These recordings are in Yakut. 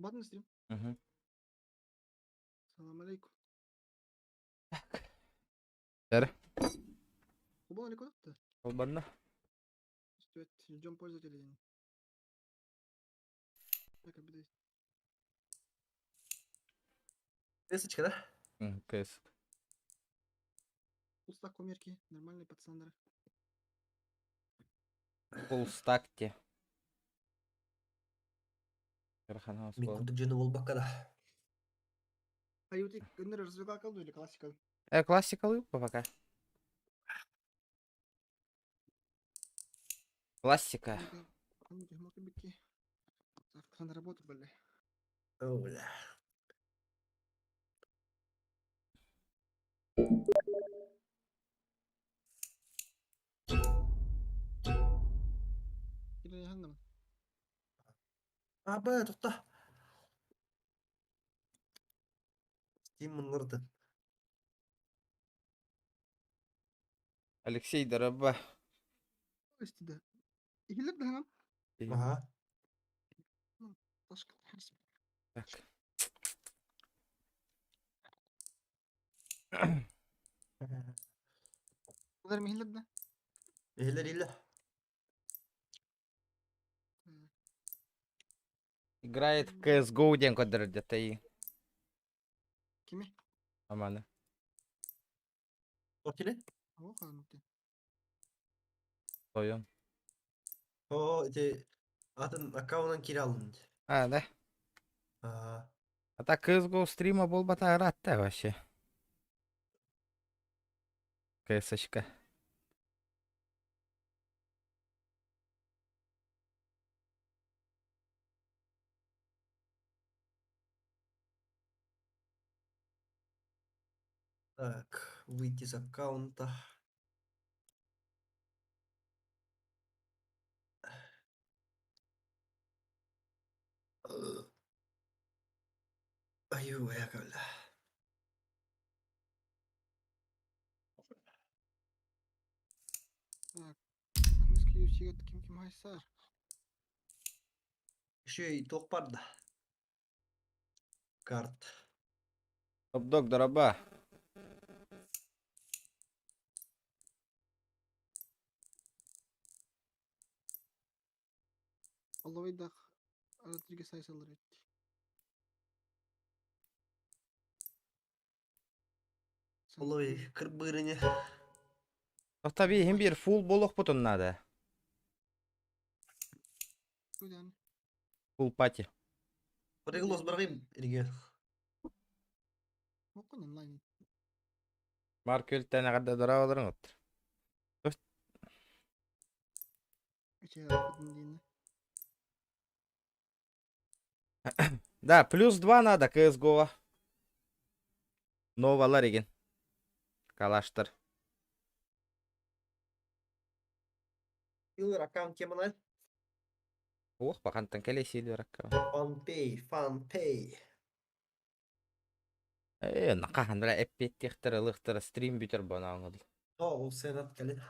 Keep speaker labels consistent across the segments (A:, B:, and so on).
A: Свободный стрим.
B: Угу.
A: Салам алейкум.
B: Так. Дәрі.
A: Кубон или куда-то?
B: Холбанна.
A: Стоит, ждем пользователей. Так, обидайся.
C: Кесочка, да?
B: Кэс.
A: Пустак коммерки, нормальный пацан.
B: Полстакте.
C: Мин курдук дьону буолбакка да.
A: А ути көннөр развивалка или классика?
B: Классикалыы пока. Классика.
A: Завтра на работу, бля.
C: О, бля. Аба, тохто. Steam муннурды.
B: Алексей Дороба.
C: Ага.
B: Так.
C: Иһиллэр иллэ.
B: Играет в CSGO диэн көрдөрөр и.
A: Кими?
B: Аманы.
C: Окили?
B: Тойон.
C: О, ити атын аккаунан кире алдым.
B: А, да?
C: А,
B: А так CSGO стрима буолбата ыраатта вообще. КС-очка.
C: Так, выйти с аккаунта. Айуу, бля.
A: Так, английский UFC ким ким хайсар?
C: Еще и туох баар да. Карт.
B: Топ-дог дороба.
A: Оловайдах Родригес хайсалар эти.
C: Олой кырбырыне.
B: Тоқта би хим bir фул болохпутун надо. Фул пати.
C: Реглос баргым регион.
A: онлайн.
B: Марк өлтән ағарда дора оларын от. Да, плюс 2 надо CSGO. Новалар еген. Калаштыр.
C: Силвер аккаунт темана.
B: Ох, бақантан кәле Сильвер аккаунт.
C: Фанпей, фанпей.
B: Э, нақахан бля эппеттехтер ылыхтар стрим бүтер банаңыл.
C: О, ол сенат кәле.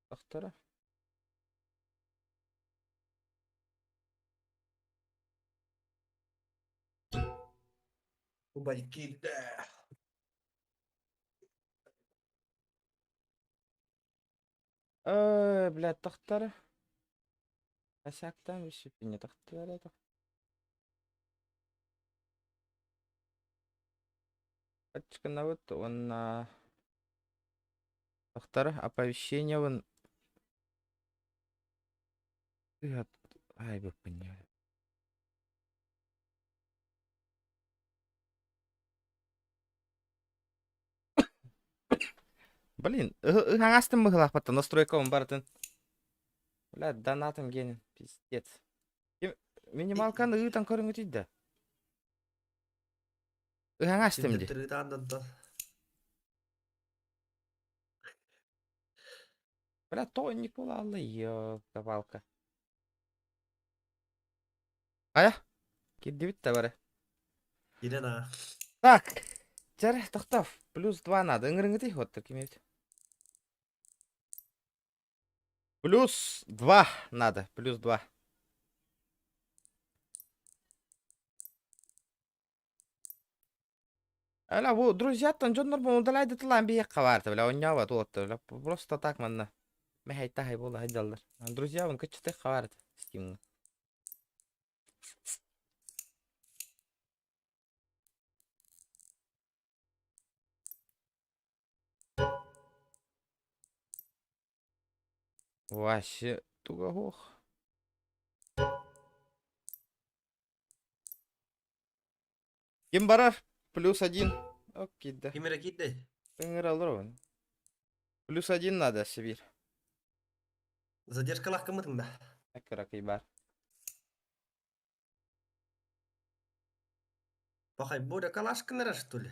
B: Тохтара.
C: Убай килде.
B: Э, бля, тохтара. Асактан вишипине тохтара. Ачканавыт он тохтара оповещение вон. Ай, бы поняли. Блин, ыһаҥастым быһылаахпаттан настройка он бартын. Бля, донатым генин, пиздец. Минималканы ыытан көрүҥүтүй да. Ыһаҥастым ди. Бля, тоник буолаалла, ёпта-палка. Хайа, кирдибит да бары.
C: Елена.
B: Так, чэр, тохтов, плюс два надо, ыҥырыҥытый вот кимебит. Плюс два надо, плюс два. Аля, бу друзьяттан дьоннор бу удалайды тылаан биһиэххэ баарта, бля, онньообот уоттар, бля, просто так манна. Мэһэй таһай буола сылдьаллар. Друзьябын кыччытыахха баарта Стимҥа. Вообще туга суох. Ким барар? Плюс один. Окей, да.
C: Ким эрэ киирдэй?
B: Ыҥыраллар оҕону. Плюс один надо, Сибирь.
C: Задержкалаах гыммытыҥ да?
B: Кыракый бар.
C: Пахай, Боря калаш гынара, что ли?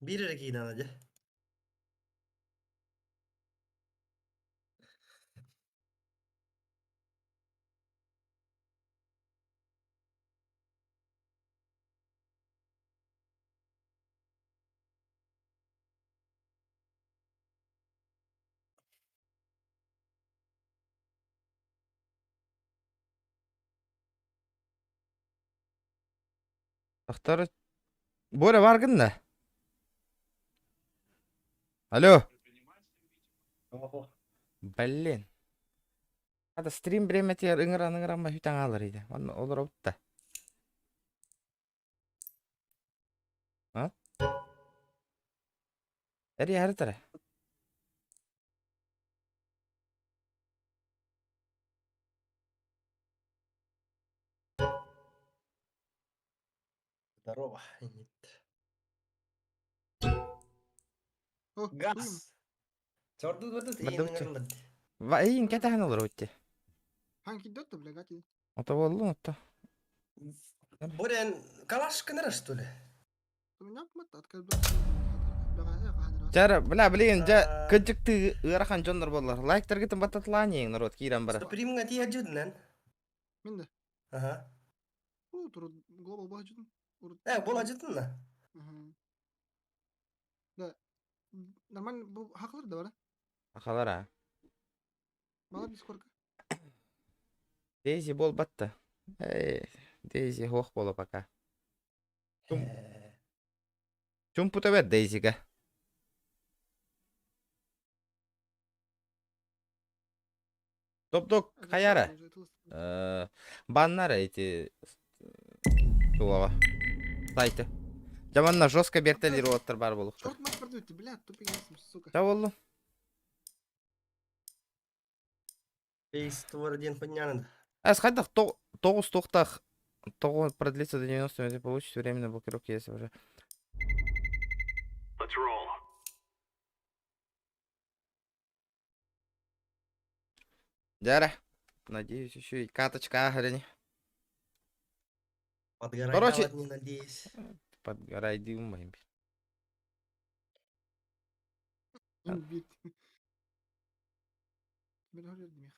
C: Биир эрэ киинэҕэ дьэ.
B: Ахтар Боря бар гынна. Алло. Блин. Ада стрим бириэмэтигэр ыҥыран ыҥыран бүтэн хаалар иде. Онно олоробут да. А? Эрийэһэритэрэ.
C: Здорово, инит. Газ. Чордут бардыт
B: Бардыбыт. Ва эйин кэтэһэн олоробут дии.
A: Ханки дот бля гати.
B: Ото буоллун отто.
C: Боря, калаш гынара, что ли?
A: У меня мат
B: Чара, бля, блин, дьэ, кырдьыктыы ыарахан дьоннор буоллар. Лайктаргытын баттатылаан народ киирэн бара.
C: Стопримҥа тиийэ дьүдүнэн.
A: Мин да.
C: Ага.
A: Ну, тур глобал баһдьытын.
C: Э, бол ажытын да.
A: Да. Нормально бу хакылар да бар.
B: Хакалар а.
A: Мала дискорка.
B: Дейзи буолбатта. Эй, Дейзи хуох буола пока. Чумпута бэр Дейзига. Топ-топ хайара. Баннара эти туоҕа. Сайты. Дьэ манна жестко бертелир уоттар баар буолуохтар.
A: Черт мать продуйте, бля, тупик сука.
B: Та боллу.
C: Фейс твор диэн хуйнянын.
B: Эс хайдах тоҕус туохтаах тоҕо продлится до 90 минут получить временно блокировки если уже. Дьэ Надеюсь, еще и каточка ааһар
C: Подгорай
B: Короче-
C: не надеюсь.
B: Подгорай дым
A: Имбит. Мен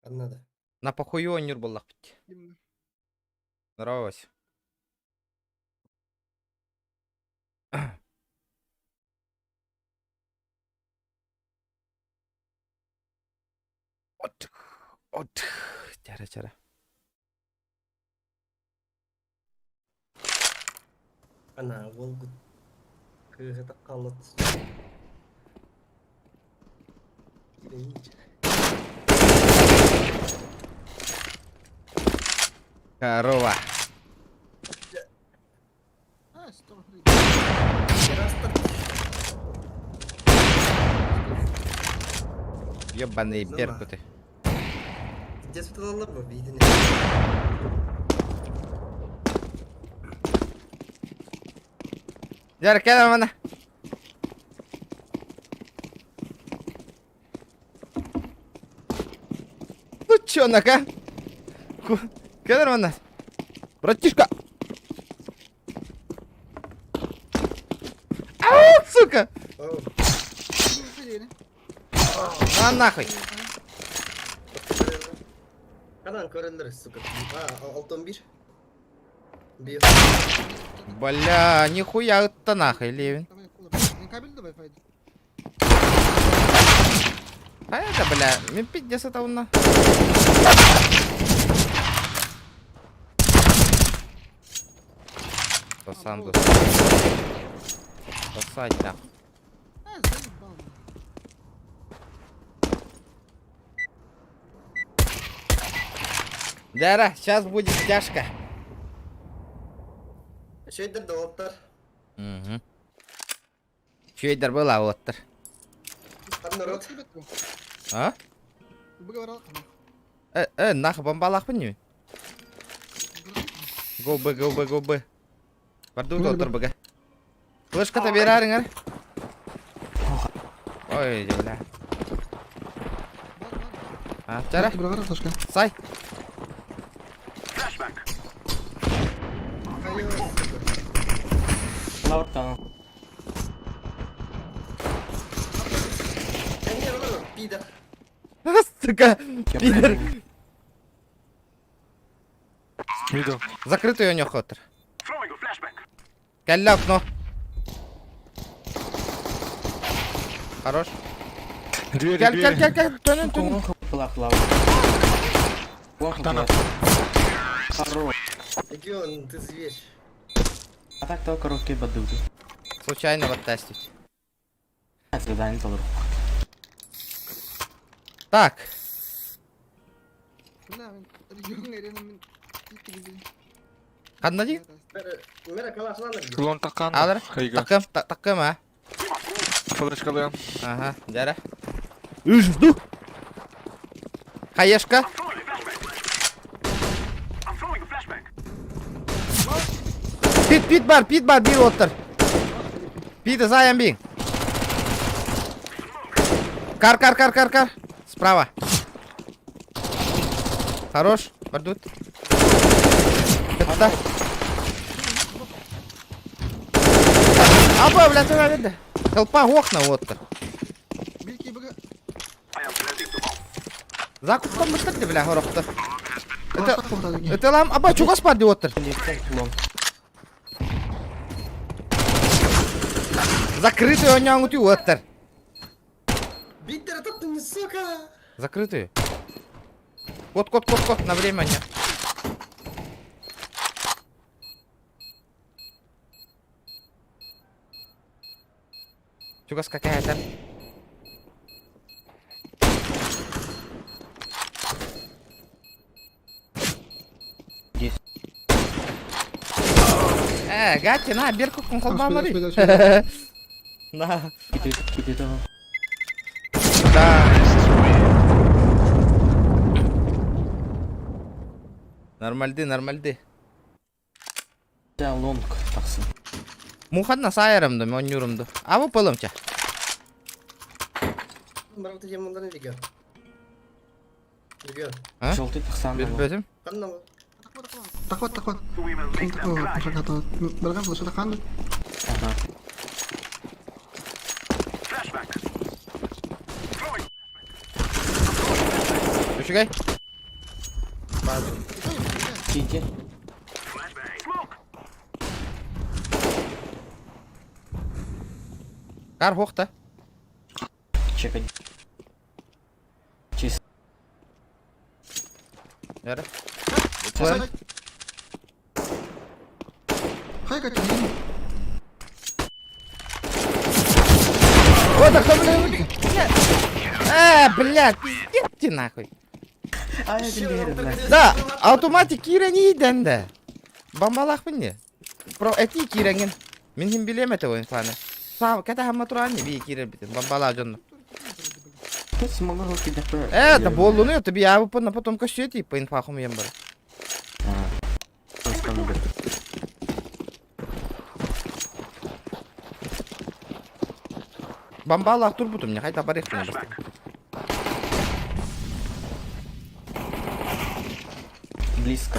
C: Надо.
B: На похую онньур буоллахпыт. Здоровось. От, от, чара чара.
C: Ана уолгут кыыһы хааллат.
B: Корова.
A: А, что?
B: Ебаные беркуты.
C: Здесь вот это видение.
B: Дьэ, кэл мана. Ну чё, нака? Кэл мана. Братишка. Ау, сука! На нахуй.
C: Канан көрөллөр, сука. А, 6-11. Bir.
B: Бля, нихуя это нахуй, Левин.
A: Кабель давай, Wi-Fi.
B: А это, бля, мне пиздец это он на. Сандус. Сосать нахуй.
A: А, заебал.
B: Дара, сейчас будет тяжко.
C: Şeydir dolaplar.
B: Угу. Чуйдер была оттыр.
C: Народ.
B: А? Нахуй бомбалах не? Го Б, го Б, го Б. Барду доктор БГ. Флешка-то берариңер. Ой, бля. А, чара? Сай.
C: Пидор.
B: Сука, пидор.
D: Мидл.
B: Закрытый у него хоттер. Кэллэ окно. Хорош.
D: Двери,
B: Кел, кел,
D: двери.
B: кел, кел. Төнүн, төнүн.
D: Ахтана.
C: Регион, ты зверь.
E: А так то коробки бадуды.
B: Случайно вот тестить.
E: Задание толру.
B: Так. Ханна ди?
D: Лон такан.
B: Алыр.
D: Хайга.
B: Такым, такым, а.
D: Флешкалыам.
B: Ага, дәрә. Жду. Хаешка. Пит, пит бар, пит бар, бир оттыр. Пит, заям бин. Кар, кар, кар, кар, кар. Справа. Хорош, бардут. Это. Аба, бля, ты бля. Толпа окна вот. Закуптан быштак бля, горохта. Это, это лам, аба, чугас бар деп отыр. Закрытый оняң үти оттыр.
C: Биттер атаптың, сука!
B: Закрытую. Кот, кот, кот, кот, на время не. Чугас какая-то.
E: Есть.
B: Гати, на, бирку
A: Успели, успели, успели.
B: На.
E: Киты,
B: Да. Нормальды, нормальды.
E: Да, лонг тахсан.
B: Муханна сайарымды, мен юрымды. А bu пылымча.
C: Барабыты жемондан регион. Регион.
B: А?
E: Желтый тахсан.
B: Bir бөтүм.
C: Канна бол.
A: Тахват, тахват. Барган флешка таханды.
E: Ага.
B: Үчүгэй.
E: Кити.
B: Кар хохта.
E: Чекать. Чист.
B: Яра. План.
A: Хайка,
B: О, да кто, бля, бля, пиздец ты нахуй.
E: А, я бля.
B: Да, автоматик кирен иден да. Бамбалах не. Про эти киренген. Мин хим билем это ойын фаны. Сам, ката хамма туран не би кирен битен. Бамбала жонно.
E: Тут смогу руки
B: Это болду ну, это би я на потом косети по инфахум ем бар. Бамбала турбутум не хайта барых не басты.
E: Близко.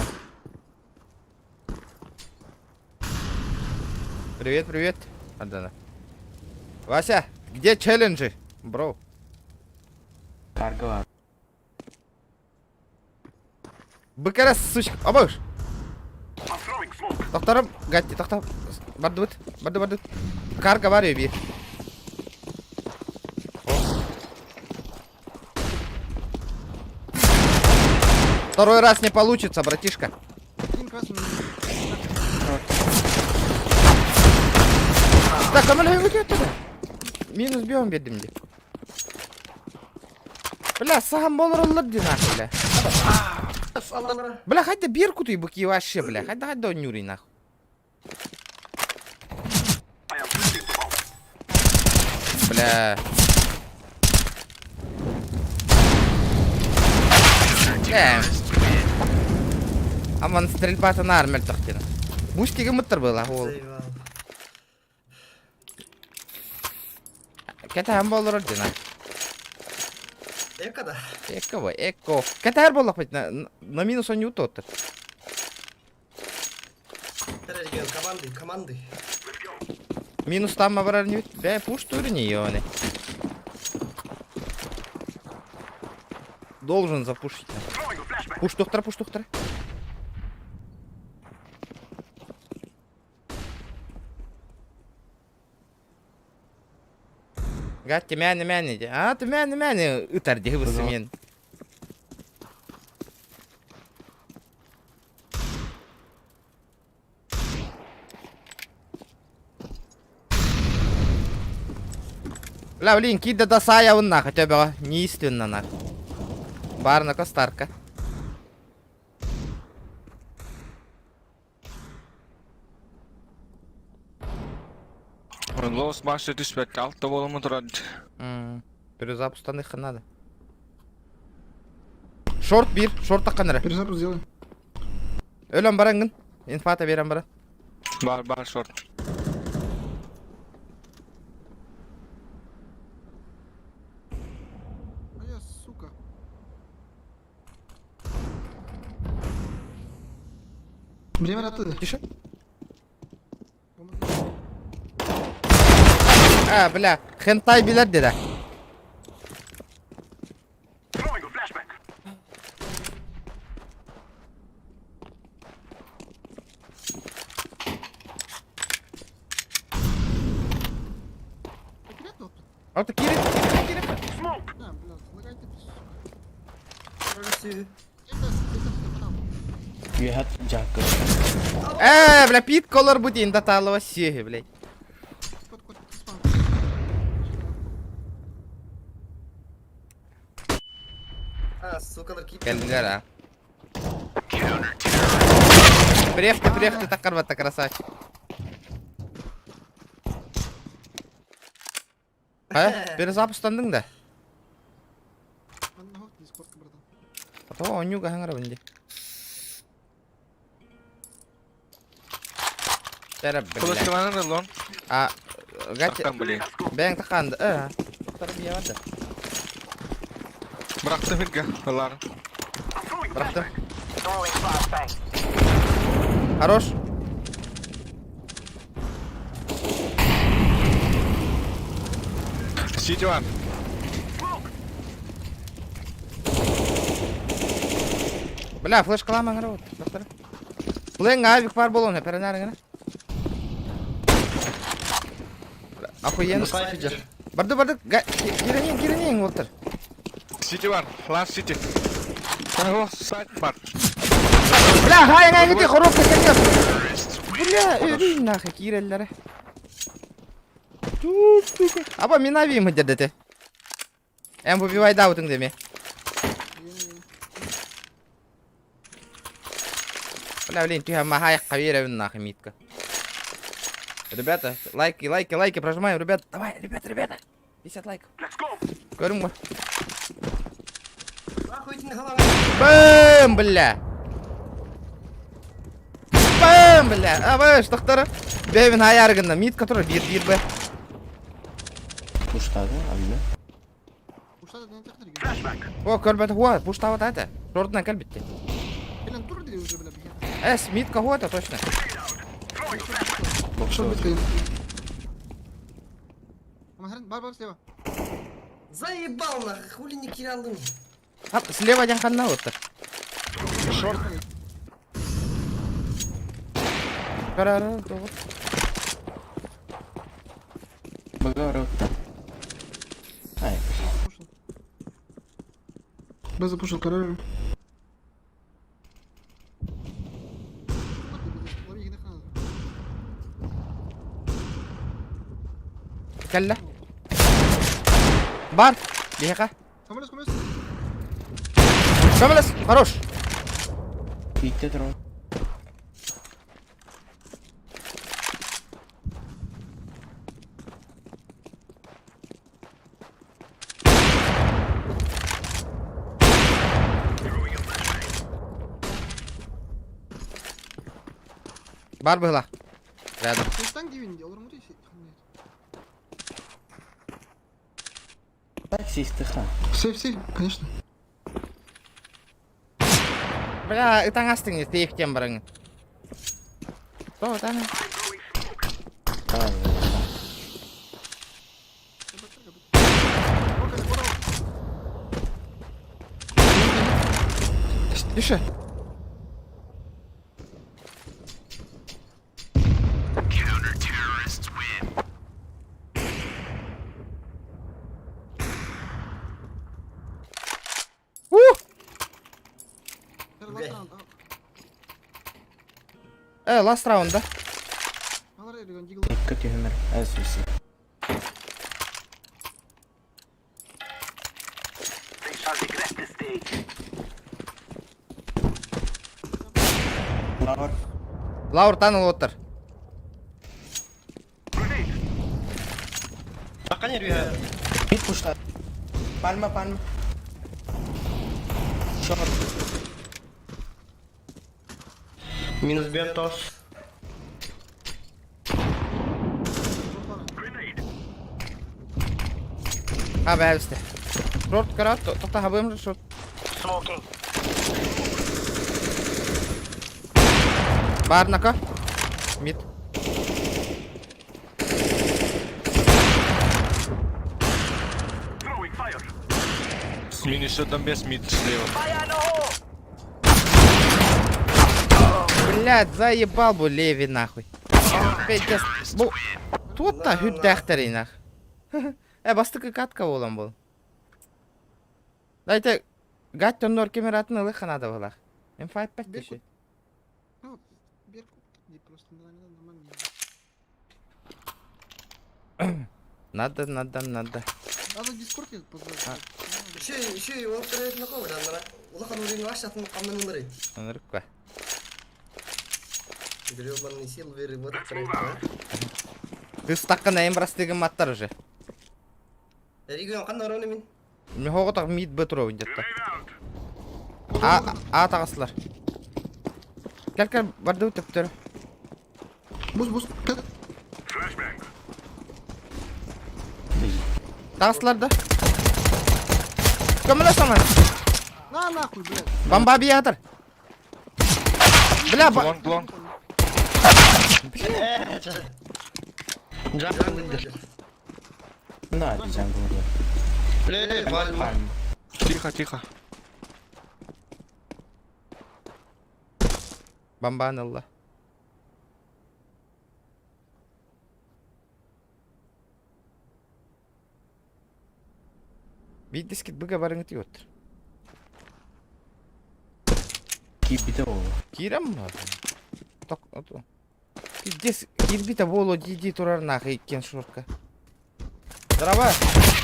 B: Привет, привет. Адана. Вася, где челленджи? Бро.
E: Карго бар.
B: Быкара, сучка. Обош. Тохтором, Гатти, тохтор. Бардыбыт, барды, барды. Карга бар еби. Второй раз не получится, братишка.
A: Один красный.
B: Так, а мы выйдет оттуда. Минус бьем, бедым де. Бля, сам болар олар ди нахуй, бля. Бля, хайда бирку ты быки вообще, бля. Хайда хайда нюри нахуй. Бля. Э. Аман стрельба-то нормаль тахтина. Мушки мыттыр была, ол. Кэтэһэн буоллар дина.
C: Эко да.
B: Эко бо, эко. Кэтэһэр буоллахпыт на, на минус он утоттар.
C: Тережген команды, команды.
B: Минус там барар не Бә, пуш турни ёне. Должен запушить. Пуш доктора, пуш доктора. Гатти мяне мяне. А, ты мяне мяне. Ытар дегбысы мен. Бля, блин, кида да сая он нахуй, тебя неистинно нахуй. Барнака старка.
D: Лоус башы түспәккә алты болымы тұрады.
B: Перезапуск их надо. Шорт бир, шорт такканыры.
A: Перезапуск сделай.
B: Өлөн барангын. Инфата берен бара.
D: Бар, бар шорт.
A: А я, сука. Время оттуда.
B: Тише. А, бля, хентай билер деди. Алты кире, кире, кире.
A: Да, бля, лагайте, сука.
E: You had jacket.
B: Э, бля, пит колор будин да талова сеги, блядь.
A: Кот, кот, спам.
C: А, сука, кип.
B: Кэллилер, а. Приехали, приехали, так карвата, красавчик. А, перезапуск да?
A: Манна дискордка, братан.
B: А то онюга хаңара бинди. Тәрә, бля.
D: Флешкаланыр лон.
B: А, гати,
D: Тақтан блин.
B: бәң тақанды. Э, тоқтар бия барды.
D: Бырақты филге. Лар.
B: Бырақты. Хорош.
D: Сити бар.
B: Бля, флешкалама аңара вот. Тоқтар. Плен авик бар болон, пәрәнәріңі. Охуенно. Барды, барды, киренең, киренең, Уолтер.
D: Сити бар. Лар сити. О, сайт бар.
B: Бля, хай, аңа гити, коробка кәлгән. Бля, өрін нахы, кирелләре. Тут, сука. Аба, мен авим дедете. Эм выбивай даутың деме. Бля, блин, тюха махай кавира нахы митка. Ребята, лайки, лайки, лайки прожимаем, ребят. Давай, ребята, ребята. 50 лайков. Көрің ба? Бэм, бля. Бэм, бля. А, бэш, тоқтары. Бэвин аяргында. Мит, который бир, бир, бэ.
E: Пуштады, алды.
A: Пуштады, не технология.
B: О, көрбәті, хуа, пуштават это. Жордынан кәлбітті.
A: Блин, тур уже, бля, бля.
B: Эс, митка хуа, точно.
A: Шо бит Бар, бар, слева.
C: Заебал нахуй, хули не киралдың.
B: Слева диэн ханна оттар?
D: Short.
B: Карара, тоҕо?
E: Бага Ай,
A: Запушил. Б запушил, король.
B: Кэллэ. Бар. Биһиэхэ.
A: Көмөлөс, көмөлөс.
B: Көмөлөс. Хорош.
E: Биитте турар.
B: Бар быһыла. Рядом.
A: Флештан дивин, олор мутей
E: Так систыха.
A: Сейф, сейф, конечно.
B: Бля, ытаҥастыҥ сейфтен бараҥ. Тоҕо ытаҥ?
E: Давай, давай.
B: Тише. Ух! Э, last round да.
E: Икки түһүмэр. Эс Лавр.
B: Лаур тан олоттар.
E: Мид пушта. Пальма, пальма. Шорт.
C: Минус бентос.
B: Ha бәбісті. Шорт карат, тоқта хабым шорт. Барнака. Мид.
D: Минус одна без мид слева.
B: Блядь, заебал бу Леви нахуй. Пиздец. Бу туотта хүрдээхтэрий нах. Э, бастакы катка буолан был. Дайте гать оннор камератын ылы ханада булах. М5 5
A: Беркут.
B: тысячи.
A: Ну, Беркут, не просто нормально.
B: Надо, надо, надо.
A: Надо в Дискорде позвать.
C: Еще, еще и ол көрөт нахуй, бля, улахан уровень ваш атын камнан ынырыт.
B: Ынырыкка.
C: Гребаный силвер вот көрөт, а.
B: Кыстаккан эм брастыгын маттар уже.
C: Регион кандай уровень мин?
B: Мен хоғытақ мид б тура где-то. А, а тағасылар. Кел, кел, барды өтіп
A: Бус, бус, кет.
B: Тағасылар да. Көмілі саман.
A: На нахуй, блядь.
B: Бомба биятыр. Бля, ба...
D: Long, long.
E: На, jungle.
C: Бля, пальма.
E: Пальма.
D: Тихо, тихо.
B: Бомбаны алла. Биддискит быга барыңыт йоттыр.
E: Кибите ол.
B: Кирем ма? Ток, ото. Пиздец, кирбита боло диди турар нахай иккен шурка. Здорово,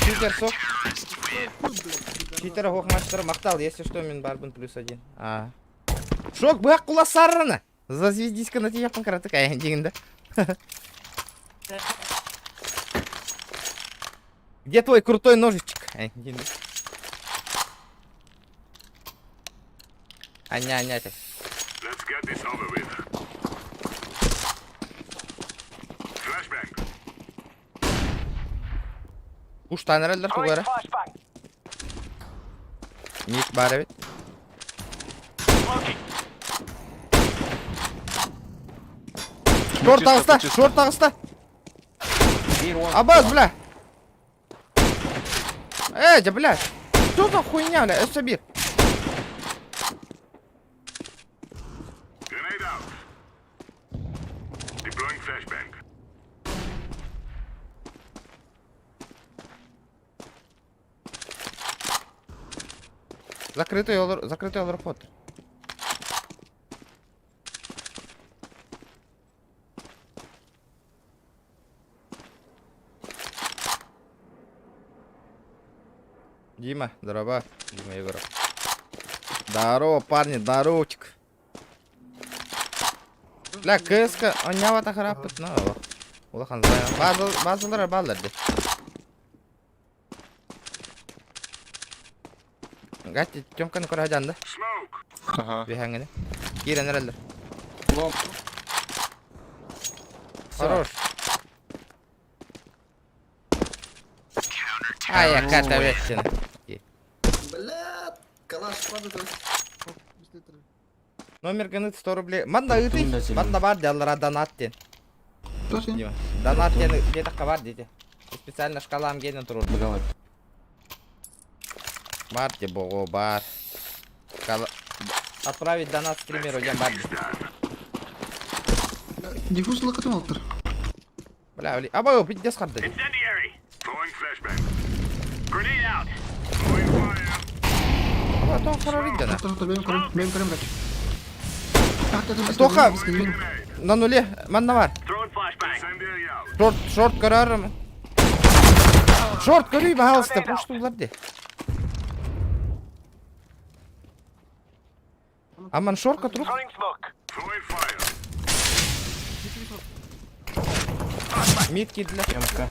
B: читер сок.
A: Хуй, блядь.
B: Читер хох мастер мактал, если что, мен барбын плюс один. А. Шок, бак кула саррана. Зазвездиська на тебя панкратык, ай, дегенде. Где твой крутой ножичек? Ай, дегенде. Аня, аня, ты.
F: Let's get this over with. Flashbang.
B: Уж таныралар тугара. Мид бар evet. Шорт
D: Чисто,
B: ағыста,
D: чисто.
B: шорт ағыста.
E: Бир он.
B: Абаз, бля. Э, дьэ, блядь. Что за хуйня, бля? Өссө биир.
F: Grenade out. Deploying flashbang.
B: Закрытый олор, закрытый олор ход. Дима, здорово. Дима Егоров. Здорово, парни, здоровчик. Бля, КСК, онньаабата хараппыт, на, улахан базалар бааллар дии. Гати, Тёмканы көрө сылдьан да.
F: Smoke.
D: Ага.
B: Биһэҥҥини. Киирэн эрэллэр.
E: Лом.
B: Хорош. Ай, яката вещина.
C: Бля, калаш падает.
B: Номер гыныт 100 рублей. Манна ыытый.
E: Тумда зелень.
B: Манна бар диаллара донат диэн.
A: Тоже?
B: Дима. Донат диэн диэтэххэ бар диэти. Специально шкалам генен турur.
E: Быгалар.
B: Бар де бого бар. Шкала... Отправить донат стримеру диэн бар.
A: Диффуз лакатын алыптыр.
B: Бля, бля. Аба, пиздец харды.
F: Incendiary. Throwing flashbang. Grenade out. Throwing fire.
B: Аба, тоқ хорор идена.
A: Тоқта, тоқта, бэйэм көрөм, бэйэм көрөм кач.
B: Тоха! На нуле, манна бар.
F: Throwing flashbang. Incendiary out.
B: Шорт, шорт көрөрүм. Шорт көрүй, пожалуйста, пуштулар де. Аман шорка труп.
F: Throwing smoke. Throwing fire.
B: Мид кидлер.
E: Тёмка.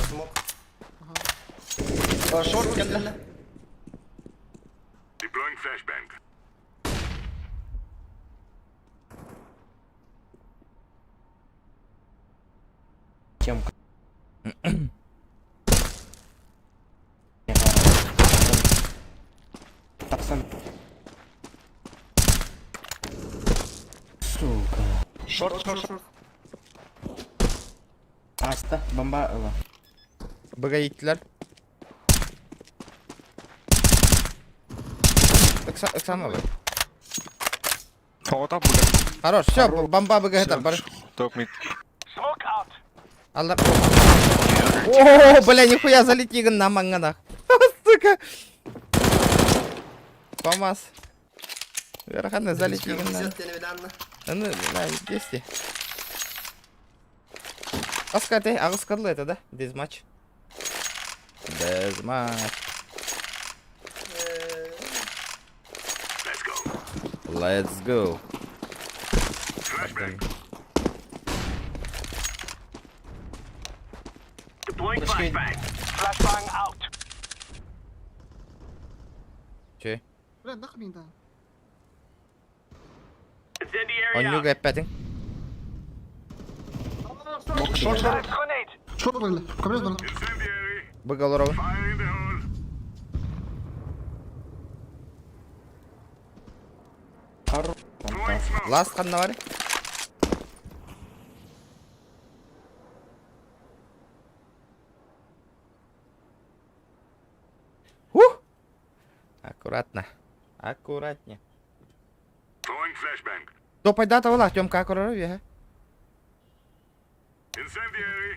C: Смок.
E: Шорт кэллэ.
F: Deploying flashbang.
E: Тёмка. Тахсан. Сука.
D: Шорт, шорт, шорт.
E: Аста, бомба ыла.
B: Быга иттилер. Ыксама бай.
D: Тоҕото быга.
B: Хорош, все, бомба быга хетер, бар.
D: Топ мид.
F: Smoke out.
B: Алла. О, бля, нихуя залети на манганах. Сука. Помаз. Верхана залети на.
C: Везет тебе недавно.
B: Ну, да, 200. Аскаты, агыскадлы это, да? Дезматч. Дезматч.
F: Let's go.
B: Let's go.
F: Flashbang. Deploying
E: Flashbang.
F: flashbang. Flashbang out.
B: Че?
A: Бля, нахуй мен да.
F: Incendiary
B: Оннюга эппэтиҥ.
D: Шорт, шорт.
F: Grenade.
A: Шорт барла. Камера барла.
F: Incendiary.
B: Быга олоробун.
F: Fire in the hole.
E: Хорош.
F: Throwing smoke.
B: Ласт ханна бары? Ух! Аккуратно. Аккуратнее.
F: Throwing flashbang.
B: То пайдата была, Тёмка, аккуратно.
F: Incendiary.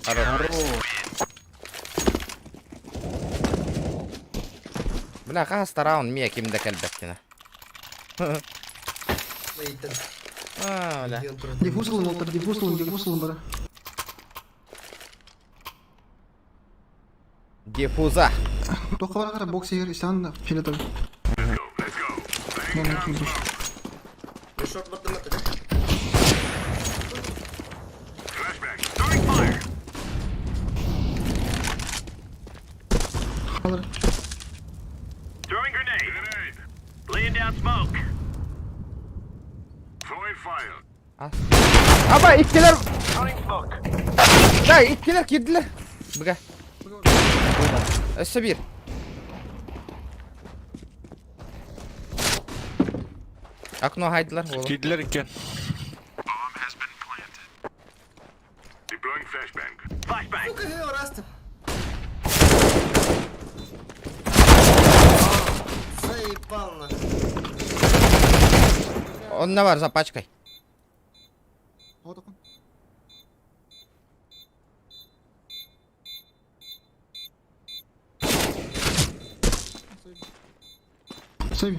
B: Хорош. Бля, хаста раунд мия ким да кэлбэттина.
C: Ыйтан.
B: А, бля.
A: Диффуз ылын олтыр, диффуз ылын, диффуз ылын бара.
B: Диффуза.
A: Тоққа бара қара бокс егер исан фиолетовый.
F: Let's go. Let's go. Laying
A: Номер
F: down
A: киндер.
F: smoke.
C: Шорт бардым это, да?
F: Flashbang. Throwing fire.
A: Алар.
F: Throwing grenade. Grenade. Laying down smoke. Throwing fire.
B: Аба, иккилэр.
F: Throwing smoke.
B: Да, иккилэр киирдилэр. Быга. Өссө биир. Окно хайдылар. Ола.
D: Киирдилэр иккиэн.
F: flashbang. Flashbang.
C: Сука, я расту. Заебал нахуй.
B: Онно бар за пачкой.
A: Вот он. Сейви.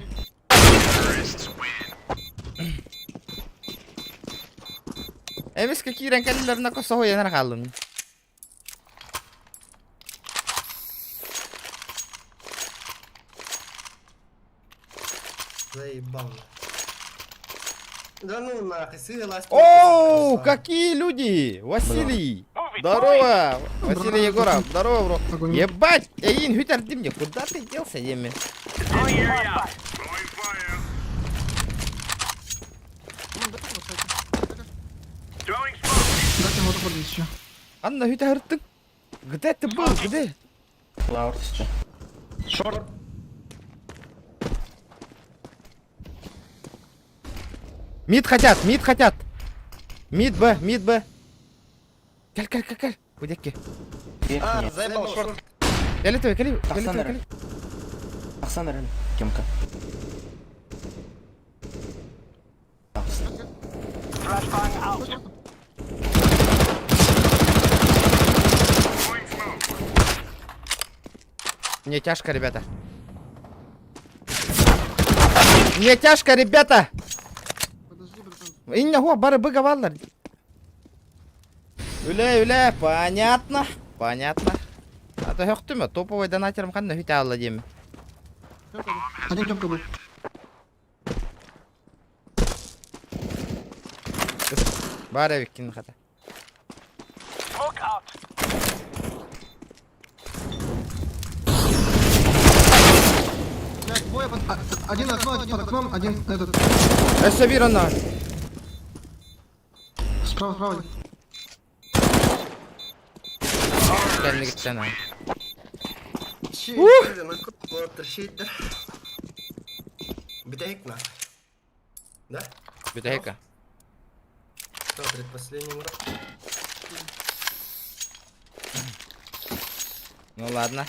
B: Эмискэ киирэн кэллилэринэ соһуйан хааллым.
C: Заебал. Да ну нахуй, сыла.
B: Оу, какие люди! Василий! Здорово! Василий Егоров, здорово, бро.
A: Огонь.
B: Ебать! Эйин, хүтэрдим мне, куда ты делся, Еме?
F: Throwing area out. Throwing fire.
A: Вон, да, вот, кстати.
F: Throwing smoke.
A: Дайте ему вот здесь еще.
B: Анна, хүтэрдим. Где ты был? Где?
E: Лаур сейчас.
D: Шорт.
B: Мид хотят, мид хотят. Мид Б, мид Б. Кэл, кэл, кэл, кэл. Кудекки.
E: Верхний.
D: Заебал шорт.
B: Фиолетовый, кэли,
E: Тахсан
B: фиолетовый,
E: эрэ.
B: кэли.
E: Тахсан эрэ. Темка. Тахсан.
F: Flashbang out. Throwing smoke.
B: Мне тяжко, ребята. Мне тяжко, ребята.
A: Подожди, братан.
B: Инна хо бары быга баллар. Үлэ, үлэ, понятно. Понятно. А то хөктүмө, топовый донатерым ханна хүтэ алла диэм.
A: Тёмка был. Один Тёмка был.
B: Бары виккин хата.
F: Smoke out.
A: Блядь, двое под... Один окно, один под окном, один этот.
B: Өссө бир онно.
A: Справа, справа. один.
B: Кэннигиттэн.
C: Шиттер. Битейк нахуй. Да?
B: Бүтэһик.
C: Что, предпоследний урок?
B: Ну ладно.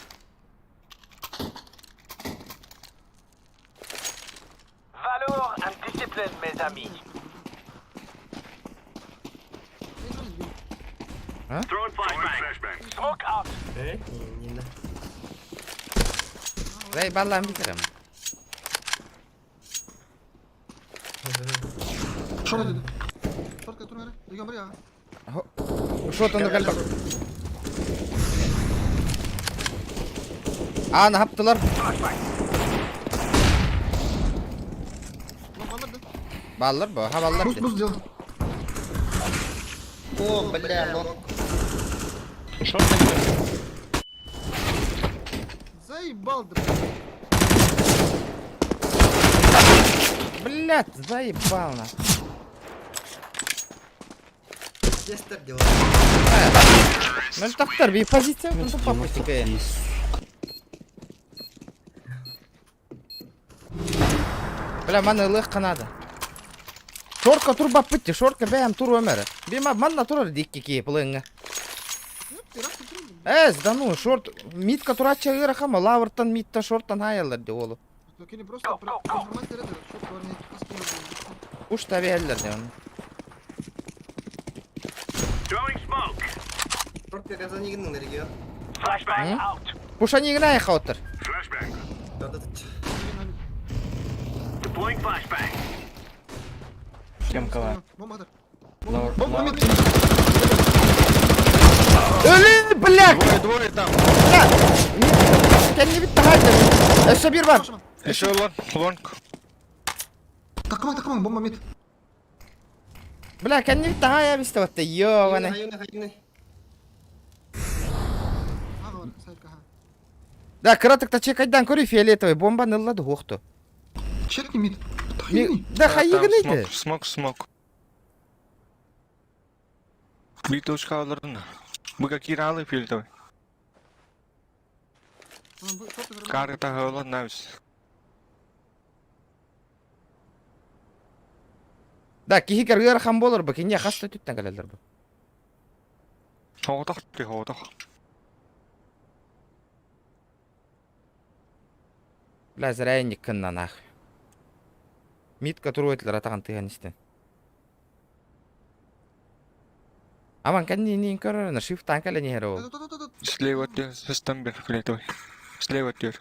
F: Valor and discipline, mes amis. Throwing flashbang. Smoke out.
C: Э? Не, не, да.
B: Заебалам битерем.
A: Шорт один. Шорт, который, наверное. Регион, бри, а.
B: Шот онно кэлбэк. Аана хаптылар.
A: Ну, баннер, да?
B: Баллар бу, ха баллар.
A: Буст, буст сделал.
C: О, бля, лонг.
D: Шорт.
A: Заебал, да. блядь.
B: Блядь, заебал на.
C: Здесь так дела.
B: Мөлтөхтөр би позиция онтон попустика. Бля, маны ылых канада. Шорка турба пытти, шорка бэм тур өмөрө. Бима манна турар дикки ки плыңга.
A: Ну, ты раз, ты три.
B: Эс, да ну, шорт, митка турача ырахама, лавртан митта шорттан хаялар ди олу.
A: Кини просто про- информация это, шорт, парни, хаски,
B: Уж табиэллер ди оны.
F: Throwing smoke.
C: Шорт как за нигнул на регион.
F: Flashbang
B: М?
F: out.
B: Пушани играй хауттер.
F: Flashbang.
C: Да, да, да.
F: Deploying flashbang.
E: Темка бар.
A: Бомба, да.
E: Лаур.
A: Бомба,
E: Лаур.
A: мид.
B: Өлүн, бля!
D: Двое, двое там.
B: Бля! Кенни битти хайдер. Өссө бир бар.
D: Еще лонг, лонг.
A: Такман, такман, бомба, мид.
B: Бля, кенни битти хая бисте батты. Йо,
C: Хайюны, хайюны.
A: Ага, вот, сайт, ага.
B: Да, кыратыкта чекайдан көрүй фиолетовый бомба ныллады хуохту.
A: Чекни мид. Хайни.
B: Да
D: Там
B: хайыгын
D: Смок, смок, смок. Битушка алырдын. Бу какие ралы фиолетовый. Карта хала навс.
B: Да, кихи кергер хан болор бу, кине хаста түттен калалар бу.
D: Соҕотох дии, соҕотох.
B: Бля, зря я никкынна нах. Митка туруойтылар атаҕын тыаһын истэн. Аман кэнниин көрөр, шифтаан кэлэн иһэр ол.
A: Тут-тут-тут.
D: Слева диэн сыстан бер, фиолетовый. Слева диэр.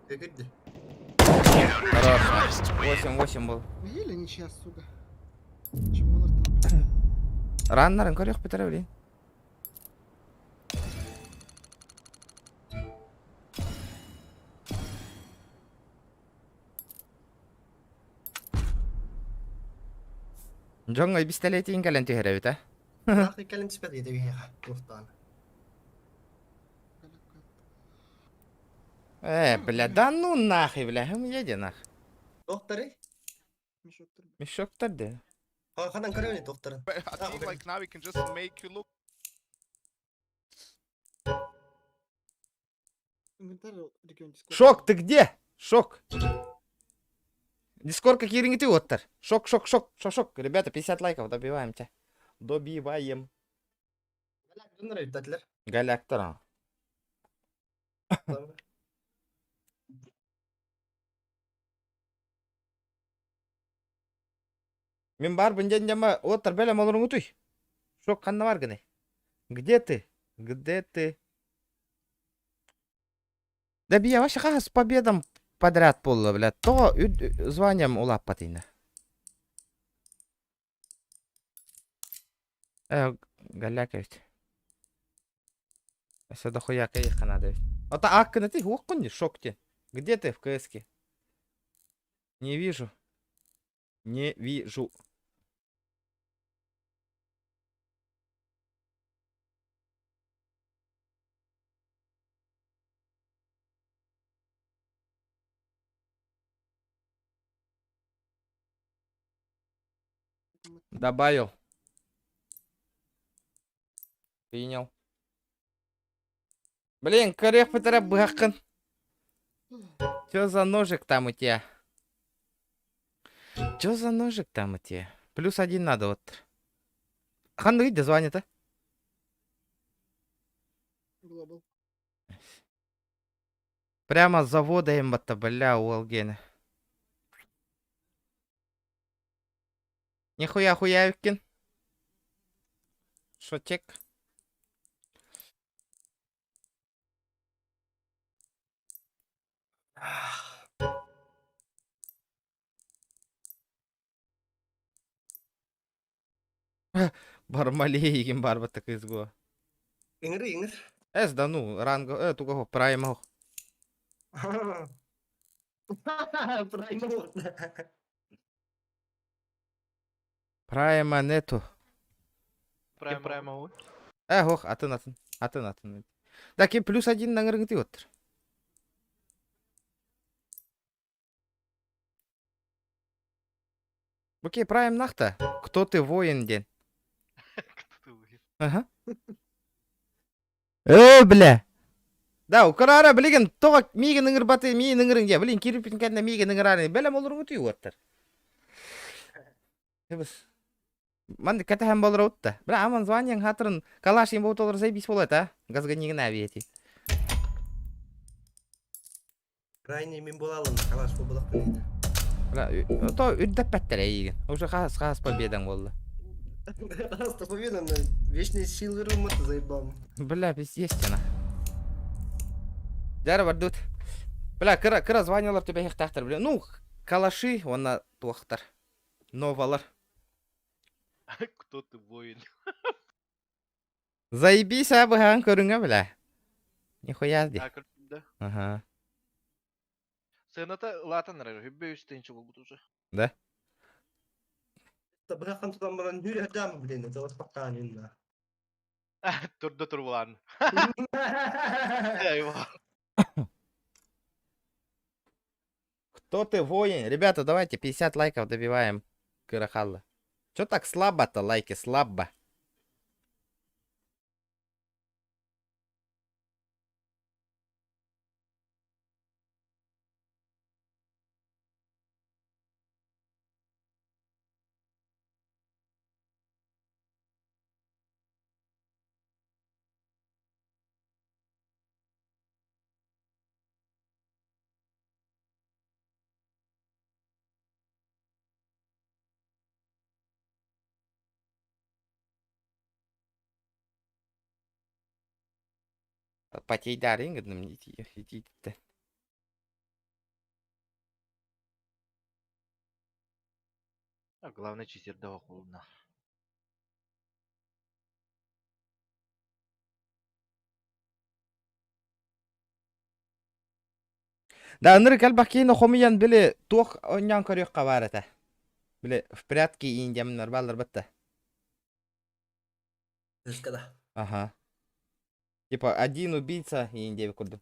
C: Кирди.
B: Хорош. 8-8 был.
A: Или ничья, сука. Чему он там?
B: Раннарын көрүөх бүтэрэ блин. Дьоҥҥо бистэлиэтиин кэлэн түһэрэбит а?
C: Ах, кэлэн түспэт ете биһиэхэ. Туохтаан.
B: Э, бля, да ну нахуй, бля, хым еде нах.
C: Туохтары?
A: Мешоктор.
B: Мешоктар да.
C: Ханан көрөбүн туохтарын.
D: A team like Navi can just make you look
A: Инвентарь регион Discord.
B: Шок, ты где? Шок. Дискорд какие ринги ты оттар? Шок, шок, шок, шок, шок. Ребята, 50 лайков, добиваем тебя. Добиваем.
C: Дьоннор өйдөтүлэр.
B: Галяктор. а. Мен бар бынден жама оттар бәлем олорун утуй. Шок ханна бар гыны. Где ты? Где ты? Да бия вообще с победом подряд полла, бля. То званием улаппатыйна. Э, галяка ведь. Все дохуя кайха надо ведь. А та аккана ты хуаккунни шок те. Где ты в КСке? Не вижу. Не вижу. Добавил. Принял. Блин, корех быхакын. Чё за ножик там у тебя? Чё за ножик там у тебя? Плюс один надо вот. Ханны где звонит-то?
A: Глобал.
B: Прямо с завода им бля, у Алгена. Нихуя хуявкин. Шотек. Бармалей барба так изго.
C: Иҥир иҥир.
B: Эс да ну, ранго, туго прайма.
C: Прайм.
B: Прайма нету.
G: Прайм прайм
B: Э, ох, атын атын. Атын атын. Да, ки плюс один на ты вот. Окей, прайм нахта. Кто ты воин день?
G: Кто ты воин?
B: Ага. Э, бля. Да, укарара билген тоға миген ыңыр баты миген ыңырың я, блин, кирипин кәдіне миген ыңырары. Бәлем олар өтүй оттар. Эбис. Ман кәтә һәм болар утта. Бля, аман званиең хатырын калаш им болот олар заебись болот, а? Газганигин авиати.
C: Крайний мен болалым. Калаш болбодок дейт.
B: Бля, то үрдәп бәттер әйген. Уже хас хас победаң болды.
C: Просто победа, но вечный силвер умата заебал.
B: Бля, естественно. Дәрі бардут. Бля, кыра, кыра званиялар төбә хехтахтар, бля. Ну, калаши, онна туақтар. Новалар.
G: Кто ты воин?
B: Заебись, а быһаан көрүҥэ, бля. Нихуя ди.
G: А, көрдүм да.
B: Ага.
G: Сыаната улаатан эрэр, хүббэ үс тыһыынча буолбут уже.
B: Да?
C: Бырахан тутан баран нүр блин, это вот пока не на.
G: Турда турбулаан. Айва.
B: Кто ты воин? Ребята, давайте 50 лайков добиваем Кырахалла. Чё так слабо-то лайки? Слабо. Потейдарин гыным итииттэн.
G: А главное читердого холодно.
B: Да ынырык элбэх киһини хомуйан били туох оонньоон көрүөххэ баар этэ. Били в прятки индиамнар бааллар батта.
C: Ышка да.
B: Ага. Типа один убийца Индия курдук.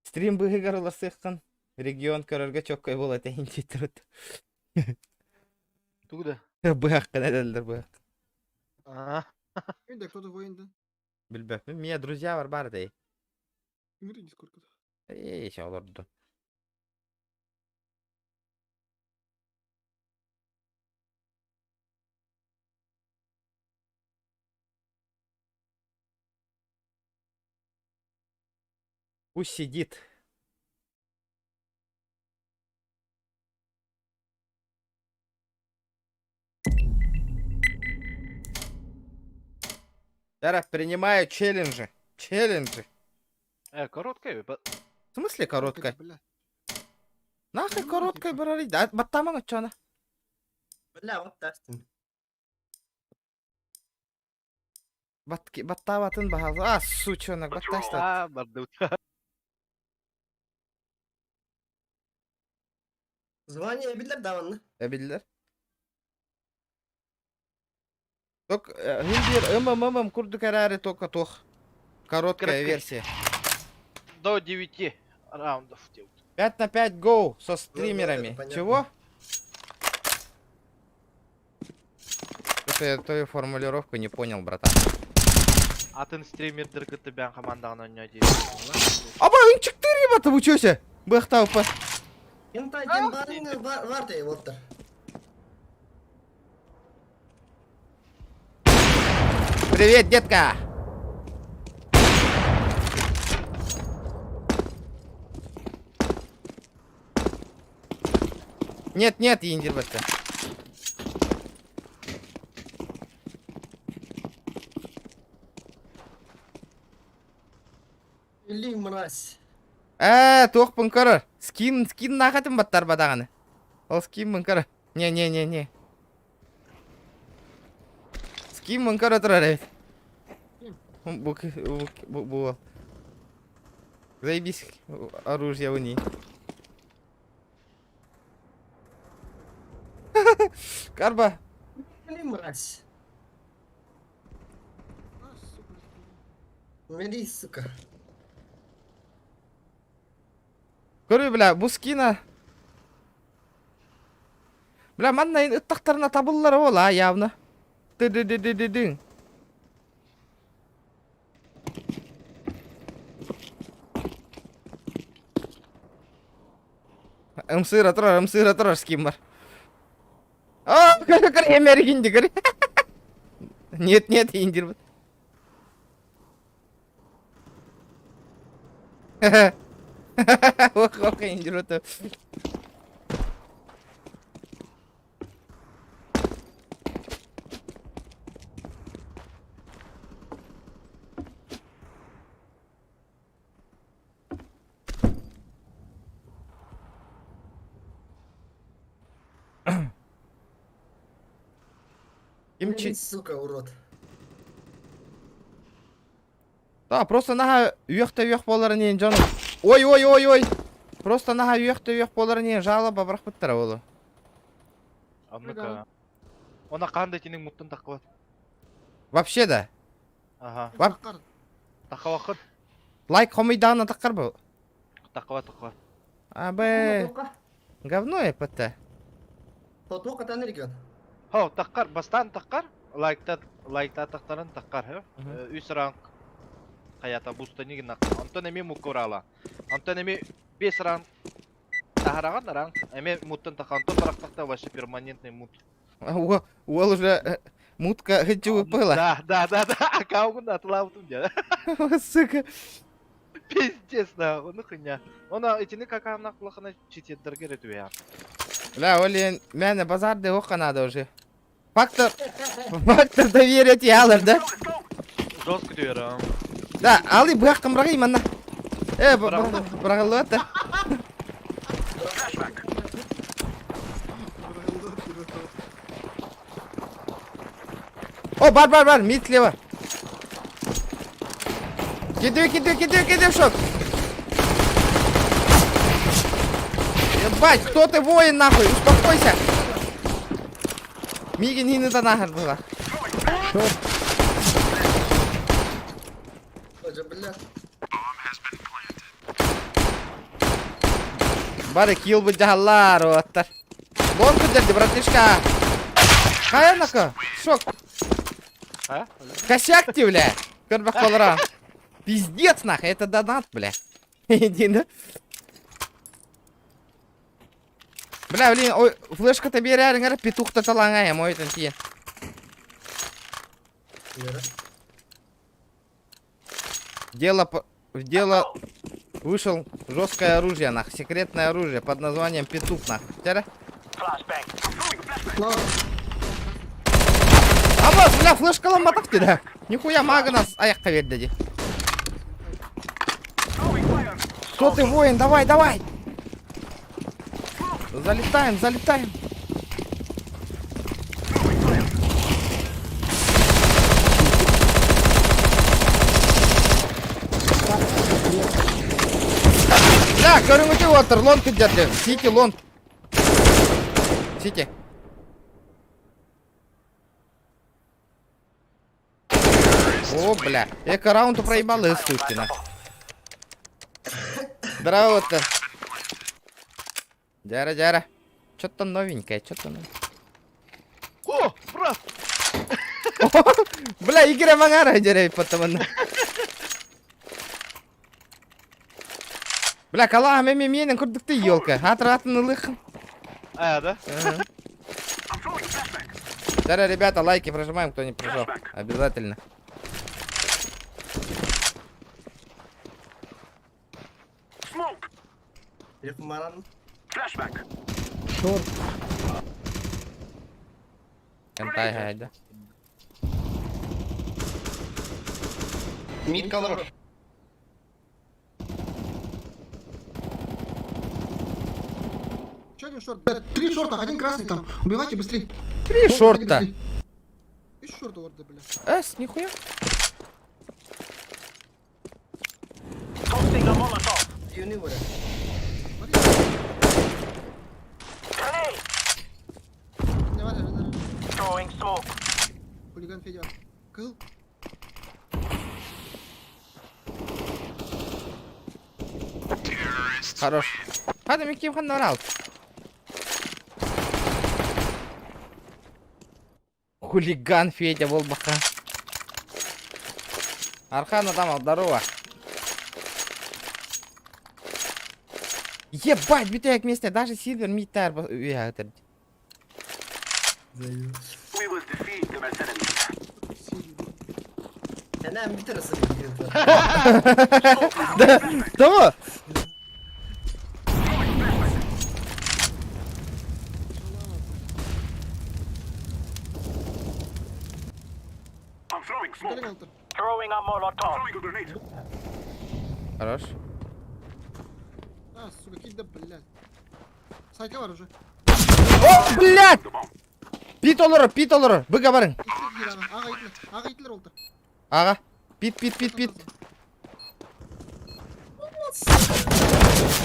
B: Стрим быһыгар уларсыаххын регион көрөргө чоккой буола этэ индийтэрут.
G: Тугу да?
B: Быһаххын этэллэр быһах.
G: Аа.
A: Да, кто-то воин, да?
B: Билбэппин. Меня друзья бар бар дей.
A: Говори сколько-то.
B: Эй, еще олорду. Пусть сидит. Тара, принимаю челленджи. Челленджи.
G: Короткая.
B: В смысле короткая?
A: Бля.
B: Нахуй
A: Ну,
B: короткая
A: типа.
B: брали? Да, баттаман отчана.
C: Бля, вот тастым.
B: Баттаватын бахал. А, сучонок, баттаста.
G: А, бардут.
C: Звание биллер даванны.
B: Эбиллер. Ток, хиндир, МММ курдук эрэри только тох. Короткая
G: Короткая.
B: версия.
G: До 9 раундов делают.
B: 5 на 5 гоу со
C: Ну, это
B: стримерами.
C: понятно.
B: Чего? Что-то я твою формулировку не понял, братан.
G: Атын стримердер кытты бән командаҕын оонньоо диир.
B: Аба, ынчыктыр ребята, вы чё се? Бэхтаупа.
C: Кента кем барын бар бар дей болтыр.
B: Привет, детка! Нет, нет, Индирбетта.
C: Или мразь.
B: Туох пынкары. Скин, скин нахатын баттар бадағаны. Ол скин мынкары. Не, не, не, не. Скин мынкары тұрар эбит. Бу, бу, бу, бу. Заебись, оружие у ней. Карба.
C: Или мразь.
A: А, сука.
C: Умери, сука.
B: Көрү, бля, бу скина. Бля, манна ыттахтарына табыллар ол, а, явно. Ты-ды-ды-ды-ды-дың. Ымсыыра турар скин бар. А, көрү, көрү, эмэригинди, көрү. Нет, нет, индир. Ох, ох, индир. Им
C: Умери, сука, урод.
B: Да, просто наха үйөхтө үйөх боларын не жон. Ой, ой, ой, ой. Просто наха үйөхтө үйөх боларын не жалоба бырахпыттара болу.
G: Оннука. Она кандай тинин муттун таккыбат.
B: Вообще да.
G: Ага.
B: Вап.
G: Таккыбакыт.
B: Лайк хомыйдаана таккар бу.
G: Таккыбат, таккыбат.
B: Абы говно ЭПТ.
C: Тотука тан регион.
G: Хо, таккар, бастан таккар. Лайкта, лайкта тактарын таккар, хэ. Үс ранг. Хаята буста нигин Антон эми муккурала. Антон эми 5 ранг. Тахараган ранг. Эми муттан така. Антон барактакта вообще перманентный мут.
B: Ол уже мутка хочу выпыла.
G: Да, да, да, да. А каугун атлаутум дя.
B: Сука.
G: Пиздец, нахуй, ну хуйня. Она этини какая нахуй лохана читердерге ретуя.
B: Бля, олен, мяне базар де оха надо уже. Фактор, фактор доверия тиалар, да?
G: Жестко түһэр а.
B: Да, алы быһах кымрагый манна. Э, быраҕыллыбат да. О, бар, бар, бар, мид слева. Кидаю, кидаю, кидаю, кидаю в шок. Ебать, кто ты воин нахуй? Успокойся. Мигин хины да нахер была.
C: Бля.
B: Бары килл быдьаһаллар уоттар. Лон күдэрди, братишка. Хайанака, шок.
G: А?
B: Косяк ты, бля. Көрбөх болара. Пиздец, нахуй, это донат, бля. Иди, да? Бля, блин, ой, флешка-то биэрээриҥ эрэ петух-то талаҥай, мойтон тиийэн. Дело, в дело вышел жесткое оружие, нах, секретное оружие под названием петух, нах. Тера? Абас, бля, флешкаламматах да. Нихуя мага нас аяққа берді де. Кто ты воин? Давай, давай! Залетаем, залетаем. Бля, көрүҥүтү уоттар, лонг киддерди. Сити, лонг. Сити. О, бля. Эко раунду проебал и сучкина. Здорово ты. Дяра, дяра. Что-то новенькое, что-то новенькое.
G: О, брат!
B: Бля, Игоря Мангара деревья потом. Бля, кала, меми менен курдук ты елка. Атратын ылых.
G: А, да?
B: Дара, ребята, лайки прожимаем, кто не прожал. Обязательно.
A: Шорт.
B: Энтай гайда.
C: Мид колор.
A: Че один шорт? Блядь, три шорта, один красный там. Убивайте быстрее.
B: Три шорта.
A: И шорта, лорда, бля.
B: Эс, нихуя.
A: Хулиган Федя. Кыл.
B: Хорош. Hadi Mickey ханнар ал. Хулиган Федя болбака. Архан Адамов, здорово. Ебать, бүтэк месте, даже Сильвер миттар үйәтір. Да, того? Хорош.
A: А, сука, кида, блядь. Сайка бар уже.
B: О, блядь! Пит олорор, пит олорор. Быга барың.
A: Ага, ага, итлер oldu.
B: Ага. Пит, пит, пит, пит.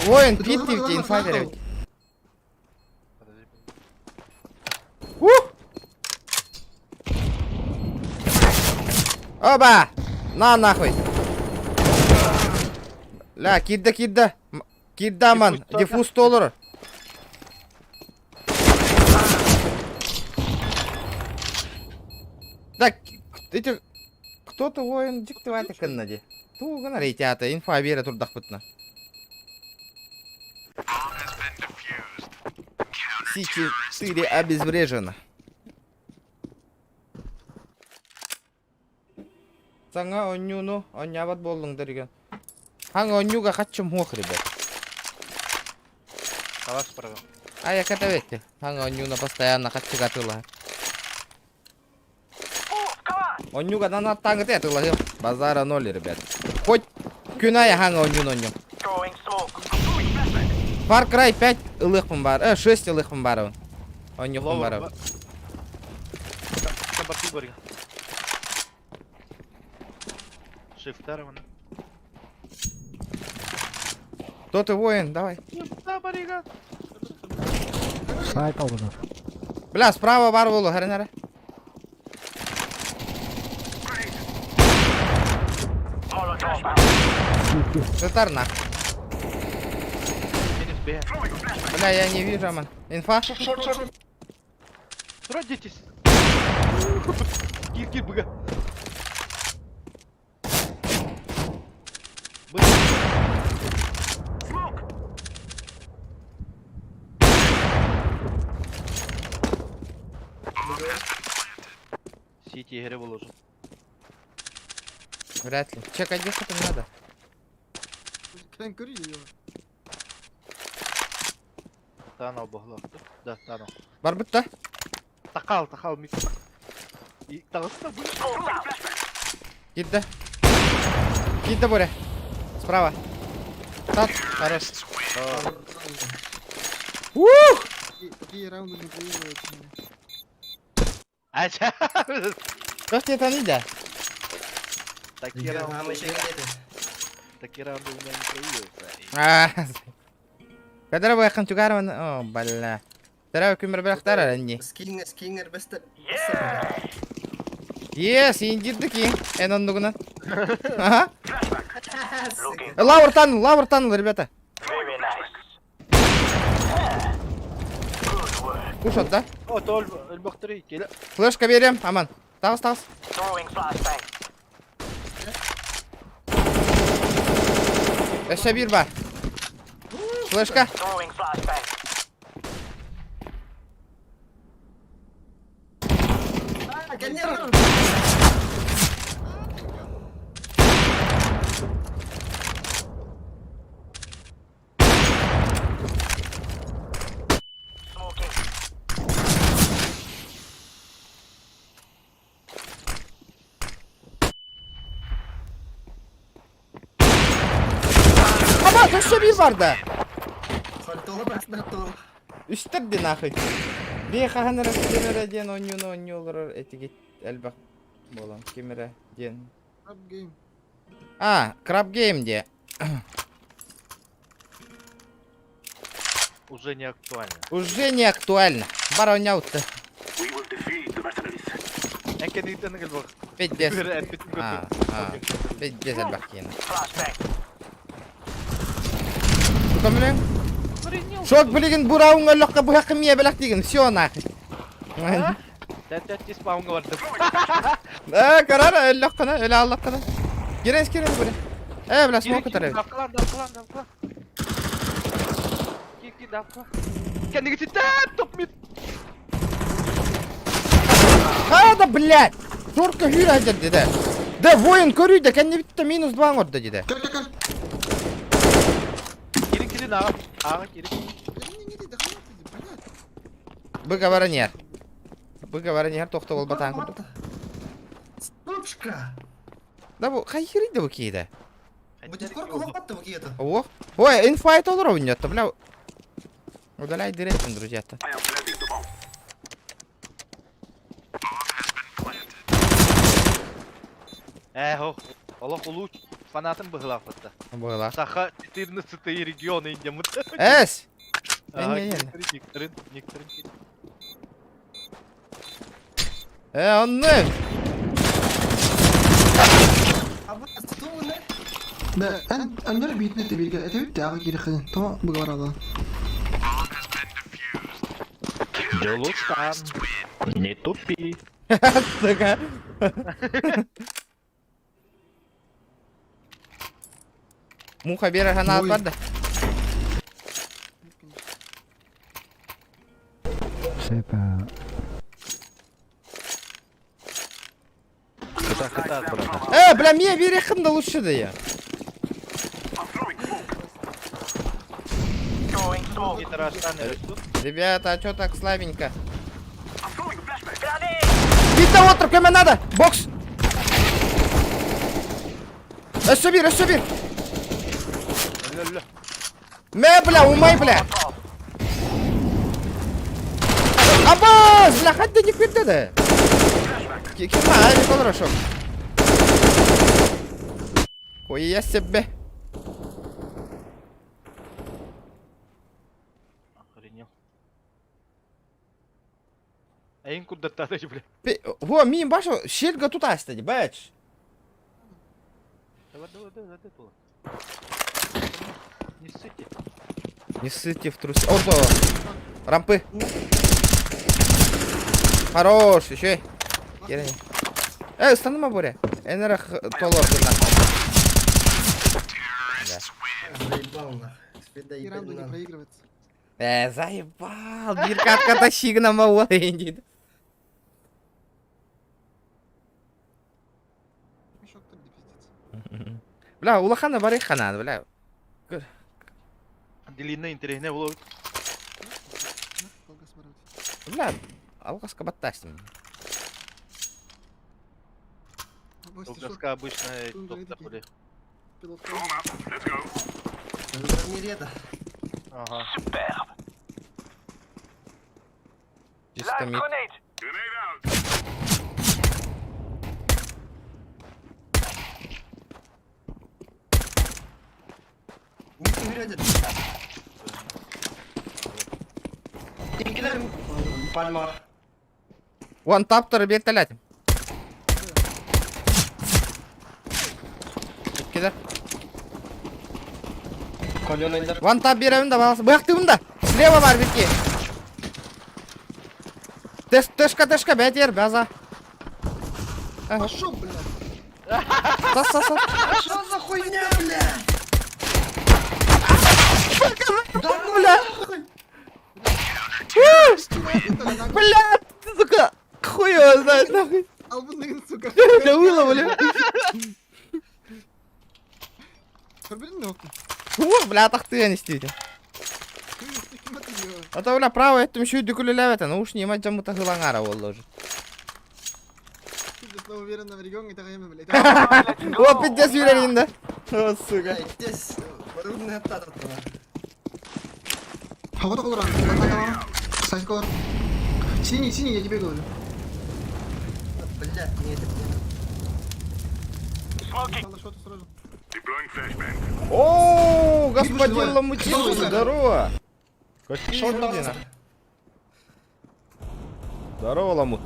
B: Воин, пит ты, инфайдер. Ух! Оба! На нахуй! Ля, кидда, кидда. Кидда, ман. Диффуз толор. Так, эти... Кто-то воин диктовать кыннади. Тугана рейтята, инфа бере турдахпытна. Си-4 обезврежено. Саңа оннюну, оннябат болдуң дерген. Хаңа оннюга хатчым хуох, ребят.
G: Калаш прыгал.
B: А я катаветте. Хаңа оннюна постоянно хатчыга тыла. Онньуга нанаттааҥыты атыылаһыам. Базара ноль, ребят. Хоть күн аайы хаҥа онньун онньум. Far Cry 5 ылыахпын баар. 6 ылыахпын баарабын. Онньуохпун баарабын.
G: Шифтар вон.
B: Кто ты воин? Давай. Бля, справа бар болу, хәрен Сытар на. Бля, я не вижу, аман. Инфа?
G: Родитесь! Кир, кир, быга. Сити игры выложу.
B: Вряд ли. Чекай, где что-то не надо.
A: Кэлэн көрүй ее.
G: Танал бохло. Да, танал.
B: Барбыт да?
G: Тахал, тахал, мик. Таҕыста бу.
B: Киирдэ. Киирдэ Боря. Справа. Тат, хорош. Ух!
A: Такие раунды не проигрываются.
G: Ача.
B: Что тебе там да?
G: Такие раунды. Такие раунды у меня не проигрываются.
B: А, Когда вы хантугарван, о, бля. Тара күмер бірақтар әне.
C: Скингер, скингер, бестер.
B: Yes, индирдік Эн оннугунан. Ага. Лаур танул, лаур танул, ребята. Кушат, да?
G: О, то өлбөхтөрүй келе.
B: Флешка берем, аман. Таус, таус. Өссө bir бар. Флешка. Ама, өссө bir бар да. Үстер нахуй. Би хаханара кимере диэн онньуну онньуолорор этигит элбэх буолан кимере диэн.
A: Краб гейм.
B: А, Краб Гейм де.
G: Уже не актуально.
B: Уже не актуально. Бар ойнаутты.
F: We will defeat the mercenaries.
G: Энкен өлбөх.
B: Пиздец.
G: Бір әппетін
B: А, а. Пиздец элбэх киена. Тукамлен? Шок билигин бурауң өлөккө буһакы мие белек деген. Все нахуй.
G: Тәт тис пауңга бардым.
B: Э, карара өлөккөнө, өлө аллаккына. Кирен кирен буре. Э, бля, смок өтөр.
G: Давкалан, давкалан, давкалан. Кир, кир, давкалан. Кәндиге титтәп, топ мид.
B: А, да, блядь! Жорка хүрә деди. Да, воин көрүйдө, кәнне битте минус 2 орды деди.
A: Кел, кел, кел.
G: Кирин, кирин, ага. Ага, кирин.
A: Да не, не, не, да хватит, блядь.
B: Быга нер. Быга нер тохто бол батан курдук.
C: Сучка!
B: Да бу хайхири да бу кейде.
C: Будет корку лопатты в это.
B: Ох. Ой, инфайт olur ойнатты, бля. Удаляй директом, друзья-то.
F: I am planting the bomb.
G: Э, хо. Аллах улуч. Фанатым быгылафатта.
B: Была.
G: Саха 14 регион индемут.
B: Эс!
G: Ага,
B: Не-не-не.
G: Никторин, Никторин, Никторин.
B: Онны!
C: А вот что вы
A: Да, аннер битне те бирге. Это бит ага кире хын. Тома буга бар
G: Джолустан.
E: Не тупи.
B: Сука. Муха бера хана
A: Ой.
B: бар да.
G: Кыта, кыта, брат.
B: Бля, мне бере да лучше да я. Ребята, а чё так слабенько? Бита отыр, көмө надо! Бокс! Өссө биир, өссө биир.
G: Өллө, өллө.
B: Мэ, бля, умай, бля. Абас, бля, хадда не күйді. Ким авик олорошок. Хуя себе.
G: Охренел. Эйин курдаттаата бля.
B: Во, мин баша, щельга тут астади, бач.
G: Давай, давай, давай, давай, давай. Не ссыте.
B: Не ссыте в трусы. О, да. Рампы. Хорош, еще. Керен. Э, ыстаныма Боря. Энера толор гына.
C: Заебал нахуй. Спида
A: И раунду не
C: ебать
A: проигрывается.
B: Э, заебал. Бир катка тащигна мауа дейді.
A: Мешок там пиздец.
B: Бля, улахана бар ханан, бля.
G: Длинный интересный влог.
A: На, долго смотреть.
B: Бля, алғашқы баттастым.
G: Доска обычная,
A: Тут
G: топ
A: такие. Пилот.
F: Form up. Let's go.
C: Жандармерия
G: Ага.
B: Чисто мид.
F: Grenade out.
C: Не вперед. Икилер пальма.
B: Вон таптыр бертелет. Кедер.
C: Колёнайдар.
B: Вон тап беремін да баласы. Бұяқтымын да. Слева бар бітке. Тэш, тэшка, тэшка, бәтер, база.
A: Пошел, блядь.
B: Сас, сас, сас.
C: Что за хуйня, бля? Да ну
B: Бля.
C: нахуй!
B: Бля, ты, сука. Хуй его знает, нахуй.
A: Албунный, сука.
B: Бля, было, бля.
A: Көрбедің бе оқты?
B: О, бля, тахты не істейді.
A: Кім атты её?
B: А то, бля, право, это еще и дүкіліләвет, ну уж не мать жамыта хылаңара болды уже.
A: Пиздец, на уверенном регионе тағаймен, блядь.
B: О, пиздец, үйренейін да. О, сука.
C: Блядь, здесь орудный оттат
A: Погода колор, Сань колор. Синий, синий, я тебе говорю.
C: Блядь, не это.
A: Стало шоту сразу.
F: Deploying flashbang.
B: О, господин Ламутин,
A: Сука.
B: здорово. Какие люди, нахуй. Здорово, Ламут.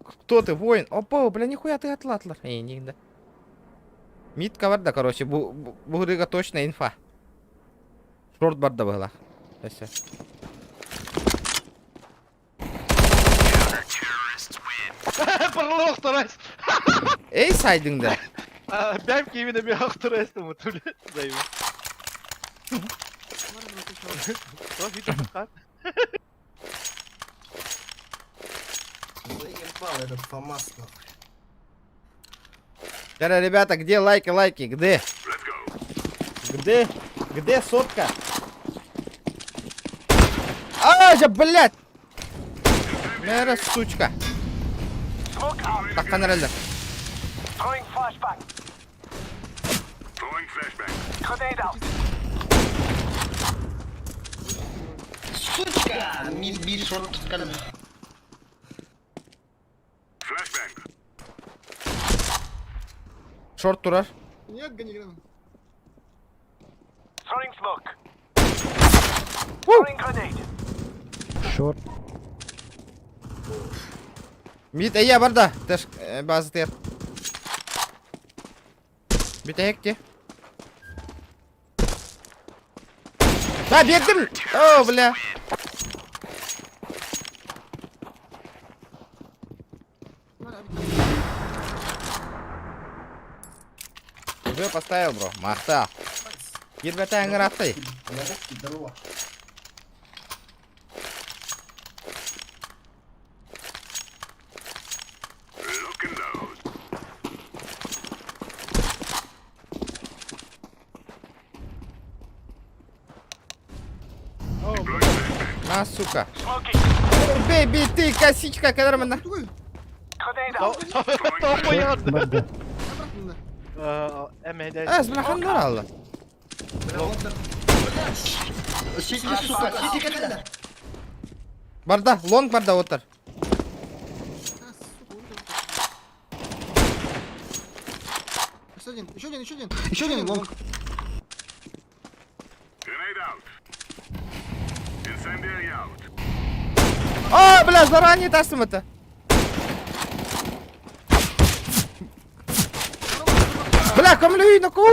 B: Кто ты, воин? Опа, бля, нихуя ты атлатлар. Эй, нигде. Митка барда, короче, бу точно инфа. Шорт барда была. Все.
G: Парлох тарас.
B: Эй, сайдыңда.
G: Бәм киіміне мен ақтырайсың, блядь. Заебал. Что, видео пока?
C: Заебал этот ФАМАС, нахуй.
B: Тара, ребята, где лайки, лайки, где?
F: Let's go.
B: Где? Где сотка? А, же, блядь! Мера, сучка. Таққан әрәлді.
F: Throwing flashbang.
C: Сучка! Мид бир шорт тутканым.
F: Flashbang.
B: Шорт тұрар.
A: Нет, гони, гони.
B: Мид, әйе, бар да. Тэш, базы тер. Бітәйік те. Да, бердім! О, бля. Уже поставил, бро. Мақта. Ербәті әңір атты.
C: Здорово.
F: Lock and load. Deploying flashbang.
B: На, сука. Бей, бей, ты, косичка, которая на...
A: Туй,
G: Топ
F: Throwing
G: оянды.
A: обратно.
G: Эмэдэ.
B: Эс, бля, ханна алла.
C: Сити, сука, сити кэллэ.
B: Барда, long барда отыр.
A: Еще один, еще один, еще один. Еще один long.
F: Grenade out. Incendiary out.
B: А, бля, заранее тастым это. Бля, көмлүй, ку.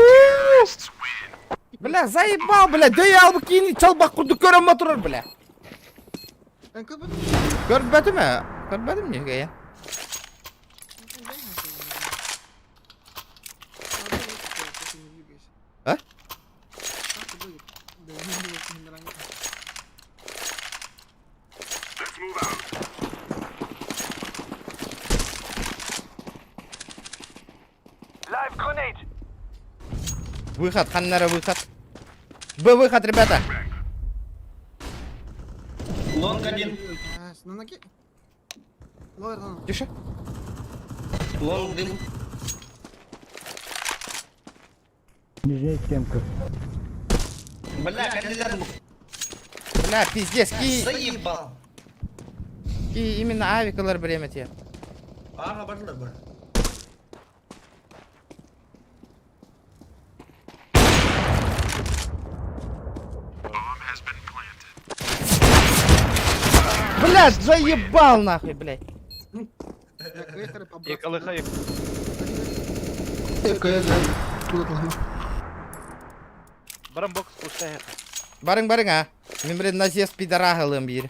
B: Бля, заебал, бля, дөй албы кийин чалбак курдук көрөм отурар, бля. Көрбөтүм ээ? Көрбөтүм неге? А?
F: Let's move out. Live grenade.
B: Выход, ханнара выход. Б выход, ребята.
C: Long один.
A: На ноге. Lower,
B: Тише.
C: Long дым.
H: Нижняя стенка.
C: Бля, кандидат.
B: Бля, пиздец, ки,
C: Заебал.
B: ки именно авикалар время те.
C: Ага, бардылар бар.
B: Бля, заебал нахуй, блядь.
G: Екалыха Баран бокс пустая.
B: Барың барың а. Мен блин на зес пидорагылым бир.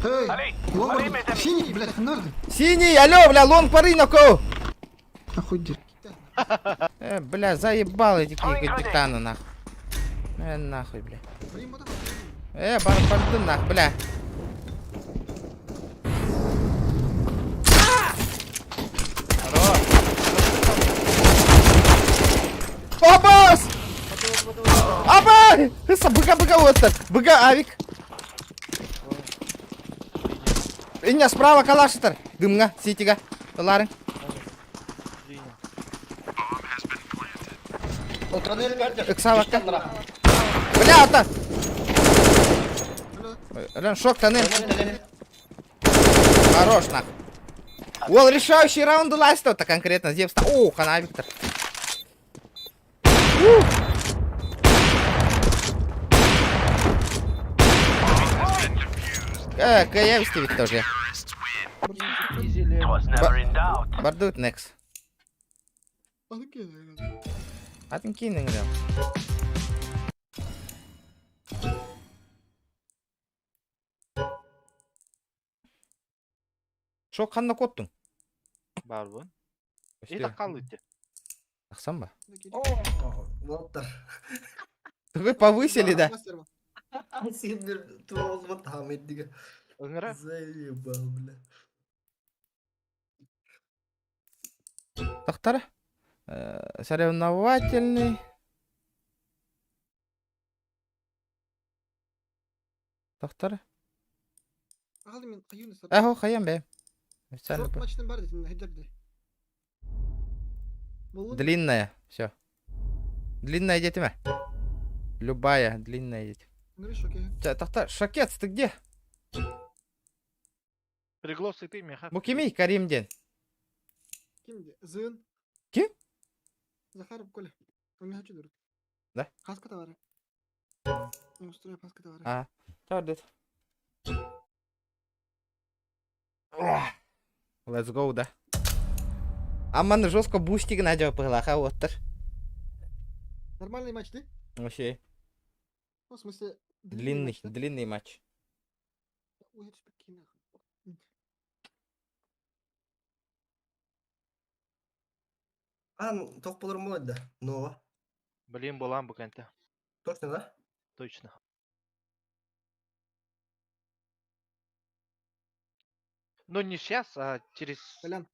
A: Эй, long, синий, блядь, норды.
B: Синий, алло, бля, long по рынку.
A: Охуеть.
B: Бля, заебал эти капитаны нахуй. Нахуй, бля. Бар барды нах, бля. Абас! Аба! Быга, быга, вот так. Быга, авик. Иня справа калашытыр. Дымга, ситига. Ларын. Ыксалакка. Бля, ата! Лен, шок тоннель. Хорош, нах. Ол решающий раунд лайста конкретно Зевс. О, хана Виктор. Каявский ведь тоже. Бардут next. Атын кинең Шок ханна коттуң?
G: Бар бу. И таккал итти.
B: Ахсан ба?
C: Болуптар.
B: Вы повысили, да?
G: Ыҥыра.
C: Заебал, бля.
B: Тахтара. Соревновательный. Тахтара. Эхо, хаям бе. Длинная, все. Длинная детиме. Любая длинная деть. Тахта, Шакец, ты где?
G: Пригласы ты меха.
B: Букими, Карим ден.
A: Ким Зын.
B: Ким?
A: Захаров Коля. Он не хочу дурак.
B: Да?
A: Хаска товары. Устрой хаска товары.
B: А, тардет. Let's go, да. Аман жестко бустик надел пылаха, вот так.
A: Нормальный матч, ты?
B: Вообще.
A: Ну, в смысле,
B: длинный,
A: матч, да?
B: длинный матч.
A: Ой, это ж прикинь, нахуй.
C: Ан, тоқ болар молодь, да. Нова.
G: Блин, булан бу кенте.
C: Точно, да?
G: Точно. Ну не сейчас, а через...
A: Колян.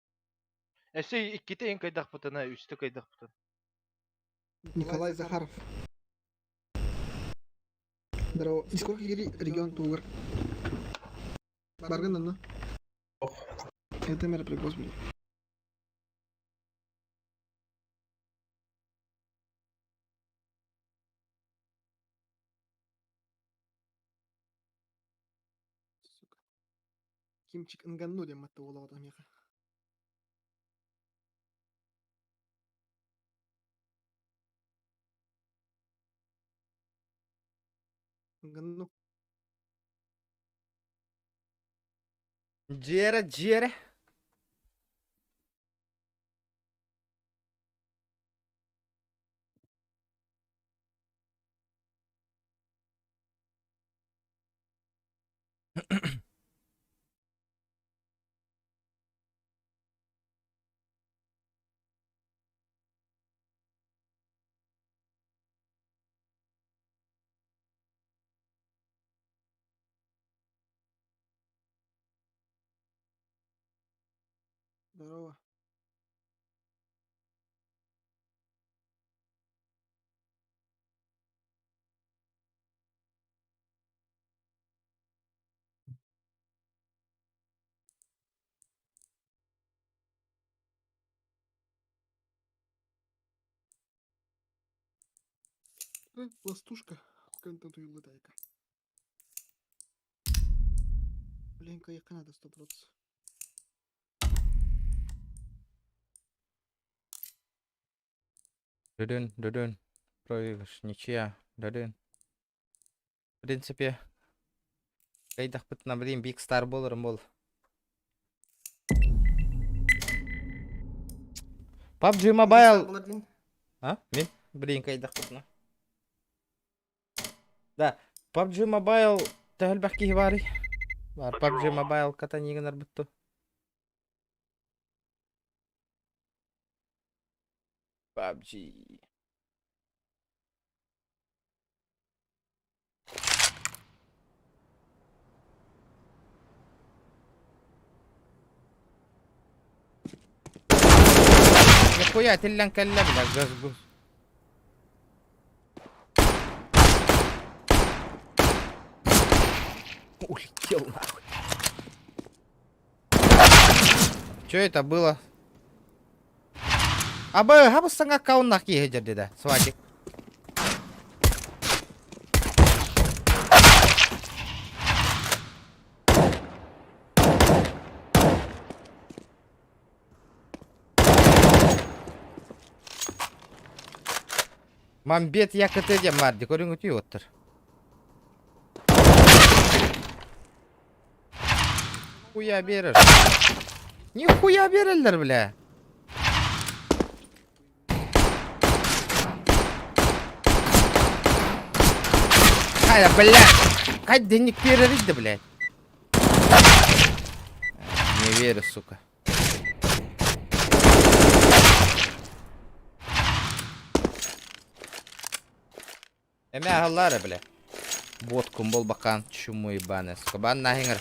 G: Эсе икките эн кайдах бутана, үстө кайдах бутан.
A: Николай Захаров. Здорово. Из сколько регион Тугар? Баргын онно. Это мэр прикос мне. Сука. Кимчик Нганну диэн матта уола оҕото миэхэ. Нганну.
B: Дьиэрэ, дьиэрэ.
A: Здорово. Пластушка. Контентуйлытайка. Блин, каяка надо 100%.
B: Дүдүн, дүдүн. Проигрыш, ничья, дүдүн. В принципе, кыайдахпытына блин, Big Star буоларым буол. PUBG Mobile... А? Мин? Блин, кыайдахпытына. Да, PUBG Mobile төһө элбэх киһи баарый? Баар PUBG Mobile катанигын арбытту. PUBG. Нихуя тиллэн кэллэ бля газ гус. Улетел нахуй. Че это было? Абы, хабы саҥа аккауннах киһи дьэрдэ да, Сватик. Мамбет ЯКТ диэн баар дии, көрүҥүтүй уоттар. Хуя берер. Нихуя береллер, бля. Хайа, бля. Хай денег берерий да, блядь. Не верю, сука. Эмэ аһаллар бля. Бот кумбол бакан чуму ебаный. Скобан нахингер.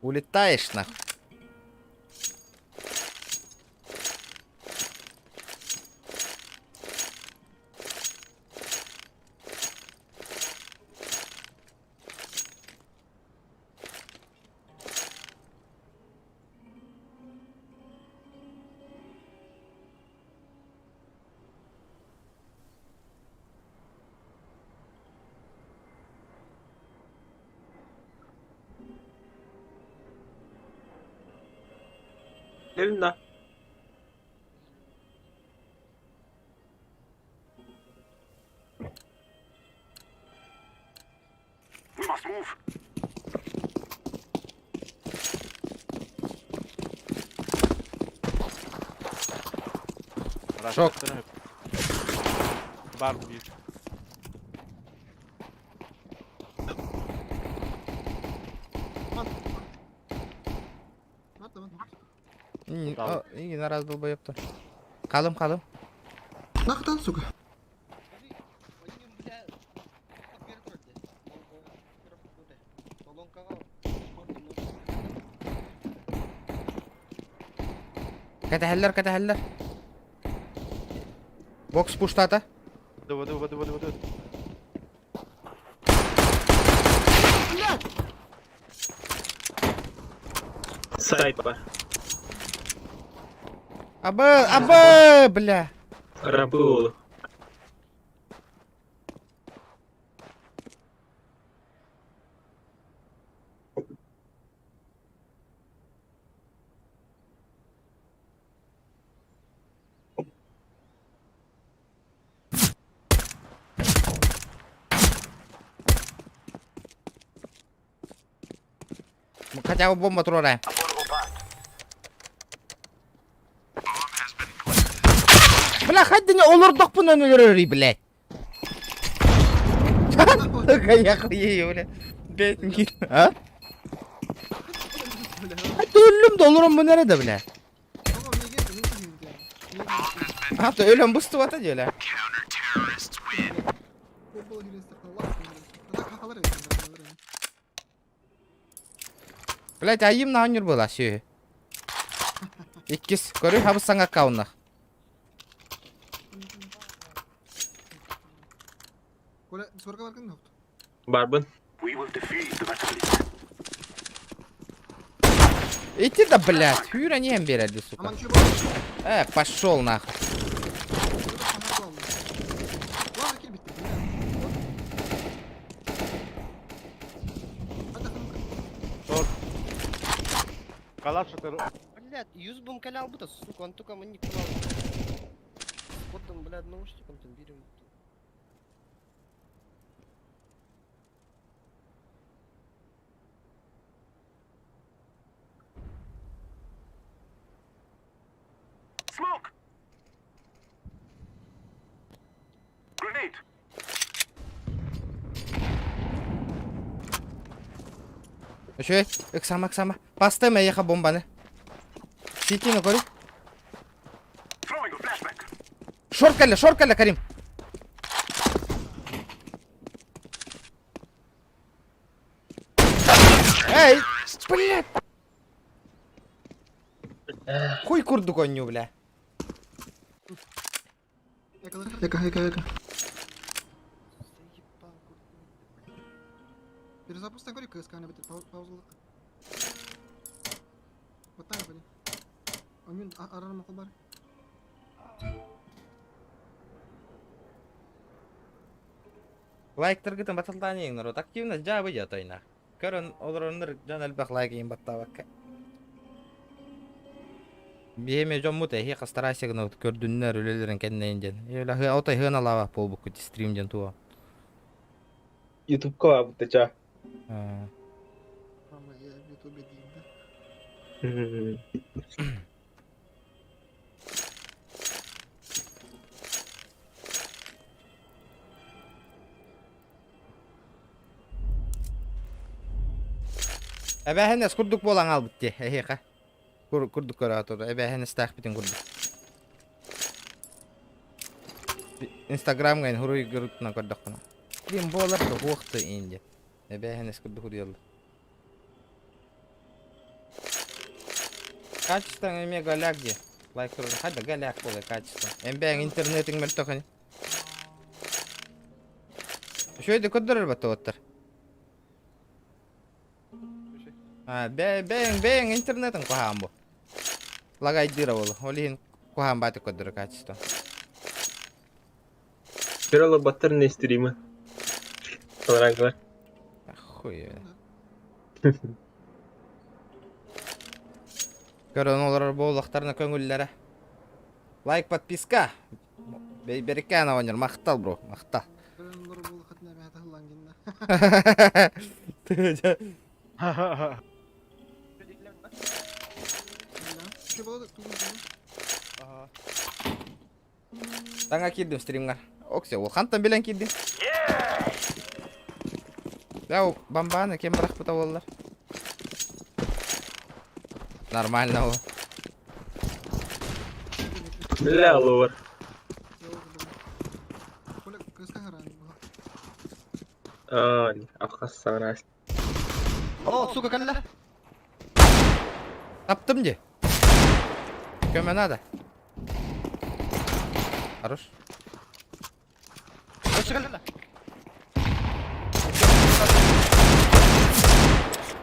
B: Улетаешь нах.
I: Кэлин да.
F: We must move.
B: Шок.
G: Бар биир.
B: Игин раз долбоеб-то. Калым, калым.
A: Нахтан, сука.
B: Кэтэһэллэр, кэтэһэллэр. Бокс пуштата.
G: Дыва, дыва, дыва, дыва, дыва.
I: Сайт бар.
B: Абы, абы, бля.
I: Рабы уолу.
B: Хотя бы бомба турара. Бля, хайдыны олордохпун өлөрөрүй, блядь. Я хуею, бля. Блядь, а? Өллүм да олорон бу nerede, бля? Hatta өлөн бустубата диэлэ. Блять, айым наанньур была сүөһү. Иккис, көрүй хабыс саҥа аккауннах.
I: Барбын.
B: Иди да, блядь, хүйрэ не береді, сука. Пошел нахуй.
C: Блядь, юзбум калял будто, сука, он только мне не Потом, блядь, наушником там берем.
F: Smoke. Grenade.
B: Үчүгэй, ыксама, ыксама. Бастым эйиэхэ бомбаны. Ситини көрү.
F: Throwing a flashbang.
B: Шорт кэллэ, шорт кэллэ, Карим. Эй, блядь. Хуй курдук оонньуу, бля.
A: Эко, эко, эко. Перезапуск говори, КСК, не пауза. Вот так, блин. Онюн арар мақыл бар.
B: Лайктаргытын баталтаан иһиҥ народ. Активность дьаабы дьэ тойна. Көрөн олороннор дьон элбэх лайк иһин баттаабакка. Биһиэми дьоммут эһиэхэ старайся гынабыт көрдүннэр үлэлэрин кэннэйин диэн. Үлэ отой сыаналаабат буолбуккут стрим диэн туо.
I: Ютубка баабыт ча.
A: Мама, я в Ютубе дейм, да?
B: Эбээһинэс курдук буолан аалбыт дии эһиэхэ. Курдук көрө тур эбээһинэстээхпитин курдук. Инстаграмҥа хуруй гырытынан көрдөхпүнэ. Блин буолар да хуохты иин диэн. Эбээһинэс курдук хуруйаллар. Качество эмиэ голяк дии. Лайк турар. Хайда голяк буолар качество. Эмбээҥ интернетиҥ мөлтөх ини. Үчүгэй да көрдөрөр баттабаттар. А, бэйэҥ бэйэҥ интернетиҥ куһаҕан бу. Лагайдыыра буолу. Ол иһин куһаҕан баатык көрдөрөр качество.
I: Көрө олорботтор не стримы. Толораңкылар.
B: Хуй. Көрөн олорор буоллахтарына көҥүллэрэ. Лайк, подписка. Бэриккээн оҕонньор, махтал, бро, махтал.
A: Көрөн олорор буоллаххытына эбэһэ таһыллан гинна.
B: Таҥа киирдим стримҥар. Оксе, ол хантан билэн киирдиҥ? Да, бомбаны ким бырахпыта буоллар? Нормально ол.
I: Бля, лор. Аа, ахас саҥарас.
G: О, сука, кэллэ.
B: Таптым дии. Көмө надо. Хорош.
G: Өссө кэллэ.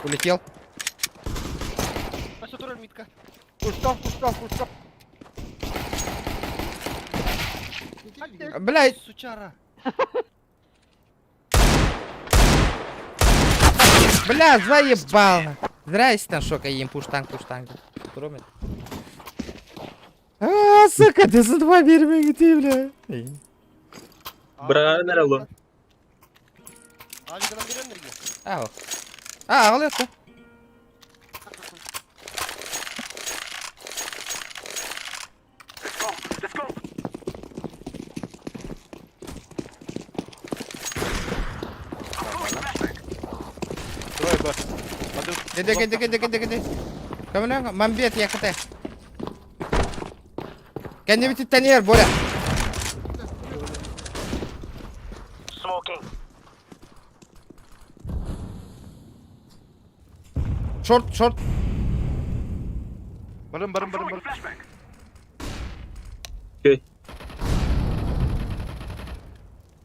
B: Улетел.
G: Өссө Кустов, кустов, кустов.
B: Блядь.
C: Сучара.
B: Бля, заебал. Здрасте, шока им пуштанг, пуштанг. Тромит. А, сука, ты за два бермегти, бля.
I: Быраҕан эрэ олор.
C: Авигадан беремдерге.
B: А, вот. А, ал это.
F: Let's go. Let's go.
G: Трое Б. Баду.
B: Иди, иди, иди, иди, иди. Камера, мамбет, я КТ. Кәнебит тәнер, Боря.
F: Smoking.
B: Шорт, шорт.
G: Барым, барым, барым,
F: Throwing
G: барым.
F: flashbang.
I: Окей.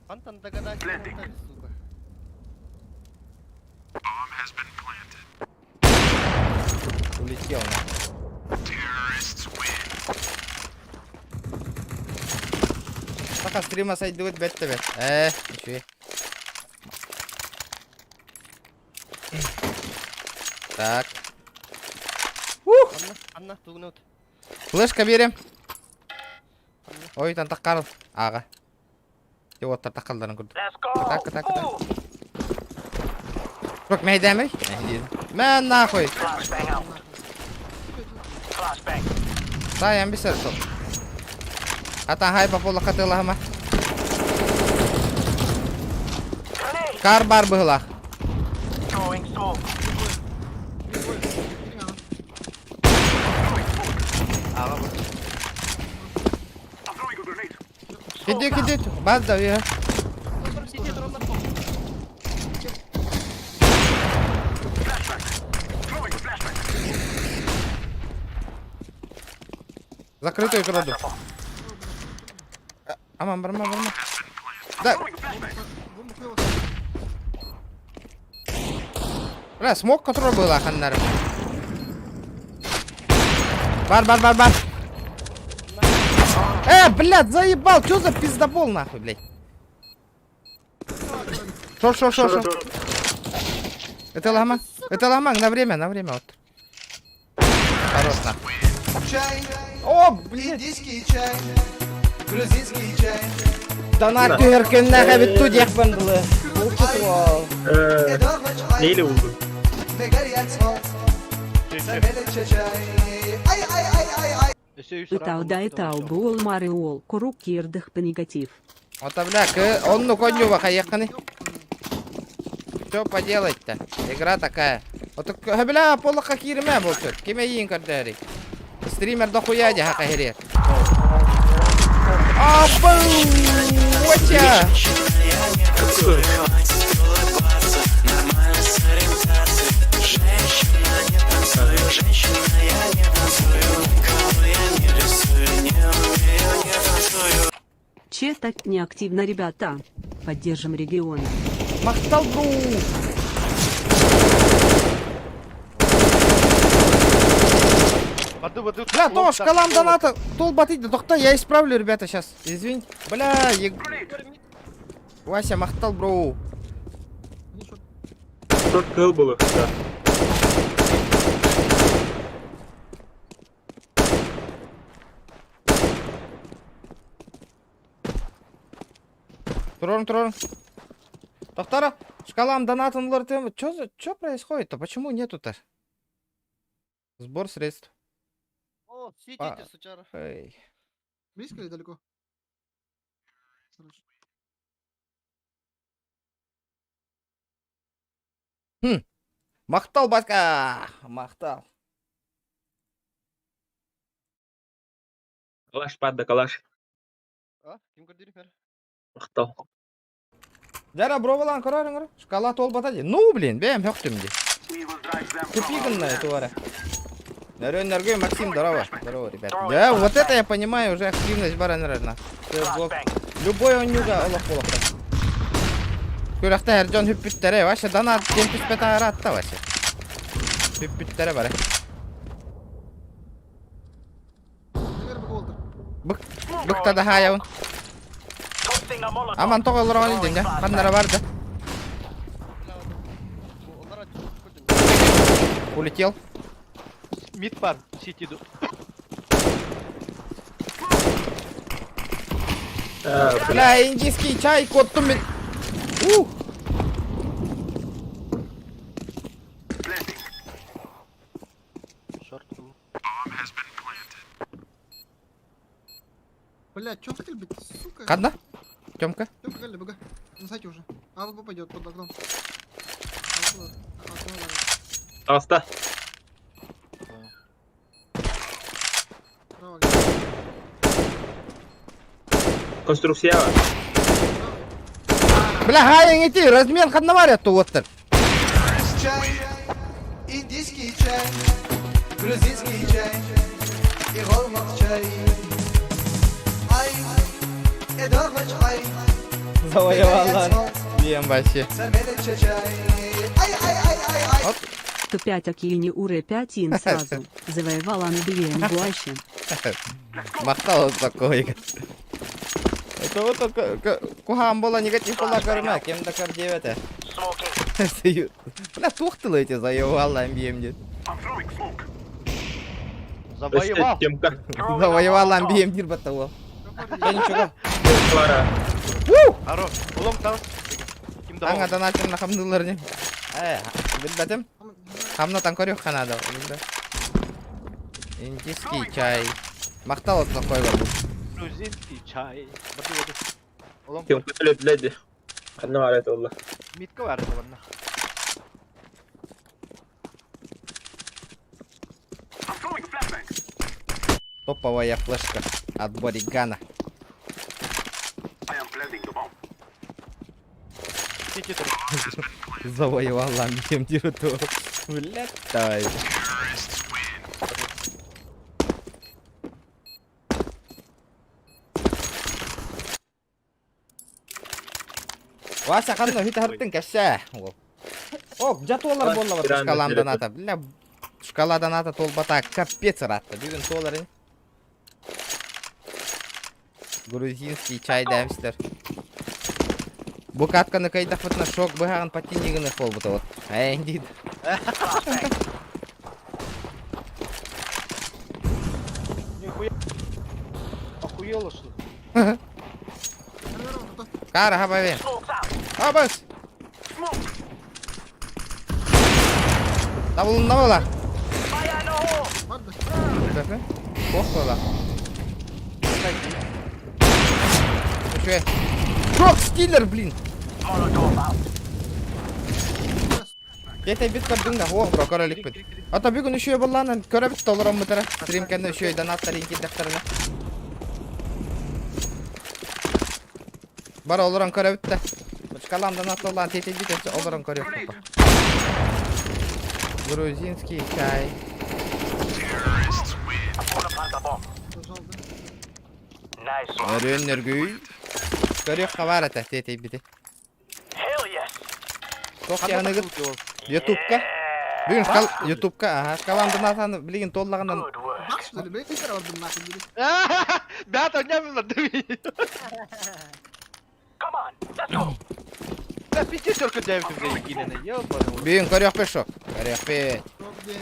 C: Антон догадайся,
F: Planting.
C: сука.
B: Улетел, нахуй. Пока стрима сойдут, бэт тебе. Еще. Так. Ух!
C: Анна, Анна, тугнут.
B: Флешка берем. Ой, там таккар. Ага. Те вот таккаларын көрдүк.
F: Let's go.
B: Так, так, так. Бок мәйдәмей? Мә нахуй.
F: Flashbang out. Flashbang.
B: Саян бисер сол. Ата хай бапола катылахама.
F: Grenade.
B: Кар бар быһылах.
F: Throwing smoke.
G: Ага, вот.
F: I'm throwing a grenade.
B: Киди, киди. Баз да я.
C: Сиди, дрон на пол.
F: Flashbang. Throwing a flashbang.
B: Закрытую краду. Аман, барма, барма. Да,
F: Throwing a flashbang.
A: Бомба хуёво.
B: бля, смог который был ханнар. Бар, бар, бар, бар. Блядь, заебал, чё за пиздобол нахуй, блядь? Шо, шо, шо, шо. Это лама. Это лама, на время вот. Хорош, нахуй. О, блядь.
A: Индийский чай, грузинский чай.
B: Донат түһэркэннээх эбит ту диэх бандылы.
I: Э, Neyle vurdun?
G: Өсө үс
J: Ытау да ытау буол мары уол курук киирдых негатив.
B: Ота бля, кы онну коннюва хайякканы. Что поделать-то? Игра такая. Вот бля, полока киирмэ болчут. Киме иин көрдөри. Стример дохуя дьэ хака херер. Абу! Вача!
J: Че так неактивно, ребята? Поддержим регион.
B: Махтал бру!
G: Баду, баду.
B: Бля, то шкалам доната. Тол батыйды. Тохто, я исправлю, ребята, сейчас. Извините. Бля, е... Вася, махтал бро.
I: Шорт кыл было. Да.
B: Турорун, турорун. Тохтара, шкалам донатын лортем. Чё за, чё происходит-то? Почему нету-то? Сбор средств.
C: О, сидите,
B: А.
C: сучара.
B: Эй.
A: Близко или далеко? Хорошо.
B: Махтал, батька! Махтал.
I: Калаш падда калаш.
C: А, ким көрдүрү
I: Мактал.
B: Жара бровалан көрөрүңөр. Шкала толбата ди. Ну, блин, бэм хөктүм ди.
F: We will drive them from our
B: Тупиганная тварь. Нарю, Наргой, Максим, здорово. Здорово, ребят. Да, вот это я понимаю, уже активность баран
F: flashbang.
B: Любой он нюга, Аллах Аллах. Күрәхтә һәр җан хүппүттере, ваше дана темпис бета аратта ваше. Хүппүттере бар. Быкта да хаайабын. Аман тоҕо олороҕун дьэ ханнара бар да. Улетел.
G: Мид бар, сити ду.
B: Бля, индийский чай, кот мен. Ух!
G: Шорт.
A: Бля, чё хотели быть, сука?
B: Ханна? Тёмка?
A: Тёмка, Галя, БГ. На сайте уже. А пойдет под окном. А, вот, а, окно, да.
I: Аста.
A: Право,
I: Конструкция бар.
B: Бля, хайын ити, размен ханна бар ятты оттыр.
K: Чай, индийский чай, грузинский чай и голмак чай. Ай, эдоргач ай,
B: Завоевала. Ем вообще.
K: чай. Ай, ай, ай, ай, ай.
B: Оп.
J: 105 акини уре 5 ин сразу. Завоевала на БМ гуаще.
B: Махтал такой. Это вот кухам была негатив была карма, кем да кар девятая. Бля, тухтылы эти завоевала MBM дед.
G: Завоевал.
I: Темка.
B: Завоевала MBM дир батало. Я ничего.
I: Клара.
G: Хорош. Улом там. Ким да
B: Аңа донатым на хамдылар не. Э, билбетим. Хамна танкорю ханада. Индийский чай. Махтал от такой бар.
G: Грузинский чай. Барды барды. Улом
I: Темка төлөп Ханна бар это олла.
G: митка бар барна.
B: Топовая флешка от Боригана.
G: Сити тур.
B: Завоевала MBM дирту. Блядь, давай. Вася ханна хит хартын кәшә. О, жат олар болла бар шкалам доната. Бля, шкала доната толбата капец ратты. Бүгін толар. Грузинский чай дәмстер. Бу катканы кайда фытна шок быһагын патинигini хол бута вот. Эй, дид.
G: Нихуя. Охуела что ли?
B: Кара хабавен. Абас. Табылын була. Көпе. Ох була. Үчүгэй. Шок стиллер, блин. Кете бит көрдүң да, ох, бро, көрөлүк бит. Ата бүгүн үшөй болланан көрө бит толором мытара. Стрим кенне үшөй донаттар инки дәфтәренә. Бар олорон көрө бит да. Шкалам донатлалан тете бит олорон көрө. Грузинский чай. Өрөннөргүй. Көрөх хабар ата тете бит. Тох яныгыт Ютубка. Бүгүн шкал Ютубка, ага, шкалам донатаны билген толлагандан
A: Бак, что ли, блядь, ты бардым нахуй, бери.
G: Бята, не барды. Да пятерка девять уже кинена, ёбаный.
B: Бүгүн көрөх пешок. Көрөх пе.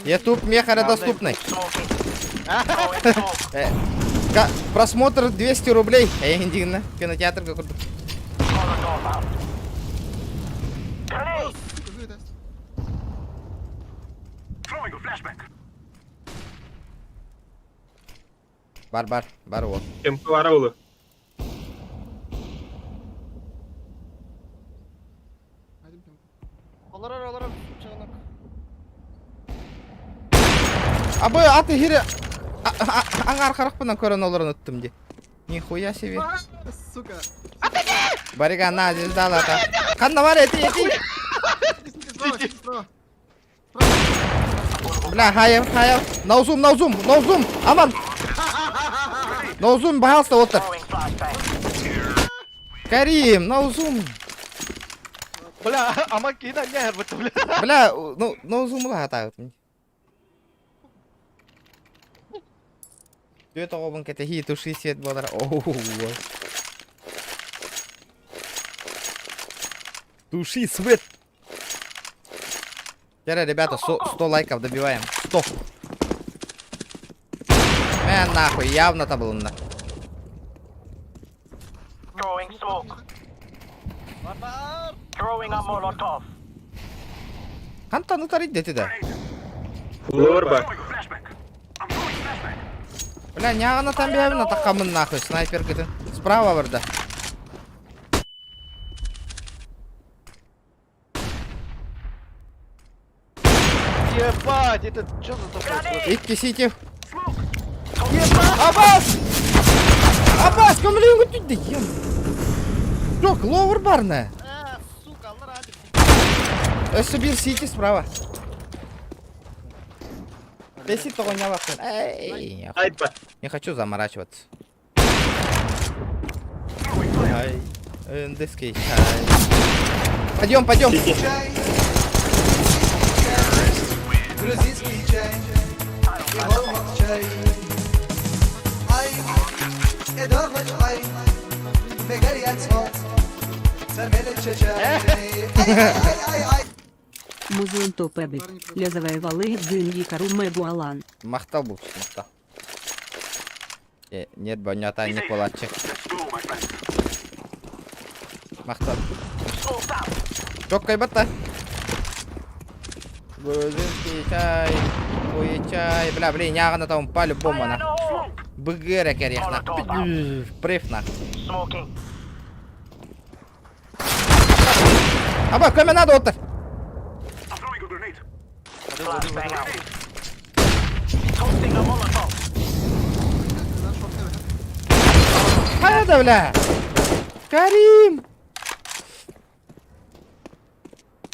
B: Ютуб мехара доступный. Просмотр 200 рублей. Эй, индигна. Кинотеатр какой-то. Бар, бар, бар вот.
I: Темка бар олы.
C: Олар олар чыгынак.
B: Абы аты хире аңар харахпынан көрөн олорун өттүм ди. Нихуя себе.
A: Сука.
B: Барига на звезда лата. Ханна бар эти эти.
A: Справа, справа.
B: Бля, хаяв, хаяв. Наузум, наузум, наузум. Аман. Наузум, пожалуйста, вот так. Карим, наузум.
G: Бля, ама кина не бля.
B: Бля, ну, наузум ла так. Түөрт оҕобун кэтэһии туши свет буолар. Оу. Туши свет. Теперь, ребята, 100 лайков добиваем. 100. Мэ нахуй, явно табылынна.
F: Throwing smoke. Throwing a Molotov.
B: Хантан ытар идети да.
I: Ловер бар.
B: Бля, няҕына там бэйэбин атаххаммын нахуй, снайпер кытын. Справа барда.
G: Ебать, это что за такое?
B: Икки сити. Абас! Абас, көмөлөйүн күттү ем. Жоқ, ловер барна.
C: А, сука, аллар ади.
B: Өссө биир сити справа. Бесит того не вахтын. Эй,
I: Сайт бар.
B: не хочу заморачиваться. Ай, индийский чай. Пойдем, пойдем.
I: Сити.
K: Чай, грузинский чай, и холмак чай. Ай, эдорвач ай, мегарьяцмо, цамелече чай. Ай, ай, ай, ай.
J: Музон топебит. Ля завоевал их дын Кару Мебуалан.
B: Махтал был, махтал. Нет, бонята не кулачек. Махтал. Чоккай батта. Грузинский чай, хуй чай. Бля, блин, я там по-любому на. БГР керех на. Прыф на. Аба, көмө надо оттар. Хайда, бля. Карим.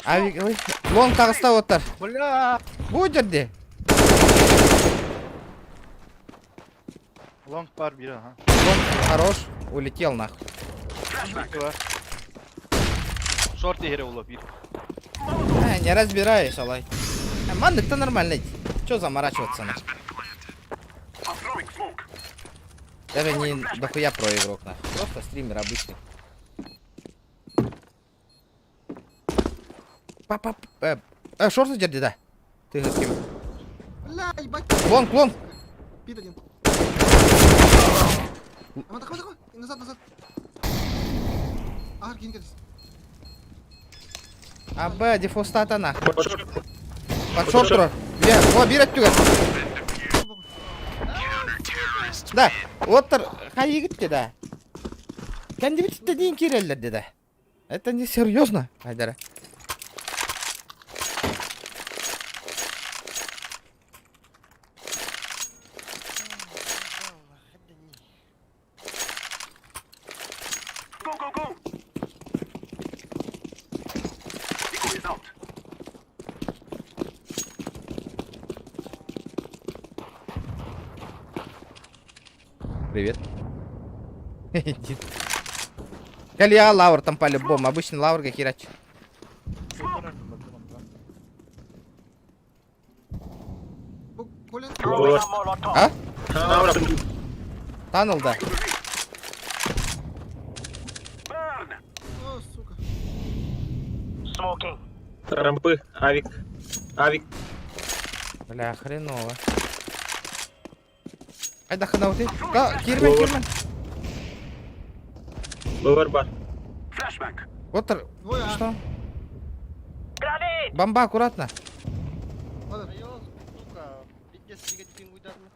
B: Авик, ой, лонг таҕыста оттар.
G: Бля!
B: Бу жерде.
G: Лонг бар бир, ага.
B: Лонг хорош, улетел нахуй.
G: Бар. Шорт игре уло бир.
B: А, не разбираюсь, алай. А, Маннык-то нормально. Чё заморачиваться нахуй? Даже не дохуя про игрок нахуй. Просто стример обычный. Папа, шорт жерде, да. Ты с кем?
A: Бля, ебать.
B: Лонг, лонг.
A: Пит один. Аман, такой, такой. Назад, назад. Ар, кинь здесь.
B: А, Б, дефолстата нахуй.
I: Под шорт.
B: Под шорт тур. Бе, о, бир өттүгэр. Да, оттар хайыгытты да. Кәндибитте дейін киреллер да. Это не серьезно, Айдара.
F: Go, go, go! Decoy is out.
B: Привет. Иди. Калия лаур там по-любому. Обычный лаур как херач.
A: Бу, Коля.
I: Ловер.
B: А?
I: Лаура.
B: Танул, да.
F: Burn!
A: О, сука.
I: Рампы. Авик. Авик.
B: Бля, хреново. Айда хана ты. Ка, Кирмен, Кирмен.
I: Ловер бар.
F: Flashbang!
B: Вот
A: Двое, а.
B: что? Бомба, аккуратно.
A: Ладно.
C: Ё, сука, пиздец, двигать пингу ударно.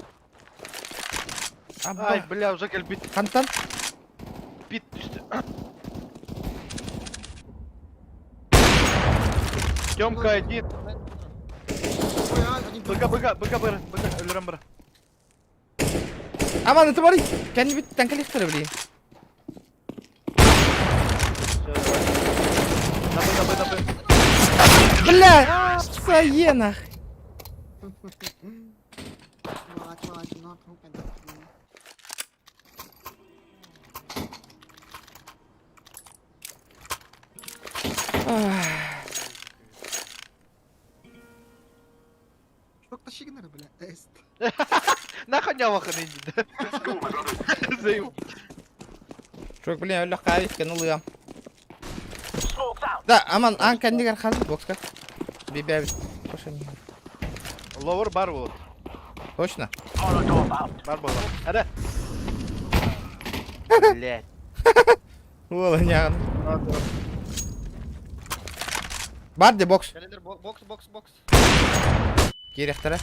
B: Аба.
G: Ай, бля, уже кэлбит
B: Хантан.
G: бит түстэ. Тёмка один.
A: Двое, а, один.
G: БК, БК, БК, БК, БК, өлөрөн бар.
B: Аман, это бары. Кәндибит тәнкәлектер, блин.
G: Всё, давай. На Б, на Б, на Б.
B: Бля, сае нах.
A: Молодец, молодец, но рука, да. Что тащи, бля, эст.
G: Нахуй. ньалахын иннинэ.
B: Чук, блин, өлөх каавикканы ылыам. Да, аман, аан кэннигэр хас бокска. Бибэбит.
G: Ловер бар буолар.
B: Точно?
G: Бар буолар. Эрэ. Блядь.
B: Уола ньаҕын. Бар де бокс.
C: Кэллилэр бокс бокс бокс.
B: Киириэхтэрэ.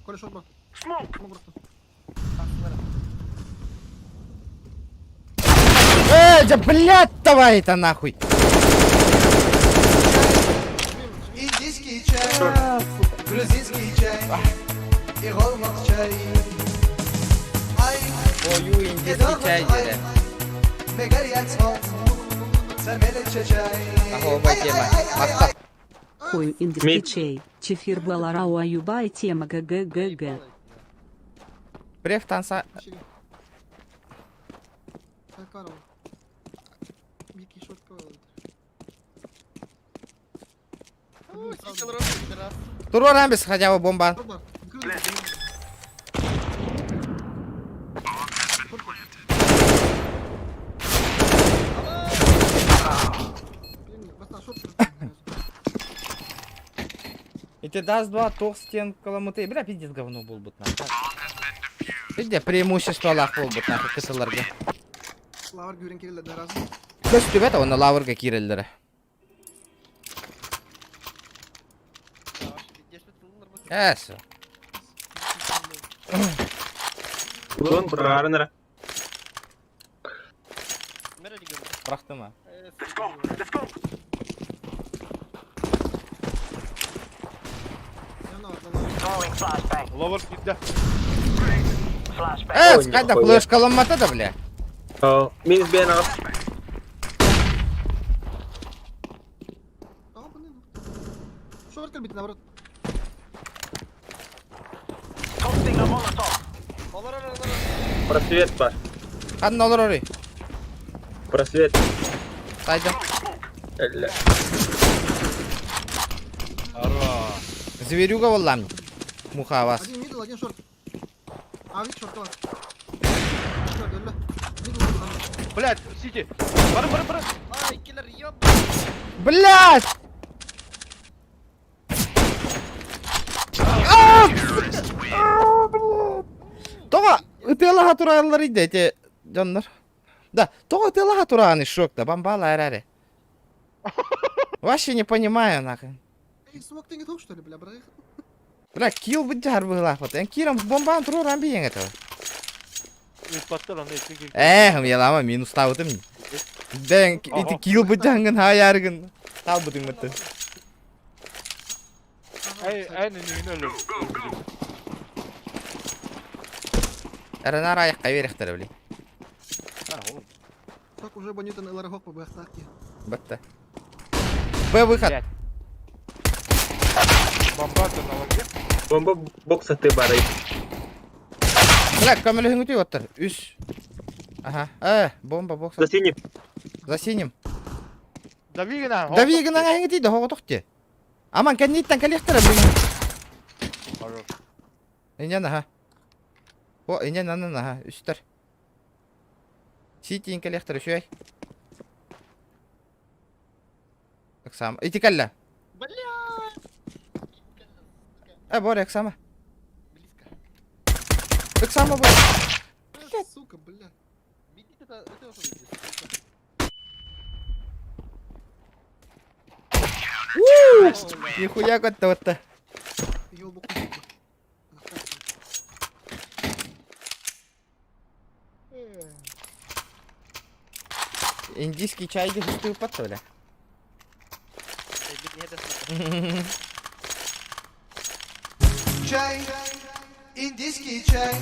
A: Коля, шорба.
B: Э, да блядь, давай это нахуй.
K: Индийский чай, грузинский чай и голмак чай. Ай,
B: Ою индийский чай дире. Ахуобай тема. Махтал.
J: Хою индийский чай. Чефир баларау аюбай тема ГГГГ.
B: Прев танца. Туруоран бис хотя бы бомба. Ити даст два туох стенкаламыты. Бля, пиздец говно буолбут нахуй. Пизде преимуществолаах буолбут нахуй кысыларга.
A: Лавр күүрэн кириллэр раз.
B: Көстүбэт онно лаврга киирэллэрэ. Эс.
I: Лон бырааран эрэ.
B: Бырахтым а.
F: Let's go. Let's go.
G: Ловер киирдэ.
B: Э, хайда флешкаламмата да бля.
I: Минус бен аҕыс.
A: Шорт кэлбит наоборот.
I: Просвет бар.
B: Ханна олорорый?
I: Просвет.
B: Тайдым.
I: Эллэ.
B: Зверюга буоллам. Муха вас.
A: Один мидл, один шорт. А, видишь, шорт бар. Шорт, өллө. Мидл, мидл.
G: Блядь, сити. Бары, бары, бары.
C: Ай, киллер, ёб.
B: Блядь! Тоҕо ытыалаһа тураллар идэ ити дьоннор. Да, тоҕо ытыалаһа турааны шок да бомбала эрэри. Вообще не понимаю нахуй.
A: Эй, смог ты не тух, что ли, бля, брат?
B: Бля, килл быдьар быһылаах Эн киирэн бомбаан туруоран биэҥ этого.
G: Ыппаттар аны икки
B: Эх, ялама минустаабытым. Дэн ити килл быдьаҥҥын хаайааргын. Таалбытыҥ мытты.
G: Эй, эн үнүн өлөр.
B: Эрэнаар айахха биэрэхтэрэ били.
A: Так уже бонитан ылар хок быахтаах ки.
B: Батта. Б выход.
G: Бомба на логе.
I: Бомба бокса ты барай.
B: Бля, көмөлөһүҥүтүй оттар. Үс. Ага. Э, бомба бокса.
I: За синий.
B: За синим.
G: Дави гына.
B: Дави гынан аһыҥытый да хоҕотох ти. Аман кэнниттэн кэлиэхтэрэ блин. Инен аха. О, инен анан аха. Үстэр. Ситиин кэлиэхтэрэ үчүгэй. Ыксаама. Ити кэллэ.
C: Бля!
B: Э, Боря, ыксаама.
C: Близко.
B: Ыксаама, Боря.
A: Блядь. Сука, бля.
C: Видите, это, это вот он
B: Нихуя көттө
A: Ёлбу
B: Индийский чай дегустую бля.
K: Чай, индийский чай,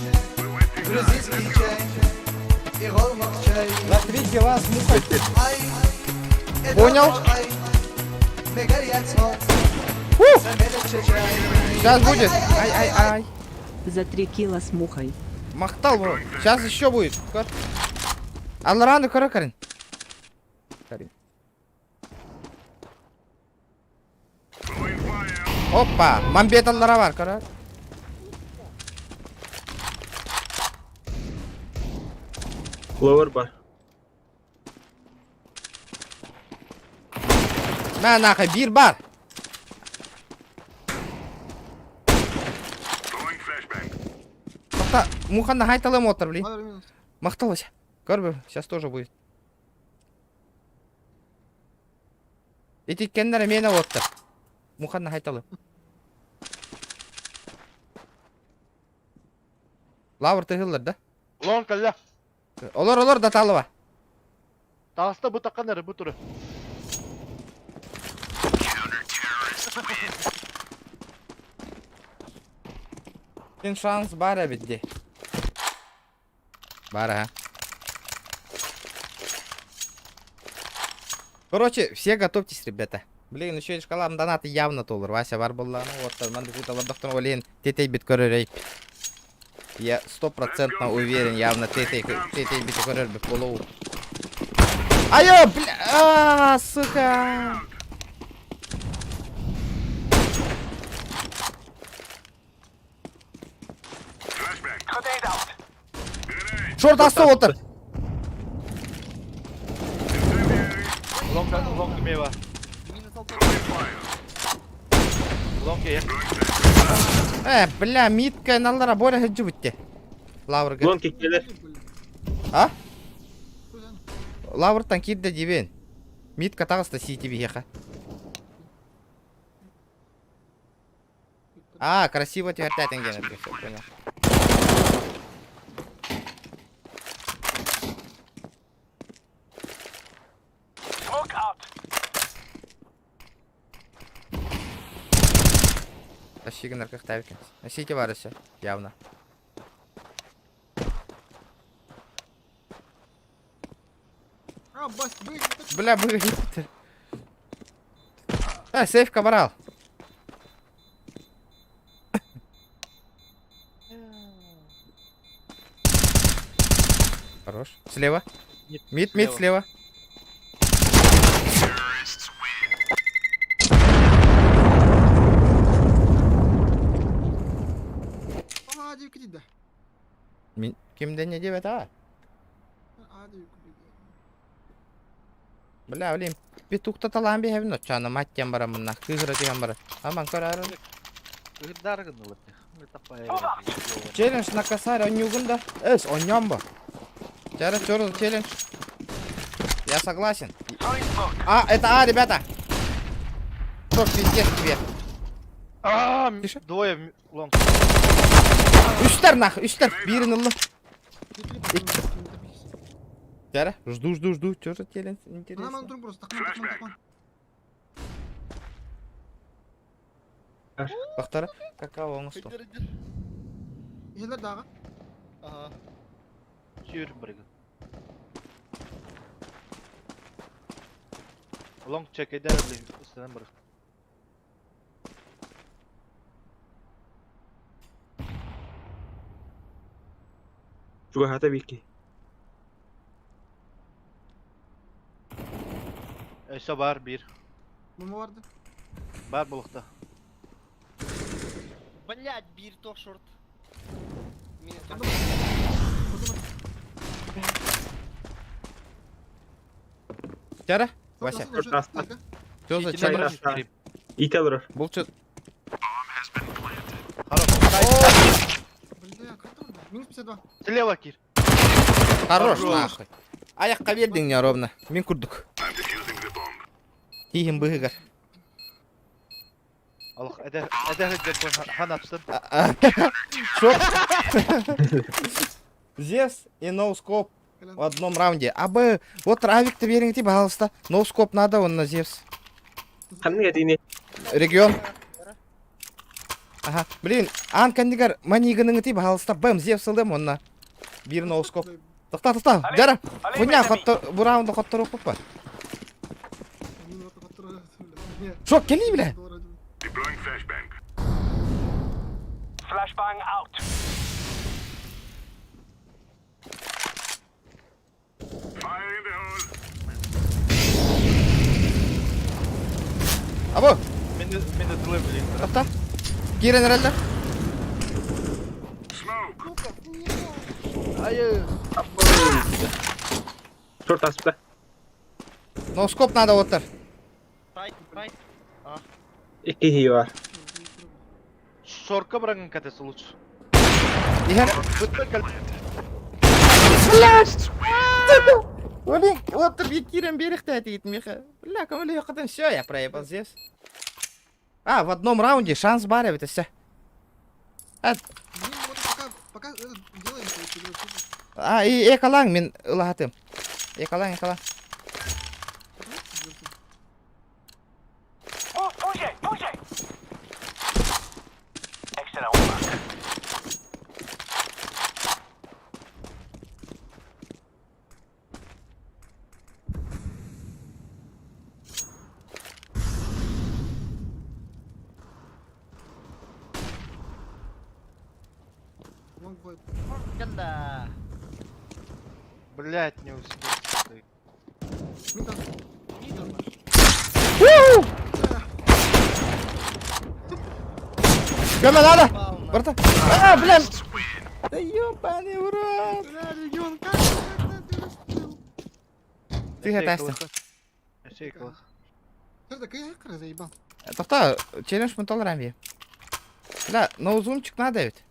K: грузинский чай и голмак чай.
B: За три кило с мухой.
K: Ай,
B: Понял?
K: Ай,
B: Сейчас будет. Ай-ай-ай.
J: За 3 кило с мухой.
B: Махтал, бро. Сейчас еще будет. Аллараны көрө Карин. Карин. Опа, мамбеталлара бар, көрөр.
I: Ловер бар.
B: Мә нахуй, биир бар. Тоқта, муханна хайталым отыр, блин. Махталась. Көрбө, сейчас тоже будет. Итиккеннер мені оттыр. Муханна хайталы. Лавр тыгыллар да?
G: Лон кэллэ.
B: Олор, олор да талыба.
G: Таҕыста бу таххан эрэ бу туру.
B: Син шанс бар эбит ди. Бар, а. Короче, все готовьтесь, ребята. Блин, еще и шкалам донаты явно толыр. Вася бар булланы, вот, ман дукуталар олен тетей бит көрөрей. Я стопроцентно уверен, явно тетей тетей бит көрөр бит болоу. Айо, бля, а, сука. Шорт асты отыр.
G: Long long эмиэ бар. Long киһи.
B: Бля, митка наллара боря хыджы битте. Лаврга.
I: Лонг кэлэр.
B: А? Лавртан кирде дибен. Митка таҕыста сити биһиэхэ. А, красиво түһэртээтин генер, все, понял.
F: Smoke out.
B: Тащигин аркахтабикин. Сити бар еще, явно.
A: А, бас, вы...
B: Бля, выглядит. А, сейф кабрал. Хорош. Слева.
G: Мид,
B: Мид, мид, слева.
A: А, девка да.
B: Кимде не дебет, а?
A: А, девка
B: Бля, блин. Петух-то талан бихебин отчана мать тем барамына. Кыгыра тем бара. Аман карар.
G: Кыһырдар гыннылар.
B: Челлендж на косарь, он да? Эс, он ба. Чара, чё челлендж? Я согласен. А, это А, ребята. Что ж, пиздец тебе.
G: А,
B: Тише.
G: двое long.
B: Үстер нахуй, үстер. Бирин ыллы. Чара, жду, жду, жду. Чё за челлендж? Интересно. Бахтара, какао оңосту.
A: Елер дағы.
C: Ага.
G: Сүүр барыгын. Long check эдер блин, үстүнэн барык.
I: Чугаһата бики.
G: Өссө бар бир.
A: Бомба барды.
G: Бар булукта.
C: Блять, бир тох шорт. Минус
B: Чара, Вася, чё за челлендж?
I: Италар.
B: Бұл чё?
G: Хорош.
A: Бля, как там? Минус 52.
G: Слева кир.
B: Хорош, нахуй. Аяққа бердің не ровно. Мен күрдік. Тиһин быһыгар.
G: Аллах, эдер эдер хан апсын.
B: Шо? Зевс и ноускоп в одном раунде. А бы, вот Равик-то бериңти, пожалуйста. Ноускоп надо, он на Зевс.
I: Ханнык этини.
B: Регион. Ага, блин, ан кандигар манигының пожалуйста, бэм, Зевс ылдым онна. Бир ноускоп. Тоқта, тоқта, жара. Хуйня, хотто, бу раунда хоттор оқып Шок, кели, бля.
F: Flashbang out. Fire in the hole.
B: Або,
G: Мин Мин ытылы билин.
B: Тохто. Киирэн эрэллэр.
G: Айы.
I: Шорт аспыта.
B: Ноускоп надо оттар.
C: Сайт, сайт.
I: Икки киһи бар.
G: Шорка бырагын катес лучше.
B: Иһэр.
G: Бытта кэл.
B: Блядь! Блин, вот ты кирен берегте Миха. Бля, кому ли все, я проебал здесь. А, в одном раунде шанс бар это все.
A: Блин, вот пока, пока это делаем, короче, игру, типа.
B: А, и экалаң мин ылаһатым. Экалаң, экалаң.
A: Лонг бой.
C: Кэллэ.
G: Блять, не успел.
A: Мид
C: Мидл.
B: Көмө надо. Барта. А, блин. Да ёбаный в рот.
A: Бля, регион, как как ты успел?
B: Ты хатайсың.
G: Шейкалах.
A: Ты такая якорь заебал.
B: Тохта, челлендж мы толрам бе. Бля, ноузумчик надо ведь.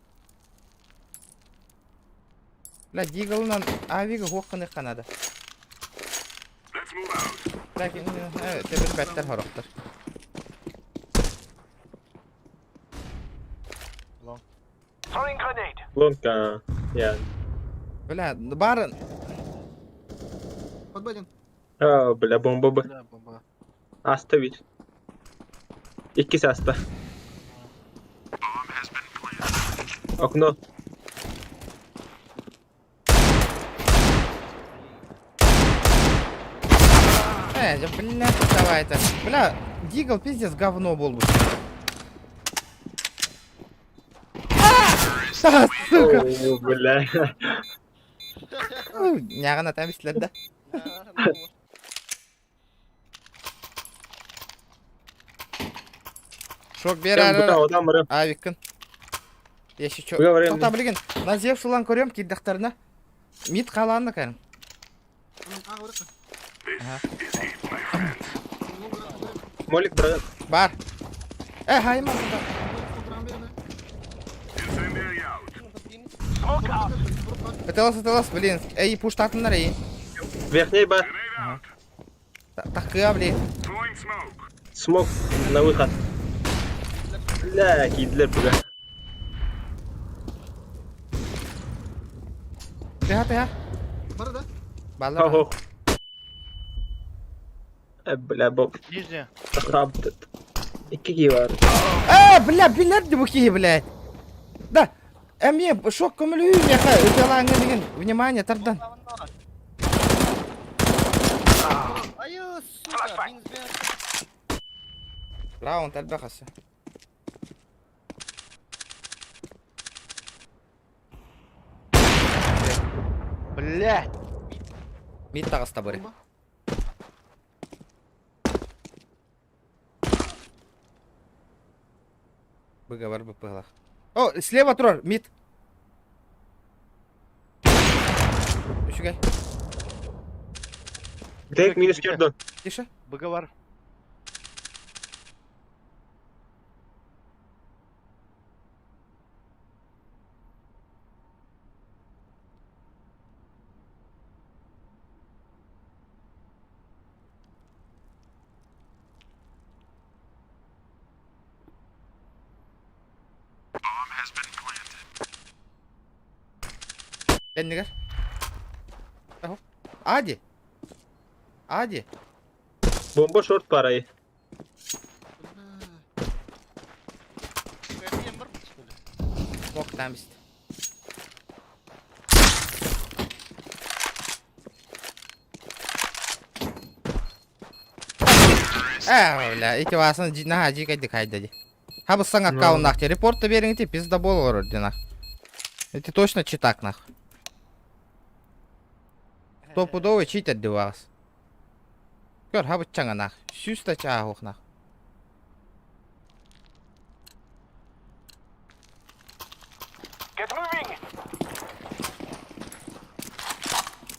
B: Бля, дигалынан авига хуаққаны надо.
F: Let's move out.
B: Бля, тебір бәттер хорохтар.
I: Лонка. Я.
B: Бля, барын.
A: Под Б1.
I: А, бля, бомба б.
G: Бля, бомба.
I: Аста бир. Иккис аста. Окно.
B: Бля, давай это. Бля, дигл пиздец говно был бы. А, сука.
I: О, бля.
B: Няғына там да. Шок бер ары. Авиккин. Еще чё. Тоқта білген. Назев шулан көрем киддақтарына. Мид қаланны кәрім.
I: Молик брат.
B: Бар. Э, хайма. Ытылас, ытылас, блин. Эй, пуштатыннар, эй.
I: Верхний бар.
B: Такая, блин.
I: Смок на выход. Бля, кидлер, бля.
B: Тыха, тыха.
A: Бар, да?
B: Балар.
I: Бля, боб.
G: Нижняя.
I: Хаб. Икки бар.
B: Э, бля, билер буки, блядь. Да. Эме шок көмүлүү меха ыталаңы деген внимание тардан.
C: Айы, сука, минус бер.
B: Раунд әлбәхасы.
G: Блять.
B: Мид тағыста бұры. Быга бар быпылах. О, слева трор, мид. Үчүгэй.
I: Тек минус кердон.
B: Тише.
G: Быга бар.
B: Кэннигэр. Ади. Ади.
I: Бомба шорт бар ай.
B: Ок, там есть. Э, бля, эти вас на жикай дикай дади. Хабы саң аккаунт нах, репорт бериңти пизда бол орденах. Это точно читак нах. Стопудовый читер дивас. Көр хабы чаңа нах. Сүүс та чаа нах.
F: Get moving.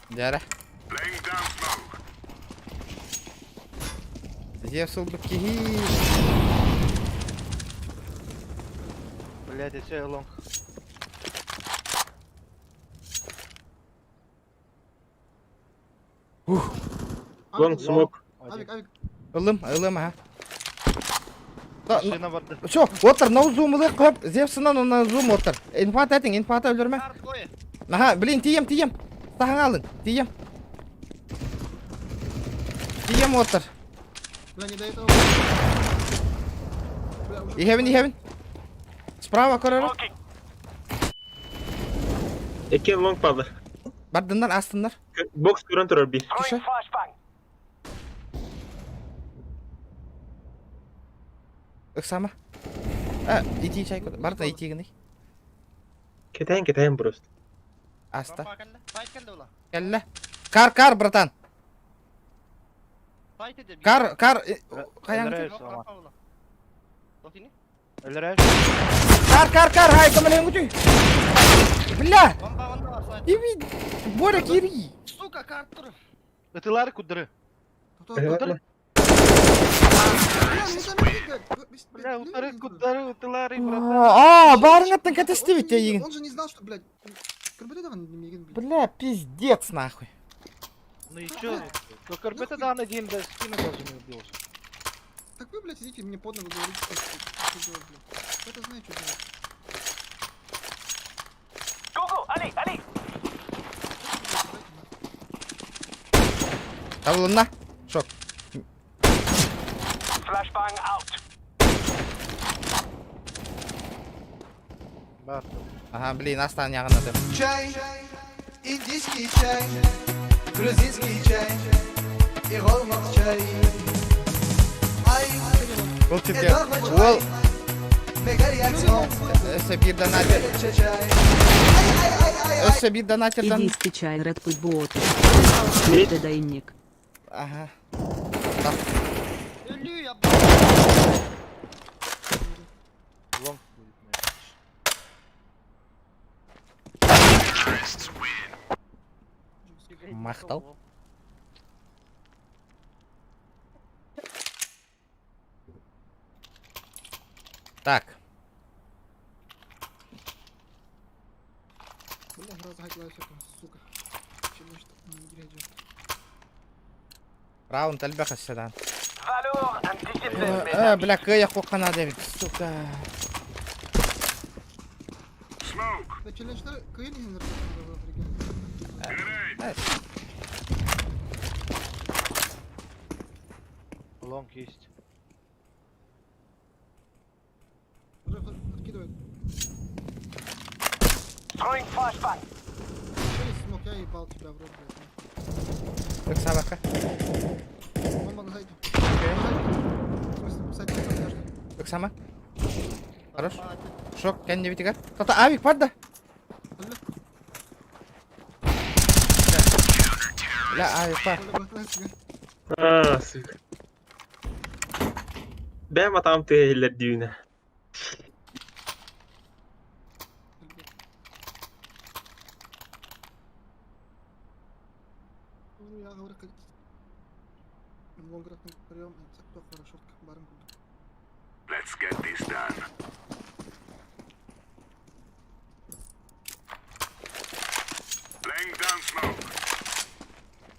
B: Дьара.
F: Laying down smoke.
B: Зевс ылбыт киһи.
G: Блядь, еще long.
I: Long smoke.
A: Авик, авик.
B: Ылым, ылым, аха.
G: Машина барды.
B: Все, отыр, на зум ылык көп. Зевсынан онан зум отыр. Инфата этиң, инфата өлөрмө.
C: Кар двое.
B: Аха, блин, тием, тием. Саһаң алын, тием. Тием отыр.
A: Бля, не до этого. Бля, уже.
B: Иһэбин, иһэбин. Справа көрөрө.
F: Smoking.
I: Икки long барды.
B: Бардыннар, астыннар.
I: Бокс көрөн турар бир.
F: Throwing
B: Тише.
F: flashbang.
B: Ыксама. А, ити чай көр. Бардына ити гыный.
I: Кетен кетен просто.
B: Аста.
C: Рампа кэллэ. Сайт кэллэ була.
B: Кэллэ. Кар, кар, братан.
C: Сайт эдэ.
B: Кар, кар. Каяң.
G: Өлөрөс, ама.
C: Рампа була. Тохини.
G: Өлөрөс.
B: Кар, кар, кар. Хай, көмөлөң күтүй. Бля!
C: Бомба онда бар сайт.
B: Иби, Боря, кири.
C: Сука, кар тур.
G: Ытылары кудыры.
A: Кто- кто-
G: Кудыры.
A: Бля, ну там бегает.
G: Бля, утары кудыры, ытылары, братан.
B: А, барыңаттан катастебит я
A: Он же не знал, что, блядь, Карбюратор не мигин, блядь.
B: Бля, пиздец нахуй.
G: Ну и чё? Только да, один до спины даже не убился.
A: Так вы, блядь, сидите мне под ногу говорите, что делать, блядь. Это знаю, что делать.
F: Go, go, allez, allez.
B: Табылынна. Шок.
F: Flashbang out.
G: Бар.
B: Ага, блин, астан ягына деп.
K: Чай, индийский чай, грузинский чай и голмак чай. Ай,
B: Бұл типе. Ол өсө бир донатер. Өсө бир донатердан.
J: Индийский чай Red Bull Bot. Дайник.
B: Ага.
C: Өлүү я.
G: Long будет, наверное.
B: Махтал. Так.
A: Бля, гроза хайклая всякого, сука. Чего что? Не грядет.
B: Раунд әлбәқ әсседан.
F: Valor and discipline, mes
B: Э,
F: amis.
B: бля, кыя қоққана деп, сука.
F: Smoke.
A: Да, челленджтер кыйын иһин
F: Grenade.
G: Long есть.
A: Уже откидывает.
F: Throwing flashbang.
A: Еще есть смог, я ебал тебя в рот, блядь.
B: Ыксабака.
A: Бомба на сайте. На сайте. В смысле, сайт на сайте, подожди.
B: Ыксама. Хорош. Шок, кән битигер. Тата авик бар да.
A: Бля,
B: Бля, авик бар.
A: бля, бля, бля.
I: А, сука. Бэм атам тыһыллар дүүнэ.
A: Ну, я говорю, как... Лонграфтың прием, тоқ хорошо, барым күлді.
F: Let's get this done. Laying down smoke.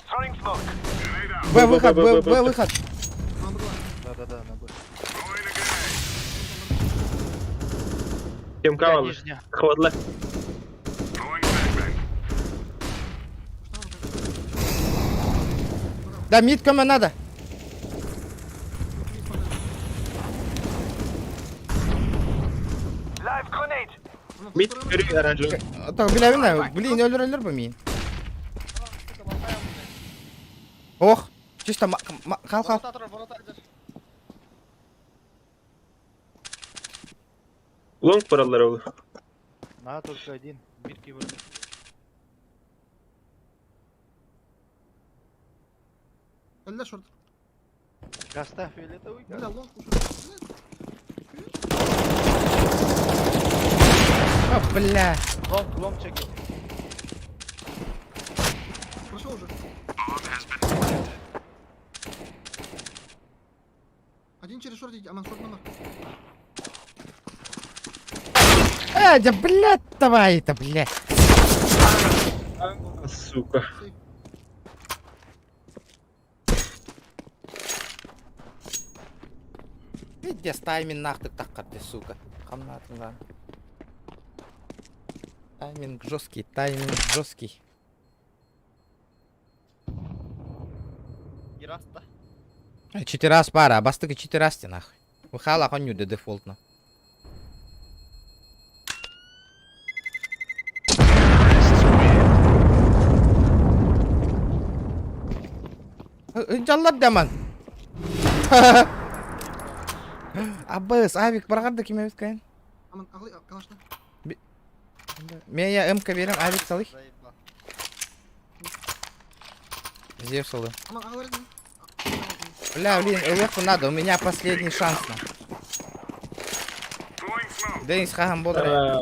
F: Throwing smoke. Grenade out.
B: Б выход, Б, Б выход.
A: Мама была.
G: Да-да-да, на Б.
F: Throwing a grenade.
I: Кем
G: Бля,
I: кавалы?
G: нижняя.
I: Хватла.
F: Throwing flashbang.
B: Да, мид көмө надо.
F: Live grenade.
I: Мид көрүү оранжевый.
B: Так, бля, бля, блин, өлөр өлөр бу мин. Ох, чисто хал хал.
C: Ворота тур, ворота тур.
I: Long бараллар ол.
G: На, только один. Бирки вроде.
A: Бля, шорт.
G: Гаста фиолетовый.
A: Бля, лонг ушел.
B: О, бля.
G: Long, long check it.
A: Прошел уже. Один через шорт идите, Аман, шорт номер.
B: Э, да, блядь, давай это, блядь.
I: Сука.
A: Сейф.
B: Пиздец, тайминг нахты так ты, сука. Хамнатын, да. Тайминг жесткий, тайминг жесткий.
C: Ираста.
B: Четырас пара, а бастыка четырасти нахуй. Выхала коню де дефолтно. Жаллар даман. Абыс, авик баргарды ким эбит кайын?
A: Аман, ағлы, калашна.
B: Мен я МК берем, авик салый.
C: Заебал.
B: Зевс алый.
A: Аман, ағлы,
B: Бля, блин, ЛФ надо, у меня последний шанс на.
F: Throwing smoke.
B: Денис хагам бодр.
I: А,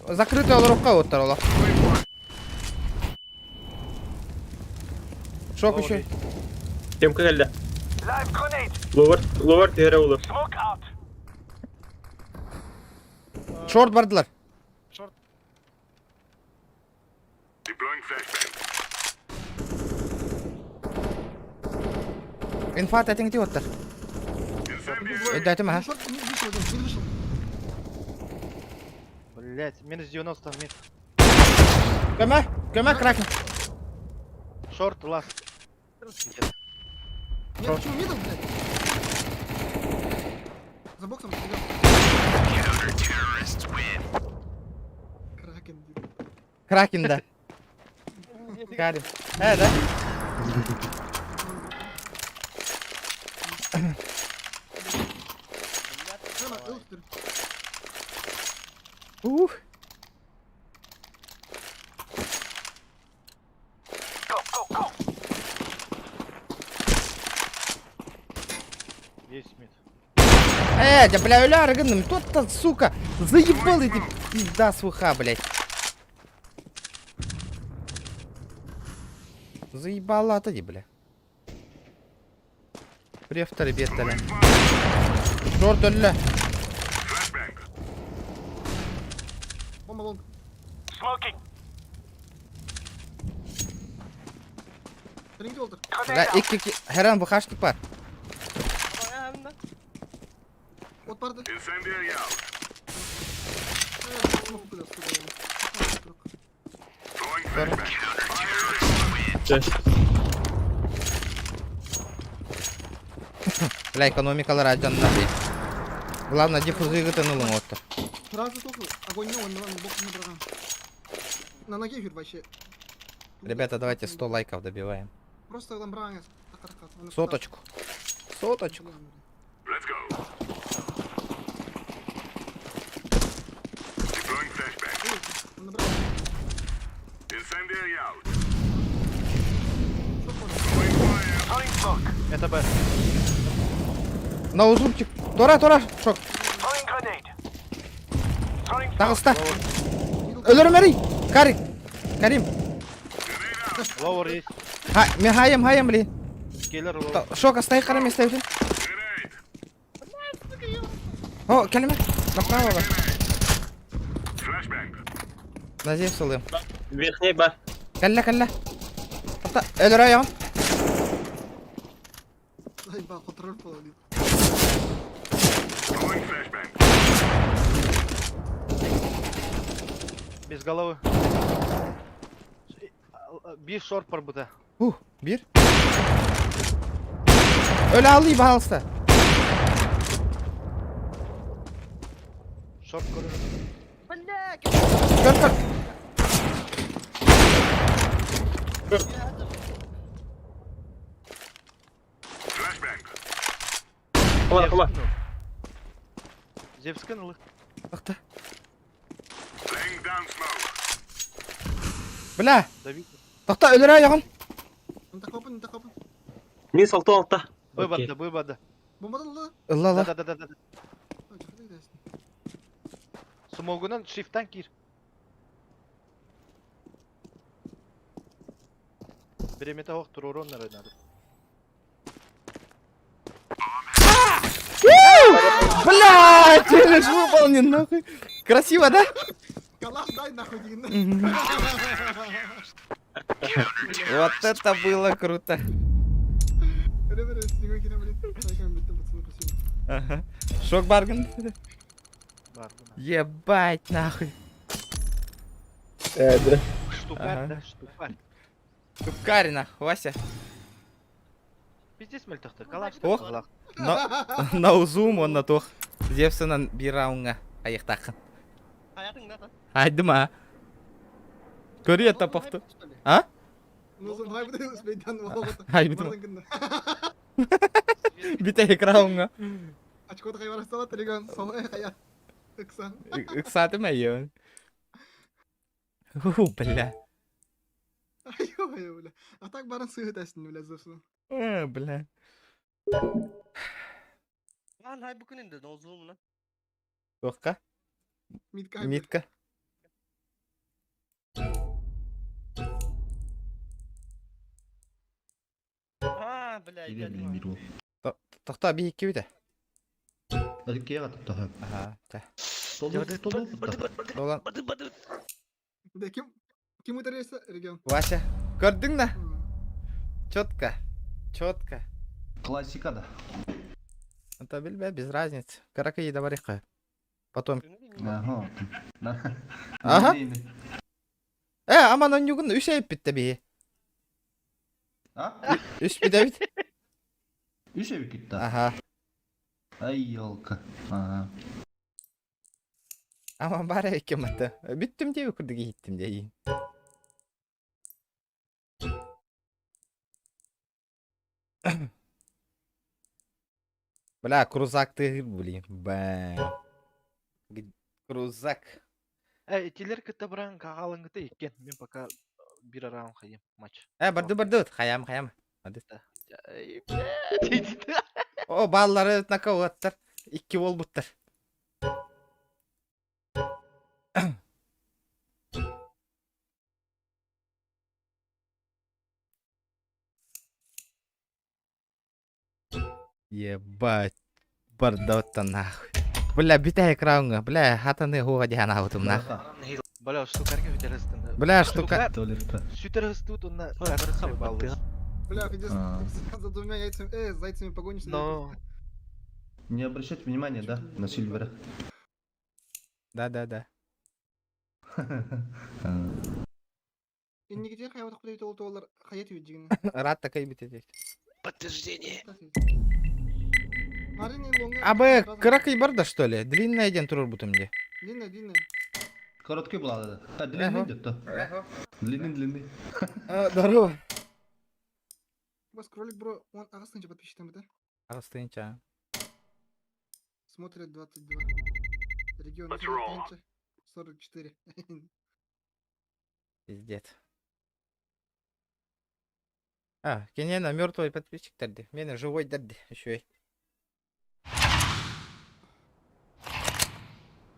B: Закрытый олорукка оттар олох. Шок еще.
I: Темка келді. Ловар, ловар тері олы.
B: Шорт бардылар.
F: Deploying flashbang.
B: Инфа тәтеңти оттар.
F: Incendiary.
B: Өйдәтім, ага.
A: Шорт, мид вышел один, мид вышел.
G: Блять, минус 90 мид.
B: Көмө, көмө кракен.
G: Short last.
A: Нет, почему мидл, блядь? За боксом идёт. Кракен, блядь.
B: Кракен да. Карим. Э, да?
A: Прямо, ыл, теперь.
B: Ух.
G: Есть мид.
B: Э, да бля, уля, рыгным. Тот-то, сука, заебал эти пизда с ВХ, блядь. Заебала отойди, бля. Префтары беттали. Шорт өллө.
F: Flashbang.
A: Бомба long. Тринги олтыр.
B: Бля, икки херан ВХшник бар.
A: От барды.
F: Incendiary out.
A: Э, смог куда, сука, я.
F: Throwing flashbang.
B: Бля, экономикалар ажанна бей. Главное, диффузы гытын оттар.
A: Сразу только огонь не он, он бокс не браган. На ноге жүр вообще.
B: Ребята, давайте 100 лайков добиваем.
A: Просто там браган.
B: Соточку. Соточку.
F: Let's go. Deploying flashbang. Incendiary out. Throwing fire.
G: Это Б.
B: На узурчик. Тора, тора, шок. Тағыста. Өлөрмәрий. Карик. Карим.
G: Lower есть.
B: Ха, мен хайым, хайым, блин.
G: Киллер lower.
B: Шок, остай қара мен ставлю.
F: Grenade.
B: О, кәлеме. Направо бар.
F: Flashbang.
B: Назем салым.
I: Верхний бар.
B: Кәллә, кәллә. Тоқта, өлөр аяғын.
A: Заебал, контроль половит.
F: Throwing flashbang.
G: Без головы. Bir short бар бұда.
B: Ух, bir. Өлі алый, бағалыста.
G: Short көрір.
B: Көр, көр.
F: Flashbang.
I: Кома, кома.
G: Зевскін лық.
B: Тоқта.
F: Laying down smoke.
B: Бля,
G: Давид.
B: тоқта, өлөр аяғын.
A: Он так опен, так опен.
I: Мен салты алта.
G: Б барды, Б барды.
A: Бомбадан ла.
B: Ылла, ылла.
G: Да, да, да, да. Смогунан шифтан киир. Бириэмэтэ оһох туруоруон наада.
B: Бля, челлендж выполнен, нахуй. Красиво, да?
A: Калаш дай нахуй дигин.
B: Вот это было круто. Ага. Шок баргын. Ебать, нахуй.
G: Штукарь, да, штукарь.
B: Штукарь, нахуй, Вася.
G: Пиздец мөлтөхтөр. Калаш.
B: Ох. На, на узум он на тох. Зевсынан бир раунга аяқтақын. Айдыма. Көрі это повтор. А? Айдыма. Бите экраунга.
A: Очко хайвар салат регион. Солай хая. Ыкса.
B: Ыксаты майон. Ху, бля.
A: Ай, бля. А так баран сыгытасың, бля, Зевсен.
B: Э, бля. Туохха?
A: Митка.
B: Митка. Тохтоо биһикки бүтэ. Аха, чэ. Долан.
A: Да ким ким ударился регион?
B: Вася, көрдүҥ да? Четко. Четко.
L: Классика да.
B: Это билбэ, без разницы. Каракай да барыха. Потом.
L: Ага.
B: Ага. Э, аман онньугун үс эппит биһи.
L: А?
B: Үс бүтэбит.
L: Үс эбиккит да.
B: Аха.
L: Ай, елка. Ага.
B: Аман баар эбиккин батта. Бүттүм диэби курдук иһиттим дии. Бля, крузак ты, блин. Бэм. Крузак.
G: Э, итилер кытта баран хаалыҥҥыта иккен. Мин пока бир раунд хайым матч.
B: Э, барды барды. Хаям, хаям.
G: Эй, блядь.
B: О, баллары накауаттар. Икки буолбуттар. Ебать. Бардота нахуй. Бля, битэ экраҥҥа. Бля, хатаны хуга диһан аһытым нах.
G: Бля, штукарьга бүтэр
B: Бля, штука...
G: Сүтэр тут онна
A: Бля, пиздец, за двумя яйцами, зайцами погонишься.
G: Но.
L: Не обращать внимания, да, на Сильвера.
B: Да-да-да.
A: Иннигитер хайват кудей толту олар хаят үйдигин.
B: Рад такай битэ.
E: Подтверждение.
B: А б кыракый бар да что ли? Длинная ден турар бутум де.
A: Длинная, длинная.
L: Короткий была, да. А, длинный идет, то. Длинный, длинный.
B: Здорово.
A: У вас кролик, бро, он агастынча подписчик да?
B: Агастынча.
A: Смотрит 22. Регион 44.
B: Пиздец. А, кинена мертвый подписчик дерди. Мені живой дерди еще и.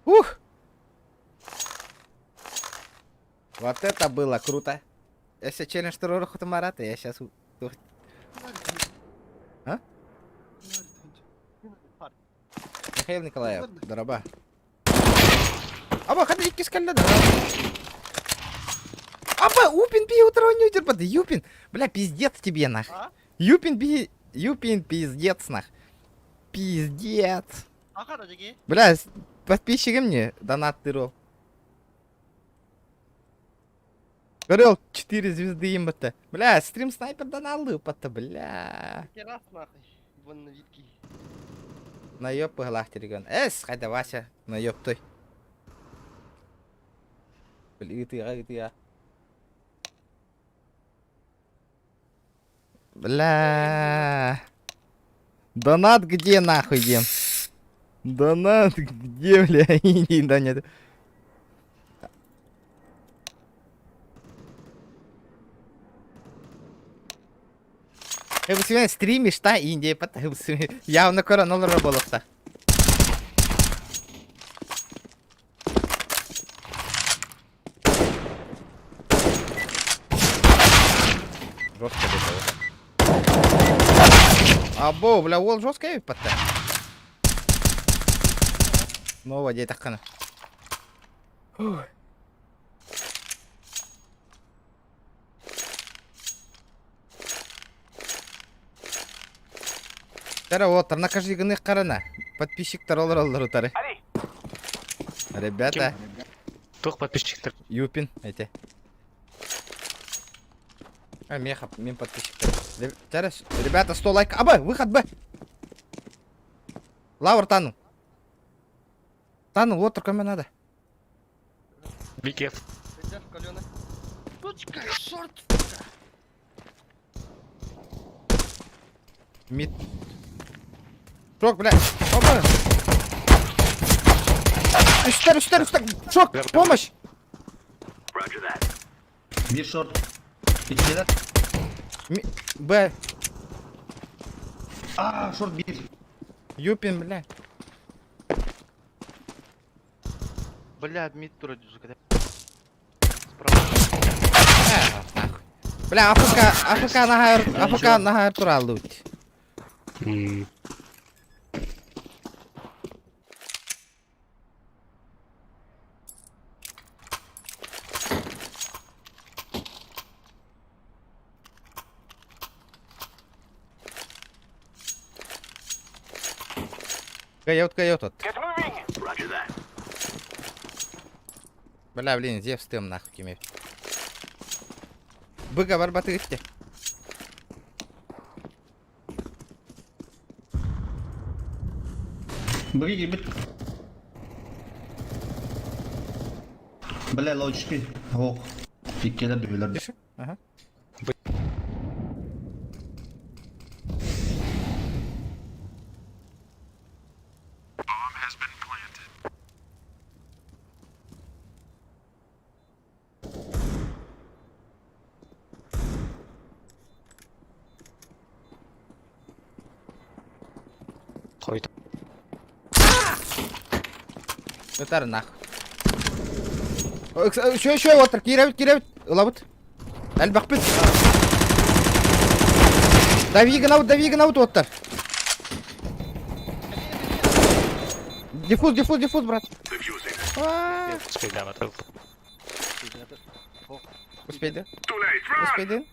B: Ух! Вот это было круто. Если челлендж террора Марата, я сейчас... А? Михаил Николаев, дороба. Аба, хады икки скалля, да. Аба, упин би утро не удербады, юпин. Бля, пиздец тебе нах. Юпин би, юпин пиздец нах. Пиздец. Бля, подписчики мне донат тырол. Горел 4 звезды им это. Бля, стрим снайпер донал пата, бля. Наёб пыглах тереген. Эс, хайда Вася, наёб той. Бля, ты, а, ты, а. Бля. Донат где нахуй, Дем? Донат где, бля? Иди, да нет. Э, стримишь, та Индия, явно коронал работал. Жестко где-то. Або, бля, уол жестко эбит батта. Нова диэтэххинэ. Тара вот, накажи гыны карана. Подписчиктар олороллор утары. Ребята.
E: Туох подписчиктар?
B: Юпин, эти. А, меха, мин подписчиктар. Ребята, 100 лайк. Аба, выход Б. Лавр тану. Тану, вот только мне надо.
E: Бикев.
C: Сучка, short, сука.
B: Mid. Шок, бля. Опа. Үстер, үстер, үстер. Шок, помощь.
L: Bir short. Иккилэр.
B: Б.
L: Аа, short bir.
B: Юпин, бля.
G: Бля, mid вроде же, Справа.
B: А, нахуй. Бля, АФК, АФК на АФК на тураллыбыт. Кайот, кайот от. Бля, блин, Зевс тым нахуй кеме. Быга бар баты итте.
L: Быги кирбит. Бля, лаучки. Ох. Иккилэр дүһүлэр.
B: Тише. Ага.
E: Хойт.
B: Өтөр нахуй. Еще, еще, вот, киребит, киребит. Ылабыт. Әлбәкпит. Дави гынаут, дави гынаут, оттар. Диффуз, диффуз, диффуз, брат. А,
E: Успейдаабат.
B: Успейди. Успейди.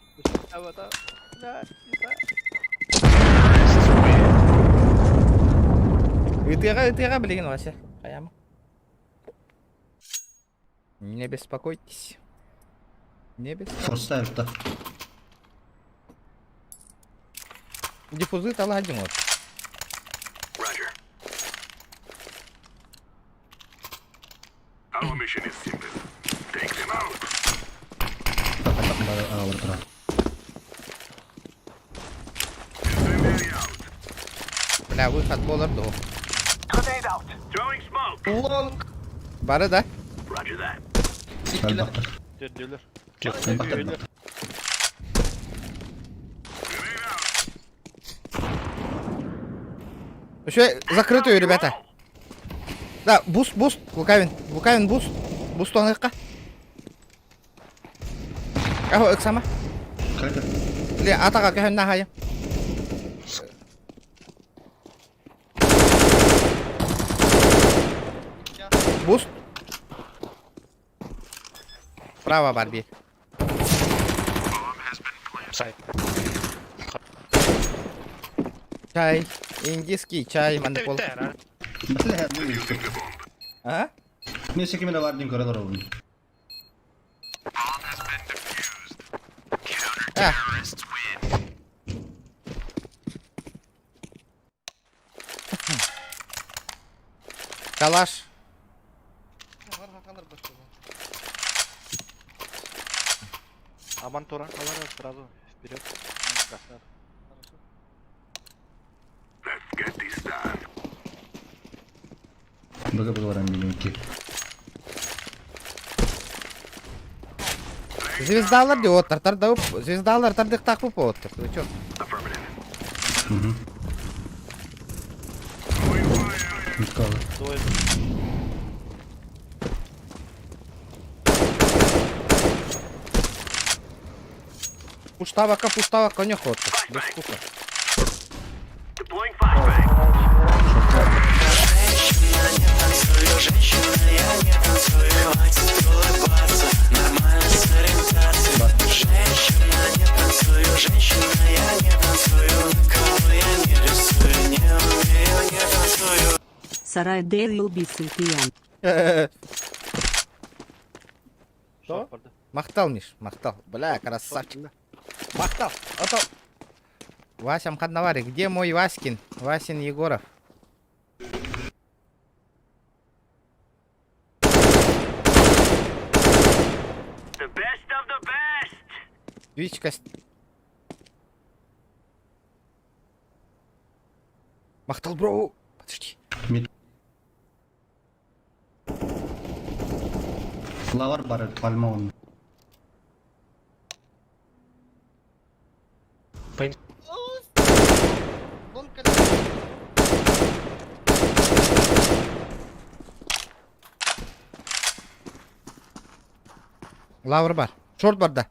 B: Ытыга, ытыга, блин, Вася. Прямо. Не беспокойтесь. Не беспокойтесь.
L: Форстайр да.
B: Диффузы таладим вот.
F: Our mission is simple. Take them out.
L: Аалар тура.
F: Incendiary out.
B: Бля, выход болар до.
F: Throwing smoke.
C: Long.
B: Бары да?
F: Roger that.
L: Әлбәттә.
G: Төрдүлөр.
L: Әлбәттә.
F: Grenade out.
B: Еще закрытую, ребята. Да, буст, буст, Лукавин. Лукавин, буст. Буст оңыққа. Кахо, ыксама.
L: Кайда?
B: Ле, атаға көхін нахайым. Буст. Право, Барби.
E: Сайт.
B: Чай. Индийский чай, мандепол.
L: Бля, ну.
B: А?
L: Мен секемен бар дин көрөлөр обун.
B: А. Калаш.
G: Аман туран калар сразу вперед.
F: Let's get this done.
L: Быга быга барам меники.
B: Звездалар деп оттар, тардауп, звездалар тардық тақпып оттар. Вы чё?
F: Affirmative.
L: Миткалы.
G: Двое.
B: Пуштавака, пуштавака, конёх вот. Без вкуса.
F: Deploying flashbang.
J: Сарай Дейл Бисыльпиян.
G: Что? Барды.
B: Махтал, Миш, махтал. Бля, красавчик. Махтал. Ото. Вася Мхаднавари, где мой Васькин? Васин Егоров.
F: The best of the best.
B: Вичка. Махтал, бро. Подожди.
L: Мид. Лавар бар, пальма он.
C: Вон кале.
B: Лавр бар. Шорт бар да.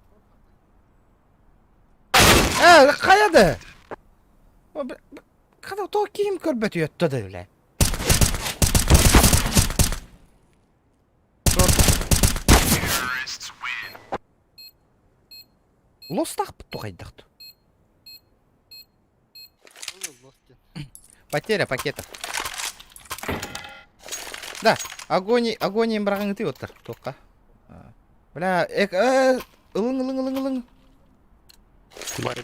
B: Каяды? Када то ким көрбөт өттө да бля. Шорт. Лостах бутtu кайдакты. Потеря пакетов. Да, огонь, огонь им ты вот только. Бля, эк, ылың, ылың, ылың, ылың.
E: Бар.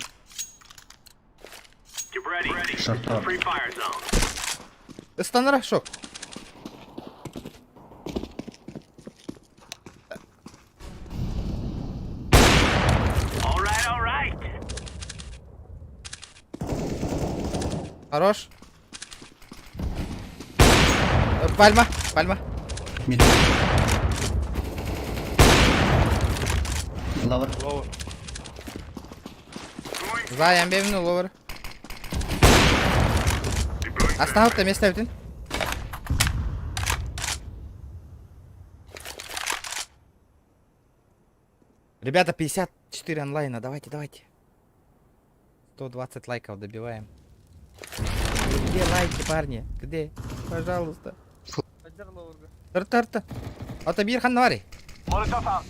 F: Get ready.
L: Шорта.
F: Free fire zone.
B: Ыстанара шок.
F: All right, all right.
B: Хорош. Пальма, пальма.
L: Мид. Лавар.
G: Ловер.
B: Заян бемни ловер. Астахып месте бүтүн. Ребята, 54 онлайна, давайте, давайте. 120 лайков добиваем. Где лайки, парни? Где? Пожалуйста. Тыр-тыр-тыр. Ата бир хан вари.
F: Molotov out.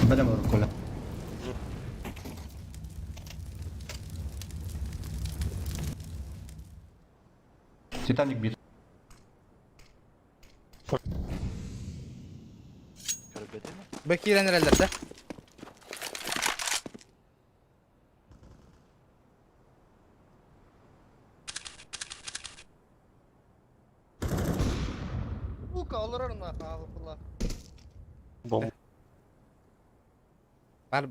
L: Бәлем бар, Коля. Титаник бит.
B: Бакирен релдер да.
C: Сука, олорор нахуй, АВП-ла.
E: Бомба.
B: Бар...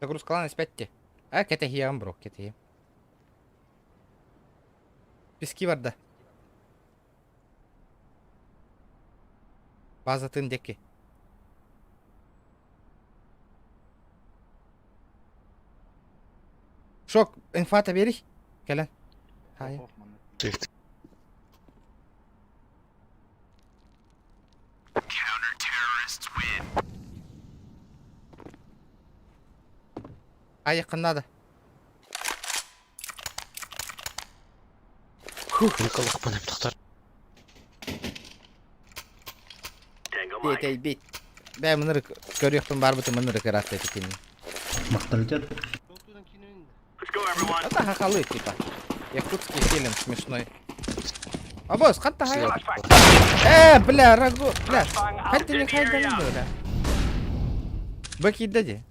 B: Загрузка лан спятте. А, кете бро, кете Пески бар да. База тын деки. Шок, инфата бери. Келен. Хай.
E: Shift.
B: Ай, надо.
E: Николах панем тохтар.
F: Tango
B: Бейт,
F: Mike.
B: эй, бейт. Бә, мынырык, көрөктөн бар буту мынырык рас этикин.
L: Махталитет.
C: Желтуйдан кинуин.
F: Let's go, everyone.
B: Это хахалы, типа. Якутский фильм смешной. А босс, ханта хай. Бля, рагу, бля. Ханта не хайда не бля. Баки дади.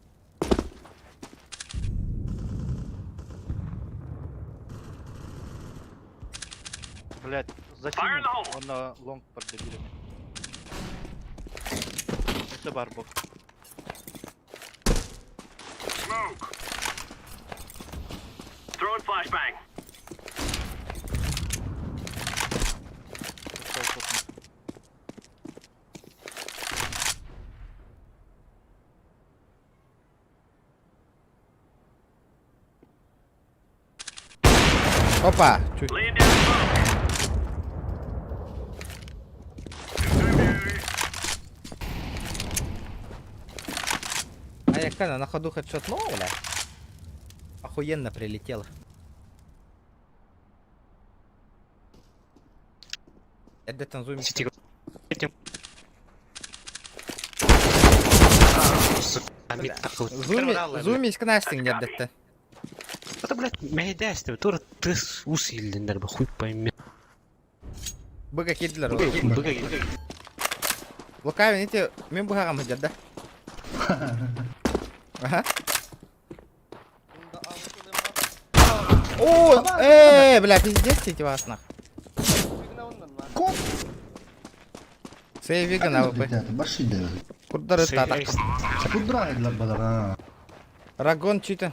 G: Блять,
F: Fire
G: зачем
F: in the hole.
G: он на лонг продебилен. Это барбок.
F: Smoke. Throwing flashbang.
B: Опа, чуть.
F: Laying down smoke.
B: Айакка на ходу хедшот, ну, бля. Охуенно прилетело. Эрдэттэн зум.
E: Сити.
B: Зумис кнастинг эрдэттэн.
E: Это, блядь, мэйдээсти, тура тыс ус илдиннер, бе хуй пойми.
B: Быга кирдилер.
E: Быга
B: Лукавин ити мен быһаҕам сылдьар да. Аха. О, бля, пиздец эти вас нах. Сейвига на ВП. Курдары татак. Рагон чита.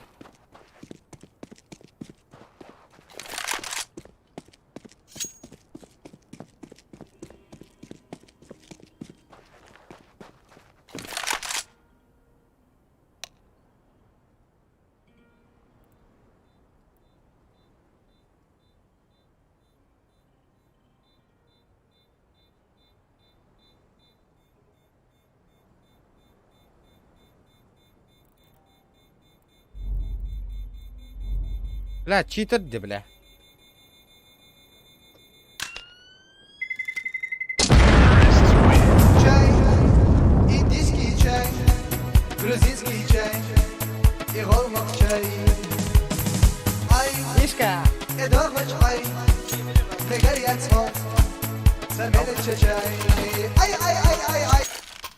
B: Бля, читер де, бля.
K: Чай, индийский чай, грузинский чай и голмак чай. Ай,
B: Мишка!
K: ай, Ай, ай, ай, ай, ай.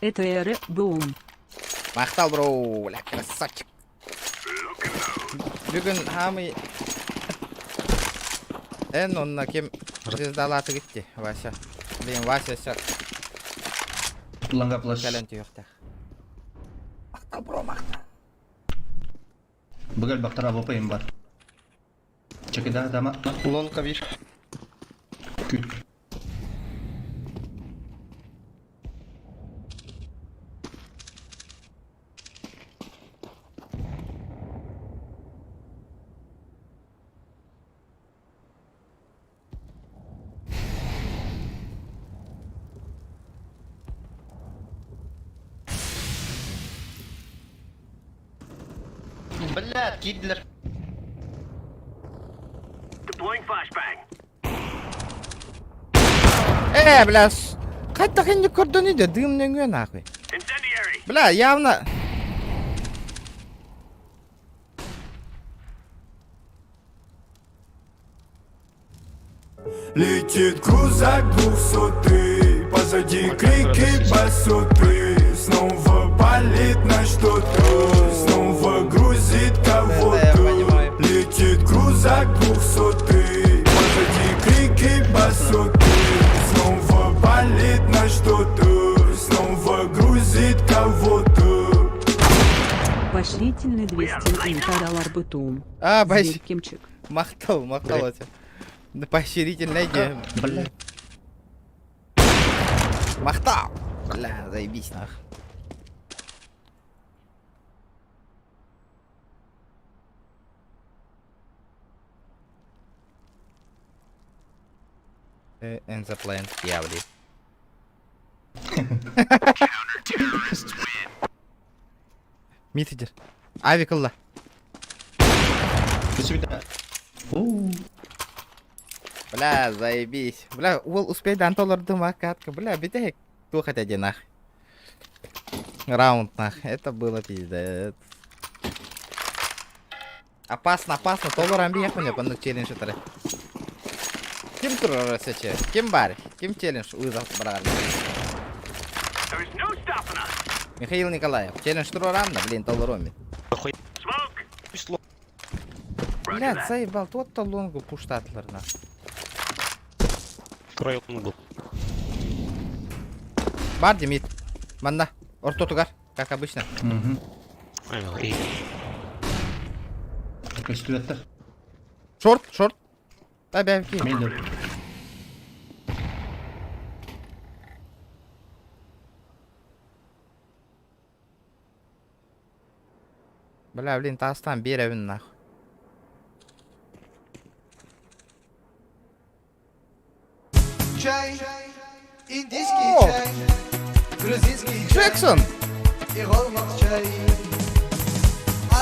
J: Это эр бум.
B: Махтал, бро, бля, красавчик. Бүгүн хамый Эн онна кем звездалаты гитти, Вася. Блин, Вася все.
L: Ланга плащ.
B: Кэлэн түйөхтэх. Махтал, бро, махтал.
L: Быгал бактара ВП им бар. Чекида дама.
C: Лонка виш.
L: Күт.
C: Блядь, кидлер.
F: Deploying flashbang.
B: Бля, қайта хинди көрдөн иде, дым нөңүө нахуй.
F: Incendiary.
B: Бля, явно.
F: Летит крузак двухсотый, позади крики басоты. Снова палит на что-то, снова грузит кого-то. Летит крузак двухсотый, позади крики басоты. Снова палит на что-то, снова грузит кого-то.
J: Поощрительный 200 интаралар бытум.
B: А, бай.
J: Зверь Кимчик.
B: Махтал, махтал это. Да поощрительный де.
L: Бля.
B: Махтал! Бля, заебись нах. And the plant, явли. Митидер. Авик ылла. Бля, заебись. Бля, уол успей дан толорду катка. Бля, бите ту хотя нах. Раунд нах. Это было пиздец. Опасно, опасно. Толор амби яхуня паннык челлендж этары. Ким турар сече? Ким бар? Ким челлендж вызов брали? Михаил Николаев. Челлендж турарам да, блин, толороми. Бля, заебал, тот то лонгу пуштатлар на.
E: Трой был.
B: Бар Демид. Манна. Ортотугар, как обычно.
L: Угу.
E: Эй,
L: Көстүбэттер.
B: Шорт, шорт. Да, бәбки.
L: Мейді.
B: Бля, блин, тастан беребин нахуй.
K: Чай, индийский чай, грузинский чай
B: Джексон!
K: и голмак чай.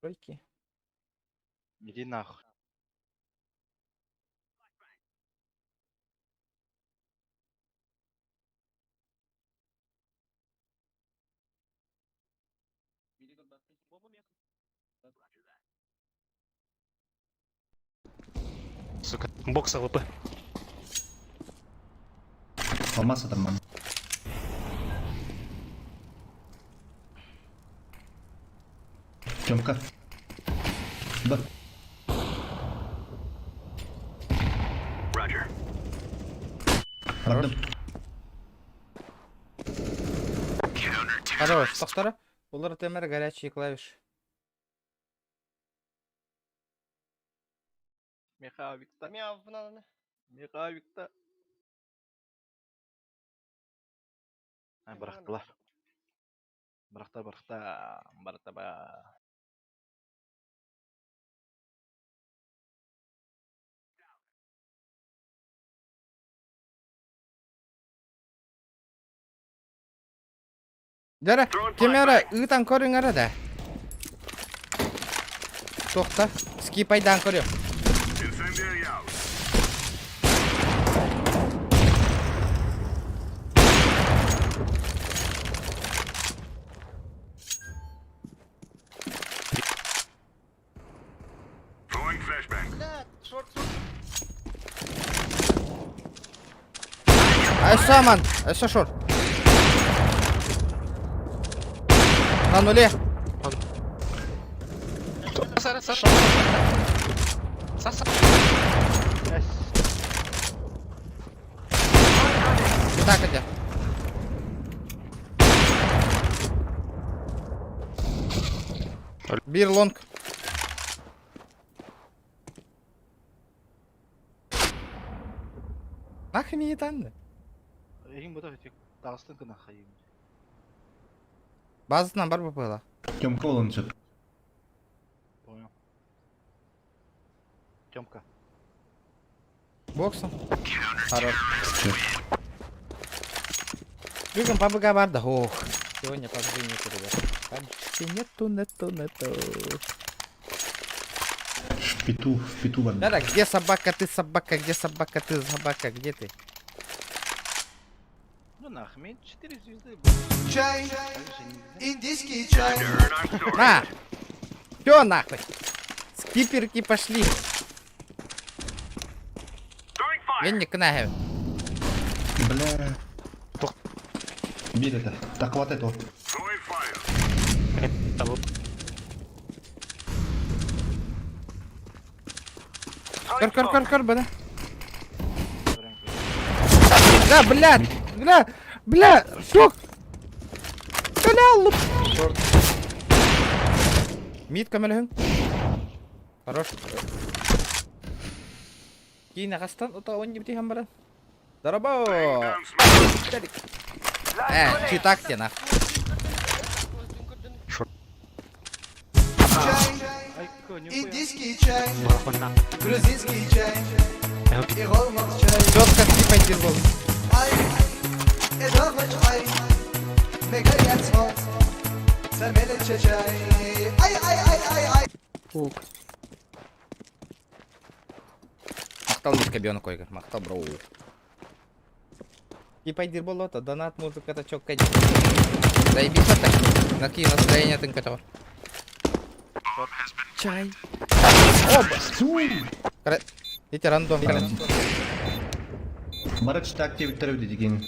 B: Тройки.
G: Иди нахуй.
E: Сука, бокс АВП.
L: Алмаз атарман. Тёмка. Б.
F: Roger.
L: Бардым.
B: Хорош, тохтора. Улар темер горячие клавиши.
G: Мехавикта.
C: Мяу, надо.
G: Мехавикта. Ай, бырахтылар. Бырахта, бырахта. Барта ба.
B: Дара, кемера ыытан көрүҥ эрэ да. Туохта, скипайдаан көрүө.
F: Incendiary out. Throwing flashbang.
C: Блядь, short, short.
B: Өссө аман, өссө short. На нуле.
E: Сара, Сара. Саса.
G: Эс.
B: Так, где? Биир long. Нахуй мне танны?
G: Эһиң бу да тағыстың кына хайым.
B: Базасынан бар было.
L: Тёмка олон сөп.
G: Понял. Тёмка.
B: Боксом. Хорош. Бүгін ПБГ бар да. Ох. Сегодня ПБГ нету, ребят. ПБГ нету, нету, нету.
L: В пету, в пету бардым.
B: Да-да, где собака, ты собака, где собака, ты собака, где ты?
G: Ну нахуй, мен 4 звезды.
K: Чай, индийский чай.
B: На! Всё нахуй! Скиперки пошли!
F: Throwing fire.
B: Мен не кнахев.
L: Бля. Бир это. Так хватает вот.
F: Throwing fire.
E: АВП.
B: Көр, көр, көр, көр, бля. Да, блядь! Бля! Бля! Шок! Бля, луп! Mid көмөлөһүҥ. Хорош. Киин ағастан ұта он не бара. Здорово!
F: Down smoke.
B: Э, читак те нах.
K: Чай, индийский чай, грузинский чай и голмах чай.
B: Четко скипай дирбол.
K: Ай, эдогоч ай, мегаят смот, сармелече чай. Ай, ай, ай, ай, ай.
B: Фук. Махтал мишка биону койгар, махтал бро. Скипай дирбол ота, донат музыка это чётко. Заебись так. На какие настроения ты готов? Чай. Оба. Эти рандом.
L: Бары читак активиттер деген.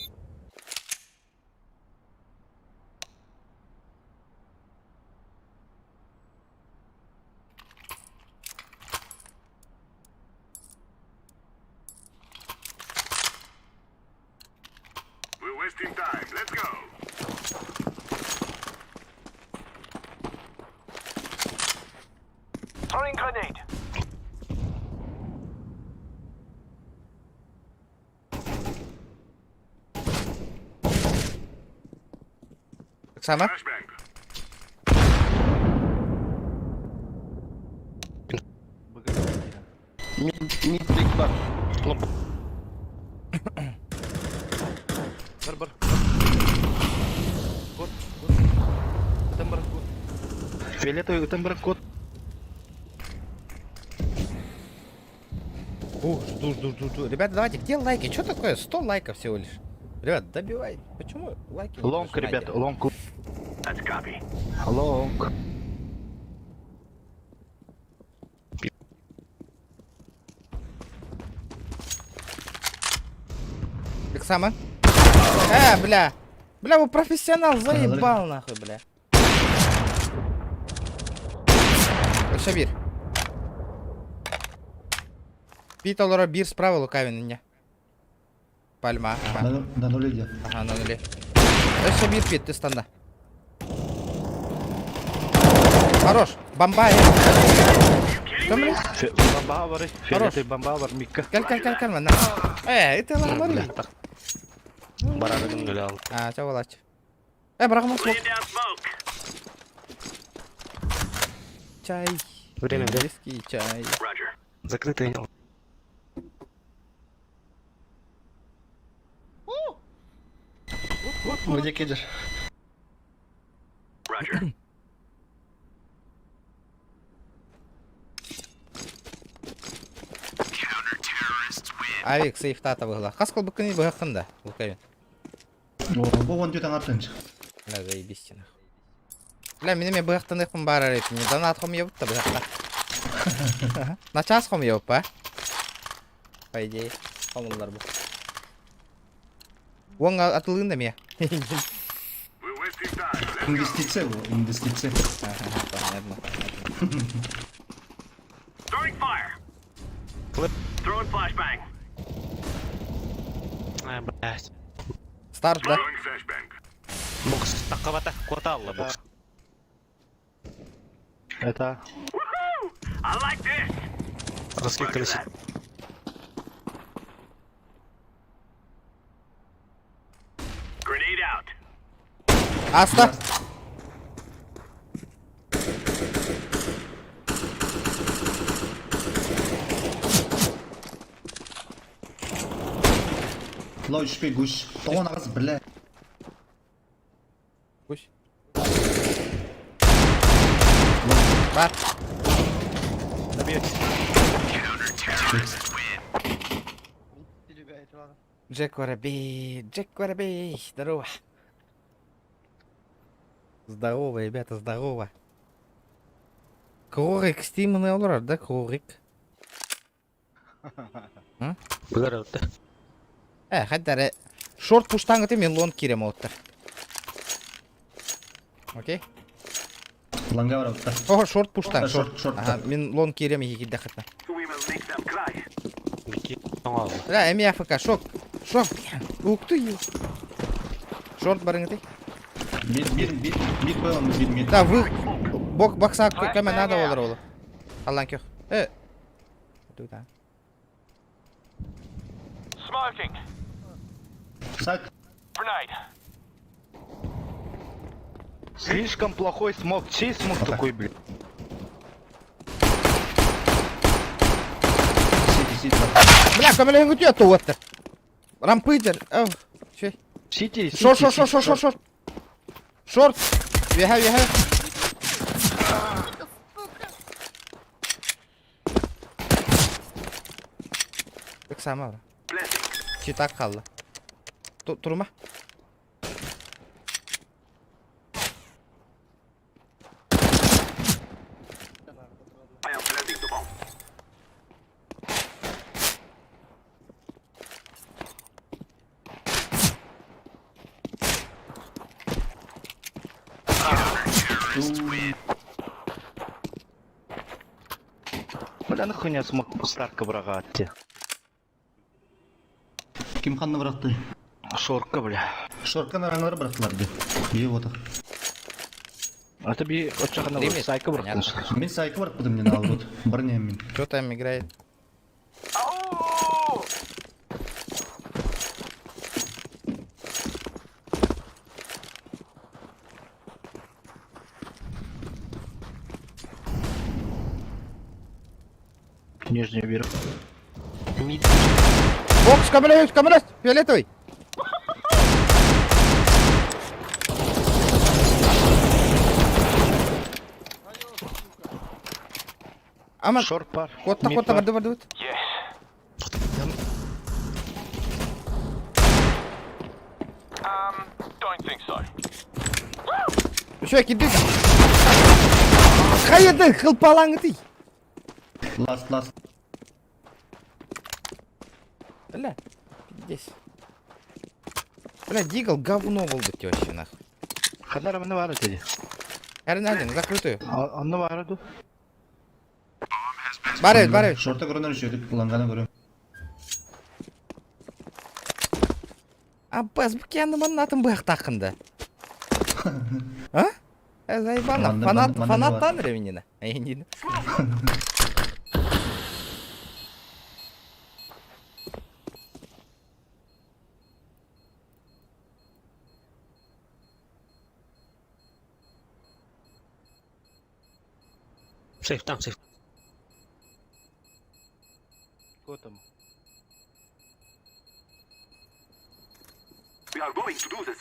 F: We're wasting time. Let's go. Throwing grenade.
B: Сама?
F: Flashbang.
G: БГ.
C: Mid, mid big бар.
G: Бар, бар. Год, год. Там бар, год. Фиолетовый ытан баран код.
B: О, жду, жду, жду, жду. Ребята, давайте, где лайки? Что такое? 100 лайков всего лишь. Ребят, добивай. Почему лайки не
G: Long,
B: прожимаете?
G: ребята, long.
F: That's copy.
G: Long.
B: Бексама. Бля. Бля, вы профессионал, заебал нахуй, бля. Шабир. Пит олора бир справа лукавин не. Пальма. Ага,
L: На нуле где?
B: ага на нуле. Шабир пит, ты станда. Хорош. Бомба. Кем,
G: Бомба бар, фиолетовый бомба бар, микка.
B: Кал, кал, кал, кал, на. Это ламари.
E: Барарыгын өлө ал.
B: А, ча болач. Брахма смок.
F: Laying down smoke.
B: Чай.
E: Время, да?
B: Английский чай.
F: Roger.
E: Закрытый.
L: Где кидешь?
F: Roger.
B: Авик сейфтата выгла. Хаскал бы кыны быхында. Лукавин.
L: О, вон где-то артынч.
B: Бля, заебись нахуй. Бля, мине ме быхтан хум барар эт. Не донат хом ебут та быхта. На час хом ебут, па? По идее, хомулар бу. Вон атылын да ме.
F: We're wasting time. Let's go.
L: Инвестиция, во, инвестиция.
B: Ага, понятно.
F: Throwing fire.
E: Flip.
F: Throwing flashbang.
E: А, блядь.
B: Старт, да?
F: Throwing flashbang.
E: Бокс такабата кварталла бокс.
G: Это.
F: Woohoo! I like this.
E: Раскикались.
F: Grenade out.
B: Аста.
L: Лой шпи гуш. Тоғын ағыз, бля.
B: Пусть. Бар. Джек Воробей, Джек Воробей, здорово. Здорово, ребята, здорово. Крорик, Стимон олорор, да, Крорик?
E: Бұлар өтті.
B: Хаддары. Шорт пуштаңы мен лонг кирем оттыр. Окей?
L: Ланга бар отта.
B: О, шорт пуштаң,
L: А,
B: шорт.
L: шорт, шорт,
B: Ага,
L: да.
B: мен лонг кирем егилде хатна.
F: We will make them cry.
E: Бики. Оңалды.
B: Бля, эми АФК, шок. Шок. Ух ты. Шорт барыңы
L: Мид, мид, мид, мид был, мид, мид.
B: Да, вы... Бок бакса көмө надо болар олу. Аллан көх. Туда.
F: Smoking.
L: Сайт.
F: Grenade.
G: Слишком плохой смог. Чей смог такой, блядь?
L: Сити, сити.
B: Бля, көмөлөң күтүө туаттыр. Рампыдер. Чей.
G: Сити, сити.
B: Шорт, шорт, шорт, шорт, шорт, шорт. Шорт. Веха, веха. Так сама. Читак қалды. Турма.
F: I am planting the bomb.
G: Бля, нахуй смог старка брага атте.
L: Ким ханны бырақты?
G: Шорка, бля.
L: Шорткан араңлар бырақтылар де. Бие отыр.
G: А ты би отчағына
B: Лимит.
G: сайка бырақтың.
L: Мен сайкы бырақпыдым мен наоборот. Бар не мен.
B: Кто там играет?
G: Нижний вверх.
E: Мид.
B: Бокс, камера, камера, фиолетовый. Аман.
G: Шорт бар.
B: Куотта, куотта, барды, барды, барды. Еще кидик. Хайды, хылпалаңытый.
L: Last, last.
B: Бля, здесь. Бля, Дигл говно был бы вообще нахуй.
G: Ханара маны бар dedi.
B: Эрнадин, закрытую.
G: Онны бар ду.
B: Бар эбит, бар эбит.
L: Шорта көрөнөр үшөдүк, ланганы көрөм.
B: Аббас, бу кианды маннатын быахтаахында. А? Э, заебано,
L: Манны-
B: фанат,
L: манны- манны
B: фанаттан временина. Айнин.
E: Сейф там, сейф.
G: Котом.
F: We are going to do this.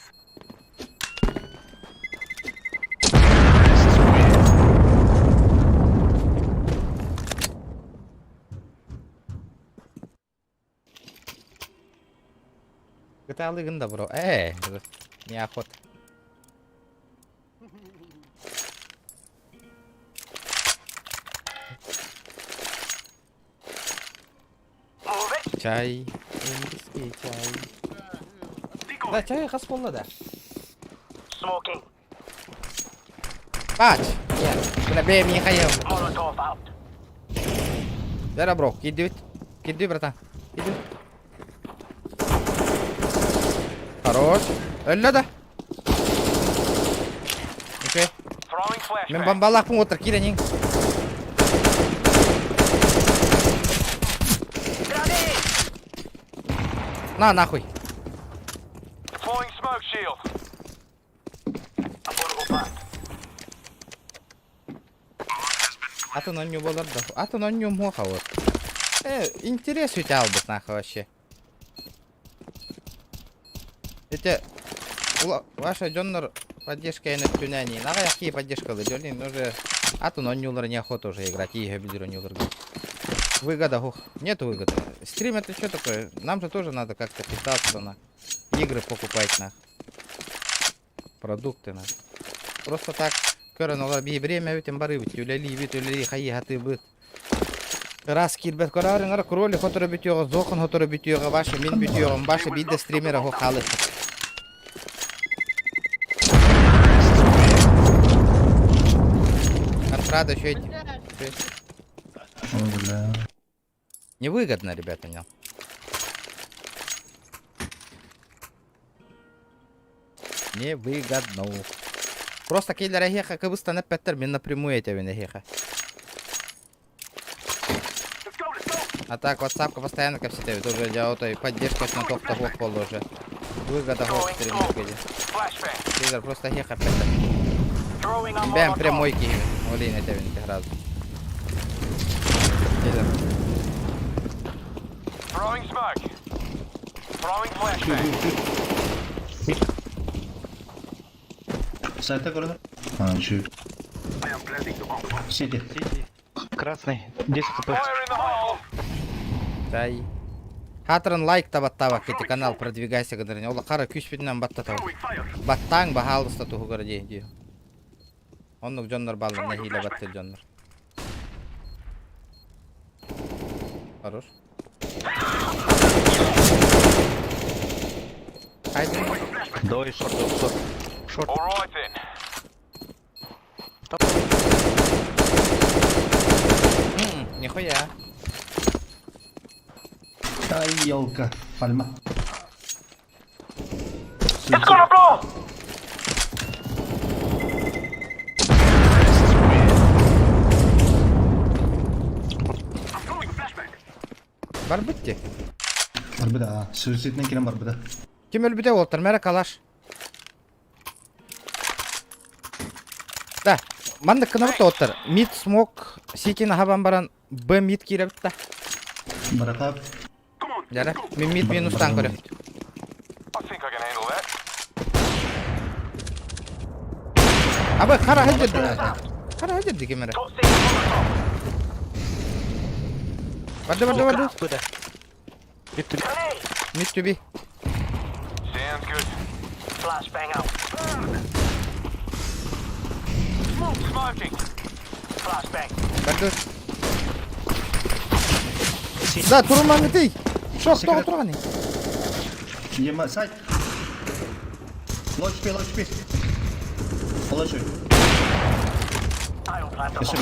B: GTA да, бро. Э, неохота. Чай. Индийский чай. Да, чай хас болла да. Бач! Бля, бе, Михаил. Вера, бро, кидывает. Кидывай, братан. Кидывай. Хорош. Өллө да. Окей. Мен бомбалаахпын отыр киирэн. На, нахуй.
F: Deploying smoke shield.
B: Атын онню болар да. Атын онню муха вот. Э, интерес ведь албыт нахуй вообще. Это ваша дьоннор поддержка на тюняни. На какие поддержка дёлин уже атын оннюлар неохота уже играть. И билир оннюлар. Выгода, ух. Нет выгоды. Стрим это что такое? Нам же тоже надо как-то питаться на игры покупать на продукты на. Просто так көрөн олар бии время бүтэн бары бит үлели бит үлели хайы хаты бит. Раз кирбет көрөрүн ара кроли хоторо бүтүөҕө зохан хоторо бүтүөҕө ваша мин бүтүөҕүм ваша бидде стримера хо халы. Контрада еще эти.
L: Ой, бля.
B: Невыгодно, ребята, не. Невыгодно. Просто киллер эхеха кыбыстан эппеттер мен напрямую этебин эхеха. А так, ватсапка постоянно капситебит уже я вот и поддержка на тоқта хох болды уже. Выгода хох стример Киллер просто эхеха эппеттер. Бэм прямой киһи. Олин этебин сразу. Киллер.
F: Throwing smoke. Throwing flashbang.
L: Сайта көрөнөр. А, үшөдүк. Сити.
G: Красный. 10 хп.
F: Fire in the hole.
B: Чай. Хатрын лайк табаттаба кити канал продвигайся гыдырын. Ола қара күш битинен батта Баттаң баһаалыста туһугар дии дии. Оннук дьоннор баллар нэһиилэ баттыр дьоннор. Хорош. Хайды.
G: Дой шорт, шорт. Шорт.
F: All right then.
B: Нихуя.
L: Ай, елка. Пальма.
F: It's gonna blow.
B: Бар битти.
L: Бар бida. Суициднен кирен бар бida.
B: Ким өлбүтэ олтар мэрэ калаш. Да, манны кынабыт оттар. Мид смок ситин хабан баран Б мид киребит да.
L: Баракап.
B: Жара, мен мид минустан көрө.
F: I think I can handle that.
B: Абы хара хәдер. Хара хәдер дигемере. Барды, барды, барды. Mid to be.
F: Sounds good. Flashbang out. Smoke smoking. Flashbang.
B: Барды. Да, турмаңытый. Шок, тоҕо турганы.
L: Ема, сайт. Low HP, low HP. Положи. Спасибо.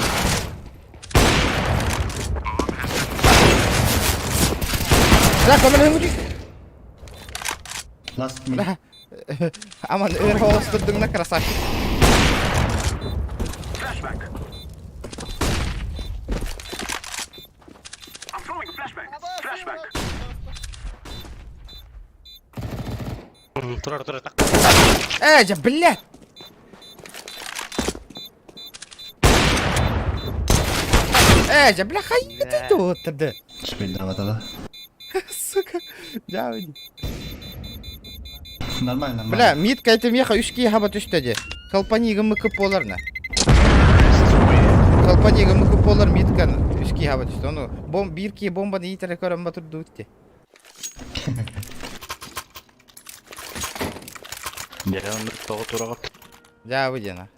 B: Да, көмөлөһүҥ
L: Last me.
B: Аман өр холостурдуҥна красавчик.
F: Flashbang. I'm throwing a flashbang. Flashbang.
E: Турар, турар, так.
B: Э, дьэ, блядь! Э, дьэ, бля, хайы туоттарды.
L: Шпильдаватала.
B: Сука, дьаабыни.
L: Нормально, нормально.
B: Бля, мид кайтымеха үш кии хаба түстэ дии. Колпанига мыкы буоларна. Колпанига мыкы буолар мидкан үс кии хаба түстэ. Ону бом биир кии бомбаны иитэрэ көрөн батырдыбыт дии.
G: Дьэ, тоҕо тураҕыт?
B: Дьаабы диэн.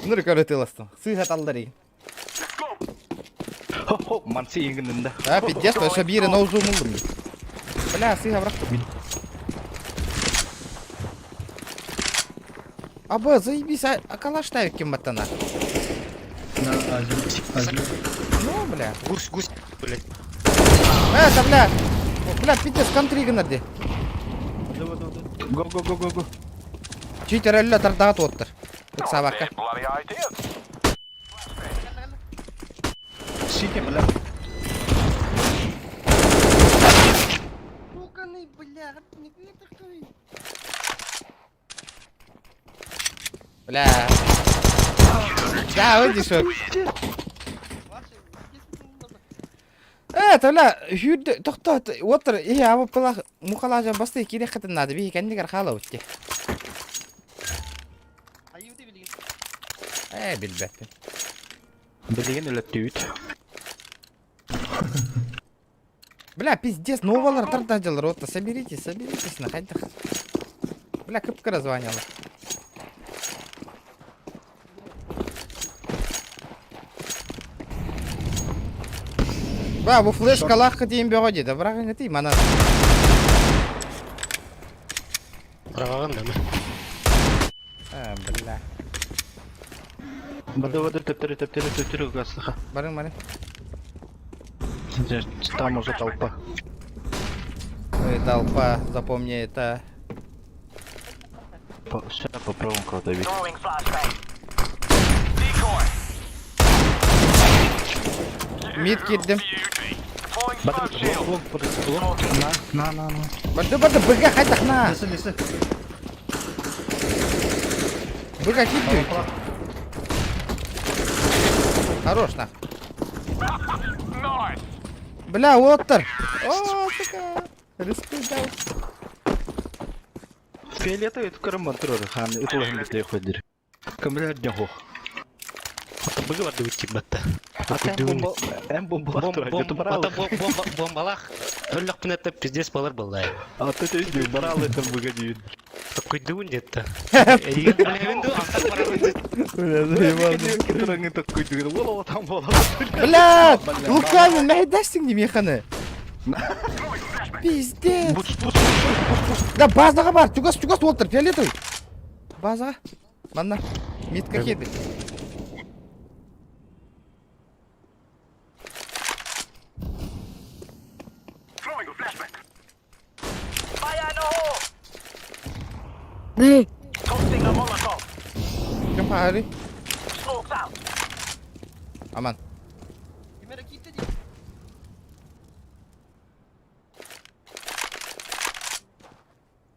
B: Ныр көрө тыластым. Сыыһа талларый.
G: Хо-хо, мансы ингиннда.
B: А, пиздец, өссө биири ноузумуллум. Бля, сыыһа бырахтым. Аба, заебись, а, а калаш ставит кем баттана.
L: На Азию. Азию.
B: Ну, бля.
E: Гусь, гусь, блядь.
B: Это, бля. Бля, пиздец, контри гыннар
G: Го, го, го, го, го.
B: Читер өллө тардаға туоттар. Ыксабакка.
F: Bloody idea.
L: Сити, бля.
C: Ёканый, бля, не такой.
B: Бля. Да, выйди, шо. Это, бля, хүрдө, тохто, уоттар, и абы пылах, мухалажа басты кире хатын надо, би кэннигэр хаала утти. Э, билбэппин.
G: Билигин өлөттүүт.
B: Бля, пиздец, новалар тарда дьалар, вот, соберитесь, соберитесь, на хайдах. Бля, кыпка раззванивала. Ба, бу флешкалаах дейін бөҕө дии, бірақ ыңытый, мана.
E: Быраҕаҕын да
B: А, бля.
G: Бады бады төптөрү төптөрү төптөрү гасыха.
B: Барың, барың.
G: Там уже толпа.
B: Ой, толпа, запомни это.
G: Сейчас попробуем кого-то бить.
F: Throwing flashbang. Decoy.
B: Мид киирдим.
F: Beauty. Deploying
G: Бады
F: smoke shield.
G: блок, блок, блок. На, на, на, на.
B: Барды, барды, быга хайдах на.
L: Лесы, лесы.
B: Быга киирдим. Хорош, нах.
F: Nice.
B: Бля, уоттар. О, сука. Рискуй дал.
G: Фиолетовый это турар, хан, ытылыһын битэ ходир. Көмөлөр дьоһу.
E: Быгы барды үттик батта.
G: Ата бомба, эм бомба турар, жоту баралы.
E: Бомба, бомбалах. Өллөк это пиздец балар баллай.
G: А ты ты баралы это быга дейін.
E: Такой дыун где-то. Эгер билебин антак барабын.
B: Бля, заебал.
G: Тураңы такой дыгын, ола там бола.
B: Бля, лукавин, мәйдәшсің не механы. Пиздец. Да базаға бар, чугас, чугас отыр, фиолетовый. Базаға. Манна, митка кирбит.
F: Throwing a flashbang.
K: Fire in the hole!
J: Ne?
F: Tossing a Molotov.
B: Кім хари?
K: Smoke's out!
B: Аман.
C: Кимера киирдэ дии.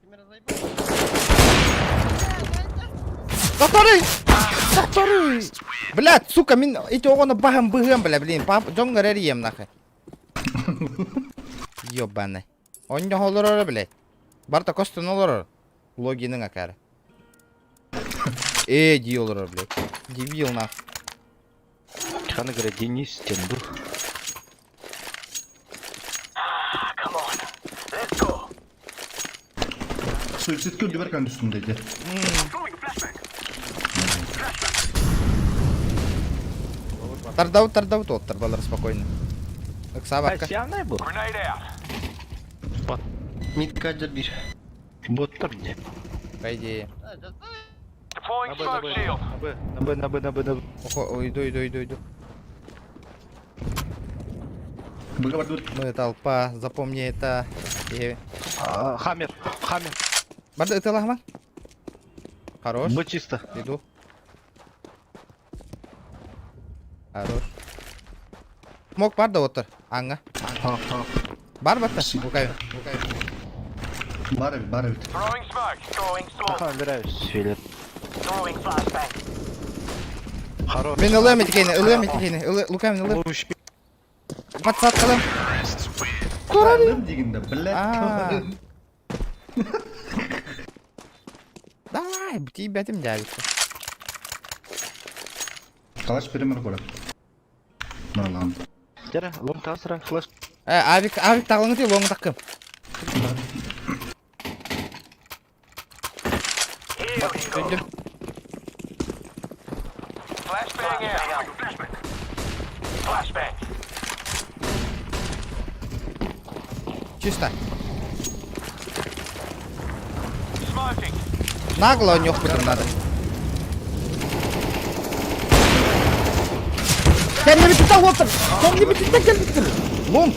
C: Кимера заебал.
B: Докторы! Докторы! Блядь, сука, мин эти оҕону баһан быһыам, бля, блин, пап, дьоҥҥор эрийиэм нахуй. Ёбаный. Онньо олорор, блядь. Барта костун олорор. Логиның акары. Э дии олорор, блядь. Дебил нах.
G: Ханы говоря, Денис Тенду.
L: Суицид көрдүбэр көндүстүн деди.
B: Тардабыт, тардабыт оттар балар спокойно. Ыксаабакка.
G: Сианай был.
C: Мидка бир.
G: Боттар не.
B: По идее.
G: На Б, на Б, на Б, на Б, на Б, на Б, на Б.
B: Охо, ой, иду, иду, иду, иду.
L: Быга бардыбыт.
B: Мы толпа, запомни это. И...
G: А, Хаммер, Хаммер.
B: Барды, это лахман? Хорош.
G: Б чисто.
B: Иду. Хорош. Мог бар да отыр. Аңа. Бар батта. Лукавин.
L: Бар эбит, бар эбит.
G: Аха, набираюсь. Филет. Хорош.
B: Мен ылыам этикейни, ылыам этикейни. Лукавин ылыам.
G: Луч.
B: Подсад кылым.
L: Кылым дегенде, блядь.
B: А. Давай, тибетим дядюшка.
L: Калаш перемер көрө. Нарлан.
G: Дера, лом тасра, флеш.
B: Э, авик, авик тағылыңы ти, лоңы таққым. Döndüm. Чисто. Нагло нюх надо. Кэннибититтэн уоттар! Кэннибититтэн кэлбиттэр! Лун!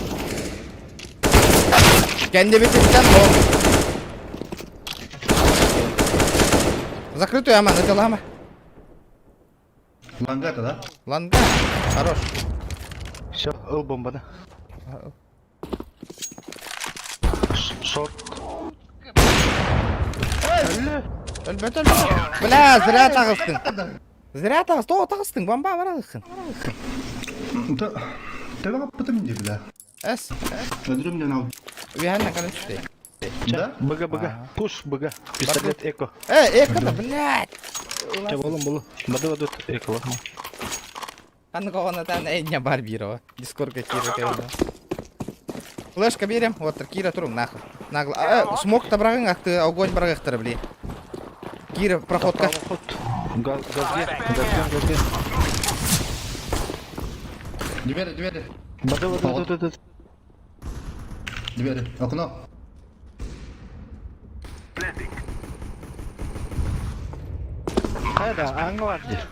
B: Кэннибититтэн лун! Закрытую ама, это лама.
L: Лангата, да?
B: Ланга. Хорош.
G: Все, ыл бомба, да? Шорт.
B: Өлбөт, өлбөт. Бля, зря таҕыстыҥ. Зря таҕыс, тоҕо таҕыстыҥ, бомба баралыххын.
L: Төбө каппытым ди, бля.
B: Эс.
L: Öldürüm ден ал.
B: Үһэннэ короче.
L: Да?
G: БГ, БГ. Пуш, БГ. Пистолет Эко.
B: Э, эко да, блядь.
G: Че, болом, болу. Бады, бады, Эко, ладно.
B: Аны тан эйня бар бирова. Дискордка кира кэллэ. Флешка берем. Вот, Кира турум, нахуй. Нагло. А, смок табрагын акты, огонь барагыктыр, бли. Кира, проходка.
G: Проход. Газ, газге, газге, газге.
L: Двери, двери.
G: Бады, бады, бады, бады.
L: Двери. Окно.
G: Қайда, аңы бар дер.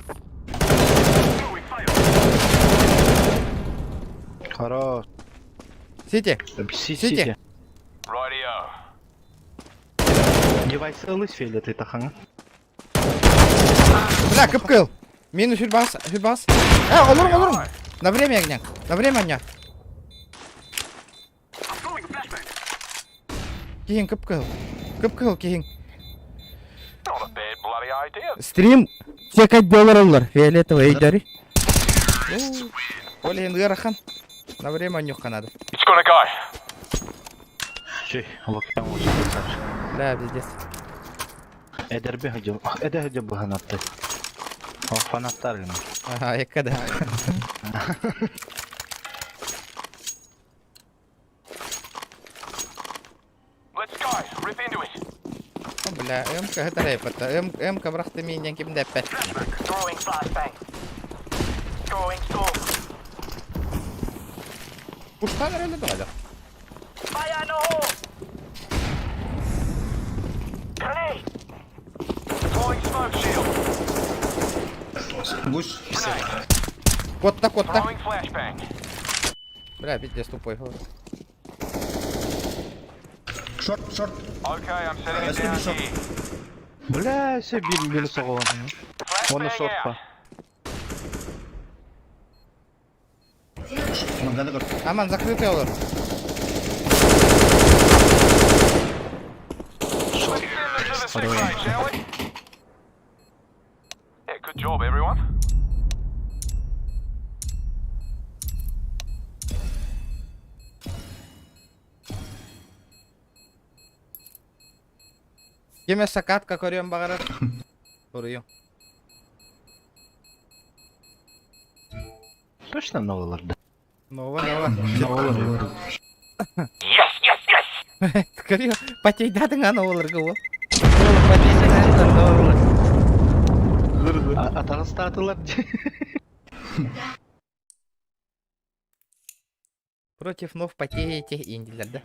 G: Хорош.
B: Сити.
G: Сити.
B: Сити.
G: Девайсы ылыс фейлет это хаңа.
B: Бля, кыпкыл. Минус хүлбас, хүлбас. Э, олорум, олорум. На время огня. На время огня. Кихин кыпкыл. Кыпкыл, кихин. Стрим чекать доллар Фиолетовый эйдери. Олин ыарахан. На время нюхка надо.
G: Чей, локтям уже
B: Бля, пиздец.
G: Эдерби хадил. Эде хадил баханатты. О, фанаттар гына.
B: Ага, я когда. О, бля, МК это рэп, это М, МК брахты меня ким деппе. Пуштан реле давай.
L: Гусь.
B: Котта, котта. Бля, пиздец тупой.
L: Шорт, шорт. Эстеби шорт.
G: Бля, все бил бил соғылан. Оны шортқа.
L: Ланганы көр.
B: Аман, закрытый олар.
F: Good job, everyone.
B: Кеме сакатка көрөм бағарар. Көрüyorum.
G: Точно новалар да?
B: Нова, нова.
L: Новалар.
F: Yes, yes, yes.
B: Көрүө, потейдадың ана оларга ол. Ол потейдадың новалар.
G: Атаҕастаатылар.
B: Против нов потеете индилер, да?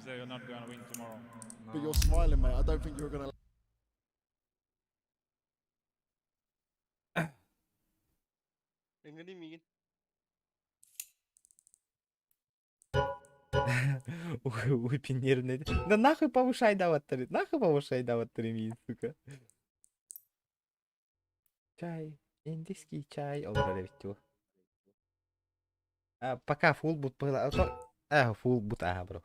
K: But you're smiling, mate. I don't think you're gonna
C: Эңгели мигин.
B: Ой, нервный. Да нахуй повышай даваттары, нахуй повышай даваттары миин, сука. Чай, индийский чай. Ол ведь А, пока фул бут было. А, то... А, фул бут, ага, бро.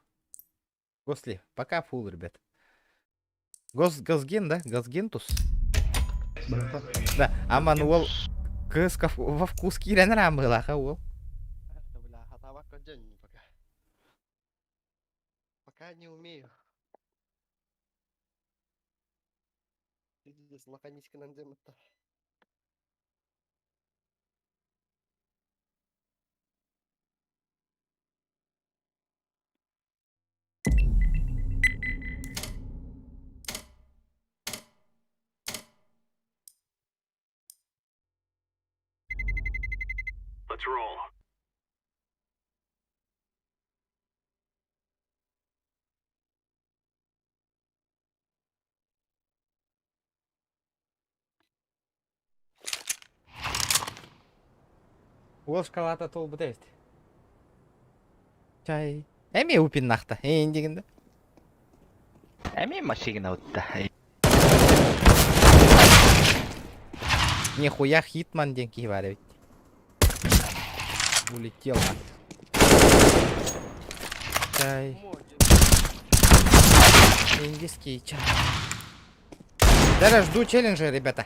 B: Госли, пока фул, ребят. Госген, да? Госгентус? Да, аман ол кыска во вкус кирен рамыла, ха ол.
C: Это, бля, хатабак день пока. Пока не умею. Пиздец, лаконичка нам это.
F: Let's roll.
B: Ол шоколада тол бітеді. Чай. Эми упин нахта. Эйн дегенде.
G: Эми машина утта.
B: Нихуя хитман деньги бар ведь. Улетел. Чай. Индийский чай. Даже жду челленджа, ребята.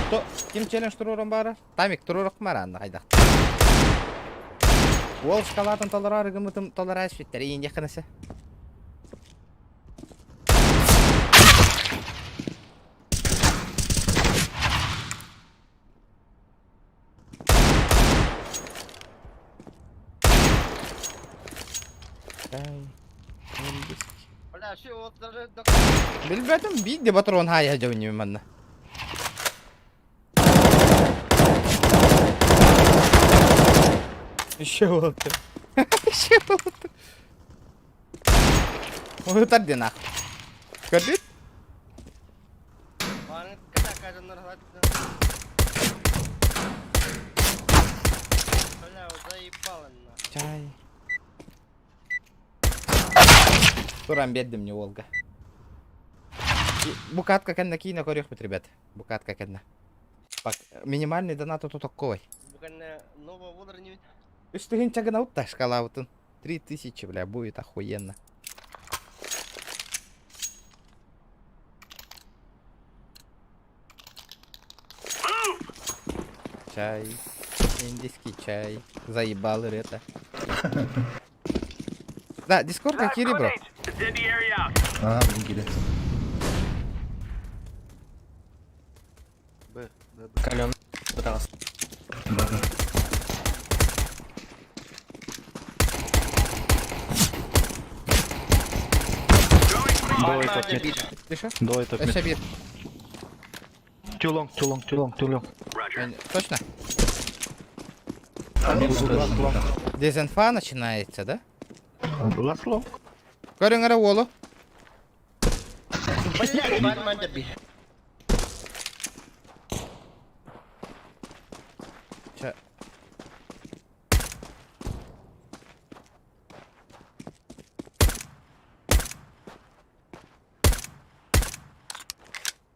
B: То, ким челлендж турурун бары? Тамик турурук мара анна хайдах. Ол шоколадын толорар гымытым толорар свиттер. Иин якынысы. Чай. Индийский.
C: Бля, вообще вот даже до
B: Билбетим бидде патрон хая жабын манна. Еще вот. Еще вот. Ой, тарды нах. Көрдүт?
C: Баны когда каждый раз. Бля, вот заебало нахуй.
B: Чай. Туран бердим не Волга. Букатка кэннэ киинэ көрүөхпүт, ребят. Букатка кэннэ. Пак, минимальный донат тут такой.
C: Буквально нового водора не
B: Үс тыһыынча гына утта шкалабытын. 3000, бля, будет охуенно. Чай. Индийский чай. Заебал это. Да, Дискорд какие, бро?
F: Incendiary out.
L: А, блин, кире.
G: Б, Б, Б.
E: Кален. Раз.
L: Да.
G: Двое топ мид.
B: Ты что?
G: Двое топ мид.
B: Еще бир.
G: Too long, too long, too long, too long.
F: Roger.
B: Точно?
L: Last long.
B: Дезинфа начинается, да?
G: Last long.
B: Көрүҥ эрэ уолу.
C: Блядь, барман деби.
B: Ча.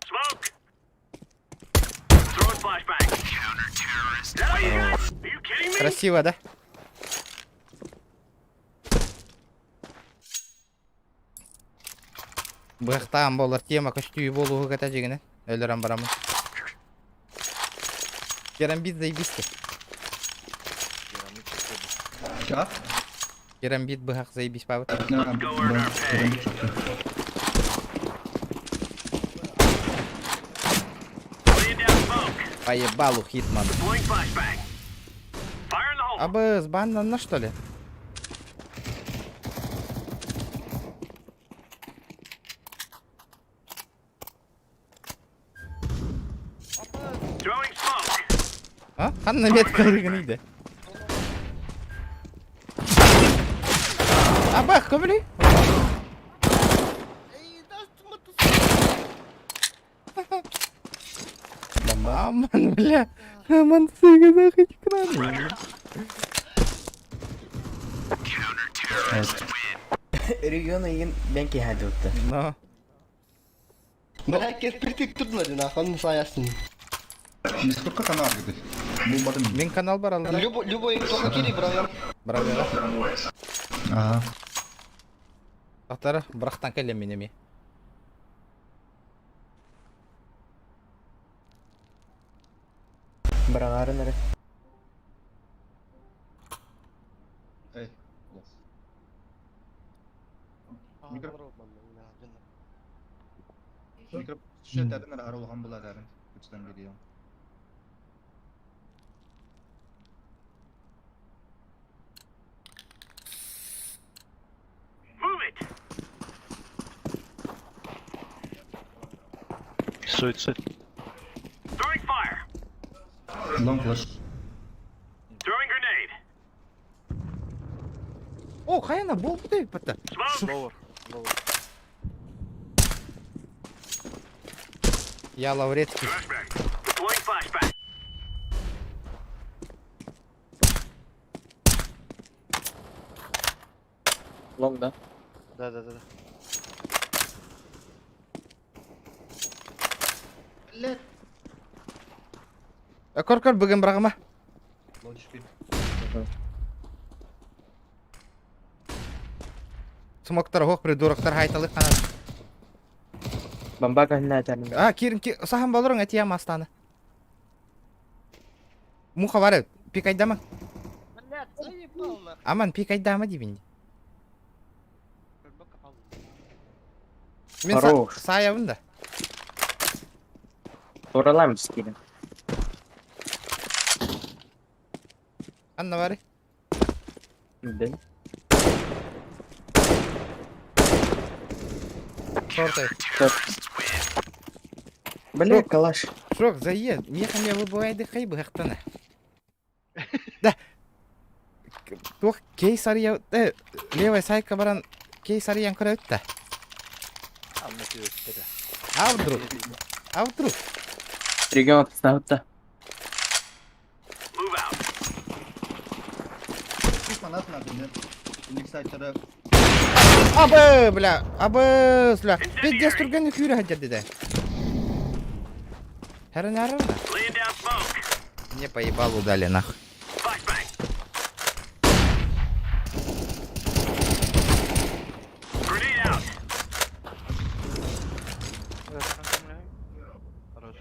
F: Smoke. Throwing flashbang. Counter-terrorist. That all you got? Are you kidding me?
B: Красиво, да? Быхтаан болар тема көстүү болуу ката жигине. Өлөрөн барамын. Керамбит заебись.
L: А?
B: Керамбит быһах заебись пабыт.
L: Да, да, керамбит чётко.
F: Laying down smoke.
B: Поебалу хитман.
F: Deploying flashbang. Fire in the hole.
B: Абыс, баннанна что ли?
F: Throwing smoke.
B: А? Ханна меткалыгын иде. Абах, көмүлүй? Аман, бля. Аман сыгы захыть кран.
K: Регион ыйын ben киһәде утты.
B: Но.
C: Herkes притык турдулар нахуй, onun sayesinde.
L: Несколько канал где Бу бадым.
B: Мин канал бар алда.
C: Любой, любой кто кири, брат.
B: Бравера.
L: Ага.
B: Тахтара бырахтан кэллем мин эми.
K: Бырагарын эрэ.
L: Эй. Микро. Микро. Шетәрін арылған булар Үчтен бери.
F: Move it.
E: Суицид.
F: Throwing fire.
L: Long flash.
F: Throwing grenade.
B: О, хайана бол бу бата.
F: Smoke.
G: Lower. Lower.
B: Я Лаврецкий.
F: Flashbang. Deploying flashbang.
I: Long да.
G: Да.
B: Кор кор бүгін бірағыма.
L: Low HP.
B: Смоктар хоқ придуроктар хайталы қанан.
I: Бомба кәһнә тәрин.
B: А, кирин ки сахан болорың әтия мастаны. Муха бар пикайдама.
C: Блядь, заебал нахуй.
B: Аман пикайдама дибин. Мен
I: Хорош.
B: саябын да.
I: Оралам скиден.
B: Анна бар.
I: Ден.
B: Шортай.
I: Бля, калаш.
B: Шок, зае, меха ме выбывайды хай быхтана. Да. Тух кейс ария, левая сайка баран кейс ариян көрөттө. А вдруг? А вдруг?
I: Регион ставта.
F: Move out.
L: Фанат надо, нет? Иник сайтера.
B: Абы, бля, абы, бля. Пиздец турганы күрә хәҗәде дә. Хәрен әрен.
F: Laying down smoke.
B: Мне поебалу дали нахуй.
F: Flashbang. Grenade out.
G: Хорош.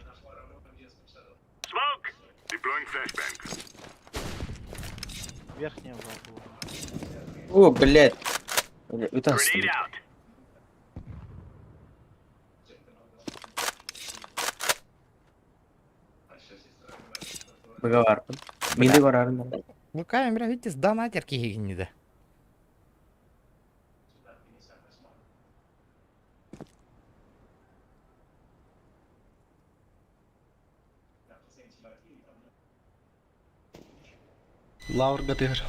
F: Smoke. Deploying flashbang.
G: Верхняя была.
I: О, блядь. Бля, Утан
F: Grenade out.
I: Быга Минде барарын.
B: Лукаем, бля, видите, донатер кигинде.
C: Лаур Гатыр.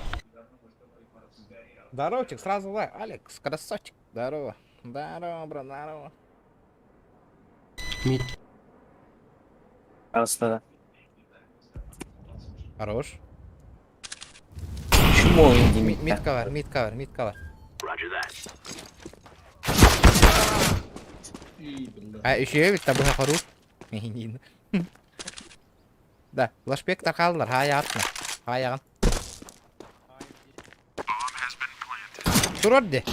B: Здоровчик, сразу лай. Алекс, красавчик. Здорово. Здорово, бро, здорово.
C: Мид.
I: Астада.
B: Хорош.
I: Чмо инди
B: Мид кавер, мид кавер, мид кавер.
F: Roger that.
B: А, еще ведь табыга хорош. Да, лашпек тарқалдылар, хай артына. Хай ағын. Турорди.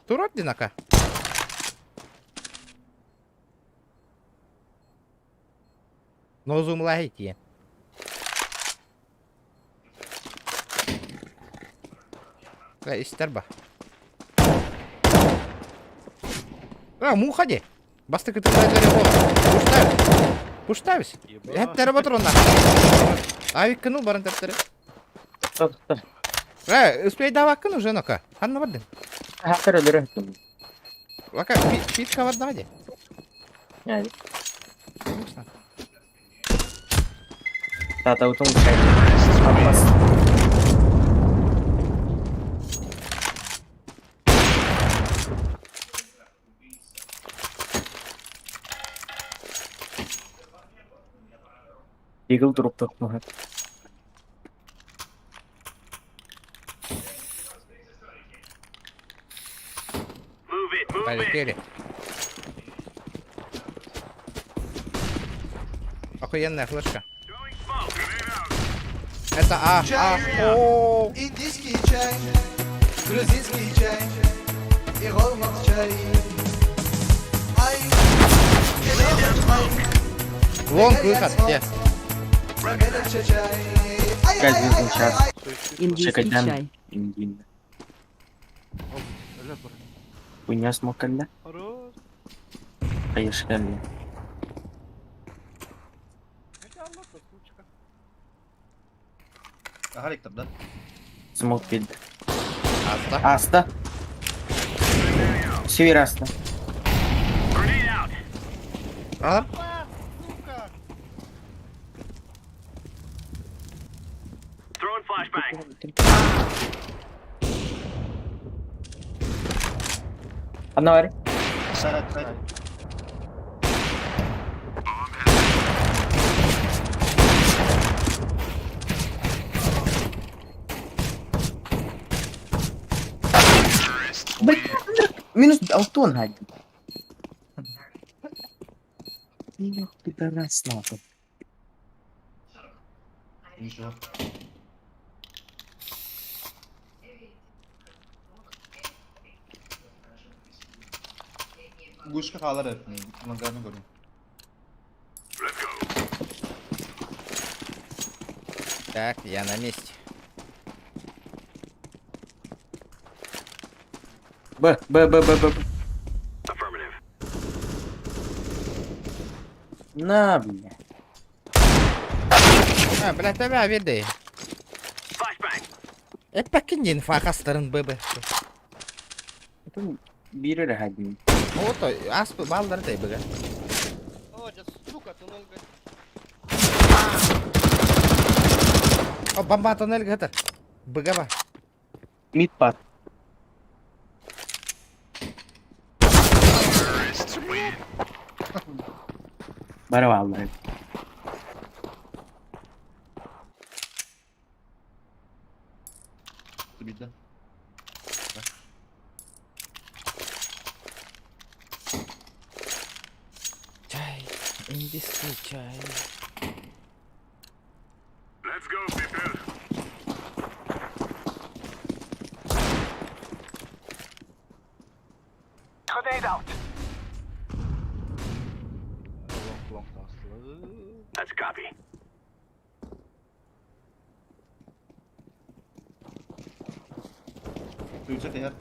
B: Турорди нака. Нозумлай тиен. Э, истер ба. А, муха де. Басты кытырдай Пуштавис. Пуштавис. Хәттәре батыр онда. Авик кыну барын тәптәре.
I: Тохто.
B: Успейдаабаккын уже нока. Ханна бардын?
I: Хатыр өлөрө.
B: Вака, питка бардаҕа дии. Конечно.
I: Тата утун Аппас. Игл дроптох.
F: Move it, move it.
B: Полетели. Охуенная флешка.
F: Throwing smoke. Grenade out.
B: Это А, А, О.
K: Индийский чай, грузинский чай и голмак чай. Ай,
B: Long выход, где?
I: Газизм час.
J: Индийский
I: Чекайдан.
J: чай.
I: Индин. Хуйня смокалля.
G: Хорош.
I: Поешкалля.
G: Это Аллах, сучка.
L: Ага, да?
I: Смок пид.
B: Аста.
I: Аста. Север аста.
F: Grenade out.
B: А?
G: Сука.
F: Throwing flashbang.
I: Одна варь.
L: Сайт, сайт.
I: Блин, минус Алтон гадин. Ёх, пидорас нахуй.
L: Ничего. Гушка хаалар Лангарны көрдүм.
F: Let's go.
B: Так, я на месте.
I: Б, Б, Б, Б, Б. Б.
F: Affirmative.
I: На, бля.
B: А, блядь, тебя виды.
F: Flashbang.
B: Это покинь инфа хастарын ББ.
I: Это бирер гадин.
B: Вот, асп балдар дай быга.
C: О, да сука, туннель, блядь.
B: О, бомба тоннель гатар. Быга ба.
I: Мид пад. Барваллар.
L: Бит, да?
B: Чай, индийский чай.
F: Let's go, people. Grenade out.
G: Long, long таслы.
F: That's a copy.
L: Включи ты,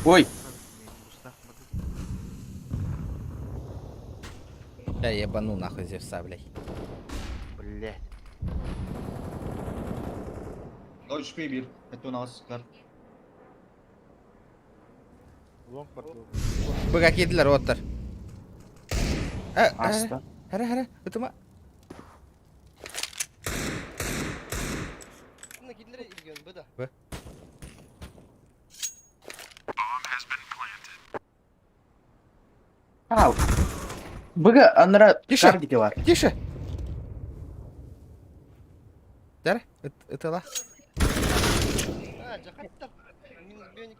I: Ой,
B: Я ебану нахуй Зевса, блядь.
G: Блять.
L: 0 HP bir. Это у нас кар.
G: Long бар.
B: Быга киделер оттар.
I: аста.
B: Хара, хара, ытыма.
C: На кидлере илген, Б да.
B: Б.
I: Ау. Быга анра
B: Тише.
I: кардики бар.
B: Тише. Дәр, ытыла.
C: А, жахаттар. Минус бионик.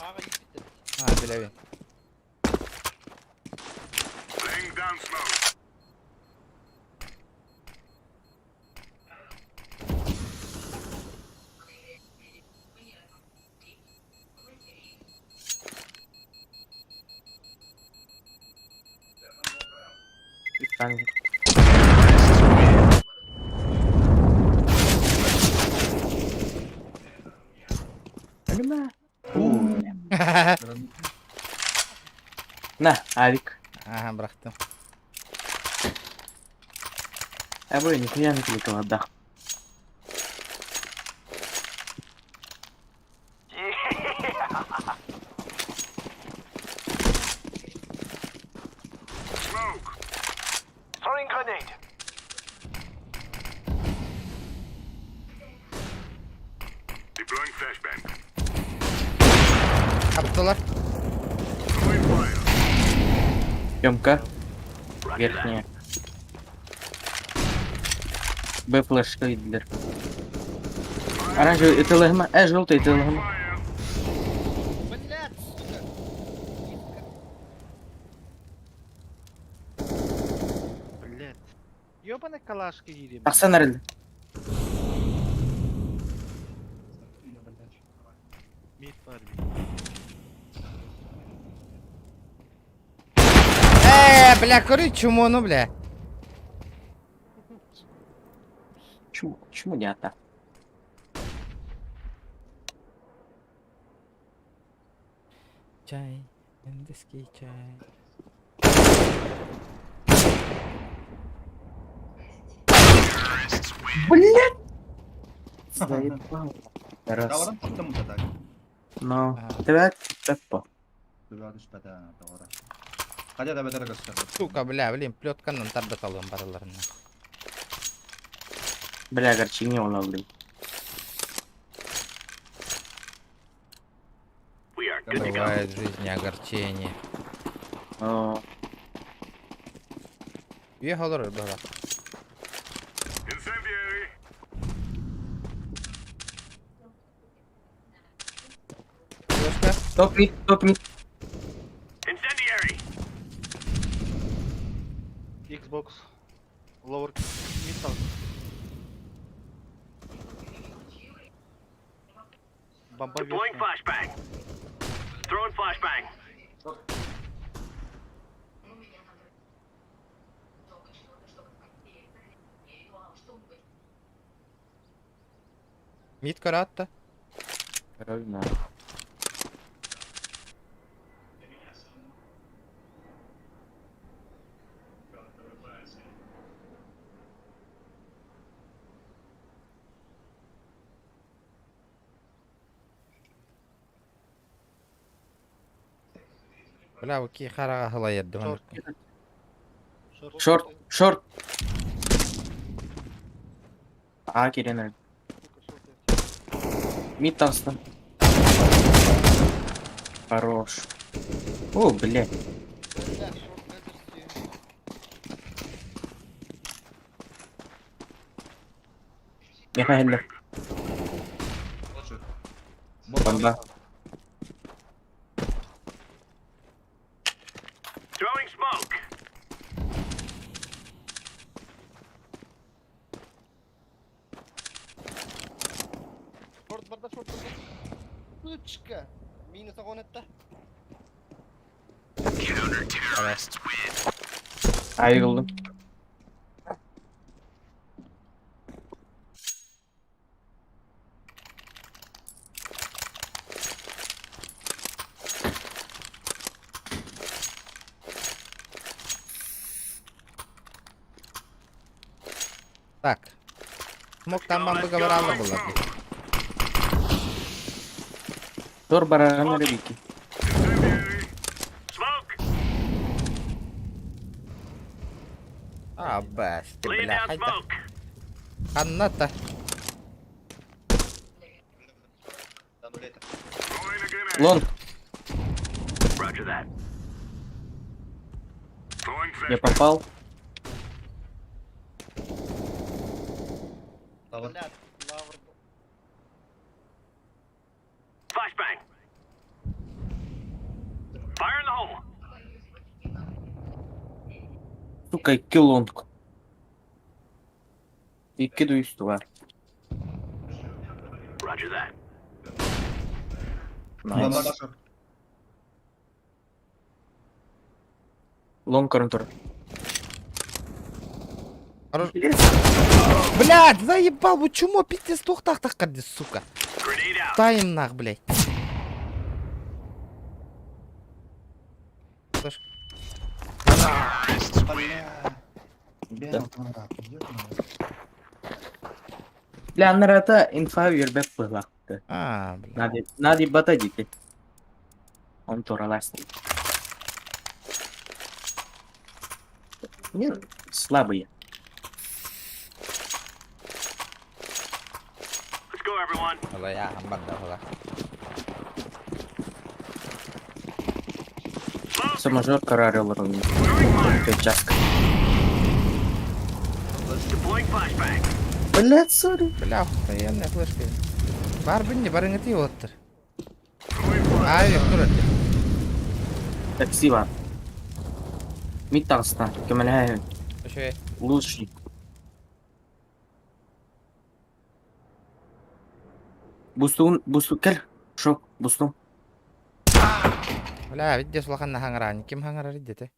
C: Ага, епиттер.
B: А, бля,
F: Laying down smoke.
I: Танк. Алима. На, авик.
B: Ага, бырахтым.
I: Абы нихуя не кликала, да.
F: Smoke. Throwing grenade. Deploying flashbang.
B: Хаптылар.
F: Throwing fire.
I: Тёмка. Верхняя. Б флешка идлер. Оранжевый, это ЛГМ. Желтый, это ЛГМ.
F: Fire.
C: Блядь, сука.
G: Блядь. Ёбаный калашки гири.
I: Ахсан арылды.
G: Мид бар бит.
B: Э, бля, көрү чумону, бля.
I: Чему, чему не ата?
B: Чай, индийский чай.
I: Блядь! Заебал. Раз.
L: Даваран таптым так.
I: Но.
B: Ага.
I: Тебя теппо.
L: Түбә түспәтә, тоғыра. Қайда да бәтәрі көстер.
B: Сука, бля, блин, плетканан тардаталым барыларына.
I: Бля, огорчение уловлю.
F: We are good to go.
B: Бывает в жизни огорчение.
I: О,
B: Ехал бала.
F: Incendiary.
B: Флешка.
I: Топ мид, топ мид.
F: Incendiary.
G: Xbox. Lower mid там. Бомба
F: Deploying
G: верхняя.
F: flashbang. Throwing flashbang.
B: Мид каратта.
I: Ровно.
B: Бля, окей, харага хылайырды.
G: Шорт.
I: Шорт, шорт. А, Кирина. Мид толстый. Хорош. О, блядь.
C: Бля, шорт метр
I: Михаил. Бомба.
F: Throwing smoke.
C: Шорт барда, шорт барда. Сучка. Минус огонь это.
I: Айылдым.
B: Так. Мог там вам говорала была.
I: Тор барана ребики.
F: Incendiary. Smoke.
B: А, бэс, ты,
F: Laying
B: бля,
F: down
B: хайда.
F: smoke.
B: Ханната.
F: Throwing a grenade.
I: Лонг,
F: Roger that. Throwing
I: я
F: flashbang.
I: попал.
C: Бля, лавр.
F: Flashbang. Fire in the hole.
I: Сука, икки лонг. Икки дуйстуга.
F: Roger that.
I: Найс. Лонг контур.
B: Хорош. Блядь, заебал, вы чмо, пиздец, тухтах так сука.
F: Grenade out.
B: Тайм нах, блядь. Слышь.
I: Бля, анарата инфа үөрбэт быһылаахты.
B: А, бля.
I: Нади, Нади бата дики. Он туралас. Не, слабые.
F: Let's go, everyone.
B: Алая, амбарда була.
I: Саможор карарил ровно. Часка.
F: Deploying flashbang.
I: Блядь, сори.
B: Бля, охуенная флешка. Бар бинни, барыңы оттыр. Ай, тур
I: Такси бар. Мид тағыстан. Көмөлөһө
B: Ошо.
I: лучший. Бустун, бусту, кел. Шок, бустун.
B: Бля, видде сулахан хаңаран. Ким хаңарар идете?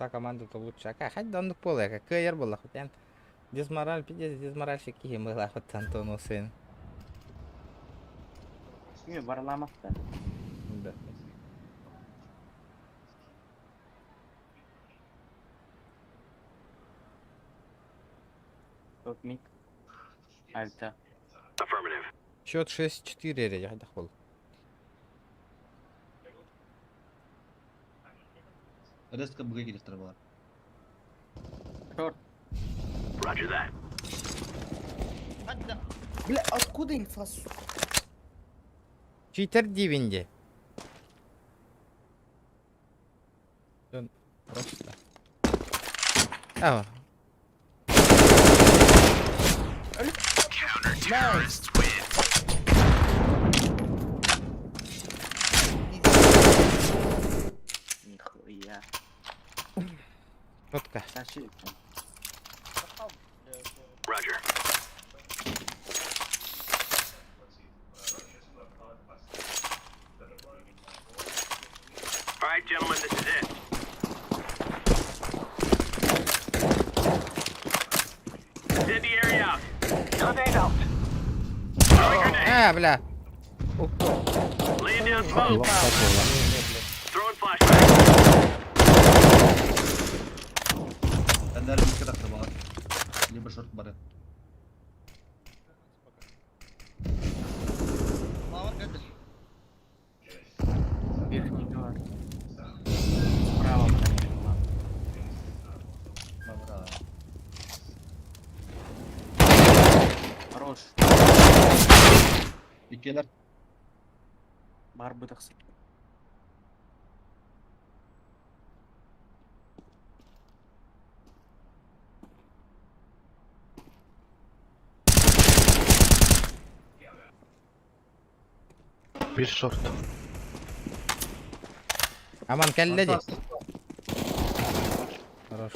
B: Та команда-то лучше. А как? Хоть да поле, как кэр была, хоть ян. Дизмораль, пиздец, дизморальщик кихи была, хоть Антону сын.
I: Не, Варламов-то.
B: Да.
I: Тот мид. Альта.
F: Affirmative.
B: Счет 6-4, я дохол.
L: Резко быга была.
I: Шорт.
F: Roger that.
I: Бля, откуда инфа, сука?
B: Читер дивинде. Просто. А,
I: Найс. Нихуя.
B: четко.
I: Тащи.
F: Roger. All right, gentlemen, this is it. Incendiary out. Grenade out. Throwing grenade.
B: А, бля.
F: Laying down smoke. Throwing flashbang.
L: Даже не когда была. Либо шорт бары.
I: Верхний двор. Справа, блядь.
L: Добра.
I: Хорош.
L: Икелер.
I: Бар бытақсы.
G: Bir short.
B: Аман кэлле Хорош.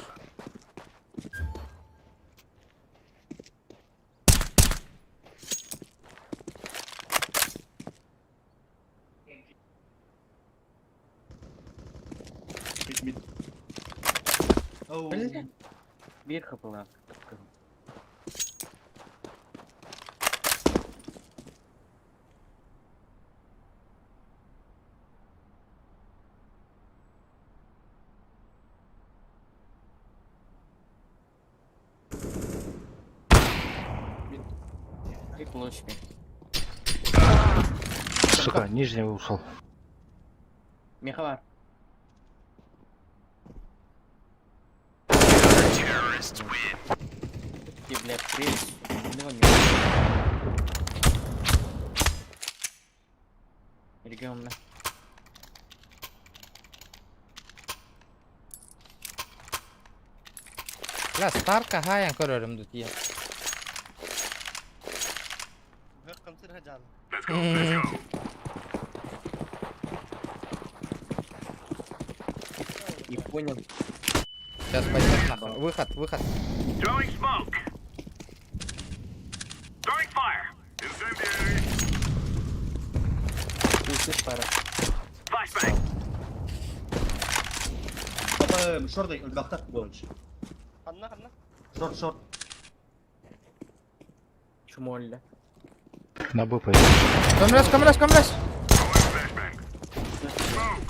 L: Мид, мид. Оу.
I: Бир хапыла. И площадь.
G: Сука, нижний ушел.
I: Михаил. Ты, блядь, прелесть. Давай не Регион, да.
B: Бля, Старка хаян көрөрүм дут я.
F: Let's go. Let's go.
I: Не понял.
B: Сейчас пойдет нахуй. Выход, выход.
F: Throwing smoke. Throwing
I: Усы пара.
F: Flashbang.
L: Папа, шорт өлбәхтар больше.
C: Ханна, ханна.
L: Шорт, шорт.
I: Чумолля.
D: На Б пойду.
B: Көмөлөс, көмөлөс, көмөлөс.
F: Throwing flashbang.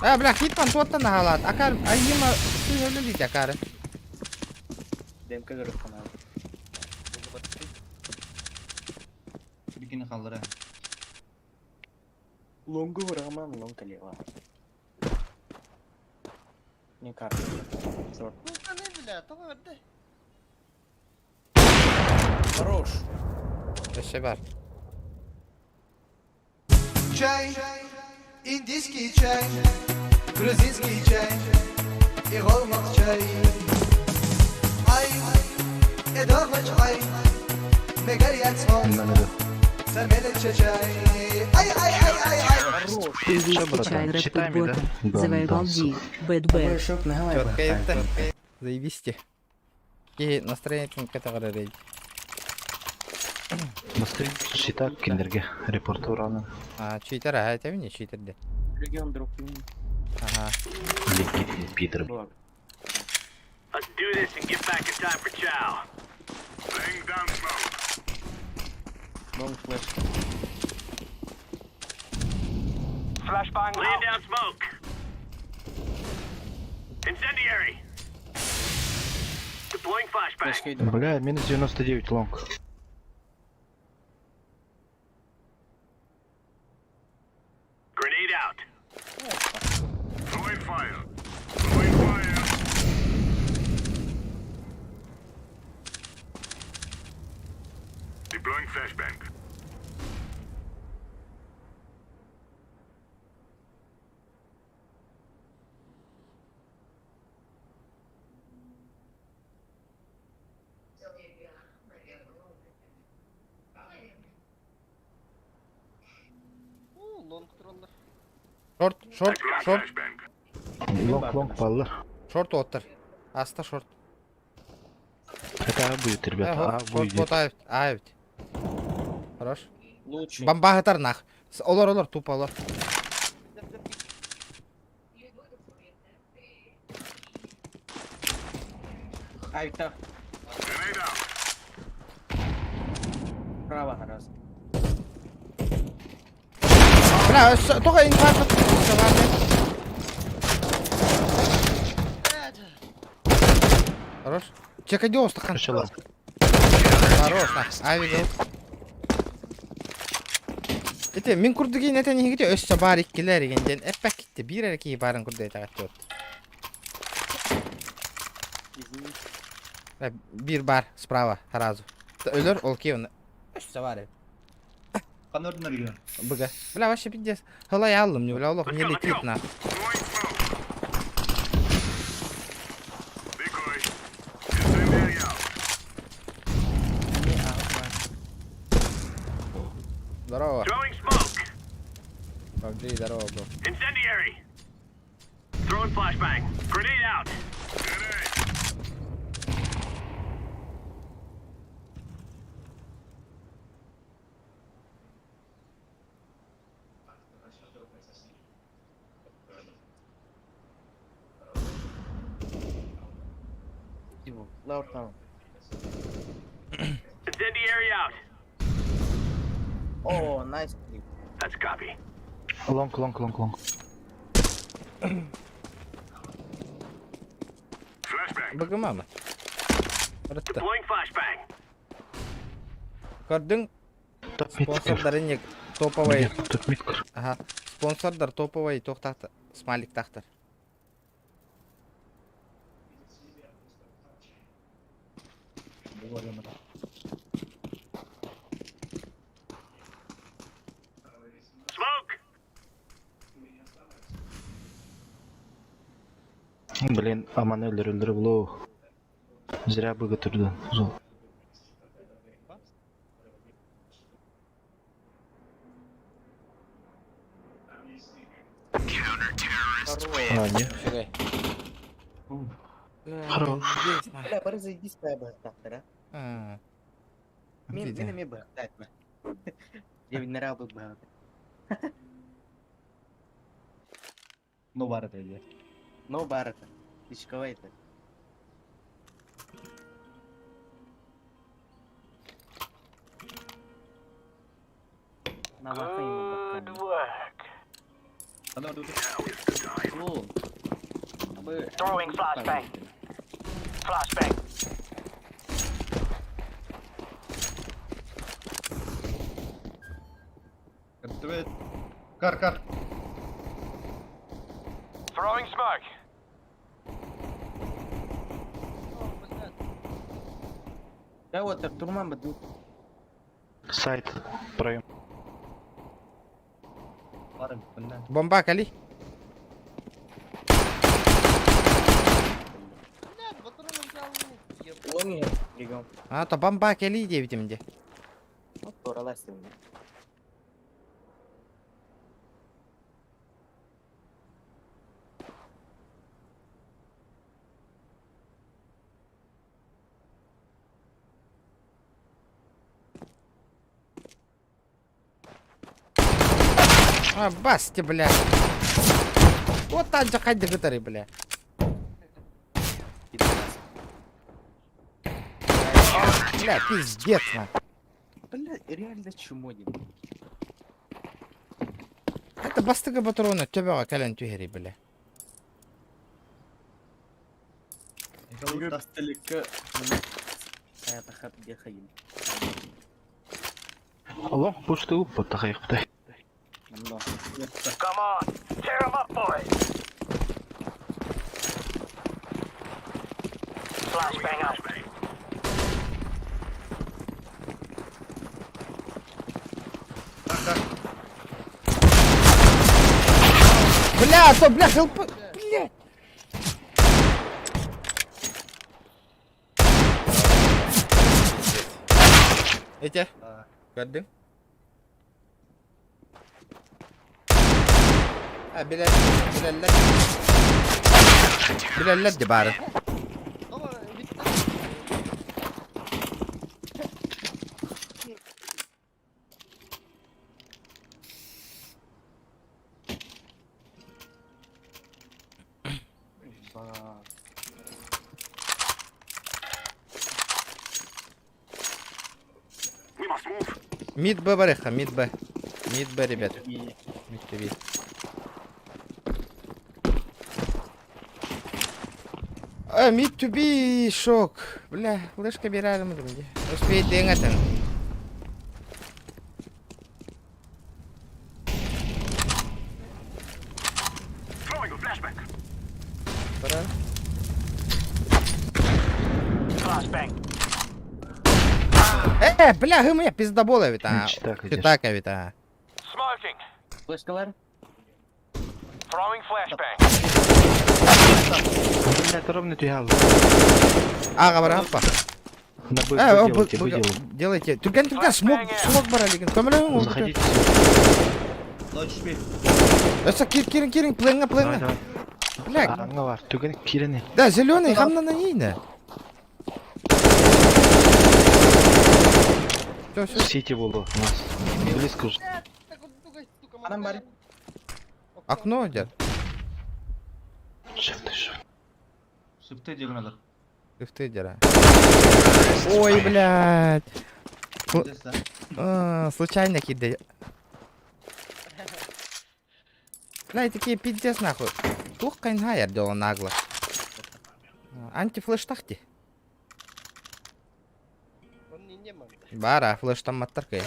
B: Э, бля, хитман туоттан наһалаат. Акар, айыма сыһөлө дит акары.
I: Демка көрүп канал.
L: Бикини қалдыра.
I: Лонгу выргаман лонг лева. Не карта. Шорт.
C: Ну, каны, бля, тоҕо эрдэ.
I: Хорош.
B: Өссө бар.
K: Чай, индийский чай, грузинский чай и голмак чай. Ай, эдормач ай, мегарьяцмон, сармелече чай. Ай, ай, ай, ай, ай.
J: Индийский чай
D: братан,
J: рэп
D: читами, да?
J: бота. Завоевал Ди. Бэт Бэт.
B: Четко это. Заебисти. И настроение категория рейд.
D: Быстрее чита киндерге. Репортер аны.
B: А, читер, а это не читер, да.
I: Регион друг.
B: Ага.
D: Ликит, пидор.
F: Let's do this and get back in time for chow. Laying down smoke.
I: Лонг флеш.
F: Flashbang. Laying down smoke. Incendiary. Deploying flashbang.
I: Флешка иду.
D: Бля, минус 99 лонг.
F: Grenade out. Throwing fire. Throwing fire. Deploying flashbang.
C: Уу, лонг тураллар.
B: Шорт, шорт,
F: Throwing
B: шорт,
F: flashbang.
D: Лонг, лонг, баллар.
B: шорт оттар. Аста шорт.
D: Это А будет, ребята, А
B: Шорт
D: будет.
B: бот айвт, айвт. Хорош.
I: Лучший.
B: Бомба нах. Олор, олор, тупо олор.
I: Айта.
F: Grenade out.
I: Право раз.
B: Бля, только инфаркт. Хорош. Чекай, где стакан?
D: Еще лонг.
B: Хорош, нах. Айви гол. Ите, мин курдугин это не где өссө бар иккилер дегенден эппек китти. Бир эрки барын курду это гаттı.
I: Извините.
B: Бир бар справа сразу. Өлөр ол ки оны. Өссө бар.
L: Қан өрдін өрген.
B: Быга. Бля, вообще пиздец. Халай аллым, не бля, олох не летит на.
F: Throwing smoke. Decoy. Incendiary out.
B: Здорово.
F: Throwing smoke.
B: Бабджи, здорово, бро.
F: Incendiary. Throwing flashbang. Grenade out. Grenade.
I: Лаур там.
F: Incendiary out.
I: О, найс клип.
F: That's a copy.
D: Лонг, лонг, лонг, лонг.
F: Flashbang.
B: Быга мама. Рытты.
F: Deploying flashbang.
B: Көрдүң
D: Топ мид.
B: спонсордары не топовый.
D: Топ мид.
B: Ага. Спонсордар топовый тоқтақты. Смайлик тақтыр.
F: Smoke.
D: Блин, аман өлдір өлдір булу. Зря быга турду. Зол. А, не.
B: Шагай.
D: Хорош.
I: Бля, бары зайди спай бахтар, а.
B: А.
I: Мен мен эме бахтар. Я не рабы бахтар.
L: Ну бар это где.
I: Ну бар это. Дичковый это.
F: Good work. Throwing flashbang. Flashbang.
L: Кар, кар.
F: Throwing smoke.
I: Да вот, Турман баду.
E: Сайт проем.
B: Бомба кали. А, то бомба кали диэбитим дии. А, басти, бля. Вот там же хайды гытары, бля. Бля, пиздец, на.
I: Бля, реально чмонин.
B: Это бастыга патрона, төбөҕө кэлэн түһэри, бля.
E: Алло, пусты упа, тахайхтай.
F: Come on, tear 'em up, boys. Flashbang out.
B: Бля, то, бля, хелп... Бля. Эти? Көрдүң? А, билер, билерлер. Билерлер де бары. Мид Б барыха, мид Б. Мид Б, ребят. Мид ТВ. А, мид to be шок. Бля, флешка берәрім где. Успеет деңетен.
F: Throwing a flashbang.
B: Бара.
F: Flashbang.
B: Э, бля, гым пиздобола ведь, а.
E: Читак идешь.
B: Читака ведь, а.
F: Smoking.
I: Флешкалар?
F: Throwing flashbang.
E: Бля, ровно тюгал.
B: Ага, бара, апа.
E: На Б,
B: Э, о,
E: Б делайте, Б
B: б-
E: делайте.
B: Делайте. Түрген, түрген, смок, смок бара деген. Көмілі,
E: Заходите.
L: Ночь
B: Өсі, кир, кирин, кирин, пленга,
E: Давай,
B: пленга.
E: давай.
B: Бля,
E: Аңа бар, түген кирене.
B: да, зеленый, хамна на ней, Все, все.
E: Сити было у нас. Близко уже.
I: Анам бар.
B: Окно, дед.
E: Шифты, шифты.
L: Шифты диагоналар.
B: Шифты дера. Ой, блядь. А, случайно кидаю. Бля, такие пиздец нахуй. Тух кайнгайер дело нагло. Антифлеш тахти. Бара, флеш там маттаркай.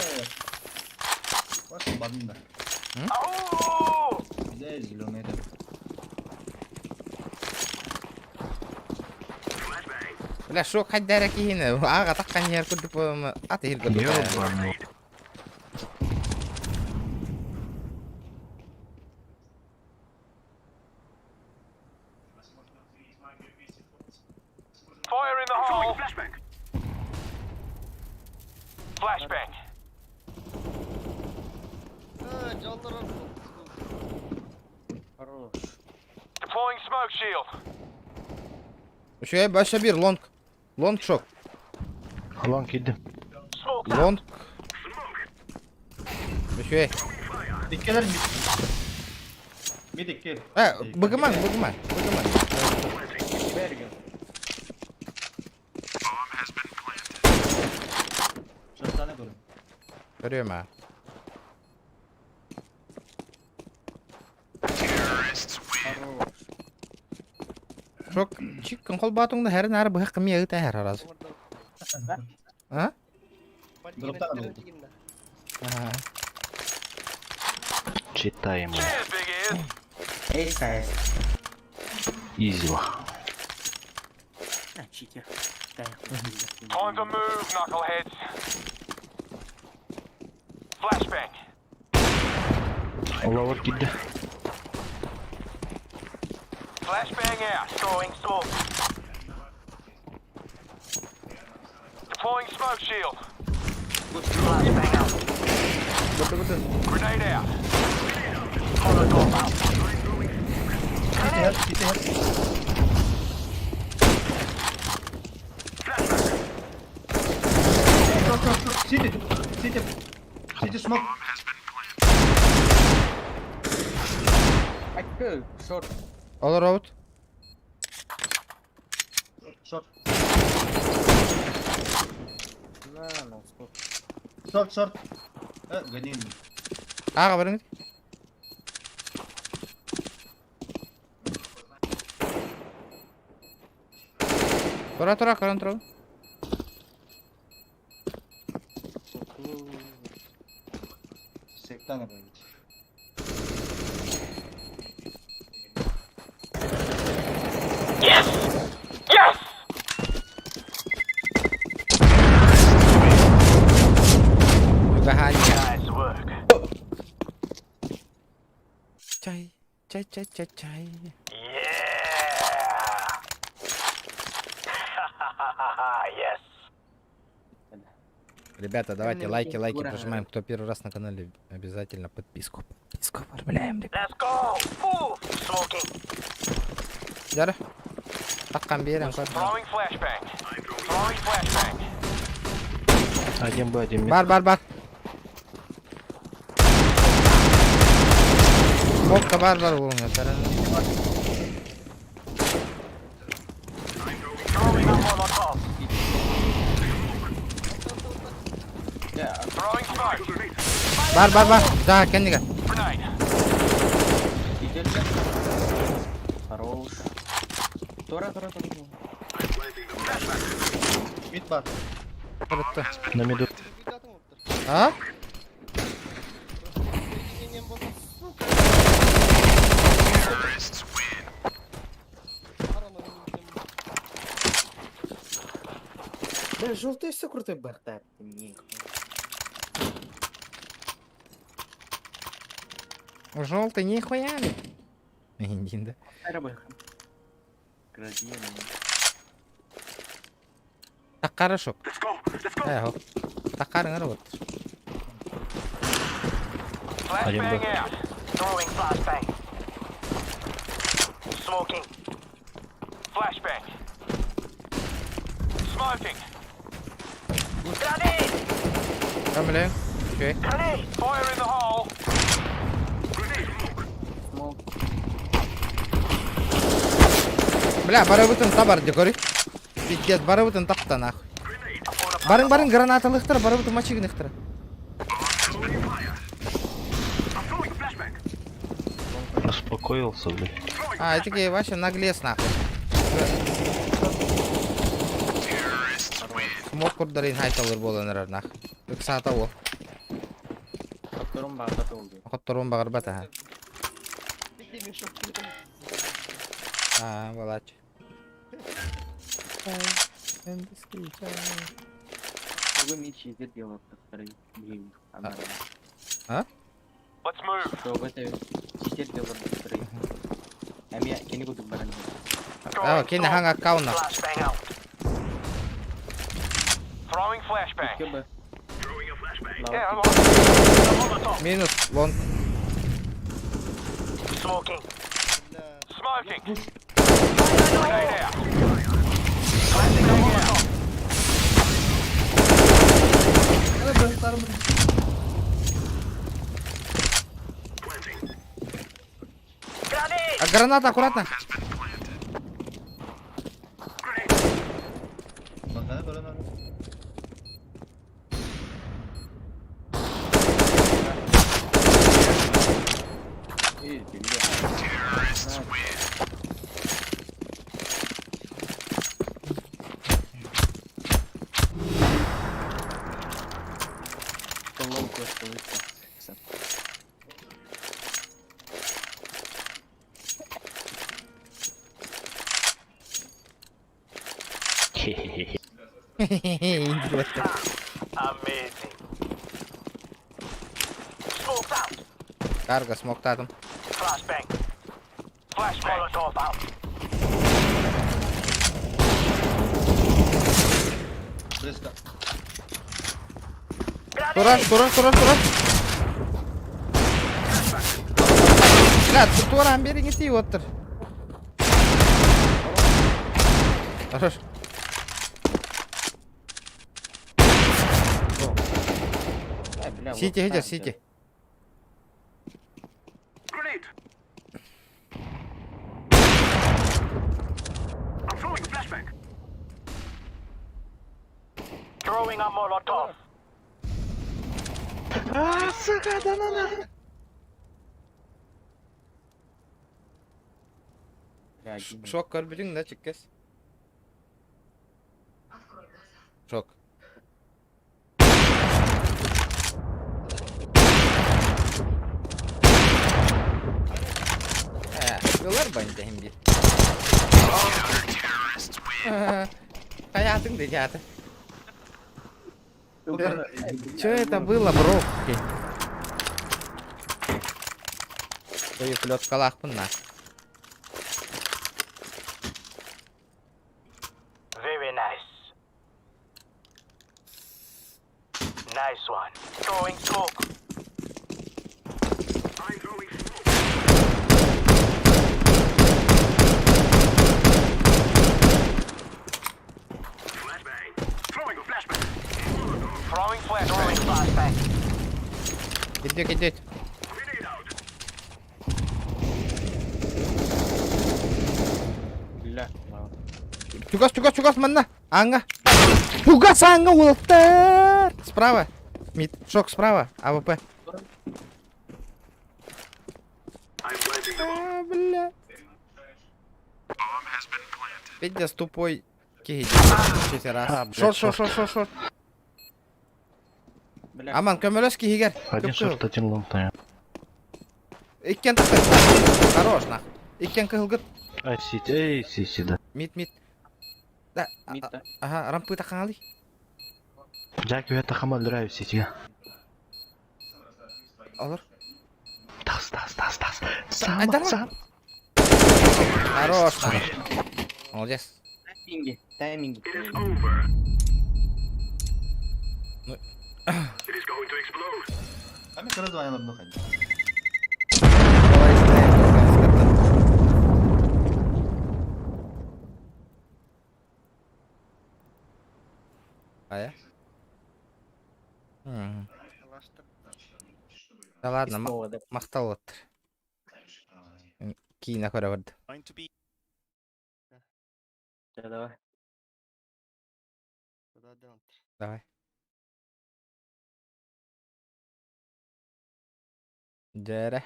L: Пошел банда. Бля, зеленый это.
B: Бля, шо хаддара кихина. Ага, так каньер кудуп ат иргө.
E: Ёбаный.
F: Fire in the hole. Flashbang. Flashbang. Deploying smoke shield.
B: Еще баша бир лонг. Лонг шок.
E: Лонг иди.
B: Лонг. Еще.
L: Mid 2.
B: Быгыман, быгыман, быгыман.
I: Берген.
L: Шортаны көрүм.
B: Көрүөм аа.
I: Хорош.
B: Шок, чиккин холбаатыҥ да хәрин ары быһах кымия ыта хэр араз. А?
L: Дроптан oldu.
B: Ага.
E: Читаем.
F: Cheers, big ears.
I: Эй, сайз.
E: Изиво.
I: А, читер. Да, я хуй знает.
F: Time to move, knuckleheads. Flashbang.
E: Лавр кидде.
F: Flashbang out. Throwing smoke. Deploying smoke shield. Flashbang out. Grenade out. Molotov out.
L: City help, city help. Short, short, short. City, city. City smoke.
I: Айкы, шорт.
B: Олар робот.
L: Short.
I: На, на, стоп.
L: Short, short. Гони.
B: Ага, барың. Тура, тура, көрөн тура.
L: Сектаны böyle.
F: Yes! Yes!
B: Үгэһаанньа.
F: Nice work.
B: Чай, чай, чай, чай, чай.
F: Yeah! Yes.
B: Ребята, давайте лайки, лайки
I: Ура.
B: прожимаем. Кто первый раз на канале, обязательно подписку. Подписку оформляем, ребят.
F: Let's go! Move! Smoking.
B: Дьэ. Таккан биэрэн көр.
F: Throwing flashbang. Throwing flashbang.
E: Один Б, один мид.
B: Бар, бар, бар. Бокка бар, бар болуңа.
F: Throwing a Molotov. Throwing smoke.
B: Бар, бар, бар. Да, кэннигэ.
F: Grenade.
I: Идет. Хорош. Тора, тора, тора.
L: Mid бар.
B: Көрөттө.
E: На миду.
B: А?
C: Сука. Арана,
I: Да, желтый все крутой бардак. Нихуя.
B: Желтый нихуя ли? Индин, да.
I: Градиент.
B: Так хорошо.
F: Let's go. Let's go.
B: Э, Таккарың вот.
F: Flashbang out. Throwing flashbang. Smoking. Flashbang. Smoking. Grenade!
B: Камле. Окей.
F: Grenade! Fire in the hole.
I: Смок.
B: Бля, барыбытын табар декори. Пиздец, барыбытын тапта нахуй. Барың, барың, гранаталыктыр, барыбытын мачигыныктыр.
F: I'm throwing a flashbang.
E: Успокоился, блядь.
B: А, эти вообще наглец нахуй. Смок курдарын хайталыр болан нах. Ыксата ол.
I: Которым баата oldu.
B: Хотторун багарбат аха.
C: Иди, мешок.
B: А, балач.
I: Того мид читер делал, который блин.
B: А?
F: Let's move.
I: Того это читер делал, который. А меня кени кудук баран.
B: А, кени ханг аккаунт.
F: Flashbang out. Throwing flashbang.
I: КБ.
F: Yeah, I'm on.
B: Минус, лонг.
F: Smoking.
C: Бля.
F: Smoking. Grenade out. Flashbang out.
A: Evet, bıraklarım.
B: А граната аккуратно.
L: Мангана көрөн аны.
I: Эй, бля. Лоу просто
B: Идиот.
F: Amazing. Smoke's out.
B: Карго смоктадым.
F: Flashbang. Flashbang. Molotov out.
L: Флешка.
B: Турар, турар, турар, турар. Бля, туран бери не ти оттыр. Хорош. Сити, иди, сити.
F: Grenade. I'm throwing a flashbang. Throwing a Molotov.
B: Шок көрбүтүң да чиккес. Шок. Ылар бандайым бир. Хаятың дедяты. Че это было, бро? Ой, плеткалахпын на.
F: Very nice. Nice one. Throwing smoke. I'm throwing smoke. Flashbang. Throwing a flashbang. Throwing flash. Throwing flashbang.
B: Идет, идет.
F: Grenade out.
I: Бля.
B: Чугас, чугас, чугас, манна. Анга. Чугас, анга, улаттар. Справа. Мид. Шок справа. АВП.
F: I'm planting the bomb.
B: А, бля. Пиздец тупой. Киги. Раз.
E: А, блядь,
B: Шорт, шорт, шорт, шорт, шорт.
I: Бля.
B: Аман, көмөлөс киһигер.
E: Один шорт, один лонг, наверное.
B: Иккен тахта. Хорош, нах. Иккен кыһылгыт.
E: А, сити, эй, сити, да.
B: Мид, мид. Да.
I: Мид, да.
B: Ага, рампы тахаңалы.
E: Жак, это хамал драйв сити.
B: Олор.
E: Тас, тас, тас, тас.
B: Ай,
E: Сам,
B: давай.
E: сам.
B: Хорош, нах. Молодец.
I: Тайминги, тайминги.
F: It is over.
B: Ну.
F: It is going to explode.
L: А мне раз два надо ходить.
B: Давай, ставим, А я? М. Да ладно, махтал оттыр. Киина көрө барды.
I: Да, давай.
B: Давай. Дәрә.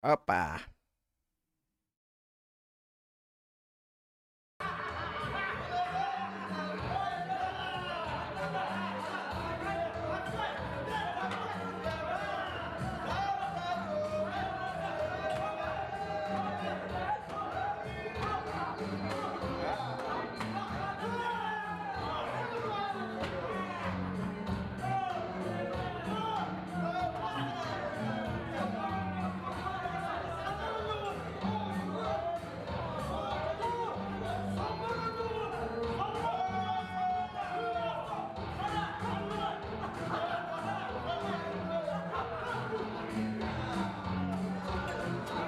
B: Опа.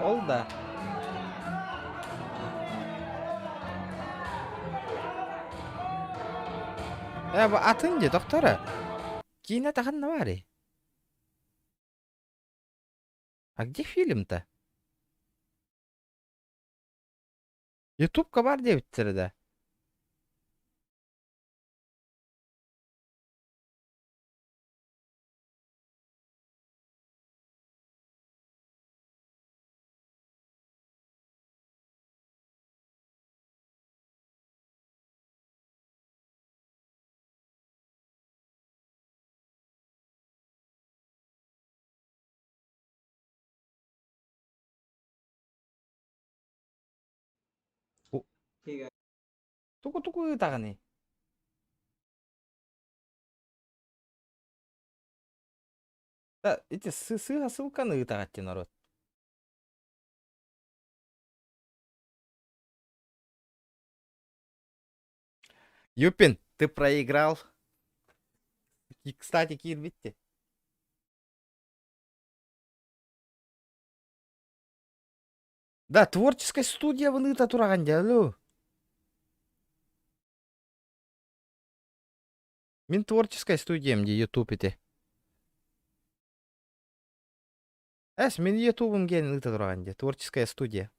B: Ол да. Э, бу атын дии, доктора. Киинэ таханна баарый? А где фильм-то? Ютубка баар диэбиттэрэ да. Тугу тугу ыытаҕыный? Да, ити сыыһа ссылканы ыытаҕыт дии народ. Юпин, ты проиграл. И, кстати, киирбитти. Да, творческая студия выныта тураҕын дии, алло. Мин творческая студиям дии Ютуб ити. Эс, мин Ютубум диэн ыыта тураҕын дии, творческая студия.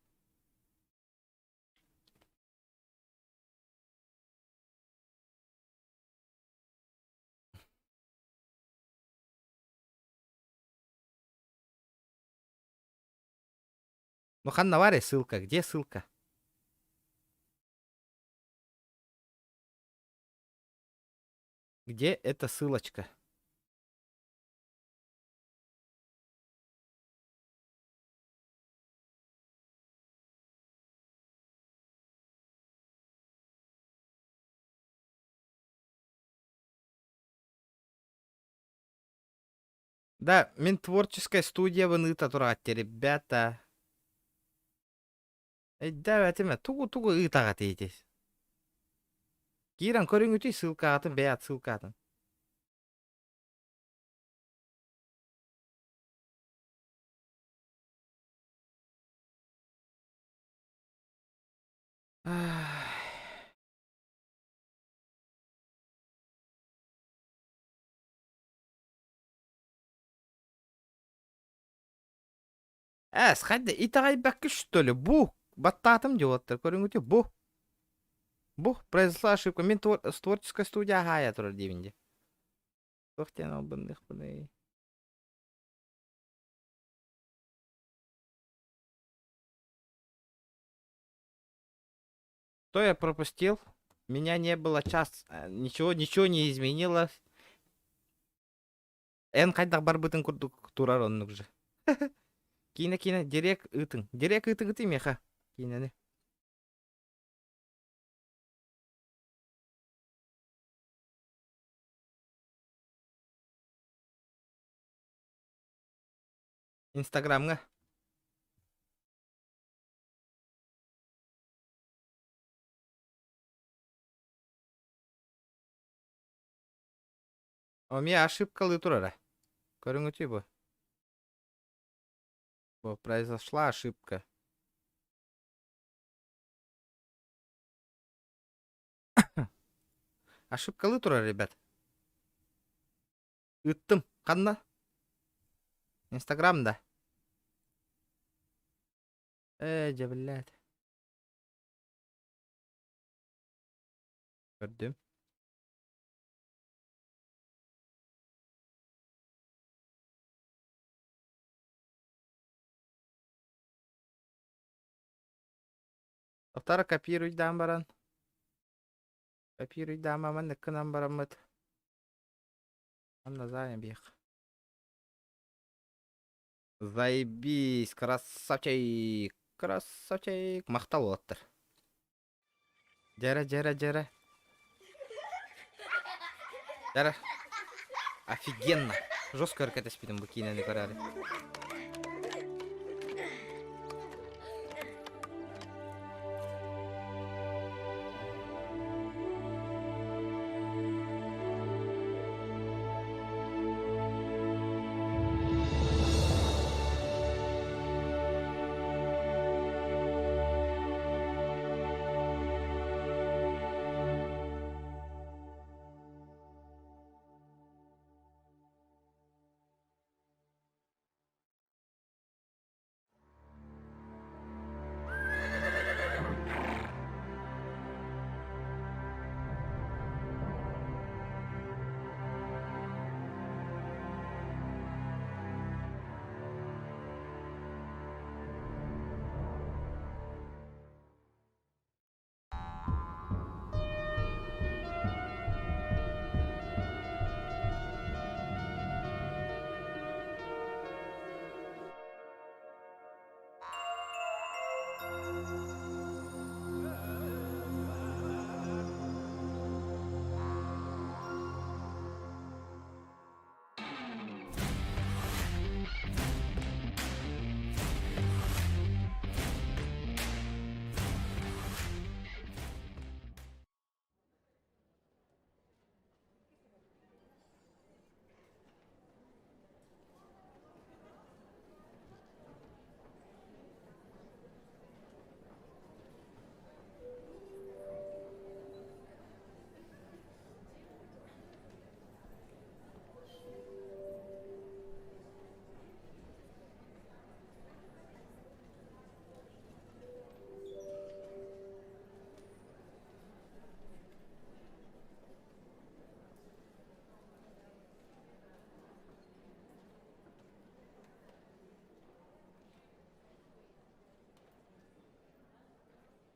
B: Ну ханна баар ссылка? Где ссылка? Где эта ссылочка? Да, мин творческая студия выныта тураатте, ребята. Өйдөөбөтүм тугу тугу ыытаҕа тиитис. Киирэн көрүҥүтүй ссылкаҕытын бэйэҕит ссылкаҕытын. Эс, хайда итэҕэйбэккэ что ли? Бу баттаатым дьуоттар көрүҥүтү бу. Бу произошла ошибка. Мин творческая студия аһаайа турар диибин дии. Туох диэн албынныахпыный? Что я пропустил? Меня не было час, ничего, ничего не изменилось. Эн хайдах барбытын курдук турар оннук же. Киинэ киинэ директ ыытыҥ. Директ ыытыгытый миэхэ киинэни. Инстаграмҥа. Эмиэ ошибкалыы турара. Көрүҥүтүй бу. Бу произошла ошибка. Ошибкалыы турар, ребят. Ыыттым. Ханна? Инстаграмда. Ээ, дьэ, блядь. Көрдүм. Автора копируйдаан баран. Копируйдаан маннык гынан бараммыт. Анна заебих. Заебись, красавчик, красавчик. Махтал уолаттар. Дьэрэ, дьэрэ, дьэрэ. Дьэрэ. Офигенно. Жестко кэтэспитим бу киинэни көрөөрү.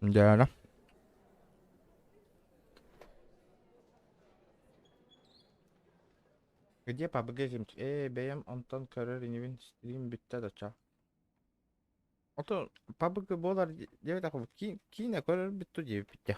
B: Дьэ, Где PUBG жемчуг? Ээ, бэйэм онтон көрөр инибин стрим бүттэ да ча. Ото PUBG буолар диэбэтэхпит киинэ көрөр бүттү диэбиппит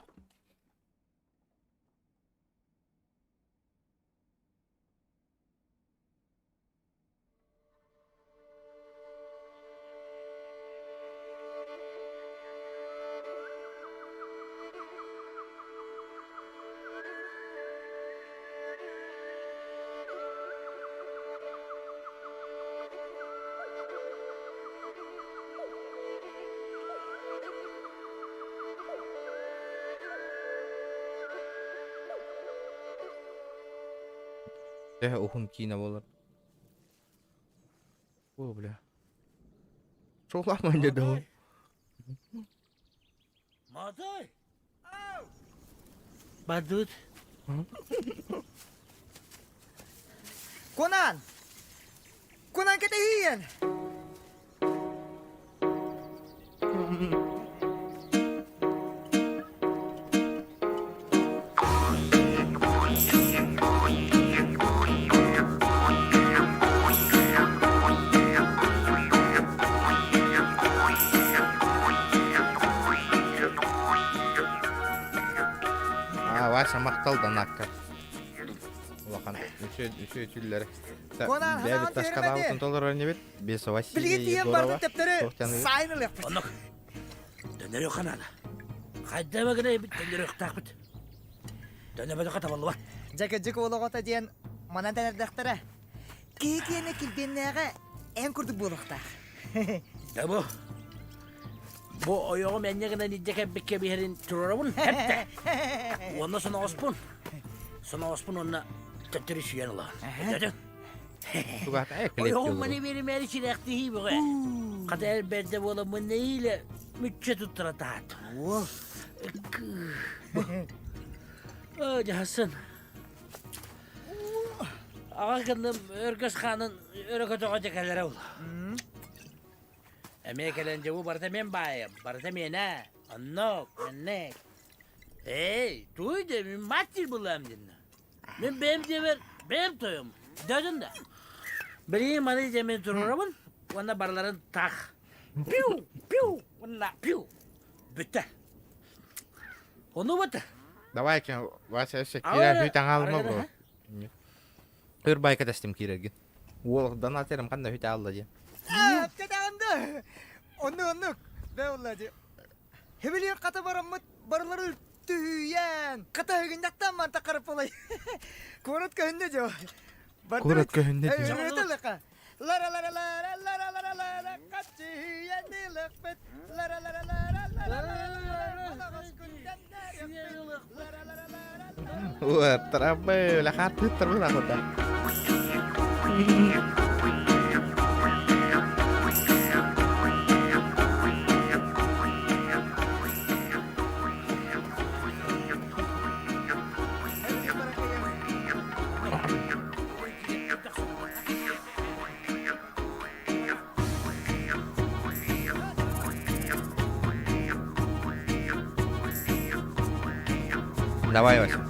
B: Төһө уһун киинэ буолар? О, бля. Шоуламан деді ол.
F: Матай! Бардыбыт.
K: Куонан! Куонан кэтэһиийэн!
B: Аа, Вася махтал донакка. Улахан үчү үчү үчүллэр.
K: Куонаан
B: Бэбит
K: ханаан
B: ташкадаабытын
K: түһэрмэди.
B: толорор инибит. Без
K: Билигин
B: Василия
K: тиийэн бардын
B: Егорова.
K: төптөрү
B: Туохтан
K: сайын ылыахпыт.
F: Оннук. Дөнөрү ханаана. Хайда гына эбит дөнөрүөхтаахпыт. Дөнөбөтөхө табыллыбат.
K: Дьэкэдьик уол оҕото диэн манан тэнэрдэхтэрэ. Киһи киэнэ килбиэннээҕэ эн курдук буолуохтаах.
F: Да бу. Бу ойоҕум энньэ гынан илдьэ кэлбиккэ биһэрин туруорабын эптэ. Уонна соноҕоспун. Соноҕоспун уонна төттөрү сүүйэн ылаҕын. Өйдөөтүҥ?
B: Тугаата э клип
F: Ойоҕум маны биэримээри сирэхтиһии бөҕө. Хата эр бэрдэ буоламмын нэһиилэ мүччэ туттара таат.
K: Уол.
F: Оо, дьаһасын. Аҕа кынным өргөс хаанын өрө көтөҕө дьэкэлэрэ ол. Эмиэ кэлэн дьэ бу барыта мен баайым, барыта миэнэ. Оннук, маннык. Эй, туй да мин мать булам динна. Мин бэйэм дьиэбэр бэйэм тойом. Дьадын да. Билигин маны дьэмин туруорабын уонна барыларын таах. Пиу, пиу, уонна пиу. Бүттэ. Ону быта.
B: Давай, Вася, өссө киирэр хүт аҥаалыма бро. Өр байка тэстим киирэргин. Уол донатерым ханна хүт аалла диэн.
K: Кэтэҕинде. Оннук оннук. Бэ улла ди. Хебилиэн хата бараммыт барылары түһүйэн. Хата хыгынньактан манта карапылай. Куорат көһүннэ дьо.
B: Куорат көһүннэ дьо.
K: Өрөтөлөка. Лара лара лара лара лара лара каччыйан ылыкпыт. Лара лара лара лара лара
B: Уоттарабы, лахаттыттар бу Давай, Вася.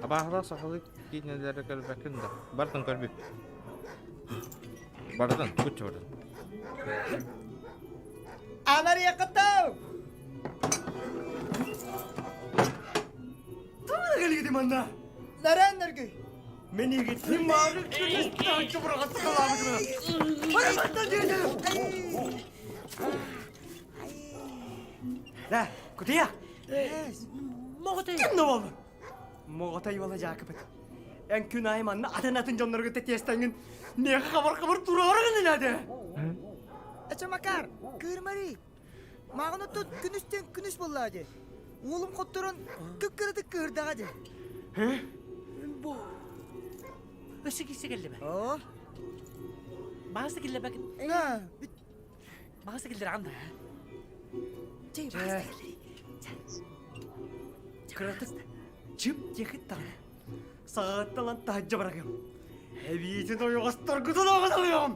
B: Абааһылар сахалыы киинэлэри көрбөккүн да? Бартын көрбүт. Бардын, кучча бардын.
K: Анарыйакытау! Кэлигити манна? Наран нөргүй. Мен игитим мары күнүстан чубурга Бараматта деді. Да, кутуя.
F: Моҕотой.
K: Ким болду? Моҕотой бола Жакыбыт. Эн күн аайы манна атын-атын дьоннорго тэтиэстэҥҥин миэхэ хабар-хабар туруорагын инээдэ.
A: Эчэ Макар, кыырмарый. Мааҕын оттон күнүстэн күнүс буоллаа дии. Уолум хотторон кып-кыратык кыырдаҕа дии.
F: Бу өссө киирсэ кэллэ
A: Оо.
F: Баҕаста киллэрбэкин.
A: На, бит.
F: Баҕаста киллэрэҕин да. Чэй, баҕаста киллэрий.
K: Кыратык чып диэхит даҕаны. Саҕатталан таһырдьа барагым. Эбиитин ойоҕосторгутун оҕотолуйом.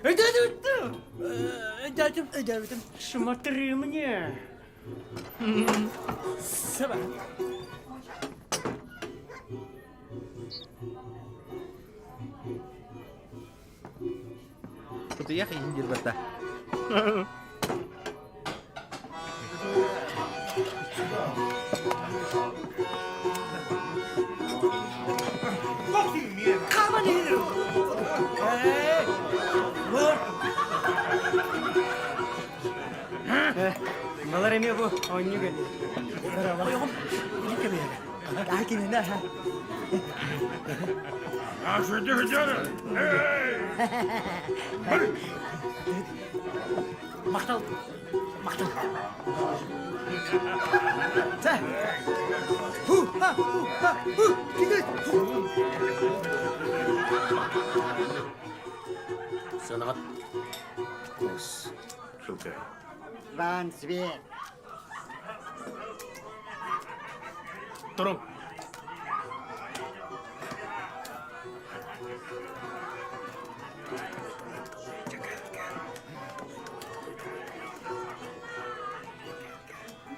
K: Өйдөөтүм!
F: Өйдөөтүм.
A: Өйдөөбүтүм.
K: Смотри мне.
F: Саба.
B: Кутуйах иһин диир
K: Балар эмиэ бу оонньуу кэлли.
F: Ойоҕум илик кэмиэрэ.
A: Кининэ.
F: Махтал. Махтал.
A: Чэ. Ху ха ху ха ху кини.
F: Сыанаҕыт.
H: Ван свет.
F: Туруҥ.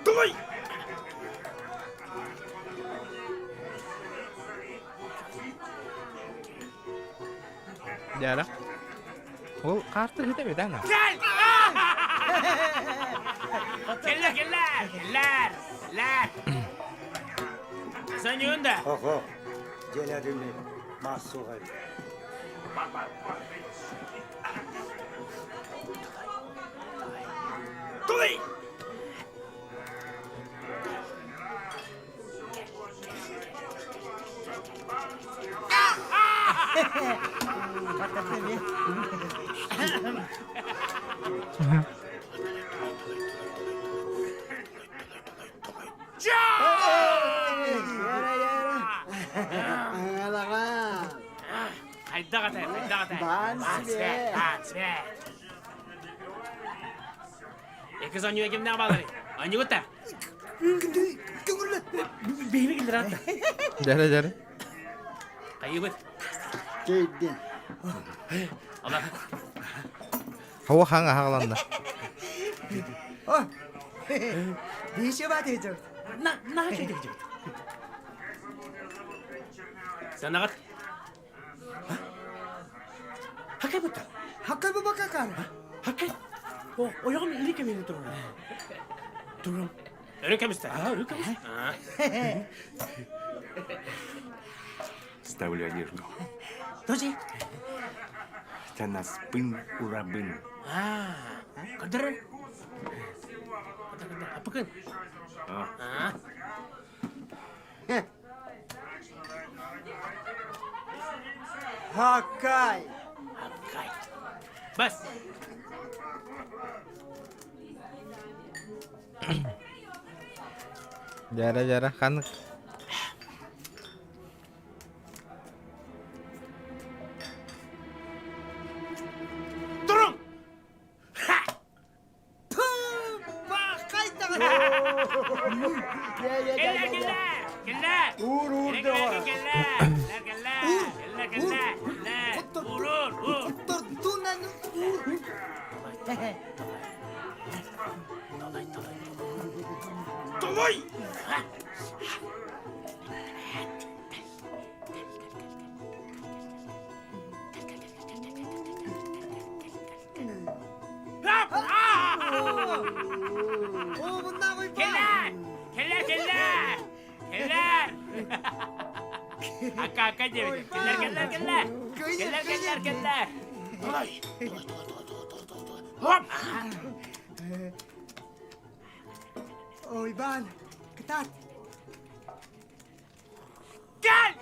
F: Тулуй!
B: Дьара. Ол карта хите бит ана.
F: Кэл! Кэллэ, кэллэ, кэллэ, кэллэ. Саньын да.
H: Хо-хо. Дьиэлэрими мас суоҕай.
F: Тулуй! Хайдах атай, хайдах атай. Баан свет. Эки сонньуя кимнээх бааларый? Анньыгыт Биһиги киллэр атта.
B: Дьэрэ дьэрэ.
F: Хайыбыт.
H: Кейдин.
F: Ала.
B: Хауа хаҥ аһаҕаланна.
K: Бише бат ежер.
F: На на чөйдө жибит. Санагат. Хакай бутта.
A: Хакай бу бакакар.
F: Хакай. О, ойоҕум или кэмини турар. Турам. Өрө кэмистэ. Аа, өрө кэмистэ.
M: Ставлю одежду.
F: Тоже?
M: Танаспын урабын.
F: Аа, кыдыр. Апыкын. Аа.
K: Хакай.
F: Хакай. Бас.
B: Дьэрэ дьэрэ ханнык.
F: Туруҥ! Кэллэ, кэллэ! Кэллэ!
H: Уур уур
F: Кэллэ, кэллэ! Кэллэ, кэллэ! Кэллэ, кэллэ! Уур, уур, уур!
A: Тунан уур.
F: Толой, толой, толой! Кэллэр! Кэллэр, кэллэр! Кэллэр! Акка, акка диэбит. Кэллэр, кэллэр, кэллэр! Кэллэр, кэллэр, кэллэр! Толой! Толой, толой, толой, толой, толой, толой! Хоп!
A: Уйбаан, кытаат!
F: Кэл!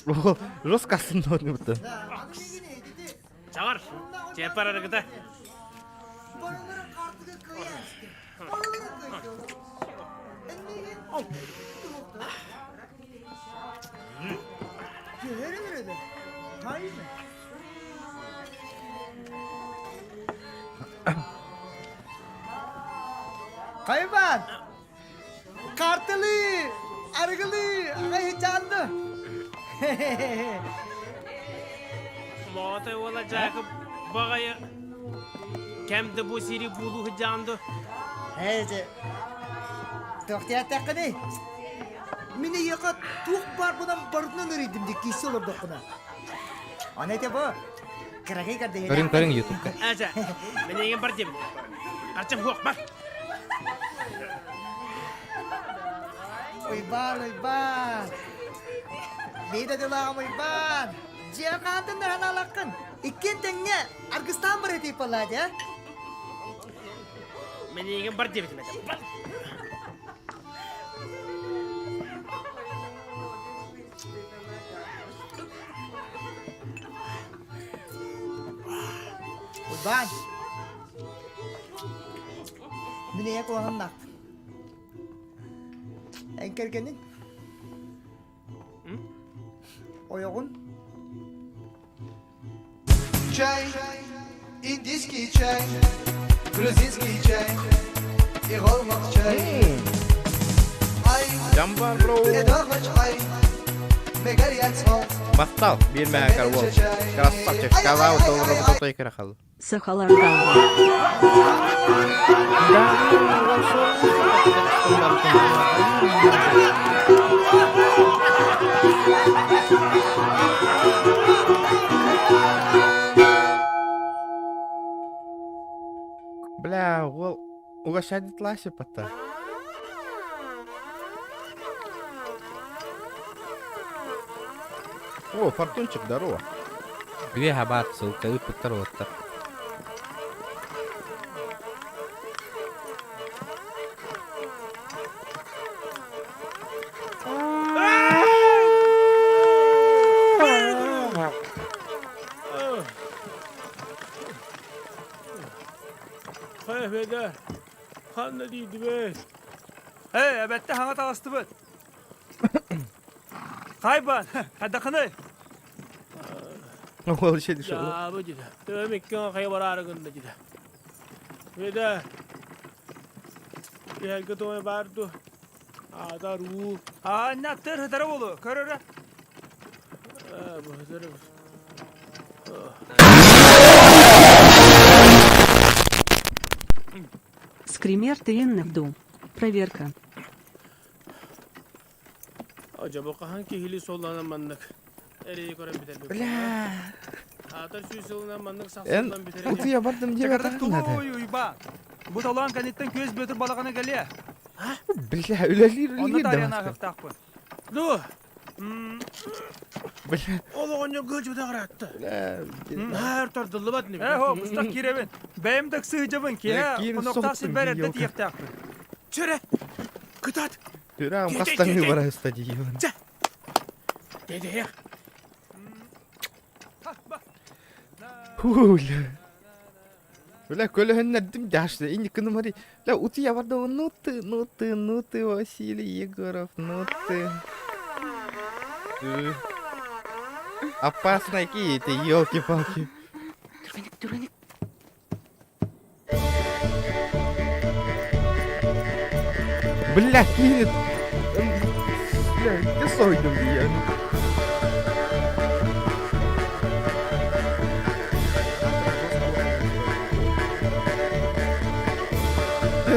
B: Уол жестко астынныбыт.
F: Чаҕар, чиэппэр арыгыта.
A: Хайбан! Картылыы! Арыгылыы! Аҕай
F: Моҕотой уола Дьаакып баҕайы кэм да бу сири буулуу сылдьаҕын дуо?
A: Ээ, дьэ, туох диэтэххиний? Мин эйиэхэ туох баарбынан барытынан эрийдим дии киирсэ олордоххуна. Аны ити бу кыракый көрдөһүнэ.
B: Көрүҥ көрүҥ ютубка.
F: Ээ, мин эйигин бар диэбин. Харчым суох, бар!
A: Уйбаан, Уйбаан! Биир дылааҕым Уйбаан! Дьиэ хаантын да ханаалаххын. Иккиэн тэҥҥэ аргыстаан барыы тииппалаа дии, а?
F: Мин эйигин бар диэбитим этэ. Бар!
A: Уйбаан! Мин эйэ куһаҕаннаахпын. Эн кэргэниҥ? Ойоҕун?
K: Чай, индийский чай, грузинский чай и голмак чай. Ай,
B: Жамбар бро. Махтал, биир мэһэкэр уол. Красавчик, сказал, то крахал.
J: Сахаларга.
B: Бля, уол угощать ласипата. О, Фортунчик, здорово. Үөһэ баар ссылка ыыппыттар уолаттар.
F: Хайа ханна диидибэт?
M: Эй, эбэтте хаҥа таҕыстыбыт. Хайбан, хайдахыный?
B: Ол şey düşüyor.
F: Дьаабы дьида. Төбөм икки хайа бараары гынна дьида. Веда. Иһэргэ туой баар ду. Аатар уу.
M: Аа, наттыр хытара болу, көрөрө.
F: Аа, бу хытары.
J: Скример ТН Проверка.
F: Acaba хаһан киһили суолланан маннык эрэйи көрөн бүтэрбит.
B: Бля.
F: Аатар сүүс сылынан маннык
B: Эн
F: сахсыллан бүтэрэ.
B: утуя бардым диye
M: Чакырдык
B: надо.
M: тулуй уйба. Бу толоон кэнниттэн күөс Бүөтүр балаҕана кэлиэ.
B: Бля, үлэлиир
M: Онно
B: үлэлиир
M: таарыйан
B: да.
M: ааһыахтаахпын.
F: Ду.
B: Бля.
F: Ол оҕонньор гылдьыбыта ыраатта.
B: Бля.
F: Наар тардыллыбат не.
M: Ээ, хо, быстах киирэбин. Бэйэм да ыксыһдьабын, киһэ
B: Киирин
M: хонуктаах
B: соһуттум,
M: сирбэр эрдэ
B: ёлка.
M: тиийиэхтээхпин.
F: Чөрө. Кытаат.
B: Түрәм хастаңы бара стадион.
F: Дедех.
B: Хуля. Бля, көлөһөннөрдүм дашты. Инни кынымари. Бля, утуя барды. Ну ты, ну ты, ну ты, Василий Егоров, ну ты. Опасно какие-то, елки-палки. Бля, кинет. Бля, где сойдем я?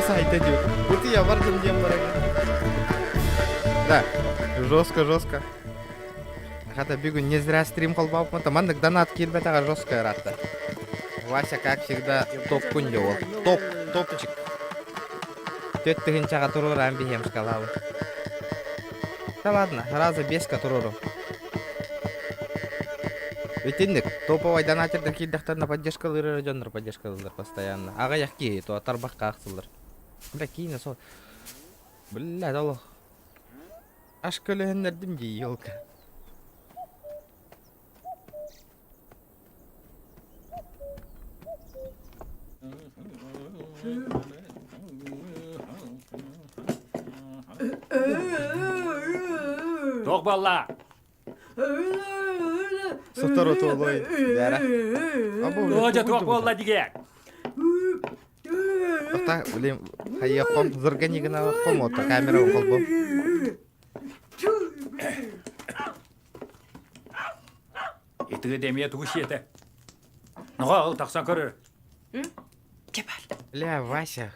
B: Сайт идет. Вот я бардым дем Да, жестко, жестко. Хата бүгүн не зря стрим холбооппун, маннык донат киирбэтэҕэ жестко ыраатта. Вася, как всегда, топ күндү Топ, топчик. Төт тыһынчаҕа туруораан биһиэм шкалабы. Да ладно, раза беска туруору. Итинник, топовай донатердар киирдэхтэринэ поддержкалыыр дьоннор поддержкалыыллар постоянно. Аҕыйах киһи, то тарбахха ахсыллар. Бля, киинэ сол. Бля, олох. Аш көлөһүннэрдим дии, елка.
N: Туох буолла?
B: Сотору туолуой, Вера.
N: Оо, туох буолла дигэ?
B: Ата, блин, хайыаххом, зыргани гына хом, камера холбо.
N: Итиги демия тугу сиэтэ. Нога ол тахсан көрөр.
B: Бля, Вася,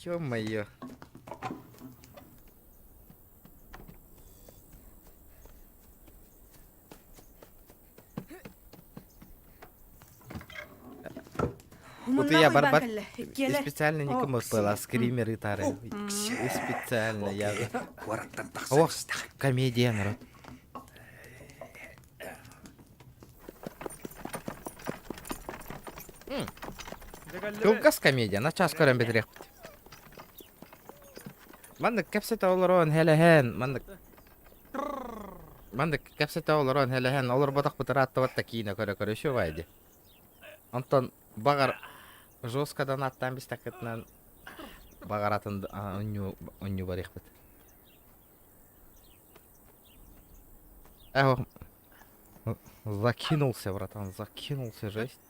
B: ё-моё. Утуйа барбат. Специально никому была скримеры тары. Специально я. Ох, комедия народ. Кылгас комедия, на час көрөн битириэхпит. Маннык кэпсэтэ олорон хэлэһэн, маннык Маннык кэпсэтэ олорон хэлэһэн олорботохпут ырааттыбат да киинэ көрө-көрө үчүгэй дии. Онтон баҕар жесткадан аттаан бистэххитинэн баҕар атын онньуу онньуу барыахпыт. Эх, закинулся, братан, закинулся, жесть.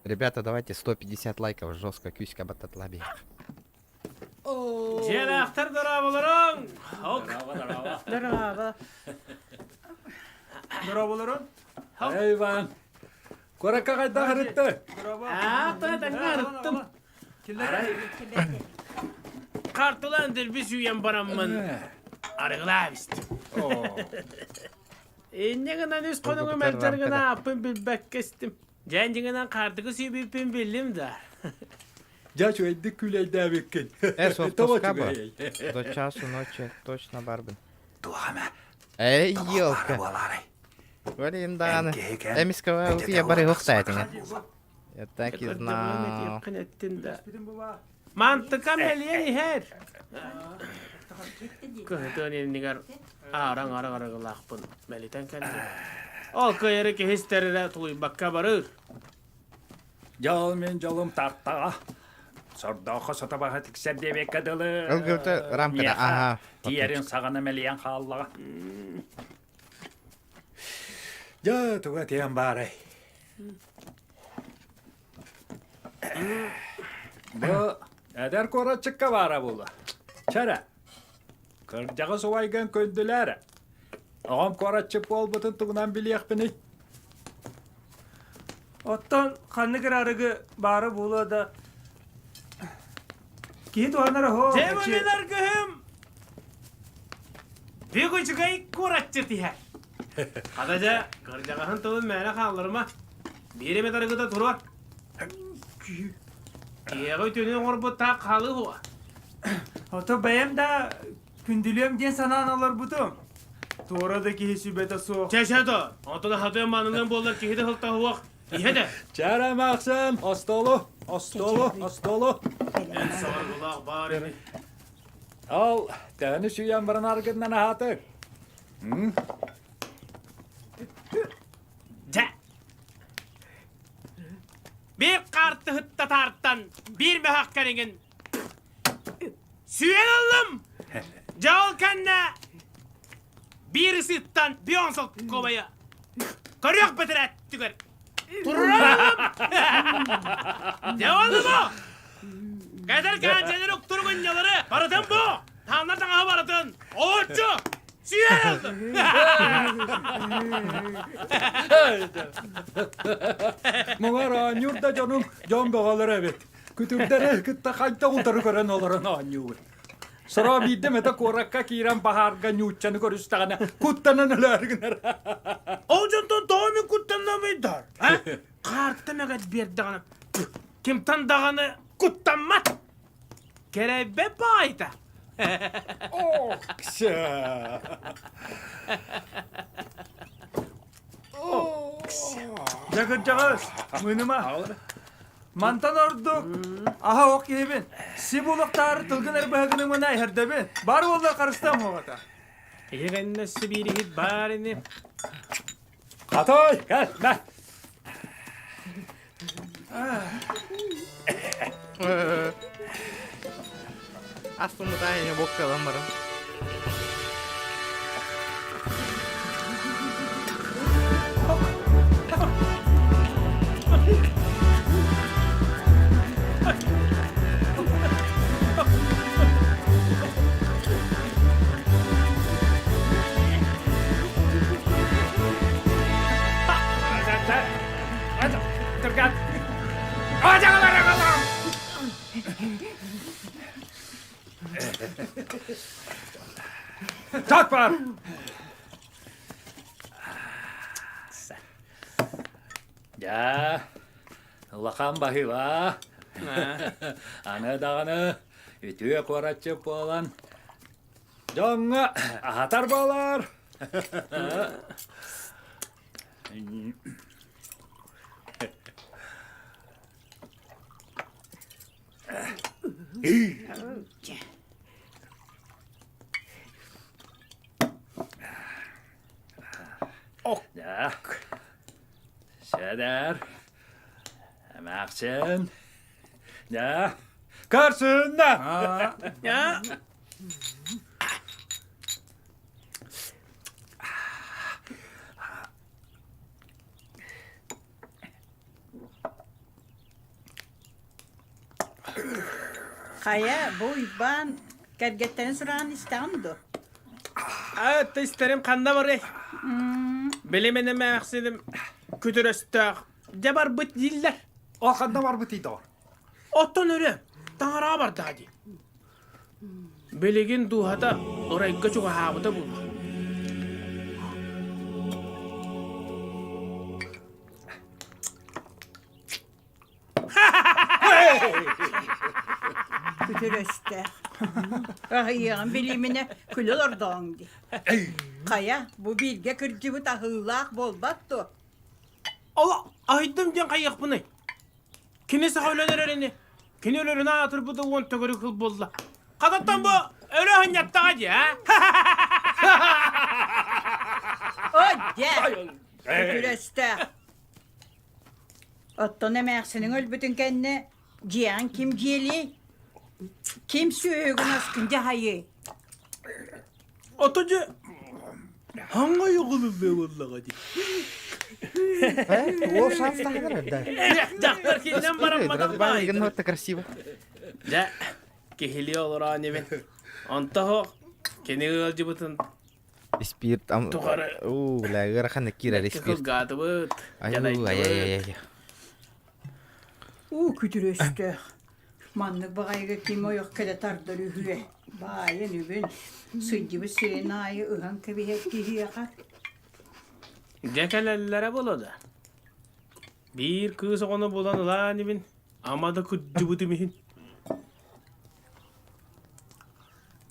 B: Ребята, давайте 150 лайков жестко күүскэ баттатла
F: Дьиэлээхтэр дорооболоруҥ! Ок.
M: Дорообо. Дорооболоруҥ.
N: Эй, Иван. Куоракка хайдах ырытты?
F: Аа, таҥҥа ырыттым. Картылан дэлби сүүйэн бараммын арыгылаан истим. Инньэ гынан үс хонугу мэлдьэр гына ааппын билбэккэ истим. Дьэн дьиҥинэн хаардыгы сүүбүппүн биллим да.
N: Дьэ, үчүгэйдик күүлэйдээбиккин.
B: Э, соптоска ба. До часу ночи точно барбын.
N: Туох эмэ.
B: Эй, елка. Блин, даҕаны. Эмискэ утуйа бары охсаатыҥа. Я так и знал.
F: Мантыкам элиэн иһэр. Кыһытыан иннигэр аараҥ арыг арыгылаахпын мэлитэн кэллим. Ол кыайары киһи истэрирэ тулуйбакка барыр.
N: Дьол мин дьолум тартаҕа. Сордооххо сото баһа тиксэр диэбиккэ дылы.
B: ЛГБТ рамкада, ага.
N: Тиэрин саҕана мэлийэн хааллаҕа. Дьэ, туга тиэн баарай. Бу эдэр куоратчыкка баара буолла. Чэрэ, кырдьаҕас убайгын көндүлээр. Оҕом куоратчык буолбутун тугунан билиэхпиний?
M: Оттон ханнык эрэ арыгы баара буолуо да киһи туһанар оһо.
F: Дьэ бу мин аргыһым Бүк үчүгэй куоратчыт иһэр. Хата дьэ, кырдьаҕаһын тылын мээнэ хаалларыма. Биир эмит арыгыта туруор. Киһиэхэ үтүөнү оҥорбут таах хаалыы уһуо.
M: Ото бэйэм да күндүлүөм диэн санаан олорбутум. Туора да киһи сүбэтэ суох.
F: Чэ, чэ то, онтон хатыан маанылыан буоллар киһи да сылтаһуох. Иһэ да.
N: Чара Максим, остолу, остолу, остолу.
F: Эн саҕаргылаах баар эбит.
N: Ал, төһөнү сүүйэн баран аргыннан аһаатык?
F: Дьэ. Биир хаартыһыт татаартан биир мөһөх кэриҥин сүүйэн ыллым. Дьэ ол кэннэ биир ысыттан бион солкуобайы көрүөх бэтэрээттигэр туруралым. Дьэ ол бу. Кэтэр кээнчэлэри уктуругунньалары барытын бу. Тааннар таҥаһы барытын. Олоччу сүүйэн ыллым.
N: Муҥар оонньуур да дьонум дьон бөҕөлөр эбит. Күтүрдэри кытта хайдах утары көрөн олорон оонньуубут. Сороо биирдэ эмэтэ куоракка киирэн баһаарга ньууччаны көрүстэҕинэ куттанан өлөөрү гынар.
F: Ол дьонтон тоҕо мин куттаннамыйдар? А? Хаарта мэгэт биэрдэҕинэ кимтан даҕаны куттаммат. Кэрэйбэт баайта.
N: Окся.
M: Дьэ кырдьаҕас, мыыныма. Мантан ордук аһа ох киһибин. Си булуктаары тылгын эрбэһэгинымына иһэрдэбин. Бар буолла харыстам хоҕото.
F: Иһигэннэ сибиириһит баар ини.
N: Хатой, кэл, мэ.
B: Астыммытаа боккалан баран.
N: Так бар! Дьэ, улахан баһыыба. Аны даҕаны үтүө куоратчыт буолан дьоҥҥо аһатар буолар. Ок. Сөдөр. Эмээхсин. Дьэ. Көрсүннэ.
O: Хайа, бу Уйбаан кэргэттэрин сураҕын истэҕин дуо?
F: Аа, истэрим ханна барый? Билимин эмээхсиним күтүр өстөөх. Дьэ барбыт дииллэр.
N: Ол ханна барбытый доҕор?
F: Оттон өрө, таҥараҕа бардаҕа дии. Билигин дууһата ырайга чугаһаабыта буолуо.
O: Күтүр өстөөх. Аһыйыаҕын билиминэ күлэ олордоҕуҥ дии. Хайа, бу бииргэ кырдьыбыт аһыылаах буолбат дуо?
F: Ол аһыйдым диэн хайыахпыный? Кини саха өлөн эрэр ини. Кини өлөрүн аатырбыта уон төгүрүк сыл буолла. Хататтан бу өлө аһынньаттаҕа дии, а?
O: Ой, дьэ! Күтүрөстөөх. Оттон эмээхсиниҥ өлбүтүн кэннэ дьиэҕин ким дьиэлиэй? Ким сүөһүгүн аскын дьаһайыай?
F: Ото дьэ хаҥа йоҕулуллуо буоллаҕа дии.
B: О, шанс таһынар да.
F: Дьахтар кининэн барамматах баайда.
B: Это красиво.
F: Дьэ, киһилии олороон ибин. Онто кини ыалдьыбытын
B: Испиир там...
F: Тухары.
B: Уу, бля, ыарахан киирэр испиир.
F: Кылгаатыбыт.
B: Ай, ай, ай, ай.
O: Уу күтүрөстөөх. Маннык баҕайыга ким ойох кэлэ тардар үһүө. Баайын үбүн, сылдьыбыт сирин аайы ыһан кэбиһэр киһиэхэ.
F: Дьэ кэлэллэрэ буолуо да. Биир кыыс оҕону булан ылаан ибин, ама да кырдьыбытым иһин.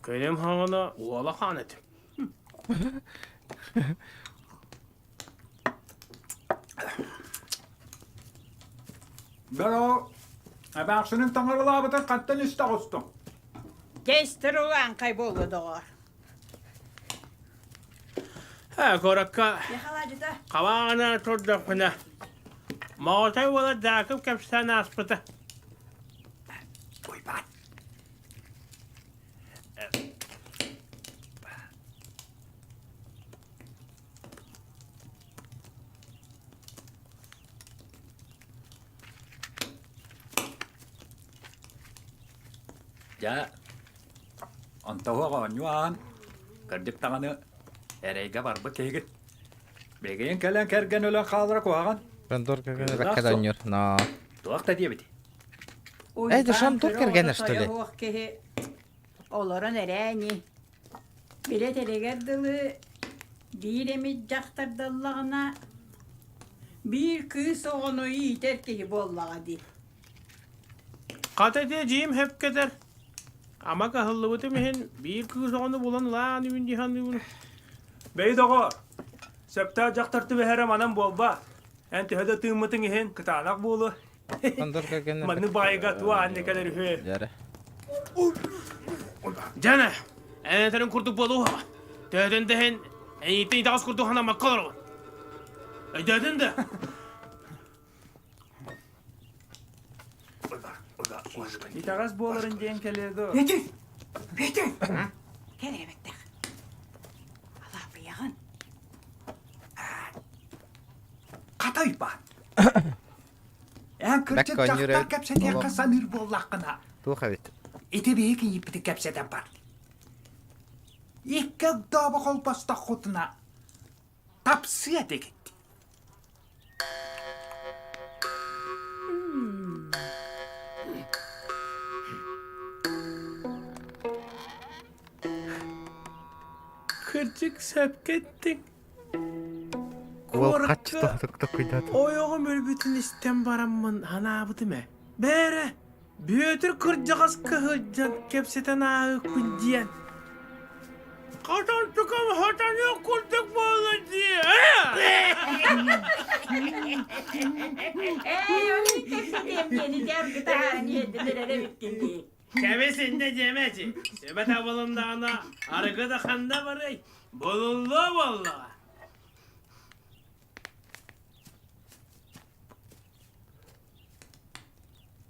F: Көнөм хаҥана уола хаан этим.
N: Бөрө эмээхсинин таҥаралаабытын хантан истэ оҕустуҥ?
O: Кэстэр улааҥхай буолуо доҕоор.
F: Ээ, куоракка хабаҕына турдахпына, Моҕотой уола Дьаакып кэпсээн ааспыта.
N: Уйбаан. Дьэ, онтоһуох оонньуу ааһан, кырдьык даҕаны эрэйгэ барбыт киһигит. Бигин кэлэн кэргэн өлөн хаалара куһаҕан.
B: Шандор кэргэн бэккэ да оонньуур. Но.
N: Туох да диэбити.
B: Это Шандор кэргэнэ, что ли?
O: Киһи. Олорон эрээ ини. Билэ этэригэр дылы биир эмит дьахтардаллаҕына биир кыыс оҕону иитэр киһи буоллаҕа дии.
P: Хата ити эдьиийим сөпкө этэр. Ама кыһаллыбытым иһин биир кыыс оҕону булан ылаан үүн дии саныыбын.
M: Бэйи доҕоор, сөптөөх дьахтар түбэһэрэ манан буолба. Эн төһө да тыыммытыҥ иһин кытаанах буолуо. Маннык баайга туо аанньа кэлэр үһү.
P: Дьэне, эн этэрин курдук буолуоҕа. Төһөтүн да иһин эйиитин итэҕэс курдук санаммакка олороҕун. Өйдөөтүн да?
M: Итэҕэс буоларын диэн кэлиэ дуо?
O: Бүөтүр! Бүөтүр! Кэл эрэ бэттэх. Алаапыйаҕын.
N: Хатай баат. Эн кырдьык дьахтар кэпсэтиэххэ саныыр буоллаххына.
B: Туох эбит?
N: Ити биһиги кийииппитин кэпсэтэн бар. Икки огдообо холбостоххутуна тапсыа этигит.
P: Кырдьык сөпкө эттиҥ.
B: Уол хаччы тохтоккуйдаата.
P: Ойоҕум өлбүтүн истэн бараммын санаабытым ээ. Бээрэ, Бүөтүр кырдьаҕас кыһылдьан кэпсэтэн ааһыахпын диэн. Хатан тукам хатаныах курдук буолла дии.
O: Эй, оны кэпсэтиэм диэни дьаргытаан иэддилэр эрэ бүттүн дии.
P: Кэбис иннэ диэмэ чи. Сүбэ табылыннаҕына арыгы да ханна барый? Булуллуо буоллаҕа.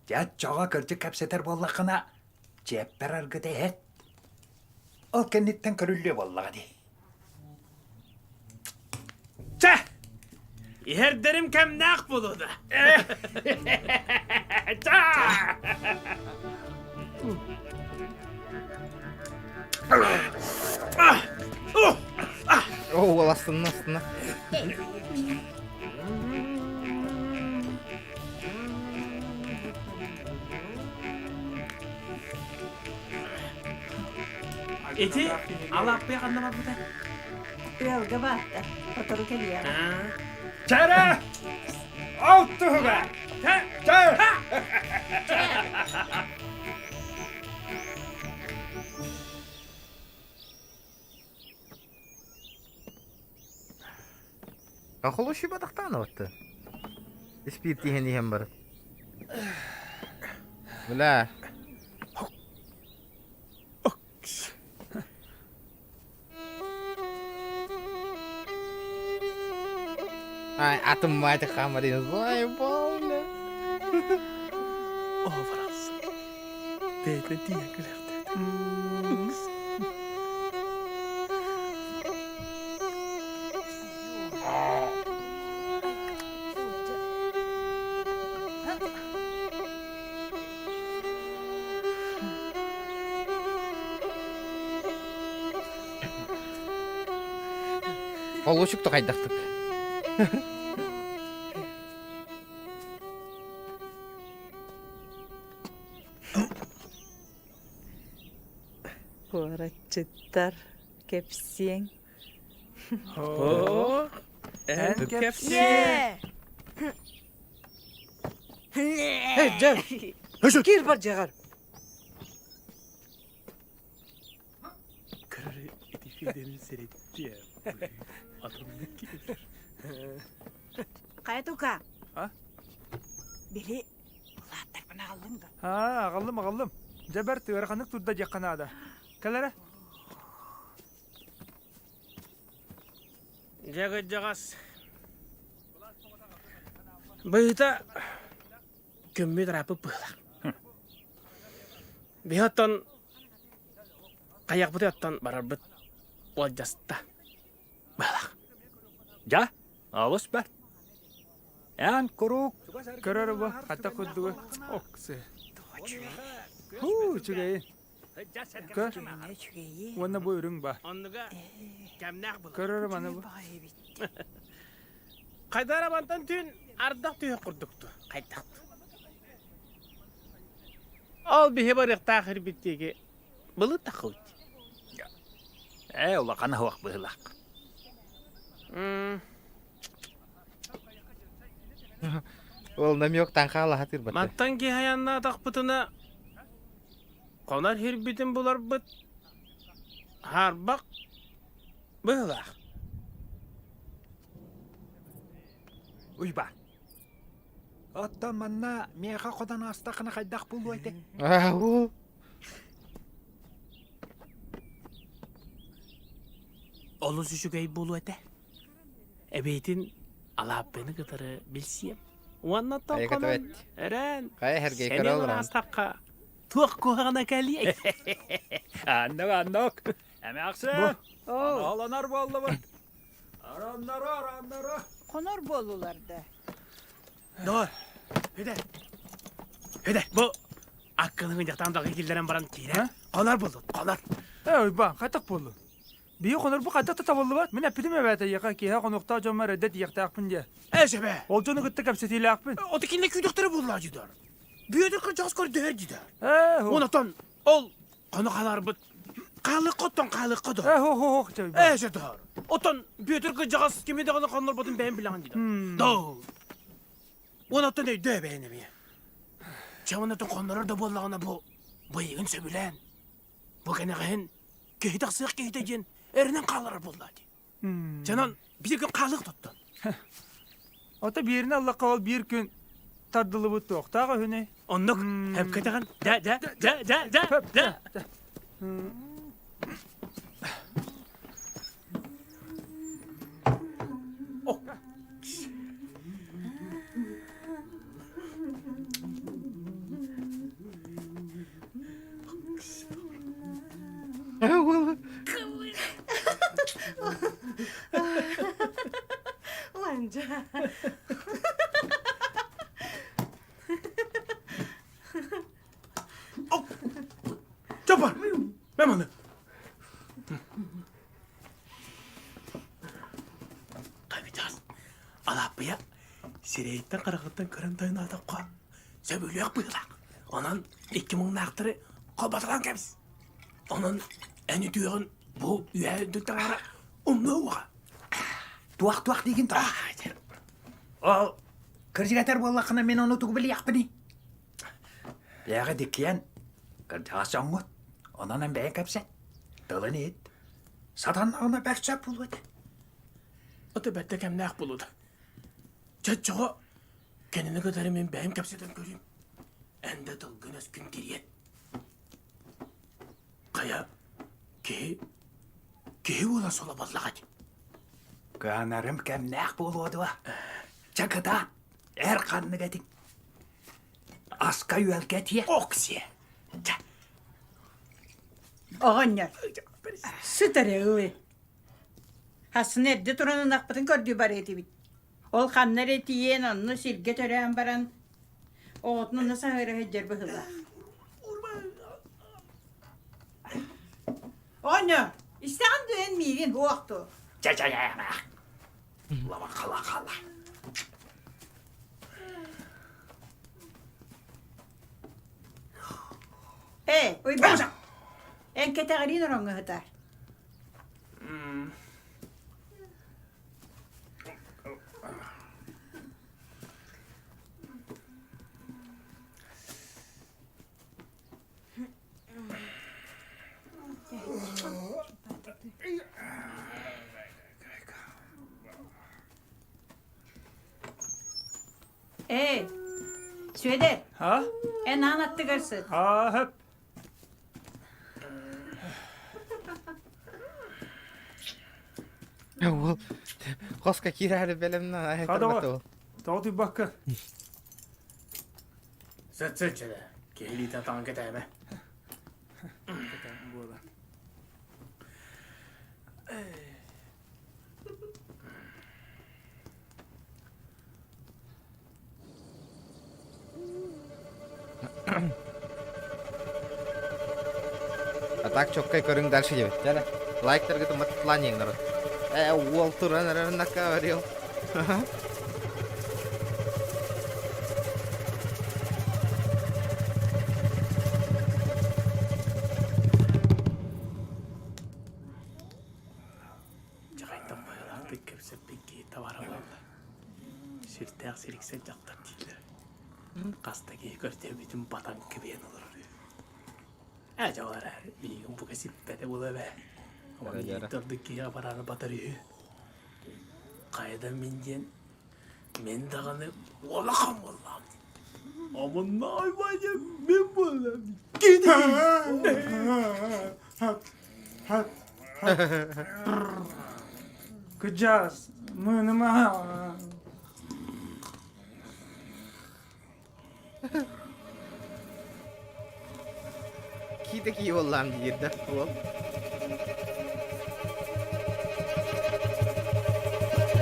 N: Дьэ, оччоҕо кырдьык кэпсэтэр буоллаххына, чиэппэр аргыта иһэт. Ол кэнниттэн көрүллүө буоллаҕа дии.
P: Чэ! Иһэрдэрим кэмнээх буолуо да. Чэ!
B: О, уол астынна, астынна.
P: Ити Алааппыйа ханна барбыта?
O: Ыалга баатта, сотору кэлиэҕэ.
N: Чэрэ! Ол туһуга! Чэ!
B: Холощи батахтаан отты. Испиир тиһэн иһэн барыт. Бля. Ай, атым мать хамарин заебал, бля.
P: О, барахсан. Бэйэтинэн тиийэн күлэхтээтэ.
B: Холуочук да хайдахтык.
Q: Куораччыттар кэпсиэҥ.
P: Оо, эн кэпсиэ.
A: Эй, дьэ! Киир бар дьиэҕэр!
P: Көрөр ити Федяны сэрэттиэ. Атымнык киирэр.
O: Хайа тука?
M: А?
O: Били улааттарбын аҕаллыҥ да?
M: Аа, аҕаллым, аҕаллым. Дьэ бэрт ыараханнык турда диэххэ наада. Кэл эрэ.
P: Дьэ кырдьаҕас. Быһыыта күммүт ырааппыт быһыылаах. Биһи оттон хайахпытый оттон барарбыт уолдьаста быһыылаах.
N: Дьэ, олус бэрт. Эн куруук
M: Көрөр бу, хата курдугу. Оксы. Хуу, үчүгэйин. Көр. Уонна бу үрүҥ ба.
P: Оннуга кэмнээх буолар.
M: Көрөр маны бу.
P: Хайдара мантан түүн ардах түһэх курдукту. Хайдах. Ол биһи барыахтаах ирбит диэки. Былыт таххыбыт.
N: Ээ, улахан оһох быһылах.
B: Ол намек таҥхаалаһа тыырбат.
P: Мантан киһи айаннаатахпытына хонор сирбитин буларбыт хаарбах быһыылаах.
N: Уйбаан. Оттон манна миэхэ хотон аастаххына хайдах буолуо этэй?
B: Аа,
P: Олус үчүгэй буолуо этэ. Эбиитин Алааппыны кытары билсиэм. Уонна тоххонон эрэн
B: Хайа эргэй
P: сэниэн
B: көрө олорон.
P: аастахха туох куһаҕана кэлиэй.
N: Аннык, аннык. Эмээхсин, оһолонор буоллубут. Араннара, араннара.
O: Хонор буоллулар да.
P: Доор, Хүдэ. Хүдэ, бу аккыныгын дьахтаан даҕы киллэрэн баран киирэ. Хонор буоллут, хонор.
M: Ээ, Уйбаан, хайдах буоллун? Биһи хонорбу хайдах да табыллыбат. Мин эппитим эбээт эйиэхэ киэһэ хонуохтаах дьоммор эрдэ тиийиэхтээхпин диэ.
P: Ээ, сөбө.
M: Ол дьону кытта кэпсэтиилээхпин.
P: Ото кинилэр күүдэхтэрэ буоллаа дьидар. Бүөтүр кырдьаҕас көрдөһөр дьидар.
M: Ээ,
P: Онотон ол хоно халаарбыт хаалык оттон хаалык доо.
M: Ээ, хо хо хо
P: Ээ, сөтөр. Оттон Бүөтүр кырдьаҕас кими даҕаны хоннорботун бэйэм билэҕин дьидар. Доо. Онотон өйдөө бэйэн эмиэ. Чэ, онотон хоннорор да буоллаҕына бу быйыгын сөбүлээн Бу кэнэҕэһин киһи тахсыах киһитэ диэн эрэнэн хааларар буоллаа дии. Дьонон биир күн хаалыах тоттон.
M: Ото биирин аллахха ол биир күн тардылыбыт туохтаах үһүнүй?
P: Оннук хэпкэтэҕин дэ дэ дэ дэ дэ дэ.
Q: Ланжа.
P: Чапар! Мен маны. Капитан, Алааппыйа сирэйиттэн хараҕыттан көрөн тойоноотоххо сөбүлүөх быһыылаах. Онон икки муҥнаахтары холботолоон кэбис. Онон эн үтүөҕүн бу үөһэ үрдүк таҥара умнуо уоҕа.
A: Туох-туох диигин тоҕо? Ол кырдьык этэр буоллаххына мин ону тугу билиэхпиний?
N: Бэйэҕэ диккийэн кырдьаҕас дьоҥҥут, онон эн бэйэҥ кэпсэт, тылын иһит. Сатаннаҕына бэрт сөп буолуо этэ.
P: Ото бэртэ кэмнээх буолуо Чоччоҕо кинини кытары мин бэйэм кэпсэтэн көрүүм. Эн да тылгын-өскүн тириэт. Хайа, киһи, киһи буола соло буоллаҕа дии.
N: Кыанарым кэмнээх буолуо дуо? Чэ кытаат, эр ханнык этиҥ. Аска-үөлгэ этиэ.
P: Оксиэ. Чэ.
O: Оҕонньор, сыт эрэ ылы. Хасын эрдэ туран ынахпытын көрдүү барыа этибит. Ол ханна эрэ тиийэн онно сиргэ төрөөн баран оҕотун онно саһыара сылдьар быһыылаах. Оҕонньор, истэҕин дуо эн миигин уох дуо?
N: Чэ чэ Лава хала хала.
O: Ээ, Уйбаан, эн кэтэҕириин ороҥҥо сытар. Эй, Сүөдэр,
M: А?
O: эн аан аттыгар сыт.
M: А, хөп.
B: Уол хоско киирээри бэлэмнэн
M: Хадава. Тоҕо тыйбакка.
P: Сыт сыт чэлэ. Киһилиитэ таҥан кэтээмэ.
M: Буола.
B: А так чоккай көрүҥ дальше диэбит. Дьэ лайктаргытын матытлаан народ. Э, уол туран эрэр накаарил.
P: Тиксэр дьахтар дииллэр. Хас да киһи көрдөбүтүн батан кэбиһэн олорор үһү. Ээ дьэ ол эрээри миигин бука сиппэтэ буолуо эбээ.
B: Дьара дьара.
P: Ордук киһи абарааны батар үһү. Хайа да мин диэн мин даҕаны улахан буоллаҕым дии. Омуннаай Ваня мин буоллаҕым дии. Кини!
M: Кыдьаас, мыыныма.
B: Киитэ кии буоллаам диир да уол.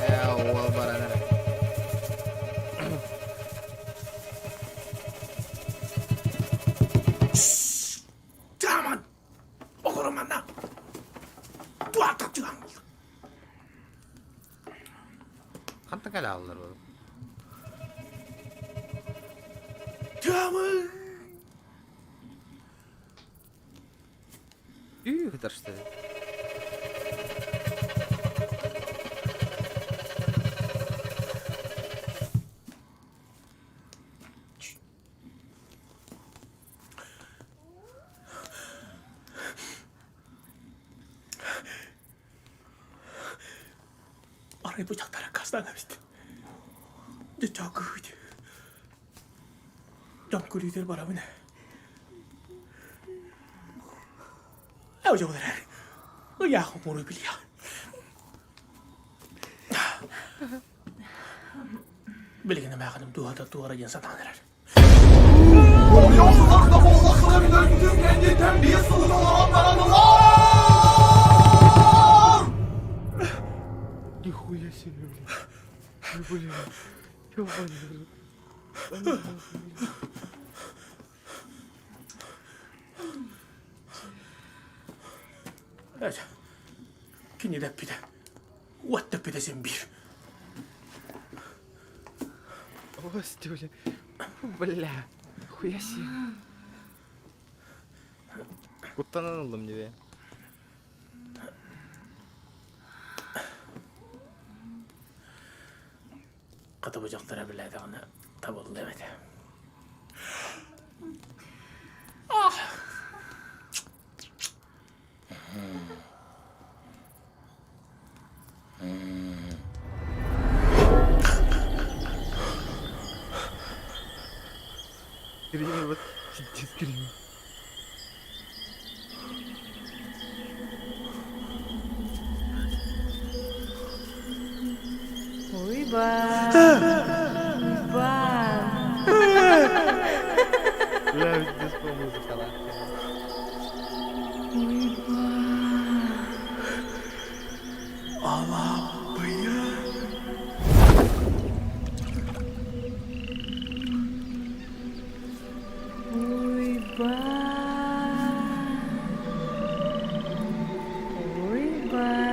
B: Ээ, уол баран эрэ.
P: Дьааман! Олорумана! Туата тыган булды.
B: Хантан кэлэ аллар ол?
P: Тыамы!
B: Үү кытарсты.
P: Арай бу дьахтар аккаастаан эбит. Дьэ чоокуһуут. Дьон күлүүтүгэр барабын. Ээ дьон эрэр. Ыйаах оҥору билиэх. Билигин эмээхиним дууһата туора диэн сатаан эрэр.
B: Нихуя себе, блядь. Блин. Ёбаный в рот.
P: Ээ, Кини дэппитэ. Уот дэппитэ син биир.
B: Господи, бля. Хуя себе. Куттанан ыллым дии.
P: Хата бу дьахтара билээтэҕинэ табыллыа эбит.
B: Скример вот скример.
Q: Уйбаан! Уйбаан!
B: Бля, пиздец по музыка,
P: Алааппыйа!
Q: Уйбаан! Уйбаан!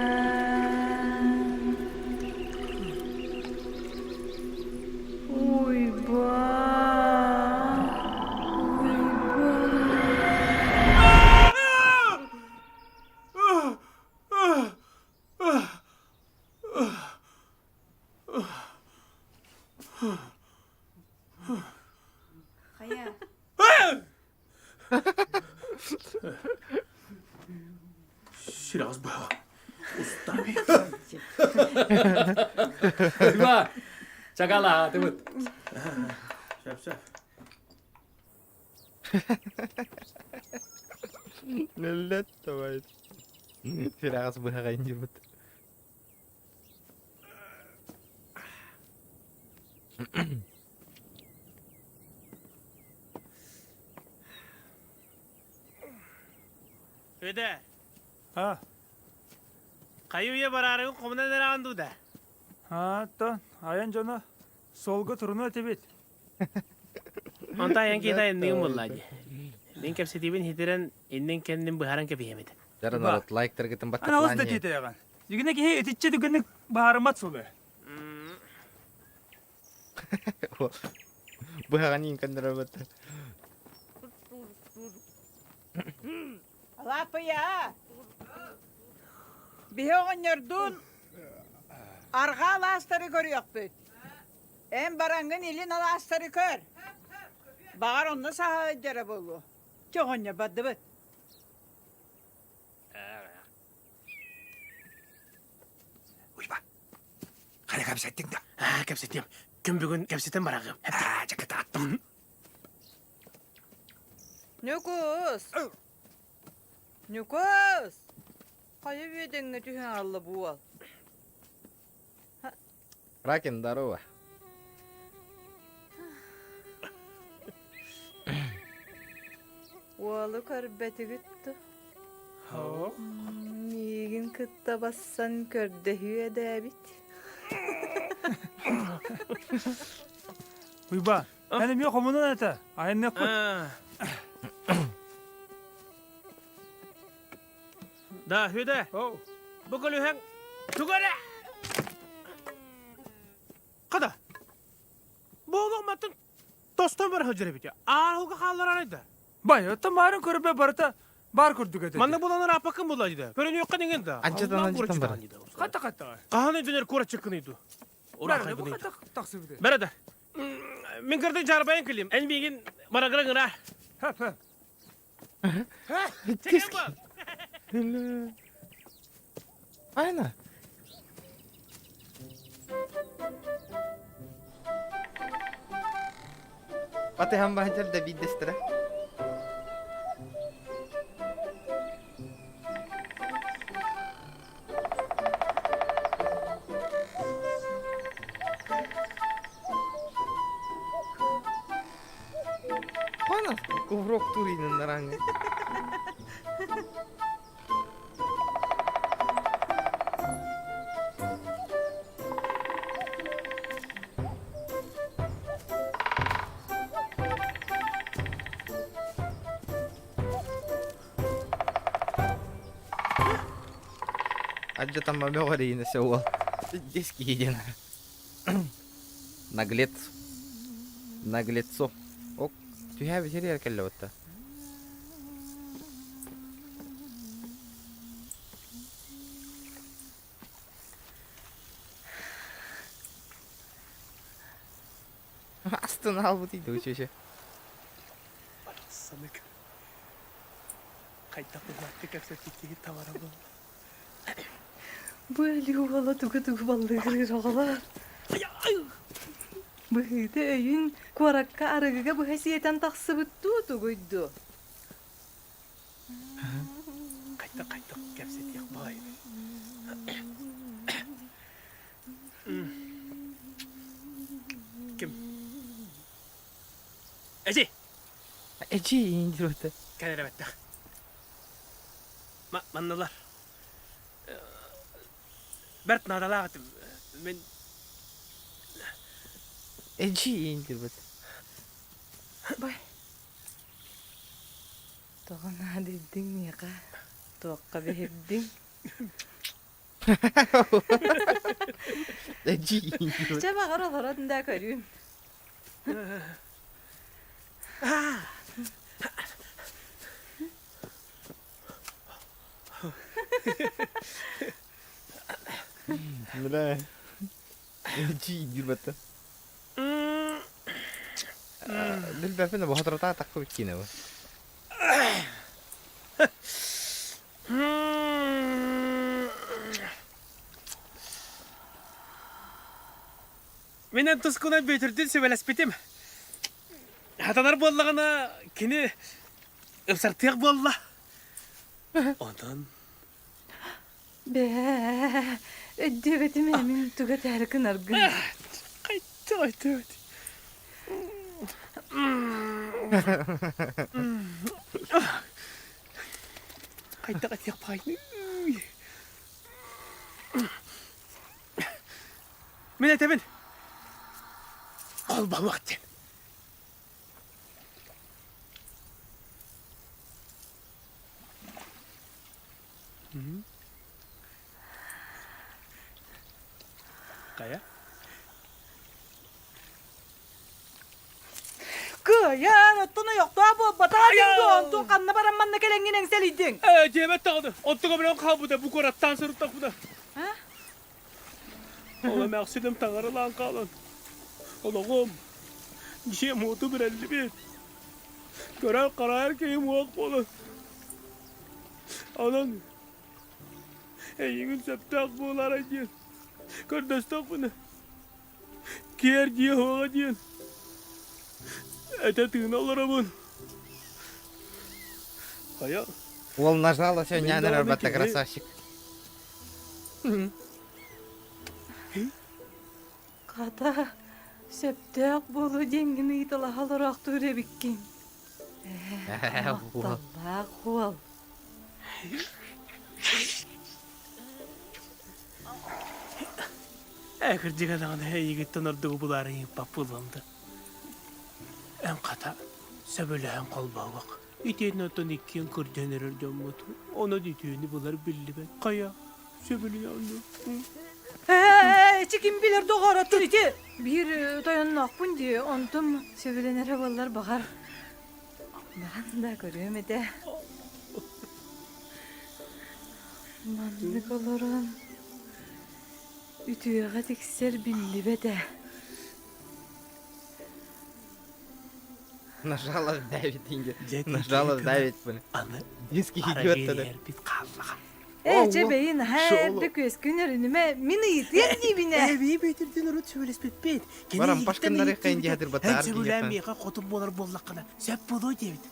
Q: Уйбаан! Хайа?
P: Сирэҕэс быһа устами.
N: Тыма, чакалаатыбыт.
P: Сөп сөп.
B: Нэллэт давай. Сирэҕэс быһаҕа иннибит.
P: Үдэ.
M: А?
P: Хайы-үйэ бараарыгын хомунан эрэҕин дуу да?
M: А, то, айан дьоно суолга туруну этибит.
P: Онто айан киһи айанныгын буолла дии. Мин кэпсэтиибин хитирэн иннин-кэннин быһааран кэбиһиэм этэ.
B: Дьара народ лайктаргытын
M: Аналыс да
B: баттаплаан
M: тиэтэйэҕин. Дигинэ киһи итиччэ түгэнник баарымат суолу.
B: Быһаҕын иҥкэннэрэ
O: Алааппыйа! Биһи оҕонньордуун арҕаа алаастары көрүөхпүт. Эн бараҥҥын илин алаастары көр. Баҕар онно саһаайдара буолуо. Чоҕонньо бардыбыт.
R: Уйба, хайа кэпсэттиҥ да?
P: Аа, кэпсэтиэм. Күн бүгүн кэпсэтэн бараҕым.
R: Аа, дьэ кытааттым.
Q: Ньукуус! Ньукуус! Хайа үөдэҥҥэ түһэн хаалла бу уол?
B: Кракен, здорово.
Q: Уолу көрбөтүгүт дуо? Миигин кытта бассан көрдөһүө дээбит.
M: Уйба, эн эмиэ хомунан этэ, айанныахпыт.
P: Да, Хүдэ. Бу көлүһэҥ тугу эрэ? Хата. Бу олох тостон бара сылдьар эбит. Ааһыга хаалларар да.
M: Бай, оттон баарын көрбө барыта бар курдук этэ.
P: Манна буланар аппакын була дии. Көрүнүөххэ деген да.
B: Анчатан анчатан бар.
M: Хата хата.
P: Хаһан өйдөнөр куорат чыккыный ду.
M: Бәрі, бу хата тахсыбыты.
P: Бәрі да. Мин кырдын жарбайын килим. Эн миигин барагыран гына.
M: Хөп хөп.
B: Айна. Батыһан баһдьар да биирдэстэрэ. Пана коврок туринын наранга. Адьатама бөҕөрийин өсө уол. Здесь киһи Наглец. Наглецо. Ок, түһээбит сиригэр кэллэ батта. Астын албыт иди учуше.
P: Санык. Хайдах быһаатты кэпсэппит киһи тавара буолла.
Q: Бу өлүү уола тугу-тугу баллыгырыыр оҕолор. Быһыыта өйүн куоракка арыгыга быһа сиэтэн тахсыбыт дуу тугуй дуу?
P: Хайдах хайдах кэпсэтиэх баай. Ким? Эжи!
B: Эжи индирута.
P: Кэлэрэ бэттэх. Манналар. Бэрт наадалаах этим. Мин
B: Эжи индирбит.
Q: Бай. Тоҕо наадыйдыҥ миэхэ? Туохха биһирдиҥ?
B: Эжи индирбит.
Q: Чэ баҕар олорон да көрүүм.
B: Бля. Эжи индирбит. Билбэппин да бохотурата такка киинэ бу.
P: Мин эн тускунан Бүөтүрдүүн сүбэлэспитим. Хатанар буоллаҕына кини ымсартыах буолла. Онон
Q: Бээ, өйдүөбэтим ээ мин туга этээри гынаргын.
P: Хайта өйдүөбэт. Хайдах этиэх баайын. Мин этэбин. Холбоһуох диэн. Хайа?
Q: Кыайан, оттон ойохтоох буолбатах диэн дуо, онтун ханна баран манна кэлэҥҥин эҥсэлийдиҥ?
P: Ээ, дьиэбэт даҕаны, онтуга билэн хаалбыта, бу куораттаан сырыттахпына. Ол эмээхсиним таҥаралаан хаалан. Олоҕум, дьиэм уотум эрэллибит. Көрөр-харайар киһим уох буолан. Онон эйигин сөптөөх буолаарай диэн көрдөстөхпүнэ, киэр дьиэ уоҕа диэн этэ тыына олоробун. Хайа,
B: Уол нажала
P: мин
B: сегодня
P: даҕаны
B: робот
P: киһи
B: красавчик.
S: Хата, сөптөөх буолуо диэҥҥин ыйыталаһа олороохтуур эбиккин. Ээ, махталлаах уол.
P: Ээ, кырдьыга даҕаны эйигиттэн ордугу булаары ыйыппат буолуом да. Эн хата, сөбүлэһэн холбообок. Итиэннэ оттон иккиэн кырдьан эрэр дьоммут, онон үтүөнү булар биллибэт. Хайа, сөбүлэһэн дуо?
S: Ээ, ити ким билэр доҕороттун ити? Биир тойонноохпун дии, онтум сөбүлэнэрэ буоллар баҕар. Баран да көрүөм этэ. Маннык олорон үтүөҕэ тиксэр биллибэт ээ.
B: Нажала сдавить инде.
P: Дьэ,
B: Нажала
P: киһи
B: сдавить, блин.
P: Аны
B: Диски
P: арыгы
B: идет тогда.
P: иһэрбит хааллаҕа.
S: Ээ, чэ бэйи наһаа эрдэ күөскүн өрүнүмэ, мин ыйытыам диибин ээ.
P: Эбии Бүөтүрдүүн урут сөбүлэспиппит. Кини
B: Баран
P: ийигиттэн
B: пашканнары
P: ыйыт
B: хайын
P: диэбитэ.
B: диһатыр
P: Эн
B: батаар
P: сөбүлээн
B: киһиэхэ.
P: миэхэ хотун буолар буоллаххына, сөп буолуо диэбит.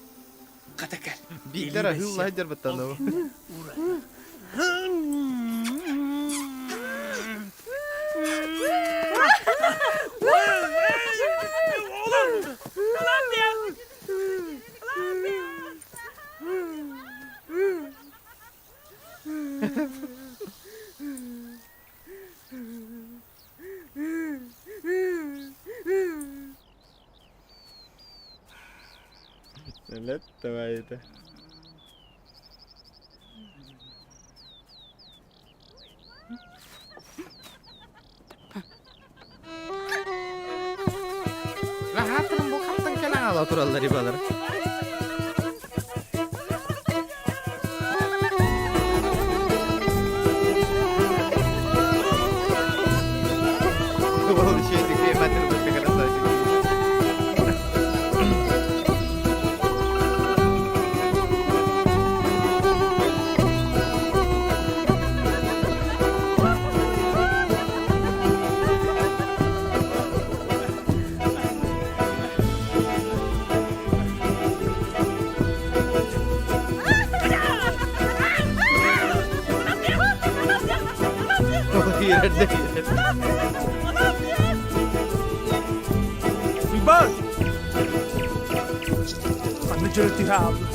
P: Хата кэл.
B: Биилэр
P: Илии
B: аһыыллаһы
P: бэссиэм.
B: дьарбыттан
P: Ол уура.
B: Лет давай это. Rahatın bu хаттан кэлэн ала тураллар ибалар. Ол еще и красавчик.
M: Уйбаан! Ханна дьөрү түһэ хаалбыт.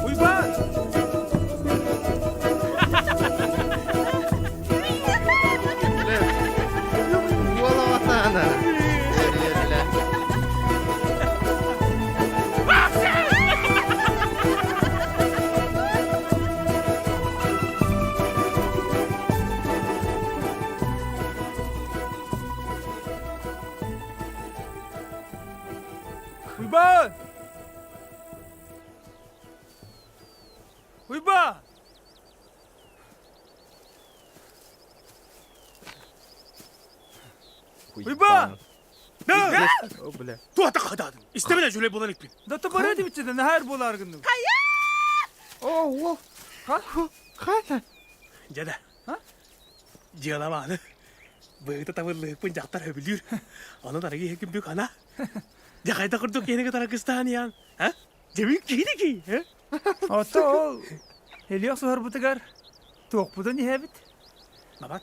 M: Уйбаан!
B: Уолаватана.
M: Уйбаан! Уйбаан! Уйбаан!
B: О, бля.
P: Туох хатаадың? Истемene жүлей болар икпин.
M: Да тупоры дибитче нахар болар гынным.
B: О, о, хайа.
P: Дьэ Дьыалабааны. Быыта табыллыыкпын дьахтар өбүлүүр. Онон арыгы иһэ күмбүк ана. Дьэ хайда курдук киһини кытары кыстаан иһэн. А? Дьэбин киһини ки.
M: Ото ол Элиэх суһарбытыгар туохпутун иһэбит?
P: Набат.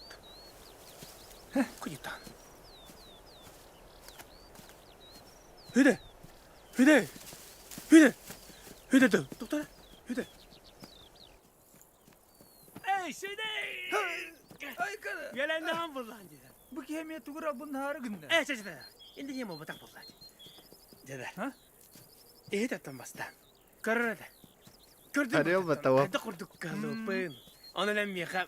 P: Куйутан. Хүдэ. Хүдэ. Хүдэ. Хүдэ доктор. Хүдэ. Эй! Геленнеһэн буллаан дии.
M: Бу киһи эмиэ тугу албыннаһаары гынна?
P: Э, чэ, чэ, инде не буолбатах буолла. Дьэ да. Иһит оттон бастаан. Көрөр этэ. Көрдүм.
B: Орел батауап.
P: Хайдах курдук кыһаллыбыппын. Онон эн миэхэ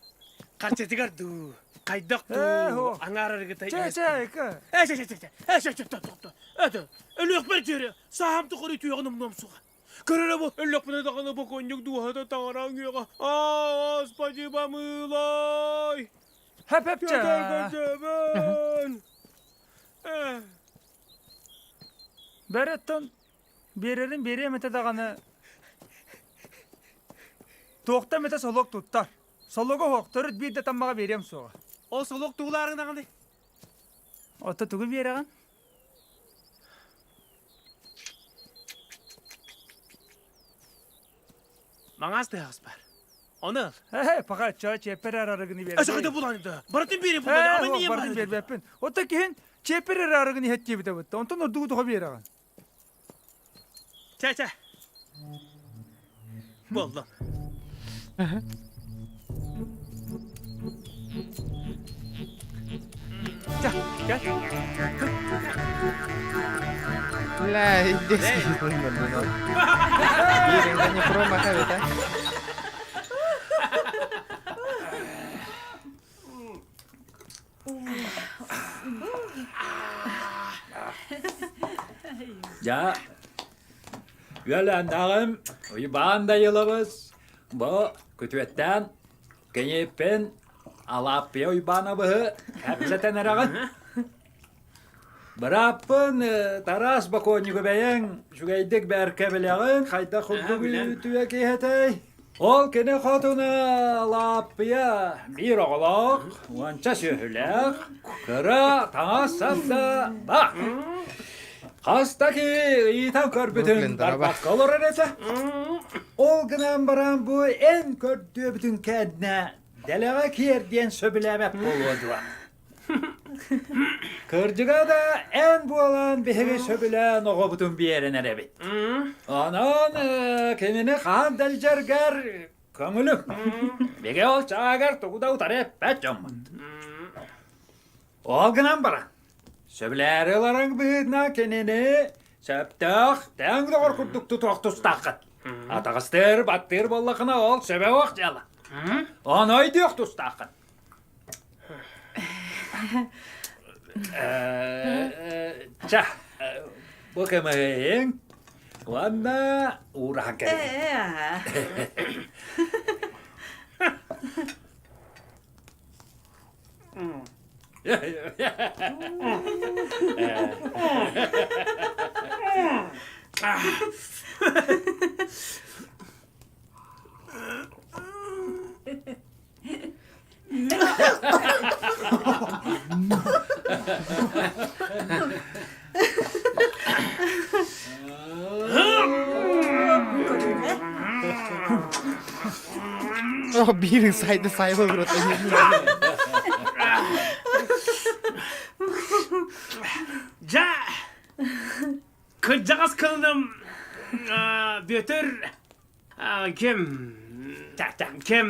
P: харчытыгар дуу, хайдах дуу, аҥаараргытай.
M: Чэ, чэ, эка.
P: Э, чэ, чэ, чэ, э, чэ, чэ, тохто, это, өлүөхпэр диэри саам тухары үтүөҕүн умнуом суоҕа. Көрөрө бу, өллөхпүнэ даҕаны бокуонньук дууһата таҥараҥ үөҕэ. Аа, Господи помилуй!
M: Хэп-хэп чэ.
P: Көтөр-көтөбүн!
M: Бэреттон биэрэрин биэриэм этэ даҕаны туохта эмэтэ солуок туттар. Солуога суох, төрүт биир да таммаҕа биэриэм суоҕа.
P: Ол солуок тугулаарыҥ даҕаны?
M: Отто тугу биэрэҕин?
P: Маҥаас тыһаҕас баар. Ону ыл.
M: Ээ, пока чаа чиэппэр эр арыгыны биэрэ.
P: Өсөкөтө булан да. Барытын биэри булан. Ама
M: Ээ, барытын биэрбэппин. Оттон киһин чиэппэр эр арыгыны иһэт диэбитэ бытта. Онтон ордугу тоҕо биэрэҕин?
P: Чэ, чэ. Болло.
M: Чэ, кэл.
B: Бля, индейский Биир не промах эбит, а?
N: Дьэ, үөлээннээҕим Уйбаан Дайылабыс бу күтүөттээн кэньииппин Алааппыйа Уйбаанабыһы кэпсэтэн эрэҕин. Бырааппын Тарас бокуонньугу бэйэҥ үчүгэйдик бэркэ билэҕин, хайдах курдук үтүө киһи этэй? Ол кини хотуна Лааппыйа биир оҕолоох, уонча сүөһүлээх, кыра таҥас-сап да баар. Хас да киһи ыйытан көрбүтүн барбакка олорор этэ. Ол гынан баран бу эн көрдүөбүтүн кэннэ дэлэҕэ киэр диэн сөбүлээбэт буолуо дуо? Кырдьыга да эн буолан биһиги сөбүлээн оҕобутун биэрэн эрэбит. Онон кинини хаан дэлдьэргэр көҥүлүҥ. Биги ол чаагар тугу да утары эппэт дьоммут. Ол гынан баран, сөбүлээри ыларыҥ быһыытынан кинини сөптөөх тэҥ доҕор курдук тутуох тустааххыт. Атаҕастыыр, баттыыр буоллахына ол сөбө суох дьыала. Ону өйдүөх тустааххын. Ча, бу кэмэйиҥ уонна уураһан кэлиҥ.
B: О, биир сайды сайба бұрат.
P: Жа! Кырдьаҕас кылыным Бүөтүр Ким? Ким?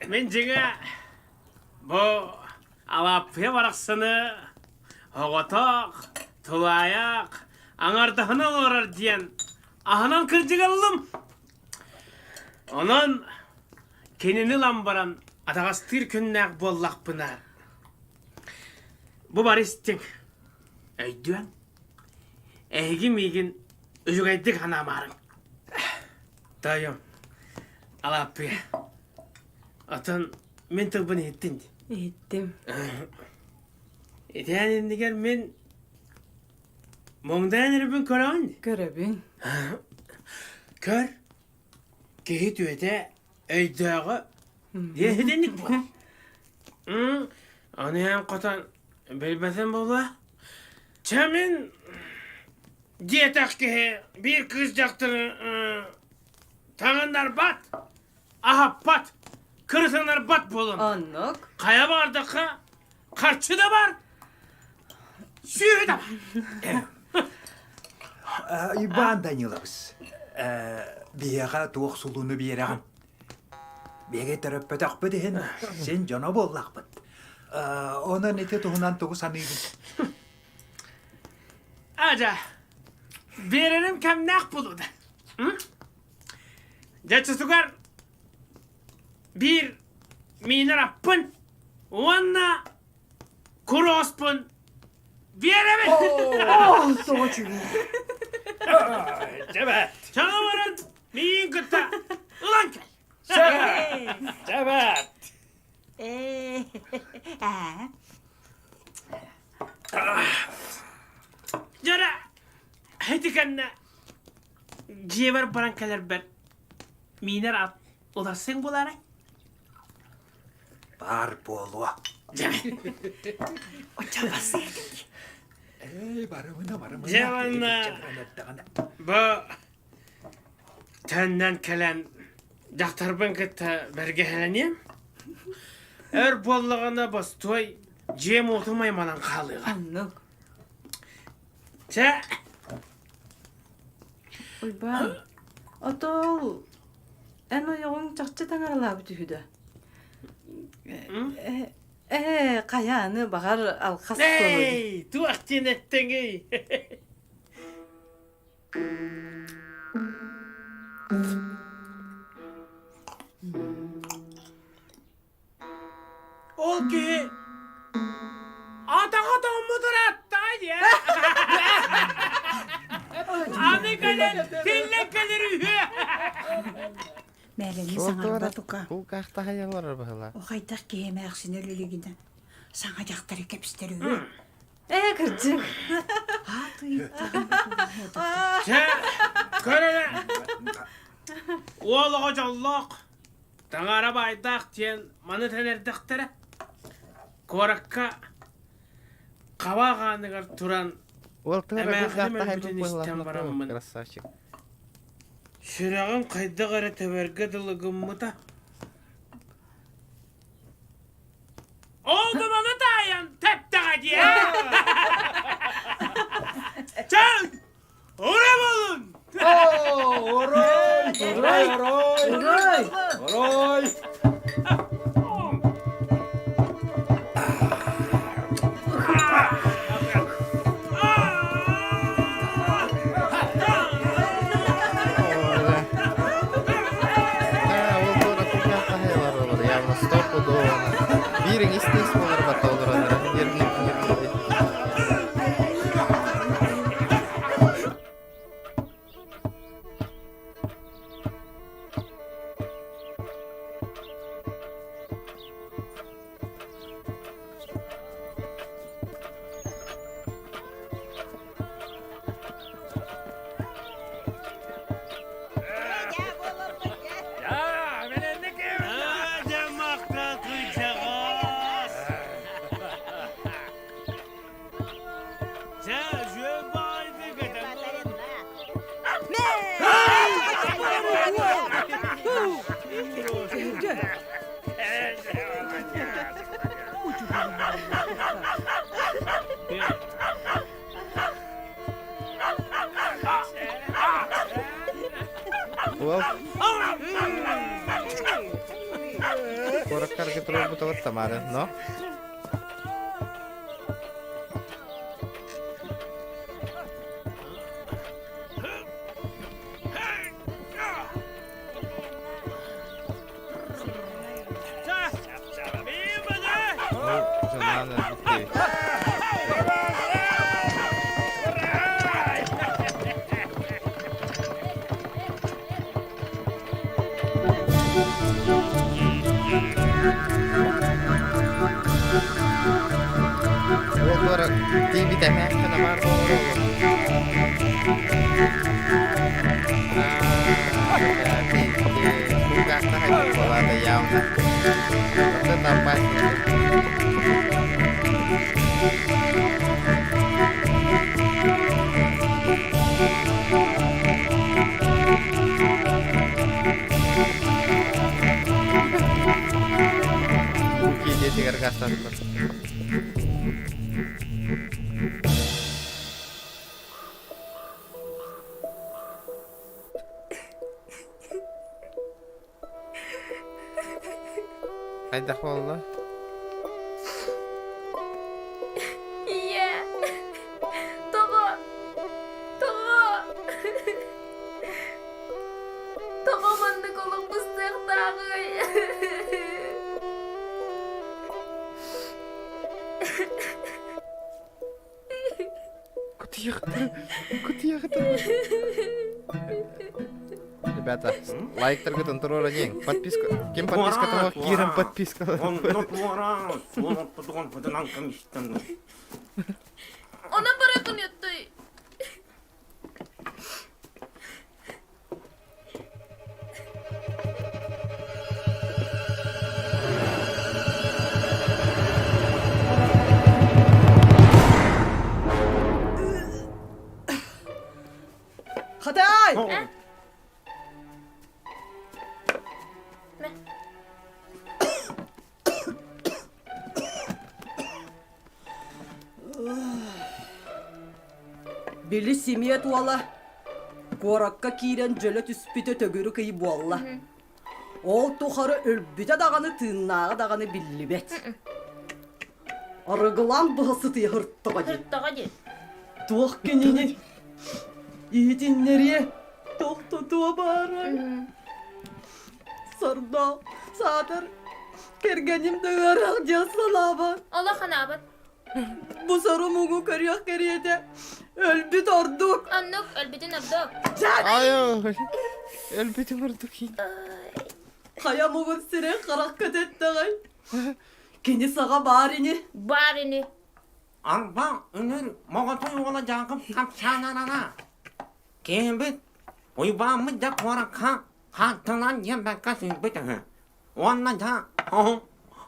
P: Мин дьиҥэ бу Алааппыйа барахсаны оҕотох, тулаайах, аҥардаһына олорор диэн аһынан кырдьыгаллым. Онон кинини ылан баран атаҕастыыр күннээх буоллахпына, бу бары истиҥ. Өйдүөҥ? Эһиги миигин үчүгэйдик санаамаарыҥ. Тоойуом, Алааппыйа, оттон мин тылбын иһиттин дии.
S: Иһиттим.
P: Итээн иннигэр мин муҥдаан эрэрбин көрөҕүн дии?
S: Көрөбүн.
P: Көр, киһи түөтэ өйдөөҕө диэһитинник буолар. Аны эн хотон билбэтим буолуо. Чэ мин диэтэх киһи биир кыыс дьахтары таҥыннарбат, аһаппат, кырытыннарбат буолан.
S: Оннук.
P: Хайа баҕардахха харчы да бар, сүөһү да бар.
R: Иван Данилович.
N: Биһиэхэ туох сулууну биэрэҕин? Биһиги төрөппөтөхпүт иһин син дьоно буоллахпыт. Онон ити туһунан тугу саныыгын?
P: Ажа, биэрэрим кэмнээх булуда. Дьэ, чусугар биир миинэр аппын уонна куруоспун биэрэбин!
Q: Оо, тоҕо үчүгэй.
N: Дьэбэт!
P: Чаҥа баран миигин кытта ылан кэл!
N: Дьэбэт!
P: Дьара, ити кэннэ дьиэбэр баран кэлэрбэр миинэр ат уларсыҥ буолаарай?
N: Баар буолуо.
Q: Оччо бассыйдым дии.
N: Эй, барымына, барымына.
P: Дьэ уонна бу төннөн кэлэн дьахтарбын кытта бэргэһэлэниэм. Өр буоллаҕына бостуой дьиэм уотум айманан хаалыаҕа.
S: Оннук.
P: Чэ.
S: Уйбаан, отол эн ойоҕуҥ чахчы таҥаралаабыт үһү да? Ээ, хайааны баҕар алхас суолу.
P: Эй, туох диэн эттэҥий? Ол киһи атаҕа тоҥмут ырааттаҕа дии. Аны кэлэн тиллэн кэлэр үһү.
O: Мээлэни саҥарба тука.
B: Кулгаахтаһайалар быһыла.
O: О хайдах киһи эмээхсин өлүлүгүнэ саҥа дьахтары кэпстэр үһү.
S: Ээ, кырдьык.
P: Чэ, көр эрэ. Уол оҕо дьоллоох, Таҥара баайдаах диэн маны тэнэрдэхтэрэ. Куоракка хаба хааныгар туран эмээхсиним өлбүтүн истэн бараммын
B: Красавчик.
P: Сүрэҕим хайдах эрэ тэбэргэ дылы гыммыта. Ол да маны таайан тэптэҕэ дии. Чэ, Ура болун!
N: Орой! Орой! Орой! Орой!
B: Явно стопудово. Биириҥ истиҥ буолар батта олороннор. Уол Куоракка туруорбутугар Тамара, но Уоллара тиийбитэ эмээххинэ баар буолар Кулгаахтаһай явно. Вот это опасненько. Руки дети гаргастадылар. Хайдах буолла?
T: Ийэ! Тоҕо? Тоҕо? Тоҕо маннык олох быстыахтааҕый?
B: Ребята, лайктаргытын туруора диэҥ. Подписка. Ким подписка того киирэн подписка.
T: Она баракын ютты.
Q: Хатай! Били симиэт уола куоракка киирэн дьөлө түспүтэ төгүрүк ый буолла. Ол тухары өлбүтэ даҕаны тыыннааҕа даҕаны биллибэт. Арыгылаан быһа сытыйа һыртаҕа дии.
T: Һыртаҕа дии.
Q: Туох кинини иһитиннэриэ, тохтотуо баарай. Сордоох, саатар, кэргэним да ыараах диэн санаабат.
T: Олох анаабат.
Q: Бу сору муҥу көрүөх кэриэтэ өлбүт ордук.
T: Оннук, өлбүтүн ордук.
B: Ай, өлбүтүн ордук.
Q: Хайа муҥун сирин харахха тэттэҕэй. Кини саҕа баар ини.
T: Баар ини.
U: Арба үнүр моҕотой уола Дьаакып хапсаанарара. Киһибит Уйбааммыт да куоракка хааттылаан диэн бэккэ сүүрбүт үһү. Уонна да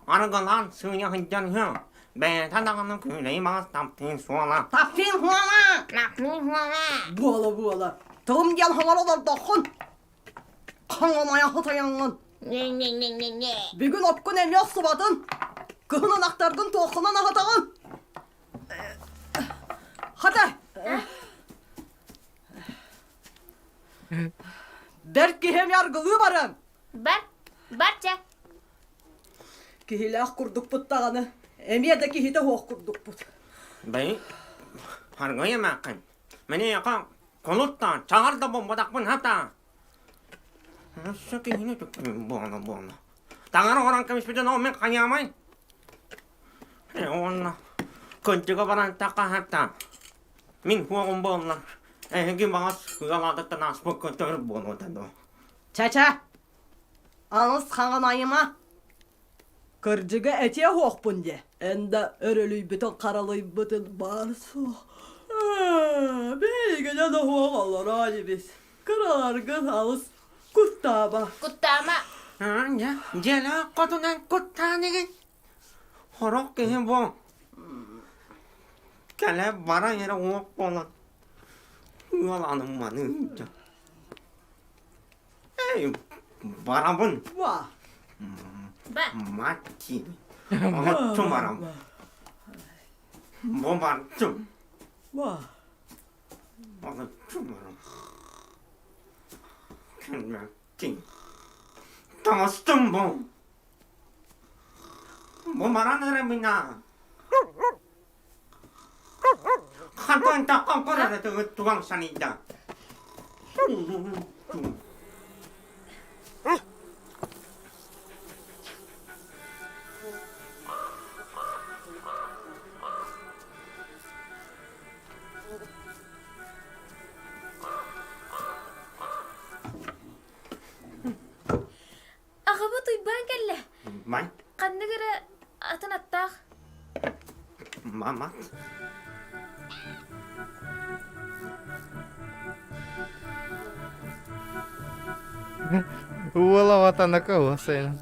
U: арыгылаан сыыйа сылдьар үһү. Бэйэтэ даҕаны күүлэйи баҕас таптыыр суола.
Q: Таптыыр суола!
U: Таптыыр суола!
Q: Буола-буола. Тылым диэн хоҥоро олордоххун. Хоҥомойо хотойоҥҥун.
T: Не-не-не-не-не.
Q: Бүгүн оккун эмиэ охсубатын. Кыһын ынахтаргын туоххунан аһатаҕын? Хата! Бэрт киһи эмиэ аргылыы барыаҥ.
T: Бар, бар чэ.
Q: Киһилээх курдукпут даҕаны, эмиэ да киһитэ суох курдукпут.
U: Бэй, аргый эмээххин. Мини яка кулут да, чаҕар да буолбатахпын хата. Өссө киһини түктүм буола буола. Таҥара оҥорон кэбиспитин ол мин хайаамай? Уонна кынчыга баран тахха Мин хуоҕум буолла. Эһиги баҕас ыалаатыттан ааспыкка төр буолуота дуо?
Q: Чэ-чэ, алыс хаҥанайыма. Кырдьыга этиэ суохпун диэ. Эн да өрөлүйбүтүн харалыйбытын баар суох. Биһигинэ да суох олороо ибис. Кыраларгын алыс куттаама.
T: Куттаама.
U: Дьиэлээх хотунан куттаан игин. Сорох киһи бу кэлэ бара эрэ уох буолан ыаланымманы Эй, барабын.
Q: Ба.
U: Мать Оҕоччу барам. Бу барчым.
Q: Ба.
U: Оҕоччу барам. Кэлбэттин. Таҥастым бу. Бу баран эрэ мина. Хантан таххан көрөр этигит туган саныйда.
T: Аҕабыт Уйбаан кэллэ.
U: Май.
T: Ханнык эрэ атын аттаах.
U: Мама.
B: Уола ватанака уосайын.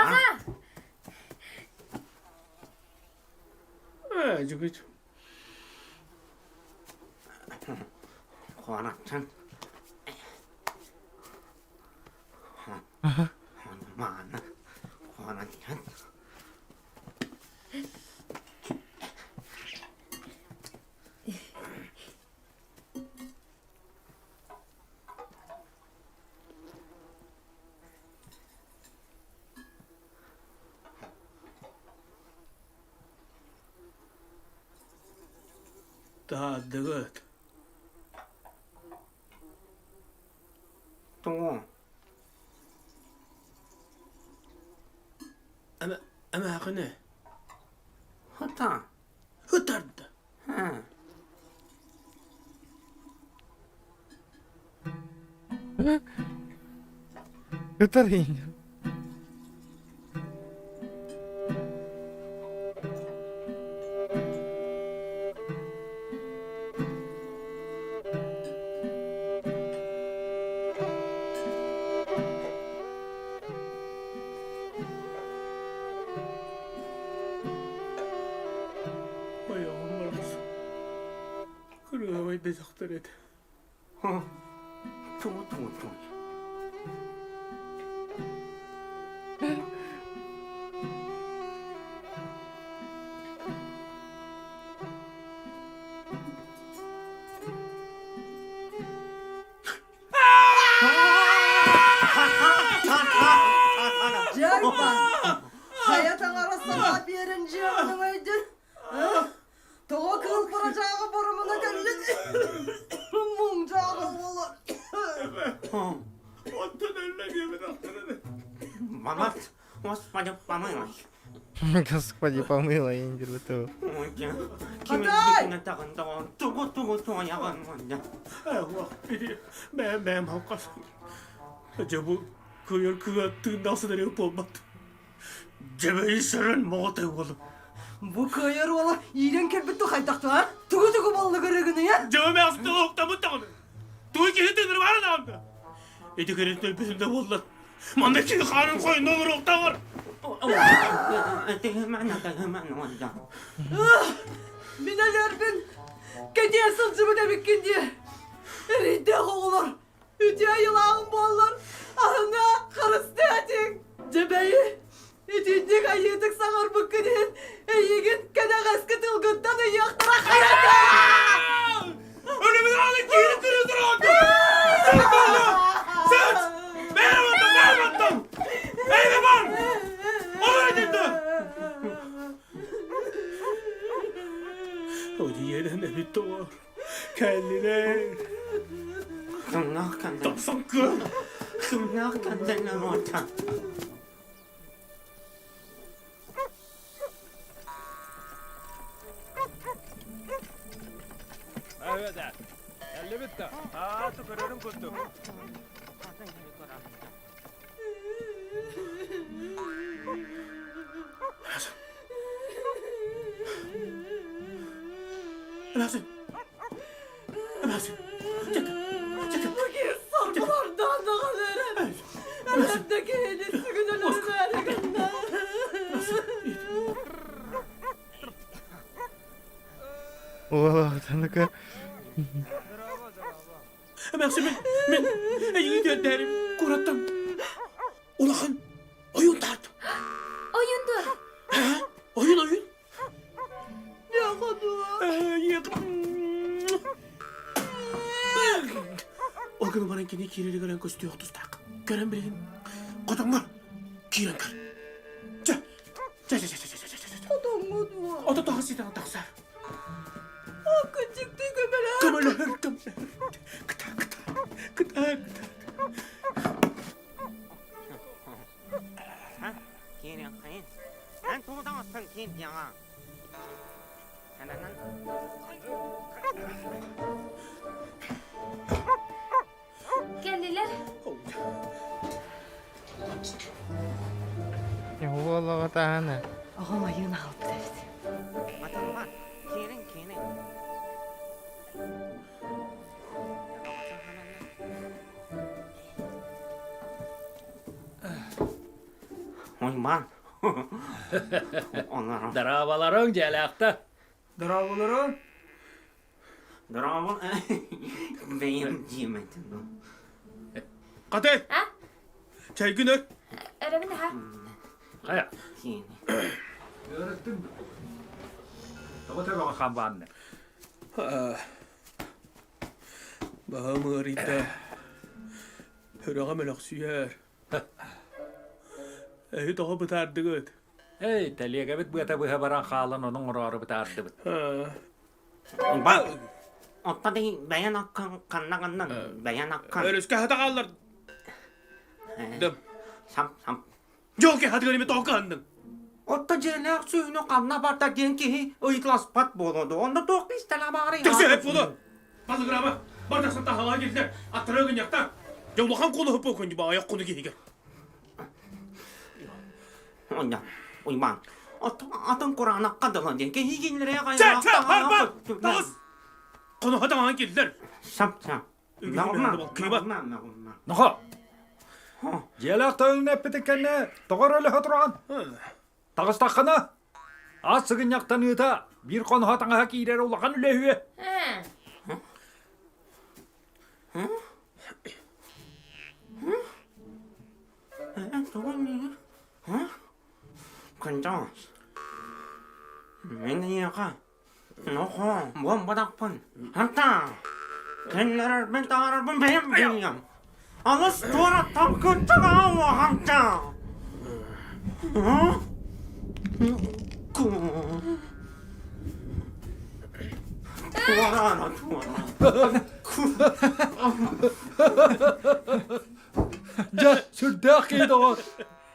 T: Аҕа!
P: Ээ, дьүгүт.
U: Хуана. Барахсан. Мааны. Хуанан
P: Таһаардыгыт.
U: Тоҕо?
P: Эмэ эмээхини.
U: Хата.
P: Ытарда.
B: Ытар иин.
P: Ойоҕум барахсан. Кырыабай да дьахтар этэ.
U: Тугу тугу тугу.
Q: Дьайба! Хайа таҥара саҥа биэрэн дьиэҕин өйдүн? Тоҕо кыыл бырачааҕы боромуна кэллин? Муҥдьааҕы буолар.
P: Оттон өллө диэбит ахтараны.
U: Мамат, господи, помилуй.
B: Господи, помилуй, индир
Q: Хатай!
P: Бэм бэм халкас. Дьэ бу кыйыр кыа тыындаах сытар буолбат. Дьэбэйи сөрөн моҕотой уолу.
Q: Бу кыайар уола иирэн кэлбит ту хайдах а? Тугу тугу баллыгырыгыный а?
P: Дьэбэ мээхсин октамыт даҕаны. Тугу киһи тыыныр баарын аамда. Ити кэрин төлбүтүм да буолла. Манна киһи хаанын хойунна олоруохтааҕар.
Q: Мин өлөрбүн кэтиэ сылдьыбыт эбиккин дии. Эрэйдээх оҕолор, үтүө айылааҕым буоллар, аһына харыстыа этиҥ. Дьэбэйи, итинник айыытык саҥарбыккын иһин эйигин кэнэҕэски тылгыттан ыйыахтара хайата!
P: Өлүмүн аалы киирин түрү тураҕын! Сыт буолла! Сыт! Бэйэ баттам, бэйэ баттам! Эйгэ бар! Олор этинді! Одиерен эбит тоҕор. Кэллилэр. Тахсан көр. Эмээхсин! Эмээхсин! Чэкэ! Чэкэ!
Q: Сорбулардаан даҕаны эрэ. Элбэхтэ киһини сүгүн өлөрүмээри гынна.
B: Уолаах таныка.
P: Эмээхсин мин, мин эйигин үөрдээрим куораттан улахан ойуун таартым.
T: Ойуун дуо?
P: Ойуун ойуун. Ол гынан баран кини киирэригэр көрөн көстүөх тустаах. Көрөн билигин хотоҥҥор киирэн көр. Чэ, чэ, чэ, чэ, чэ, чэ, чэ, чэ.
Q: Хотоҥҥо дуо?
P: Ото тоҕо ситэн тахсар.
Q: Кынчыктыы көмөлөһөр.
P: Көмөлөһөр, көмөлөһөр. Кыта, кыта, кыта, кыта.
T: Кэллилэр.
B: Уолаҕа таһана.
S: Оҕом айыын аҕалбыт эбит.
U: Ойман.
N: Дорооболоруҥ, дьиэлээхтэр.
M: Дорооболоруҥ.
U: Дорообо. Бэйэм дьиэм этэ.
P: Хаты! Чайгын өр.
T: Өрөбүн аха.
N: Хайа. Өрөттүм. Тоҕо төбөҕө хамбаанны?
P: Баһым ыарыйда. Өрөҕө мөлөхсүйэр. Эһи тоҕо бытаардыгыт?
N: Эй, тэлиэгэбит быата быһа баран хаалан ону оҥороору бытаардыбыт.
U: Ба, оттон бэйэн аккан ханна ханна бэйэн аккан.
P: Өрүскэ хата хааллар. Дым.
U: Сам сам.
P: Дьолки хатыгар эми тоҕо кыһанныҥ?
U: Отто дьиэлээх сүөһүнү ханна барда диэн киһи ыйыталаспат буолуо дуо? Онно туох кистэлэ баарый?
P: Тиксиһэп буолуо! Балыгыраба, бар тахсан таһалаа киирдэ, аттара гынньахта. Дьэ улахан куолуһу буолкун дьиба айах куну киһигэ.
U: Онно, Уйбаан, атын кураанахха дылы диэн киһи кинилэри
P: Чэ, чэ, бар, бар, таҕыс! Хоноһо таҥаһан киирдилэр.
U: Сап, сап.
N: Нохо! Дьиэлээх тойонун эппитин кэннэ тоҕо өрөлөһө тураҕын? Таҕыстаххына, ас сыгынньахтаныыта биир хоноһо таҥаһа киирэр улахан үлэ үһүө.
U: Кынчаҕас. Мин эйиэхэ нохоо буомбатахпын. Хата кэннэрэрбин таһаарарбын бэйэм билиэм. Алыс туораттан кынчаҕа уохамча. Туораана туора.
N: Дьэ, сүрдээх киһи доҕор.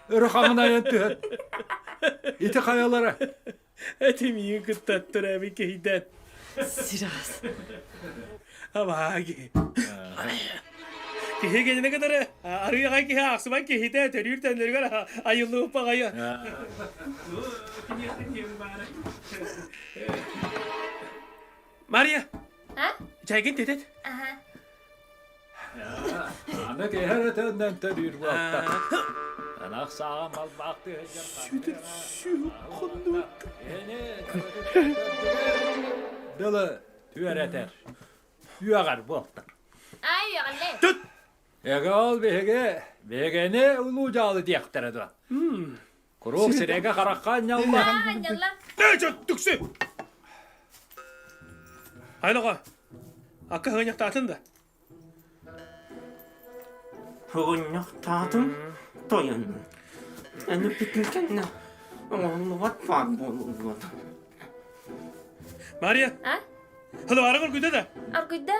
N: Өрө хаҥын айан түһэн. Ити хайалара?
P: Этим миигин кытта төрөөбүт киһийдэн.
S: Сирас.
P: Абааги. Киһи кинини кытары арыы аҕай киһи аахсыбат киһитэ төрүүр төннөрүгэр айыллыбыт баҕайы. Мария, чайгын тетет.
T: Ага.
N: Аны киһи эрэ төннөн төрүүр буолта. Ынах сааҕын балбаахтыы сылдьар
P: Сүтүр сүһүк хоннубут.
N: Дылы түөрэтэр. Үөҕэр буолта.
T: Ай, үөҕэллэ.
P: Түт!
N: Эгэ ол биһиги биһигини улуу дьаалы диэхтэрэ дуо? Куруук сирэйгэ харахха анньалла.
T: Анньалла.
P: Ээ, түксү! Айнаҕа, акка хыанньахтаатын да?
U: Хыгынньахтаатым тойон. Аны бүтүн кэннэ оҥоһуллубат баар буолуллубат.
P: Мария!
T: А?
P: Хылыбарың оргуйда да?
T: Оргуйда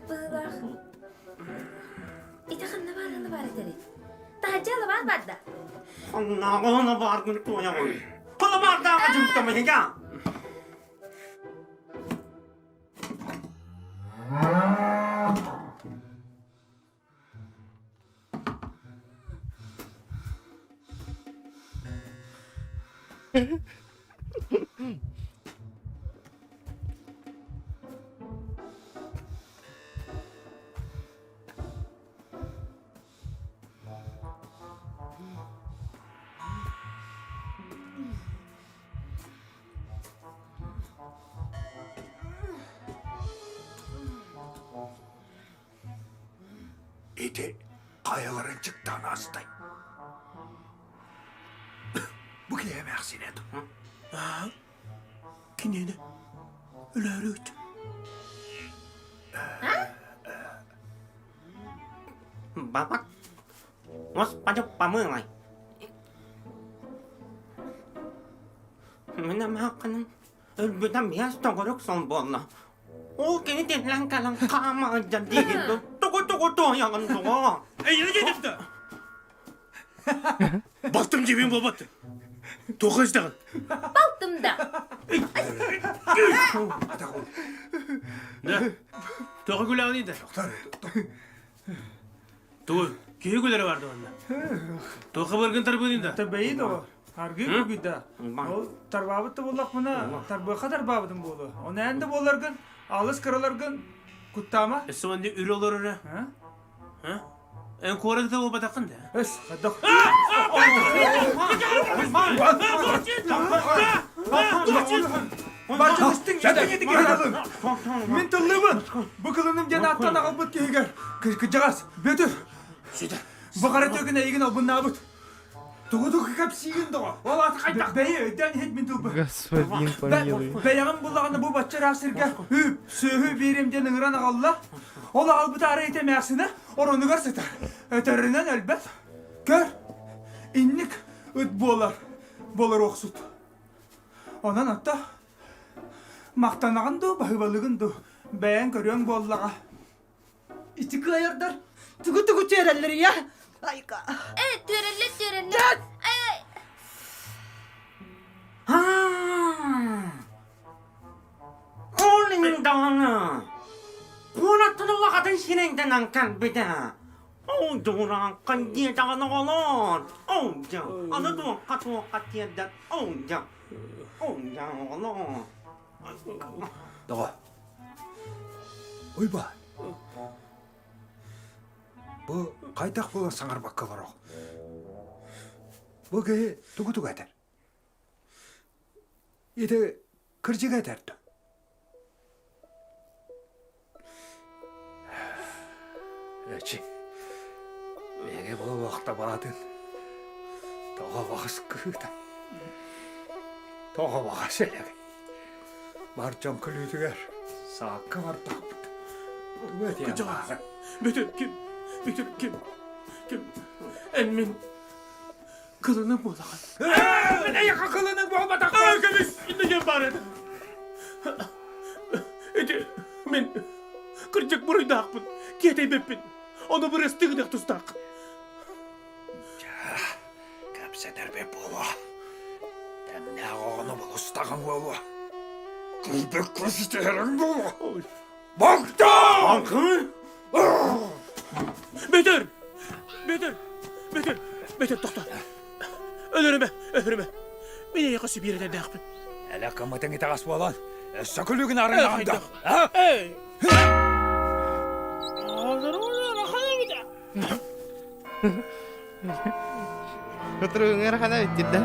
T: быһыылаах. Ити ханна баар ханна баар этэрий? Таһырдьа лабаат барда.
U: Ханнааҕы бааргын туойаҕын. Хылыбардааҕы дьымтамыһыга.
R: Ити хайаларын чыктаан астай. Бу киһи эмээхсинэ дуу?
P: Аа, кинини өлөрүт.
U: Бабак, Господи, помилуй. Мин эмээххинин өлбүтэ биэс төгүрүк сыл буолла. Ол кини тиллэн кэлэн хаама сылдьар диигин дуу? Тугу-тугу туойаҕын дуо?
P: Эйиэхэ диэтим да! Балтым дьиэбин буолбат. Туохха истэҕин?
T: Балтым да.
P: Да. Туохха күлэҕиний да? Тугу? Киһи күлэрэ бар да онно. Туохха быргын тарбыыный да?
M: Табайы да Аргы күгүйда. Ол тарбаабыт да буоллахпына, тарбыахха тарбаабытым буолуо. Оны эн да буоларгын, алыс кыраларгын куттаама.
P: Өссө онно үрэ олорор а? Эн куорат да буолбатаххын да?
M: Өс, хайдах. Барча истиҥ истиҥ ити киһи тылын. Мин тыллыыбын. Бу кылыным диэн ааттан аҕалбыт киһигэр кырдьаҕас Бүөтүр. Бу хара түөкүн эйигин албыннаабыт. Тугу тугу кэпсиигин доҕор? Ол аата хайдах? Бэйи өйдөөн иһит мин тылбын.
B: Господин помилуй.
M: Бэйэҕин буллаҕына бу бачча ыраах сиргэ үп, сүөһү биэриэм диэн ыҥыран аҕалла. Ол аҕалбыта арай ити эмээхсинэ оронугар сытар. Өтөрүнэн өлбөт. Көр, инник ыт буолар, буолар охсут. Онон отто махтанаҕын дуу, баһыыбалыгын дуу, бэйэҥ көрүөҥ буоллаҕа.
Q: Ити кыайардар тугу-тугу түөрэллэр ийэ? Айка.
T: Э, түөрэллэр, түөрэллэр. Ай, ай.
U: Ол даҕаны куораттан улахатын сирэйдэнэн кэлбитэ. Ол дуураҥхай диэтэҕин оҕолоор, ол дьэ, аны туохха-туохха тиэрдэр, ол дьэ, ол дьэ оҕолоор.
R: Доҕор, Уйбаан, бу хайдах буолан саҥарбакка олороҕун? Бу киһи тугу-тугу этэр? Ити кырдьыга этэр дуо? Эчи, эгэ буолуохтабаатын, тоҕо баҕас кыыта, тоҕо баҕас элэгэй. Бар дьон күлүүтүгэр саакка бардахпыт. Тугу этиэм баара?
P: Бүтүн ким? Бүтүн ким? Ким? Эн мин Кылының буолаҕын.
M: Мин эйиэхэ кылының буолбатахпын!
P: Көмүс, иннэ диэн баар этэ. Ити мин кырдьык буруйдаахпын, тиэтэйбиппин. Ону бырастыы гыныах тустааххын.
R: Чэ, кэпсэтэрбит буолуо. Тэҥнээх оҕону булустаҕыҥ буолуо. Кырдьык ситиһэриҥ буолуо. Богдан!
P: Бөтөр! Бөтөр! Бөтөр! Бөтөр, тохто! Өлөрүмэ! Өлөрүмэ! Мин эйиэхэ сибиир этэрдээхпин.
R: Элэ кымытыҥ итэҕэс буолан, өссө күлүгүн арыйаҕын да?
P: Эй!
B: Ыҥырхана бүттүр да.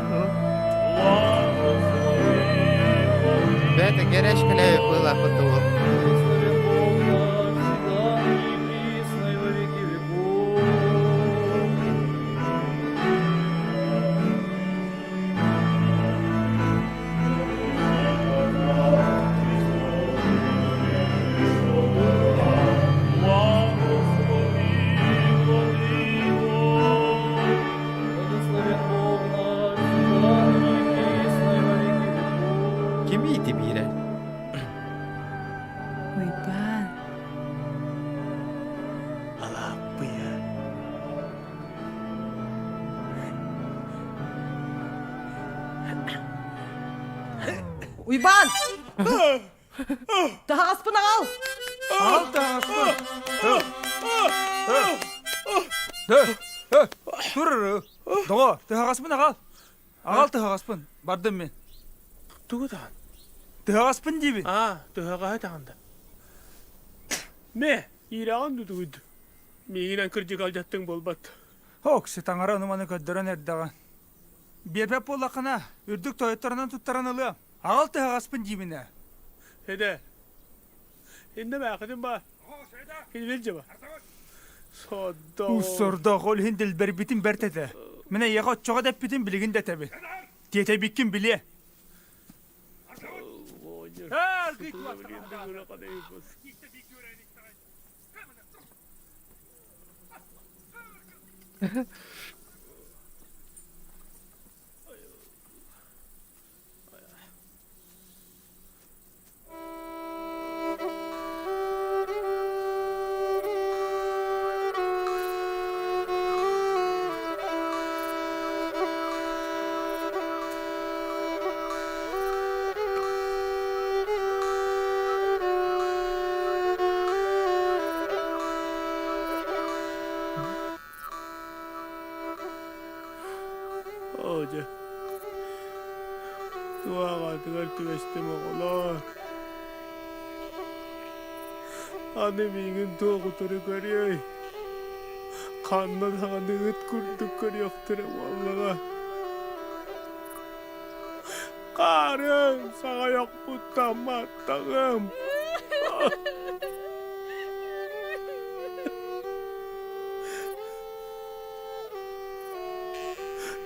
B: Бэйэтэ кэрэшкэлэ было фото. Кими ити биирэ?
S: Уйбаан.
P: Алааппыйа.
Q: Уйбаан! Таһаҕаспын аҕал!
M: Аҕал таһаҕаспын! Тур, доҕор, тыһаҕаспын аҕал. Аҕал тыһаҕаспын, бардым мин.
P: Тугу таҕан?
M: Тыһаҕаспын диибин.
P: Аа, тыһаҕаһы таҕан да. Мэ, иирэҕин дутугуд. Миигинэн кырдьык алдьаттыҥ буолбат.
M: Ок, таҥара ону маны көрдөрөн эрдэҕин. Биэрбэт буоллаххына, үрдүк тойотторунан туттаран ылыам. Аҕал тыһаҕаспын диибин ээ.
P: Эдэ, иннэ баахытын ба. Кинилэр дьаба. Сордоох.
M: Сордоох, ол иһин дэлбэрбитин бэрт этэ. Мин эйиэхэ оччоҕо дэппитин билигин да этэбин. Тиэтэйбиккин билиэ.
P: Оо дьэ, туох түбэстим оҕолоор. Аны миигин туох утары көрүөй? Ханна даҕаны ыт курдук көрүөхтэрэ буоллаҕа. Акаарым, саҕайахпыттан маттаҕым.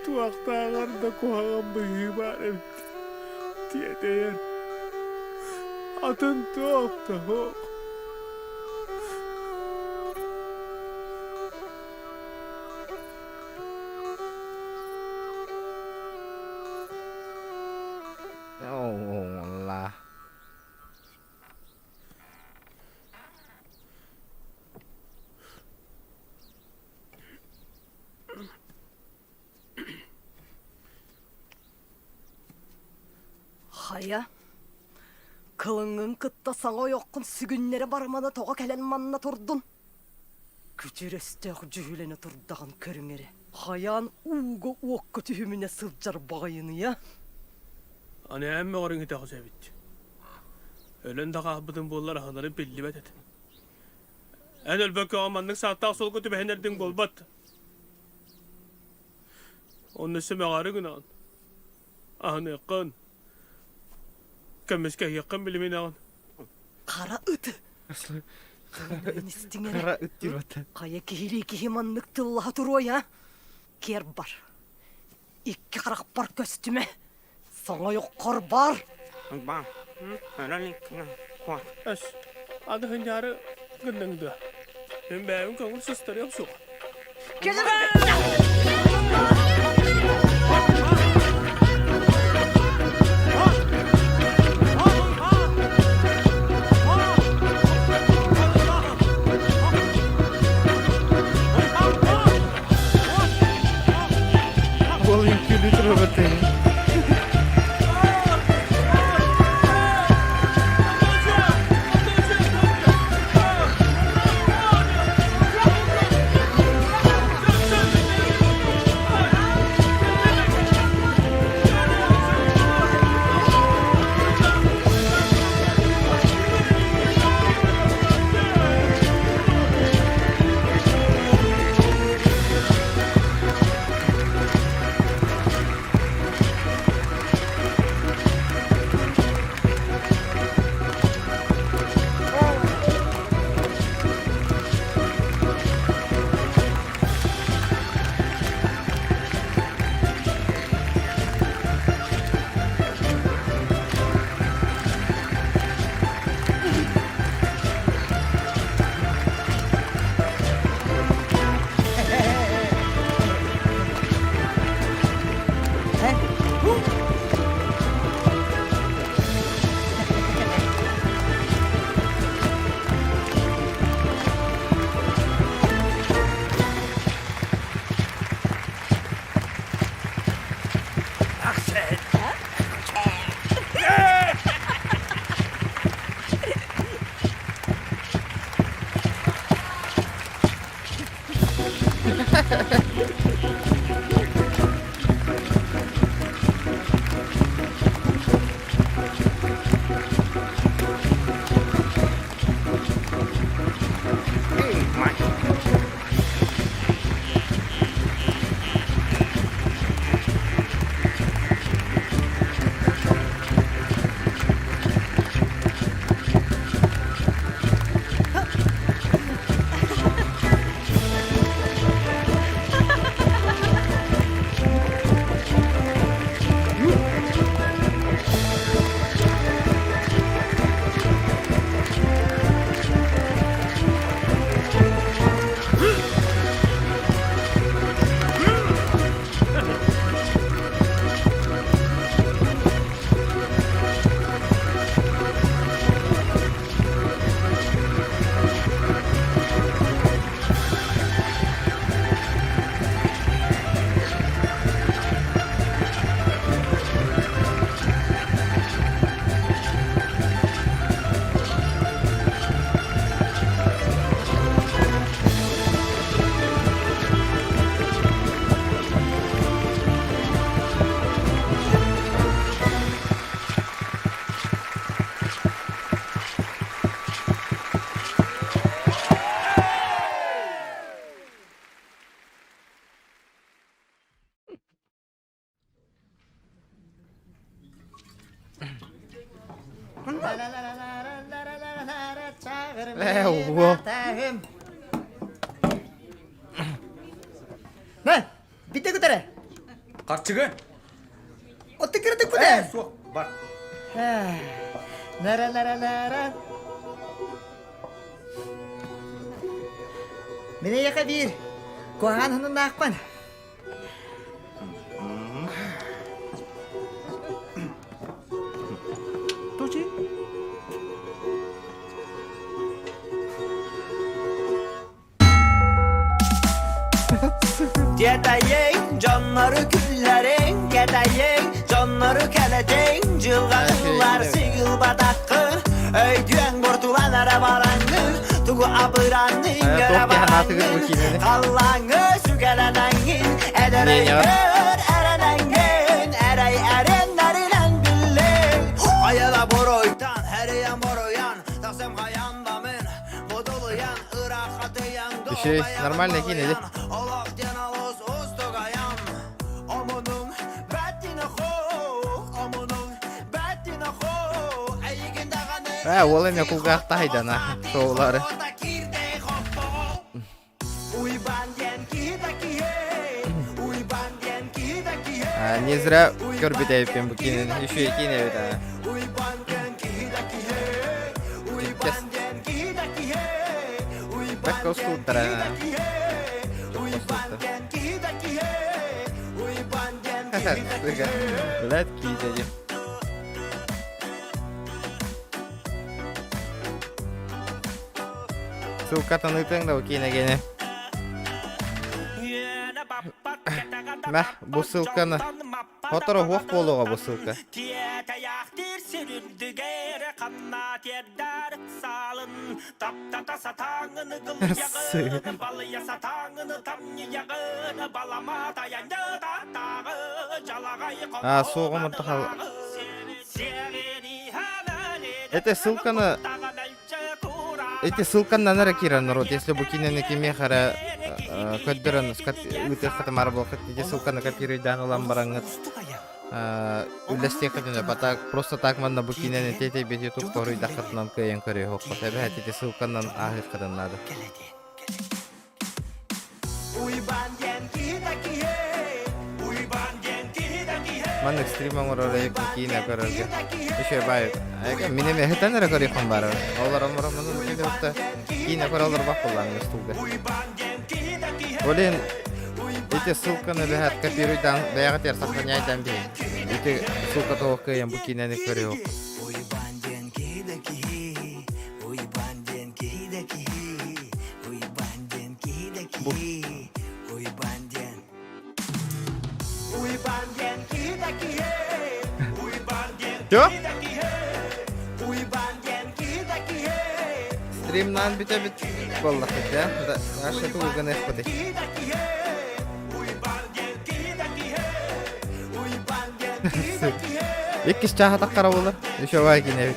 P: Туохтааҕар да куһаҕан быһыы баар эбит. Тиэтэйэр. Атын туох да суох.
B: Оо,
Q: Хайа, кылыҥҥын кытта саҥа ойоххун сүгүннэрэ барымана тоҕо кэлэн манна турдун? Күтүр өстөөх дьүһүлэнэ турдаҕын көрүҥ эрэ. Хайаан ууга-уокка түһүмүнэ сылдьар баҕайыный, а?
P: Аны эн мөҕөрүҥ итэҕэс эбит. Өлөн да хаалбытым буоллар аһынарым биллибэт этэ. Эн өлбөккөҕө маннык сааттаах суолга түбэһэн эрдиҥ буолбат. Онно өссө мөҕөөрү гынаҕын. Аһыныаххын, көмүскэһиэххин билиминэҕин.
Q: Хара ыт!
B: Хара ыт диир
Q: Хайа киһилии киһи маннык тыллаһа туруой, а? Киэр бар. Икки харахпар көстүмэ. Саҥа ойоххор бар.
U: Ба,
P: Эс, аны хынньаары гынныҥ дуо? Мин бэйэм көҥүл сыстарыам суох.
B: Ол үҥкүүлүү турбатын. Э, уол.
A: Мэ, бите көтөрө.
M: Харчыгы.
A: Отты кырдык бутэ.
M: Суох, бар.
A: Нара нара нара. Мине яка бир. Куһаҕан ханыннаахпын.
P: Тучи.
G: Tietäjien, дьоннору күллэриҥ, кэтэйиҥ, дьоннору кэлэтиҥ, дьылҕалар сыылбатаххын, өйдүөҥ бортулан эрэ бараҥҥын, тугу абыраҥҥын өрө бараҥҥын, халлааҥҥы сүгэлэнэҥҥин, эдэр өйгөр эрэнэҥҥин, эрэй эрэннэринэн биллиҥ. Хайала буруйтан, эрийэн буруйан, тахсам хайан да мин, будулуйан, ыраах
B: Еще нормально кине, да? Э, ол эме кулгаахтаһайдан а, шоулары. Не зря көрбүт эбиппин бу кинини. Еще и кине эбит а. Бэккэ устууттара. Блядь, киитэ Ссылкатын ыытыаҥ да бу киинэгини. Мэ, бу ссылканы Хоторо уох буолуоҕа бу ссылка. А, суоҕум ортохал. Это ссылканы Эти ссылканнан эрэ киирэр народ, если бу кинини кимиэхэ эрэ көрдөрөн ыытыаххытымаары буолхат, ити ссылканы копируйдаан ылан бараҥҥыт үллэстиэххитинэ, так просто так манна бу кинини тиэтэйбит ютуб хоруйдаххытынан кыайан көрүөххүт, эбэһээт ити ссылканнан ааһыаххытын наада. Маннык стрим оҥорор киинэ көрөргө. Еще бай. Мин эми хытан эрэ көрүөххүн баар. Олор оморо мунун кэлэ киинэ көрө олорбах буоллаан устулга. Олен эти ссылканы бэһэт копируйдан бэйэҕитигэр сохраняйдан биһин. Ити ссылка тоҕо кыайан бу киинэни көрүөх.
G: Уйбаан диэн киһи да киһи, Уйбаан диэн киһи да киһи, Уйбаан диэн. Уйбаан диэн киһи да киһи, Уйбаан диэн киһи да киһи, Уйбаан диэн киһи да киһи.
B: Стримнаан бүтэбит буоллахпыт да? Наша тугу гыныахпытый? Иккис чааһа таххара буолар. Еще бай кинэбит.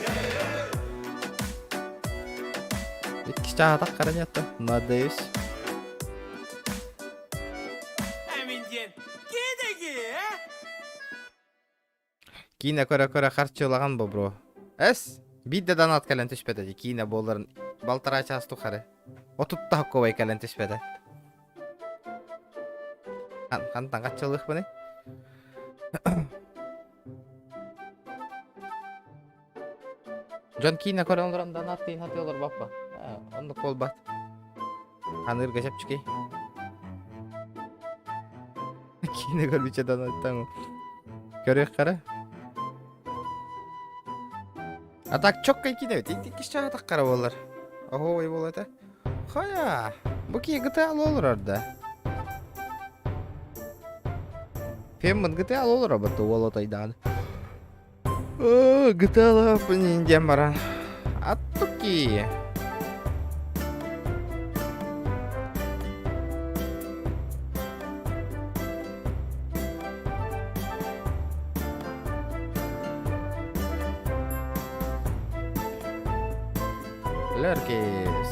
B: Иккис чааһа таххара нетто. Надеюсь. Киинэ көрө-көрө харчылаҕан бо бро. Эс, биир да донат кэлэн түспэтэ дии киинэ буоларын балтараа чаас тухары. Отуттаах кубай кэлэн түспэтэ. Хантан хаччылыахпыный? Дьон киинэ көрөн олорон донат тыын хатыы олорбоппа. Оннук буолбат. Аныырга чэпчэки. Киинэ көрбүччэ донаттан көрүөххэ А так чоккай киинэ бит. Иккис чаҕа таххара буолар. Оһуобай буолла этэ. Хайа, бу киһи GTA олорор да. Феммын GTA олорор бытты уол отойдаан. GTA диэн баран. Аттуки. Леркис.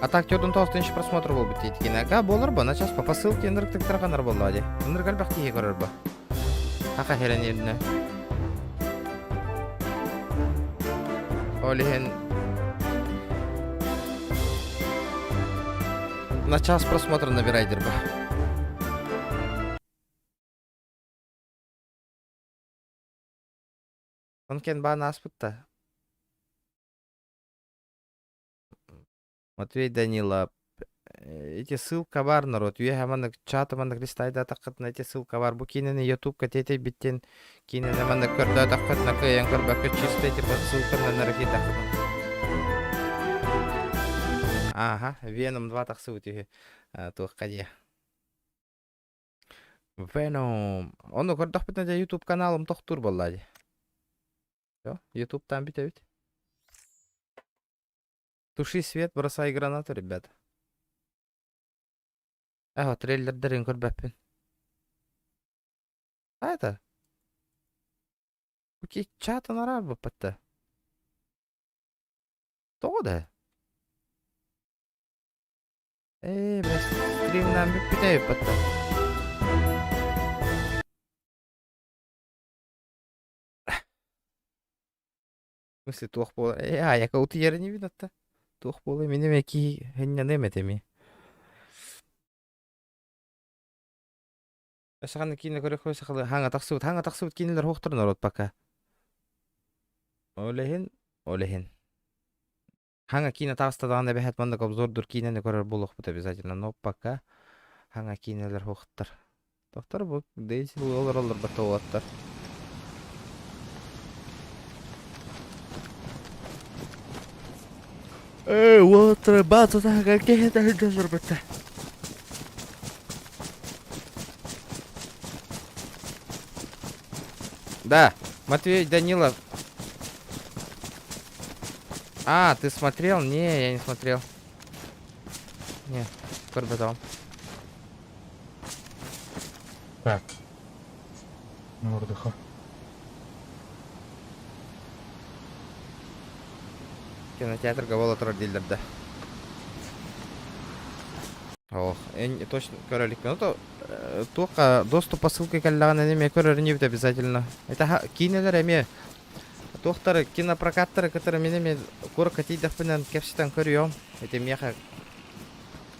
B: А так төрдүн тоғыз просмотр буолбут диэтигин ага буолар бу начаас по посылке ынырык тыктарганар буолла ди ынырык элбэх киһи көрөр бу хаха херен ирнэ. Ол иһин на час просмотра набирай дирба. Онкен баан ааспытта. Матвей Данилов, эти ссылка бар народ. Үөһэ маннык чаты маннык листайдаатаххытына ити ссылка бар. Бу киинэни ютубка тиэтэйбиттэн киинэни маннык көрдөөтөххүтүнэ кыайан көрбөккө чисто типа ссылканан эрэ киирдэххитинэ. Ааха, Веном 2 тахсыбыт үһү. Туохха диэ. Venom. Ону көрдөхпүтүнэ дьэ YouTube каналым тохтуур буолла дии. Всё, YouTube'тан бүтэбит. Туши свет, бросай гранату, ребята. Ага, трейлердерин көрбөппүн. А это? Окей, чатын араар баппатта. Тоҕо да? Ээ, бля, стримнан бүппүтэ баппатта. В смысле, туох буолар? Э, аайака утуйар инибин атта. Туох буолуой, мин эмиэ киһи һынньаныам этэ эмиэ. Саханы киинэ көрөххө сахалы хаҥа тахсыбыт, хаҥа тахсыбыт киинэлэр хуохтар народ пока. Ол иһин, ол иһин. Хаҥа киинэ таҕыста даҕаны эбэһээт маннык обзордуур киинэни көрөр буолуохпут обязательно, но пока хаҥа киинэлэр хуохтар. Тохтор бу Дейзи олороллор уолаттар. Эй, уолаттар баата таһыгар киһи таһырдьа олорбуттар. Да, Матвей Данилов. А, ты смотрел? Не, я не смотрел. Не, көрбөтөҕүм.
R: Так. Мордыха.
B: Кинотеатрга буола турар дииллэр да. Ох, эн точно көрө иликпин. Ото туохха доступ по ссылке кэллэҕинэ эмиэ көрөр инибит обязательно. Это киинэлэр эмиэ туохтары кинопрокаттары кытары мин эмиэ куоракка тиийдэхпинэ кэпсэтэн көрүөм. Ити миэхэ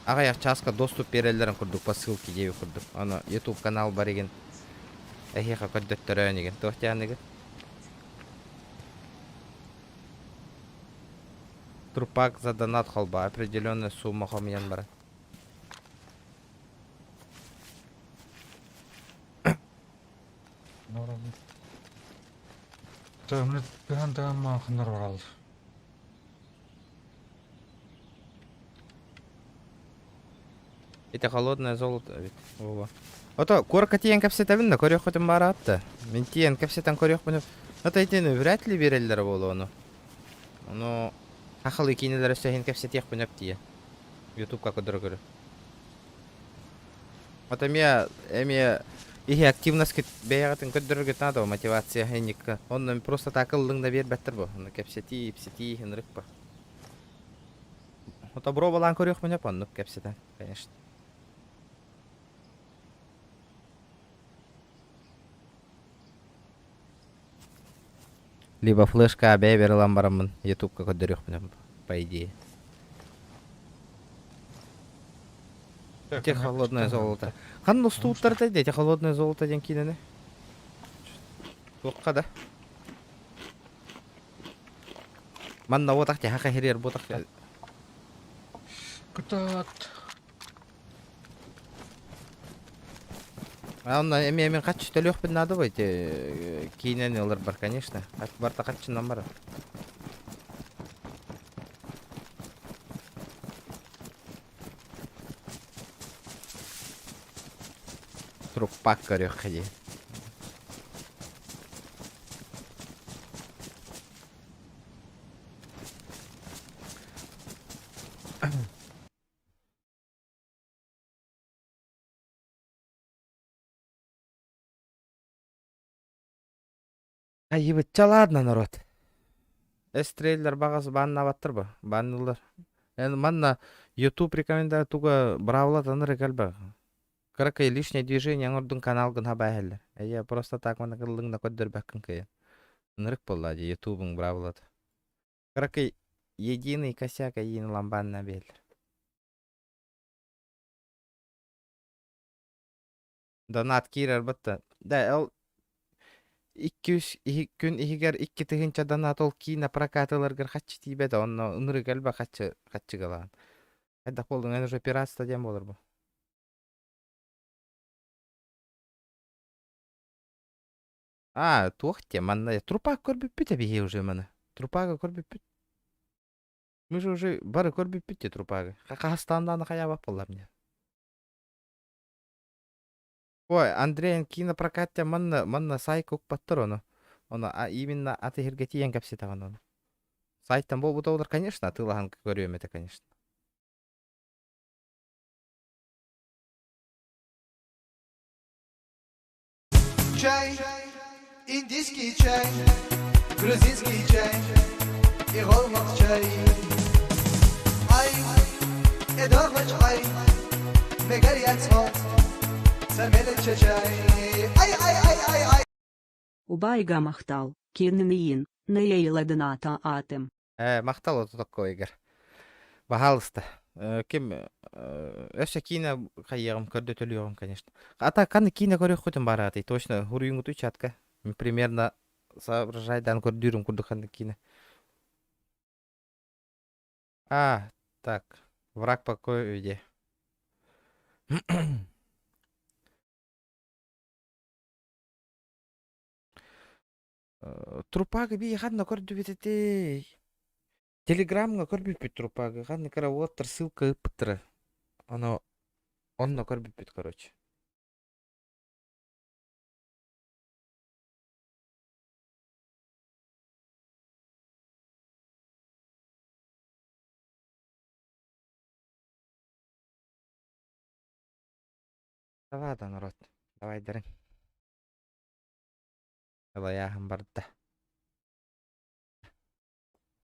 B: аҕыйах чааска доступ биэрэллэрин курдук по ссылке диэбит курдук. Аны YouTube канал бар игин эһиэхэ көрдөттөрөөн игин. Туох диэхиныгыт? Трупак за донат холба определенная сумма хомуйан баран. Ити холодное золото эбит. Ова. Ото куоракка тиийэн кэпсэтэбин да көрүөххүтүн баараат да. Мин тиийэн кэпсэтэн көрүөхпүн. Ото итини вряд ли биэрэллэрэ буолуо ону. Ону хахалы киинэлэр өссө иһин кэпсэтиэхпин өп тиийэн. Ютубка көрдөрө көрө. Вот эмиэ эмиэ иһи активность бэйэҕитин көрдөрөргүт наада мотивация инникка. Онно просто так ыллыҥ да биэрбэттэр бу. Онно кэпсэтии, ипсэтии, ынырык ба. Отобро балаан көрүөхпүн өп оннук кэпсэтэн, конечно. Либо флешка бэйэ ылан бараммын ютубка көрдөрүөхпүн по идее. Те холодное золото. Ханна устубуттар этэй холодное золото диэн киинэни? Туохха да? Манна уотах тиһэх эһириэр буотах
R: Кытаат.
B: Онно эмиэ мин хаччы төлүөхпүн наада бу ити киинэни ыларбар, конечно. Барта хаччынан барар. Труппак көрүөххэ дии. Айыбычча ладно, народ. Эстреллер баҕас бааннаабаттар ба? Бааннылар. Эн манна YouTube рекомендация туга браавлатаныр кэлбэ. Кыракый лишнее движение оҥордун каналгын хаба иһэллэр. Эйэ просто так манна кыллыҥ да көрдөрбөккүн кыйын. Ынырык буолла дии ютубуҥ браавлата. Кыракый единый косяк эйиин ламбаанна биэллэр. Донат киирэр батта. Да, ол 200 күн иһигэр 2000 донат ол киинэ прокатыларгар хаччы тиийбэтэ, онно ынырык элбэх хаччы хаччыгалаан. Хайдах буоллуҥ, эн уже пиратство диэн буолар бу. А, туох диэ, манна трупак көрбүппүт эбиһи уже маны. Трупага көрбүппүт. Мы же уже бары көрбүппүт те трупагы. Хахастаан дааны хайаабат буоллар мне. Ой, Андрей кинопрокатте манна манна сайт укпаттар ону. Ону а именно аты иһиргэ тиийэн кэпсэтэҕин ону. Сайттан буолбута олор, конечно, атыылаһан көрүөм этэ, конечно.
G: Чай, индийский чай, грузинский чай и голмак чай. Ай, эдорвач ай, мегарьяцмот, самелече чай. Ай, ай, ай, ай, ай.
J: Убайга махтал, киинниин, нэйладыната атым.
B: Э, махтал отутокко Игорь. Баһаалыста. Ким өссө киинэ хайыаҕым көрдөтөлүөҕүм, конечно. Ата каны киинэ көрүөххүтүн бараатый, точно хуруйуҥутуй чатка. Примерно соображайдаан көрдүүрүм курдук ханнык киинэ. А, так, враг покой уйди. Трупагы бии ханна көрдүбүт этэй? Телеграмҥа көрбүппүт трупагы. Ханна кыра уоттар ссылка ыыппыттара. Ону онно көрбүппүт, короче. Давай да, народ. Давай, дарың. Ылайааһын барда.